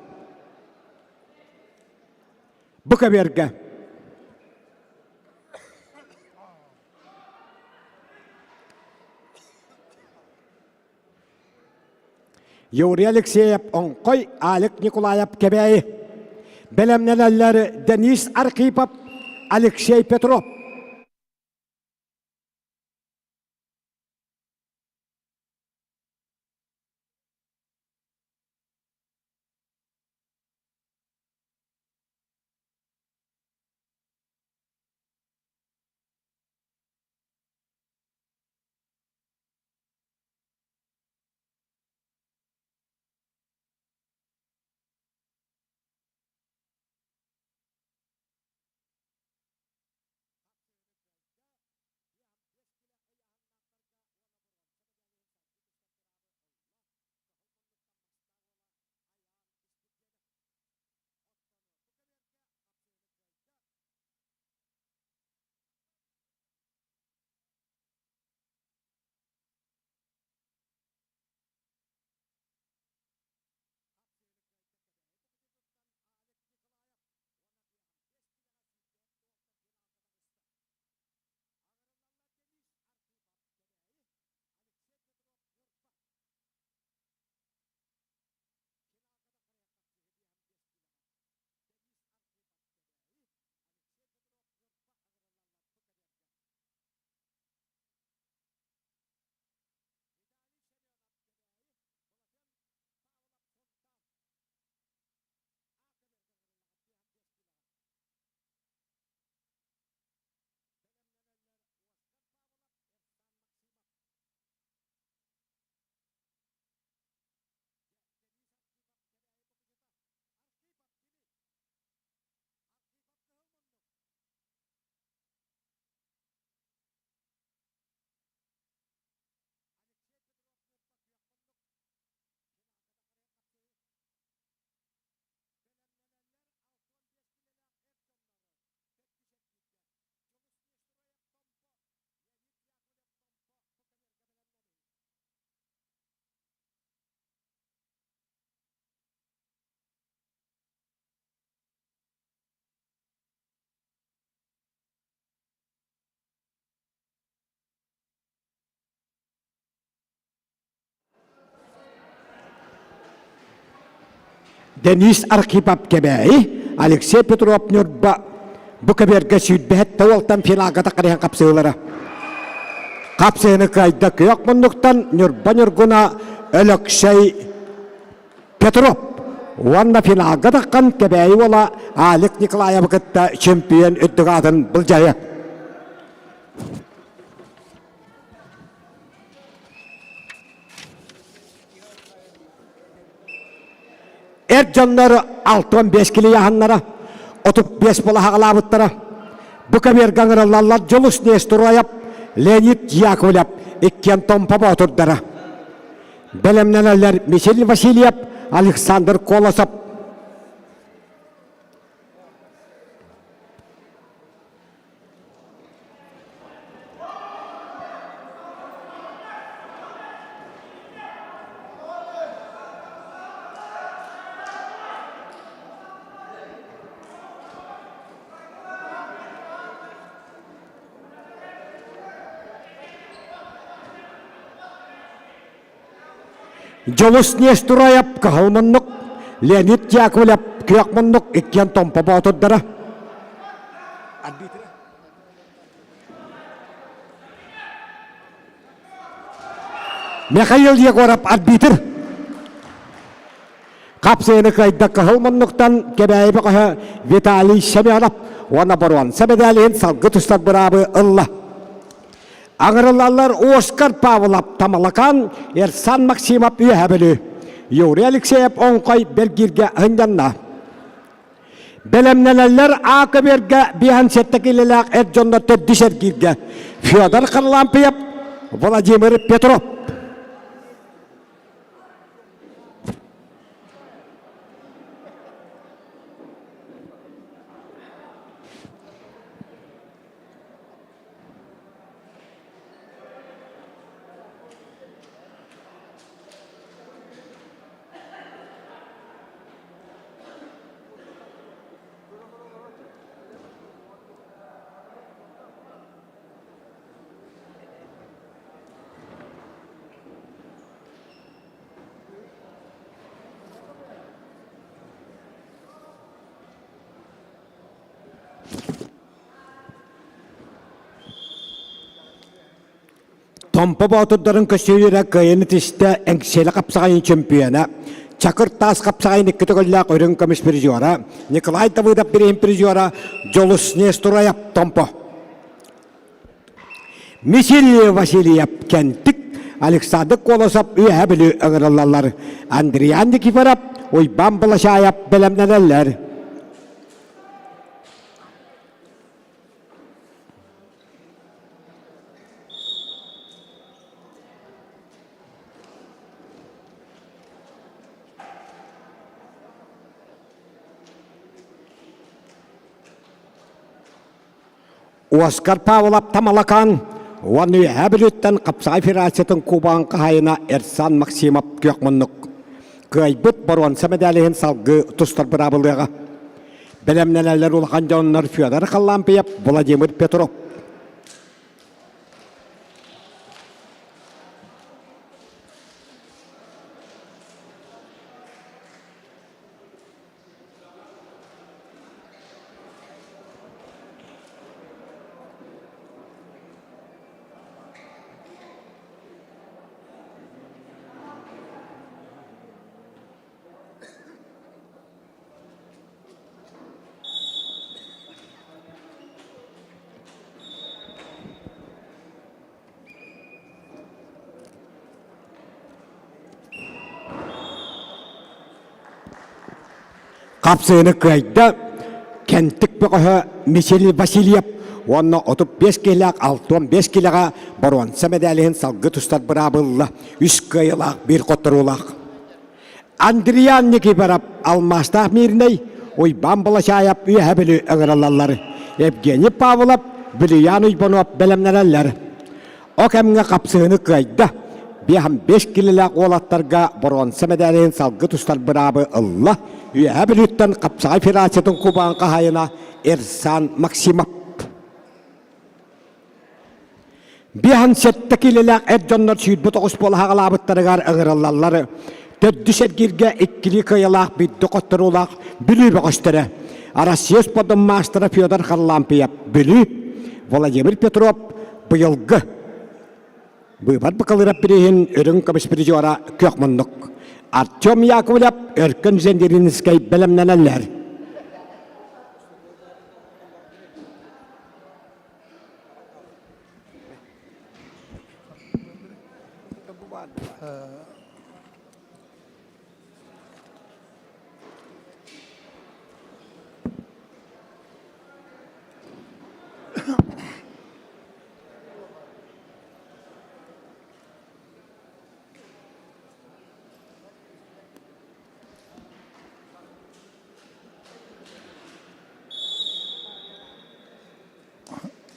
Бу көбүөргэ. Юрий Алексеев Оҥхой, Алик Николаев Кэбээйи. Бэлэмнэнэллэр Денис Архипов, Алексей Петров. Денис Архипов Кэбээйи, Алексей Петров Ньурба бу кэбиэргэ сүүрбэһэттэ уолтан финалга таххарыһан хапсыылара. Хапсыыны кыайда күөх муннуктан Ньурба Ньургуна Өлөксөй Петров уонна финалга таххан Кэбээйи уола Алик Николаевы кытта чемпион үрдүк аатын былдьайа. Эр дьоннор 65 килийаһаннара, 35 балаһаҕалаабыттара. Бу кэмиэргэ ыҥырыллаллар Дьулус Нестороев, Леонид Яковлев иккиэн Томпо боотурдара. Бэлэмнэнэллэр Михаил Васильев, Александр Колосов. Дьолус Нестураев кыһыл муннук, Леонид Яковлев күөх муннук иккиэн Томпо боотурдара. Михаил Егоров арбитр. Хапсыйаны кыайда кыһыл муннуктан Кэбээйи бөҕөһө Виталий Семенов уонна боруонса мэдээлиһин салгы тустар быраабы ылла. Аҥырылаллар Оскар Павлов Тамалакан, Эрсан Максимов Үөһэ Бүлүү. Юрий Алексеев Оҥхой Бэргииргэ сынньанна. Бэлэмнэнэллэр А көбүөргэ биэһэн сэттэ киилэлээх эр дьоннор төрдүс эргииргэ Федор Харлампьев, Владимир Петров. Томпо боотурдарын көстүүлэрэ кыайыны тистэ Эҥсиэли хапсаҕайын чемпиона, Чакыр таас хапсаҕайын икки төгүллээх үрүҥ көмүс призера, Николай Давыдов бирииһин призера Дьулус Нестураев Томпо. Мисил Васильев Кентик, Александр Колосов Үөһэ Бүлүү ыҥырыллаллар. Андриан Никифоров, Уйбаан Балашаев бэлэмнэнэллэр. Оскар Павлов Тамалакаан уонна Үөһээ Бүлүүттэн Хапсаҕай Федерациятын кубогын хаһаайына Эрсан Максимов күөх муннук. Кыайбыт боруонса мэдээлиһин салгыы тустар быраабылыаҕа. Бэлэмнэнэллэр улахан дьоннор Федор Халлампиев, Владимир Петров. Хапсыыны кыайда Кэнтик бөҕөһө Мичил Васильев уонна 35 киһилээх 65 килэҕэ боруонса мэдээлиһин салгыы тустар быраабылла үс кыайыылаах биир хотторуулаах. Андриан Никифоров алмаастаах Мирнэй, Уйбаан Балачаайап Үөһэ Бүлүү ыҥырыллаллар. Евгений Павлов, Бүлүйээн Уйбанов бэлэмнэнэллэр. О кэмҥэ хапсыһыны кыайда. Биэһэн бэс килэлээх уолаттарга боруонса мэдээлин салгы тустар быраабы ылла. Үөһэ Бүлүүттэн Хапсаҕай Федерациятын кубогын хаһаайына Эрсан Максимов. Биэһэн сэттэ киилэлээх эр дьоннор 29 буола хаҕалаабыттарыгар ыҥырыллаллар. Төрдүс эргииргэ иккилии кыайыылаах биирдэ хотторуулаах Бүлүү бөҕөстөрө. Россия спордун маастара Федор Харлампьев Бүлүү, Владимир Петров быйылгы быыбар бакалыырап бирииһин үрүҥ көмүс призера күөх муннук. Артем Яковлев Өркөн Зендеринскэй бэлэмнэнэллэр.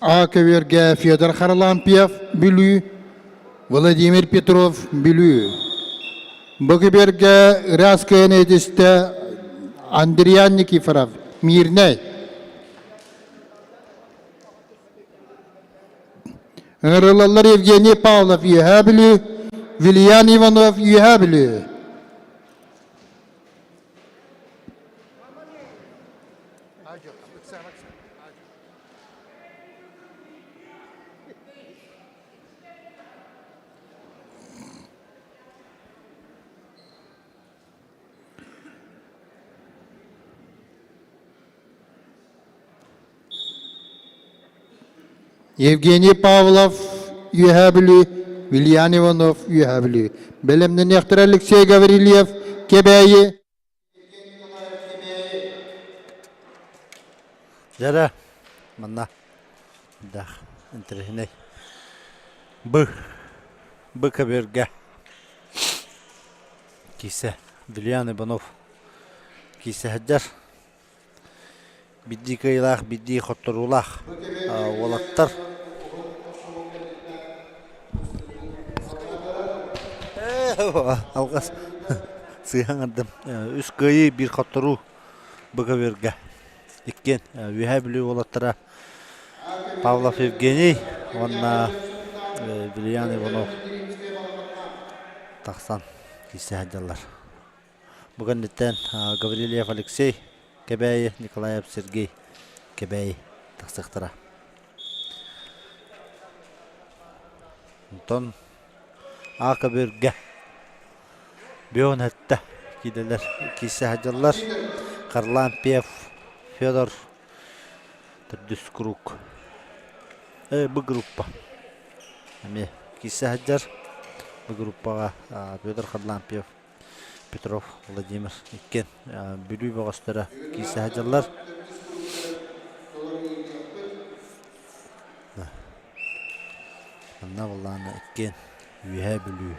А көбүөргэ Федор Харлампьев, Бүлүү, Владимир Петров, Бүлүү. Бу көбүөргэ ыраас кыайан этистэ Андриан Никифоров, Мирнэй. Ыҥырыллаллар Евгений Павлов, Үөһээ Бүлүү, Вильян Иванов, Үөһээ Бүлүү. Евгений Павлов, Үөһээ Бүлүү, Вильян Иванов, Үөһээ Бүлүү. Бэлэмнэниэхтэрэ Алексей Гаврильев, Кэбээйи. Дьэрэ, манна дах интэриэһинэй. Б. Б көбүөргэ киисэ Вильян Иванов киисэ сылдьар. Биирдии кыайыылаах, биирдии хотторуулаах уолаттар. Алҕас сыыһа ыҥырдым. Үс кыайыы, биир хотторуу бу көбүөргэ. Иккиэн Үөһээ Бүлүү уолаттара Павлов Евгений уонна Вильян Иванов тахсан киирсэ сылдьаллар. Бу кэнниттэн Гаврильев Алексей Кэбээйи, Николаев Сергей Кэбээйи тахсыахтара. Онтон А көбүөргэ Бүөн өттө киирэлэр киирсэ сылдьаллар. Харлампьев Федор төрдүс круг. Б группа. Эмиэ киирсэ сылдьар. Б группаҕа Федор Харлампьев Петров Владимир иккиэн Бүлүү бөҕөстөрө киирсэ сылдьаллар. Манна былаана иккиэн Үөһээ Бүлүү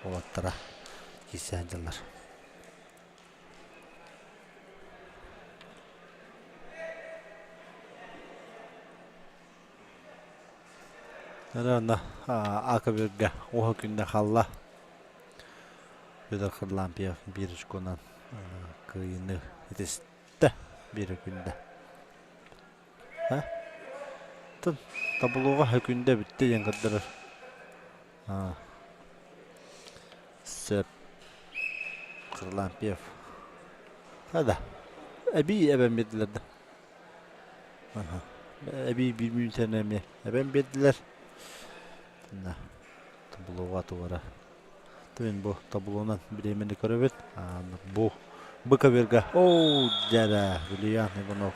уолаттара киирсэ сылдьаллар. Ырыаны Акабирга уһа күндэ халла. Федор Харлампьев биир очконан кыайыыны итистэ биир күндэ. Тын таблоҕа күндэ бүттэ диэн көрдөрөр. Сөп. Харлампьев. Да. Эбии эбэн биэрдилэр да. Эбии биир мүнүүтэнэн эмиэ эбэн биэрдилэр. Итиннэ таблоҕа тугара. Мин бу таблонан бириэмэни көрөбүт. Бу бу көбүөргэ оо дьэрэ Вильян Иванов.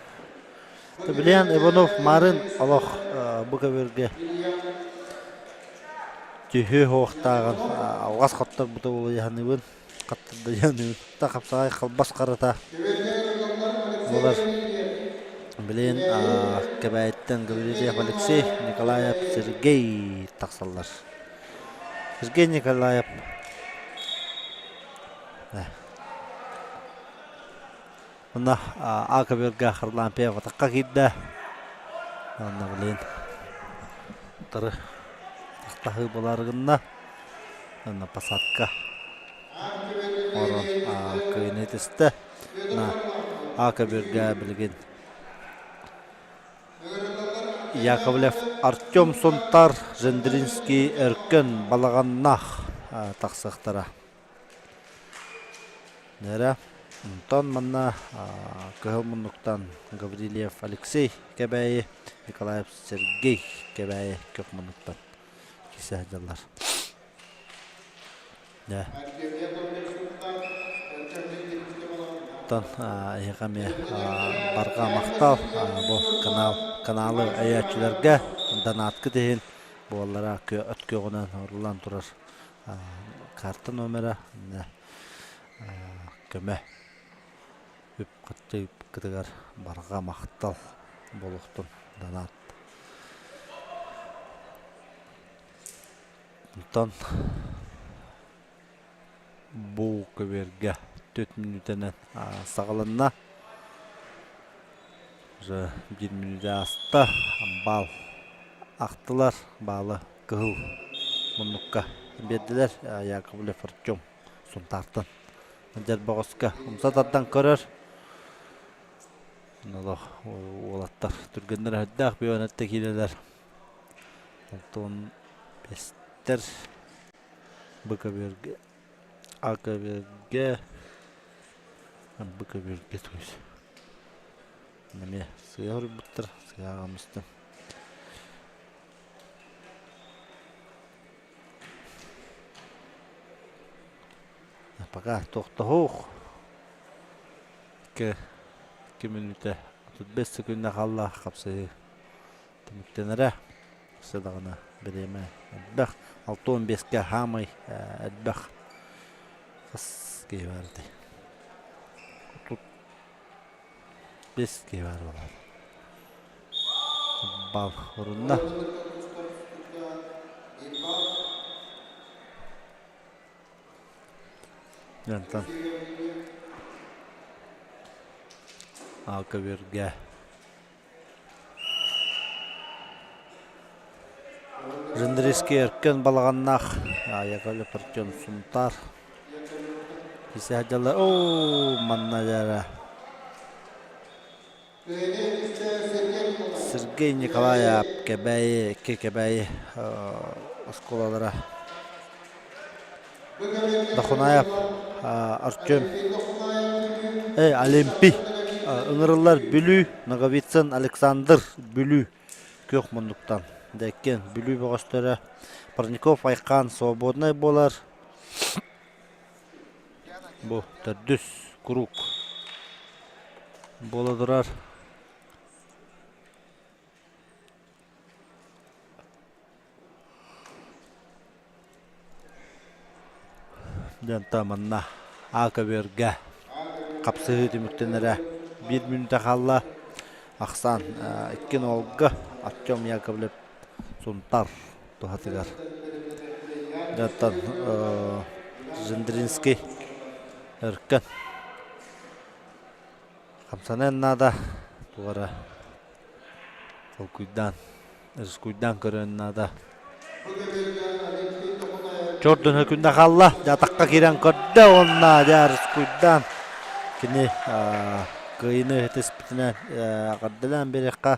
Вильян Иванов марын олох бу көбүөргэ түһүү суохтааҕын алҕас хотторбута буолуйаһаныбын. Хаттырдайан хапсаҕай халбас харата буолар. Билигин Кэбээйиттэн Гаврильев Алексей, Николаев Сергей тахсаллар. Сергей Николаев Онно А көбүөргэ Харлампьев атахха киирдэ. Онно билигин утары тахтаһыы буолаары гынна. Онно посадка оҥорон кыайыыны түстэ. А көбүөргэ билигин Яковлев Артем Сунтар, Жендринский Өркөн Балаҕаннаах тахсыахтара. Нэрэ, онтон манна Кыһыл Муннуктан Гаврильев Алексей Кэбээйи, Николаев Сергей Кэбээйи Көх Муннуктан киирсэ сылдьаллар. Дьэ. Оттон эһиэхэ эмиэ барҕа махтал бу канал каналы өйөөччүлэргэ донаткыт иһин буоллара өт күөҕүнэн оруллан турар карта номера көмө үп кытыгар барҕа махтал буолуохтун донат онтон бу көбүөргэ 4 мүнүүтэнэн саҕаланна уже биир мүнүүтэ ааста баал ахтылар баалы кыһыл муннукка биэрдилэр Яковлев Артем Сунтаартан Дьэрбоҕоско умса тардан көрөр олох уолаттар түргэннэр өһөрдөөх бүөнэтте киирэлэр Алтон бэстэр Б көбүөргэ А көбүөргэ Б көбүөргэ туйс эмиэ сыа хоруйбуттар сыа аҕамыстым Пока тохтоһуох. 2 мүнүүтэ 35 секунда хаалла хапсыһыы түмүктэнэрэ. Сыдаҕына бириэмэ элбэх. 65-кэ хаамай элбэх хас киһи баар этэй? 35 киһи баар буолар. Бал орунна. Дьонтон Алкабиргэ Жендрийский Өркөн балаҕаннаах Яковлев Артем Сунтаар Кисе дьала оо манна дьара Сергей Николаев Кэбээйи икки Кэбээйи оскуолалара Дохунаев Артем Олимпий ыҥырыллар Бүлүү Ноговицын Александр Бүлүү күөх муннуктан Дэккен Бүлүү бөҕөстөрө Парников Айхаан свободнай буолар Бу төрдүс круг буола турар. Дьонтон манна А көбүөргэ хапсыһыы түмүктэнэрэ биир мүнүүтэ хаалла. Ахсаан 2-0-га Артем Яковлев Сунтар туһатыгар. Дьонтон Жендринский Өркөн хамсаныан наада туора толкуйдаан рискуйдаан көрүөн наада Чордун күндэ хаалла дьатахха киирэн көрдө уонна дьэ рискуйдаан кини кыайыыны түспүтүнэн эҕэрдэлээн биэриэххэ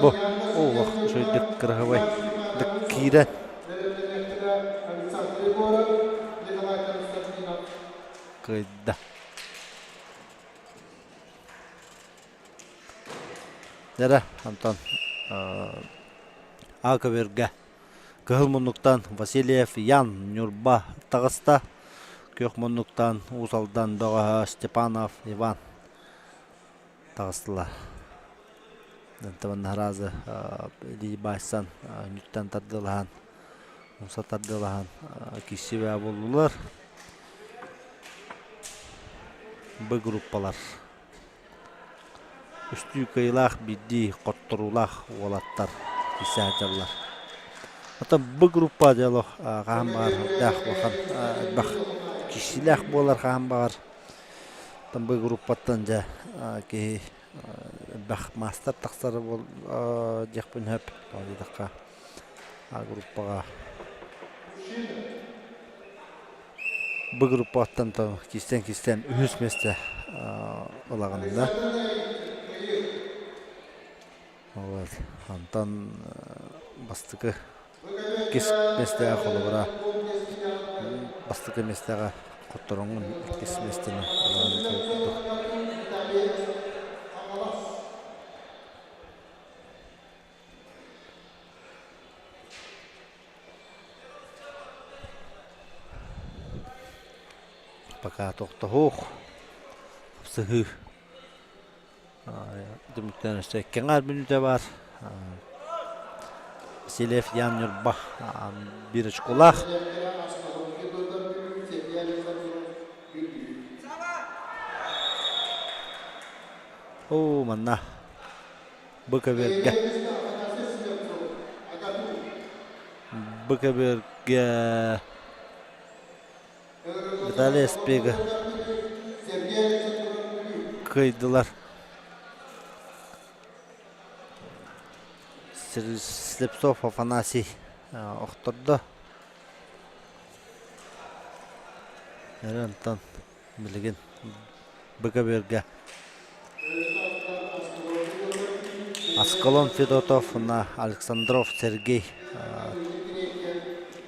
Бу олох үчүгэйдик кыраһыбай дык киирэн кыайда. Дьэрэ, Антон А көбүөргэ Кыһыл муннуктан Васильев Ян Ньурба таҕыста. Күөх муннуктан Уус Алдан бөҕөһө Степанов Иван таҕыстылар. Антон Наразы илии баайсан, нүттэн тардыалаһан, умса тардыалаһан киирсибэ буоллулар. Б группалар. Үстүү кыайыылаах биирдии хотторуулаах уолаттар киирсэ сылдьаллар. Оттон Б группа дьэ хаһан баҕар элбэх улахан элбэх киирсиилээх буолар хаһан баҕар. Оттон Б группаттан дьэ киһи элбэх маастар тахсар диэхпин сөп. Тоҕо диэтэххэ А группаҕа Б группаттан кистэн-кистэн үһүс миэстэ ылаҕын да. Вот. Онтон бастакы иккис миэстэҕэ холобура бастакы миэстэҕэ хоттороҥҥун иккис миэстэни ылаҕын курдук. Пока тохтоһуох хапсыһыы түмүктэн өссө икки мүнүүтэ баар. Васильев Ян Ньурба биир очколаах. Оо, манна Быкабергэ Быкабергэ Виталий Спига кыайдылар. Слепцов Афанасий охтордо. Эрэ онтон билигин Быкабергэ Аскалон Федотов уонна Александров Сергей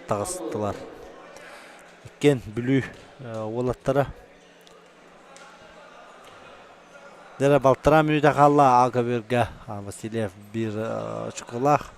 таҕыстылар. Иккиэн Бүлүү уолаттара. Дьэ балтараа мүнүүтэ хаалла А көбүөргэ Васильев биир очукалаах.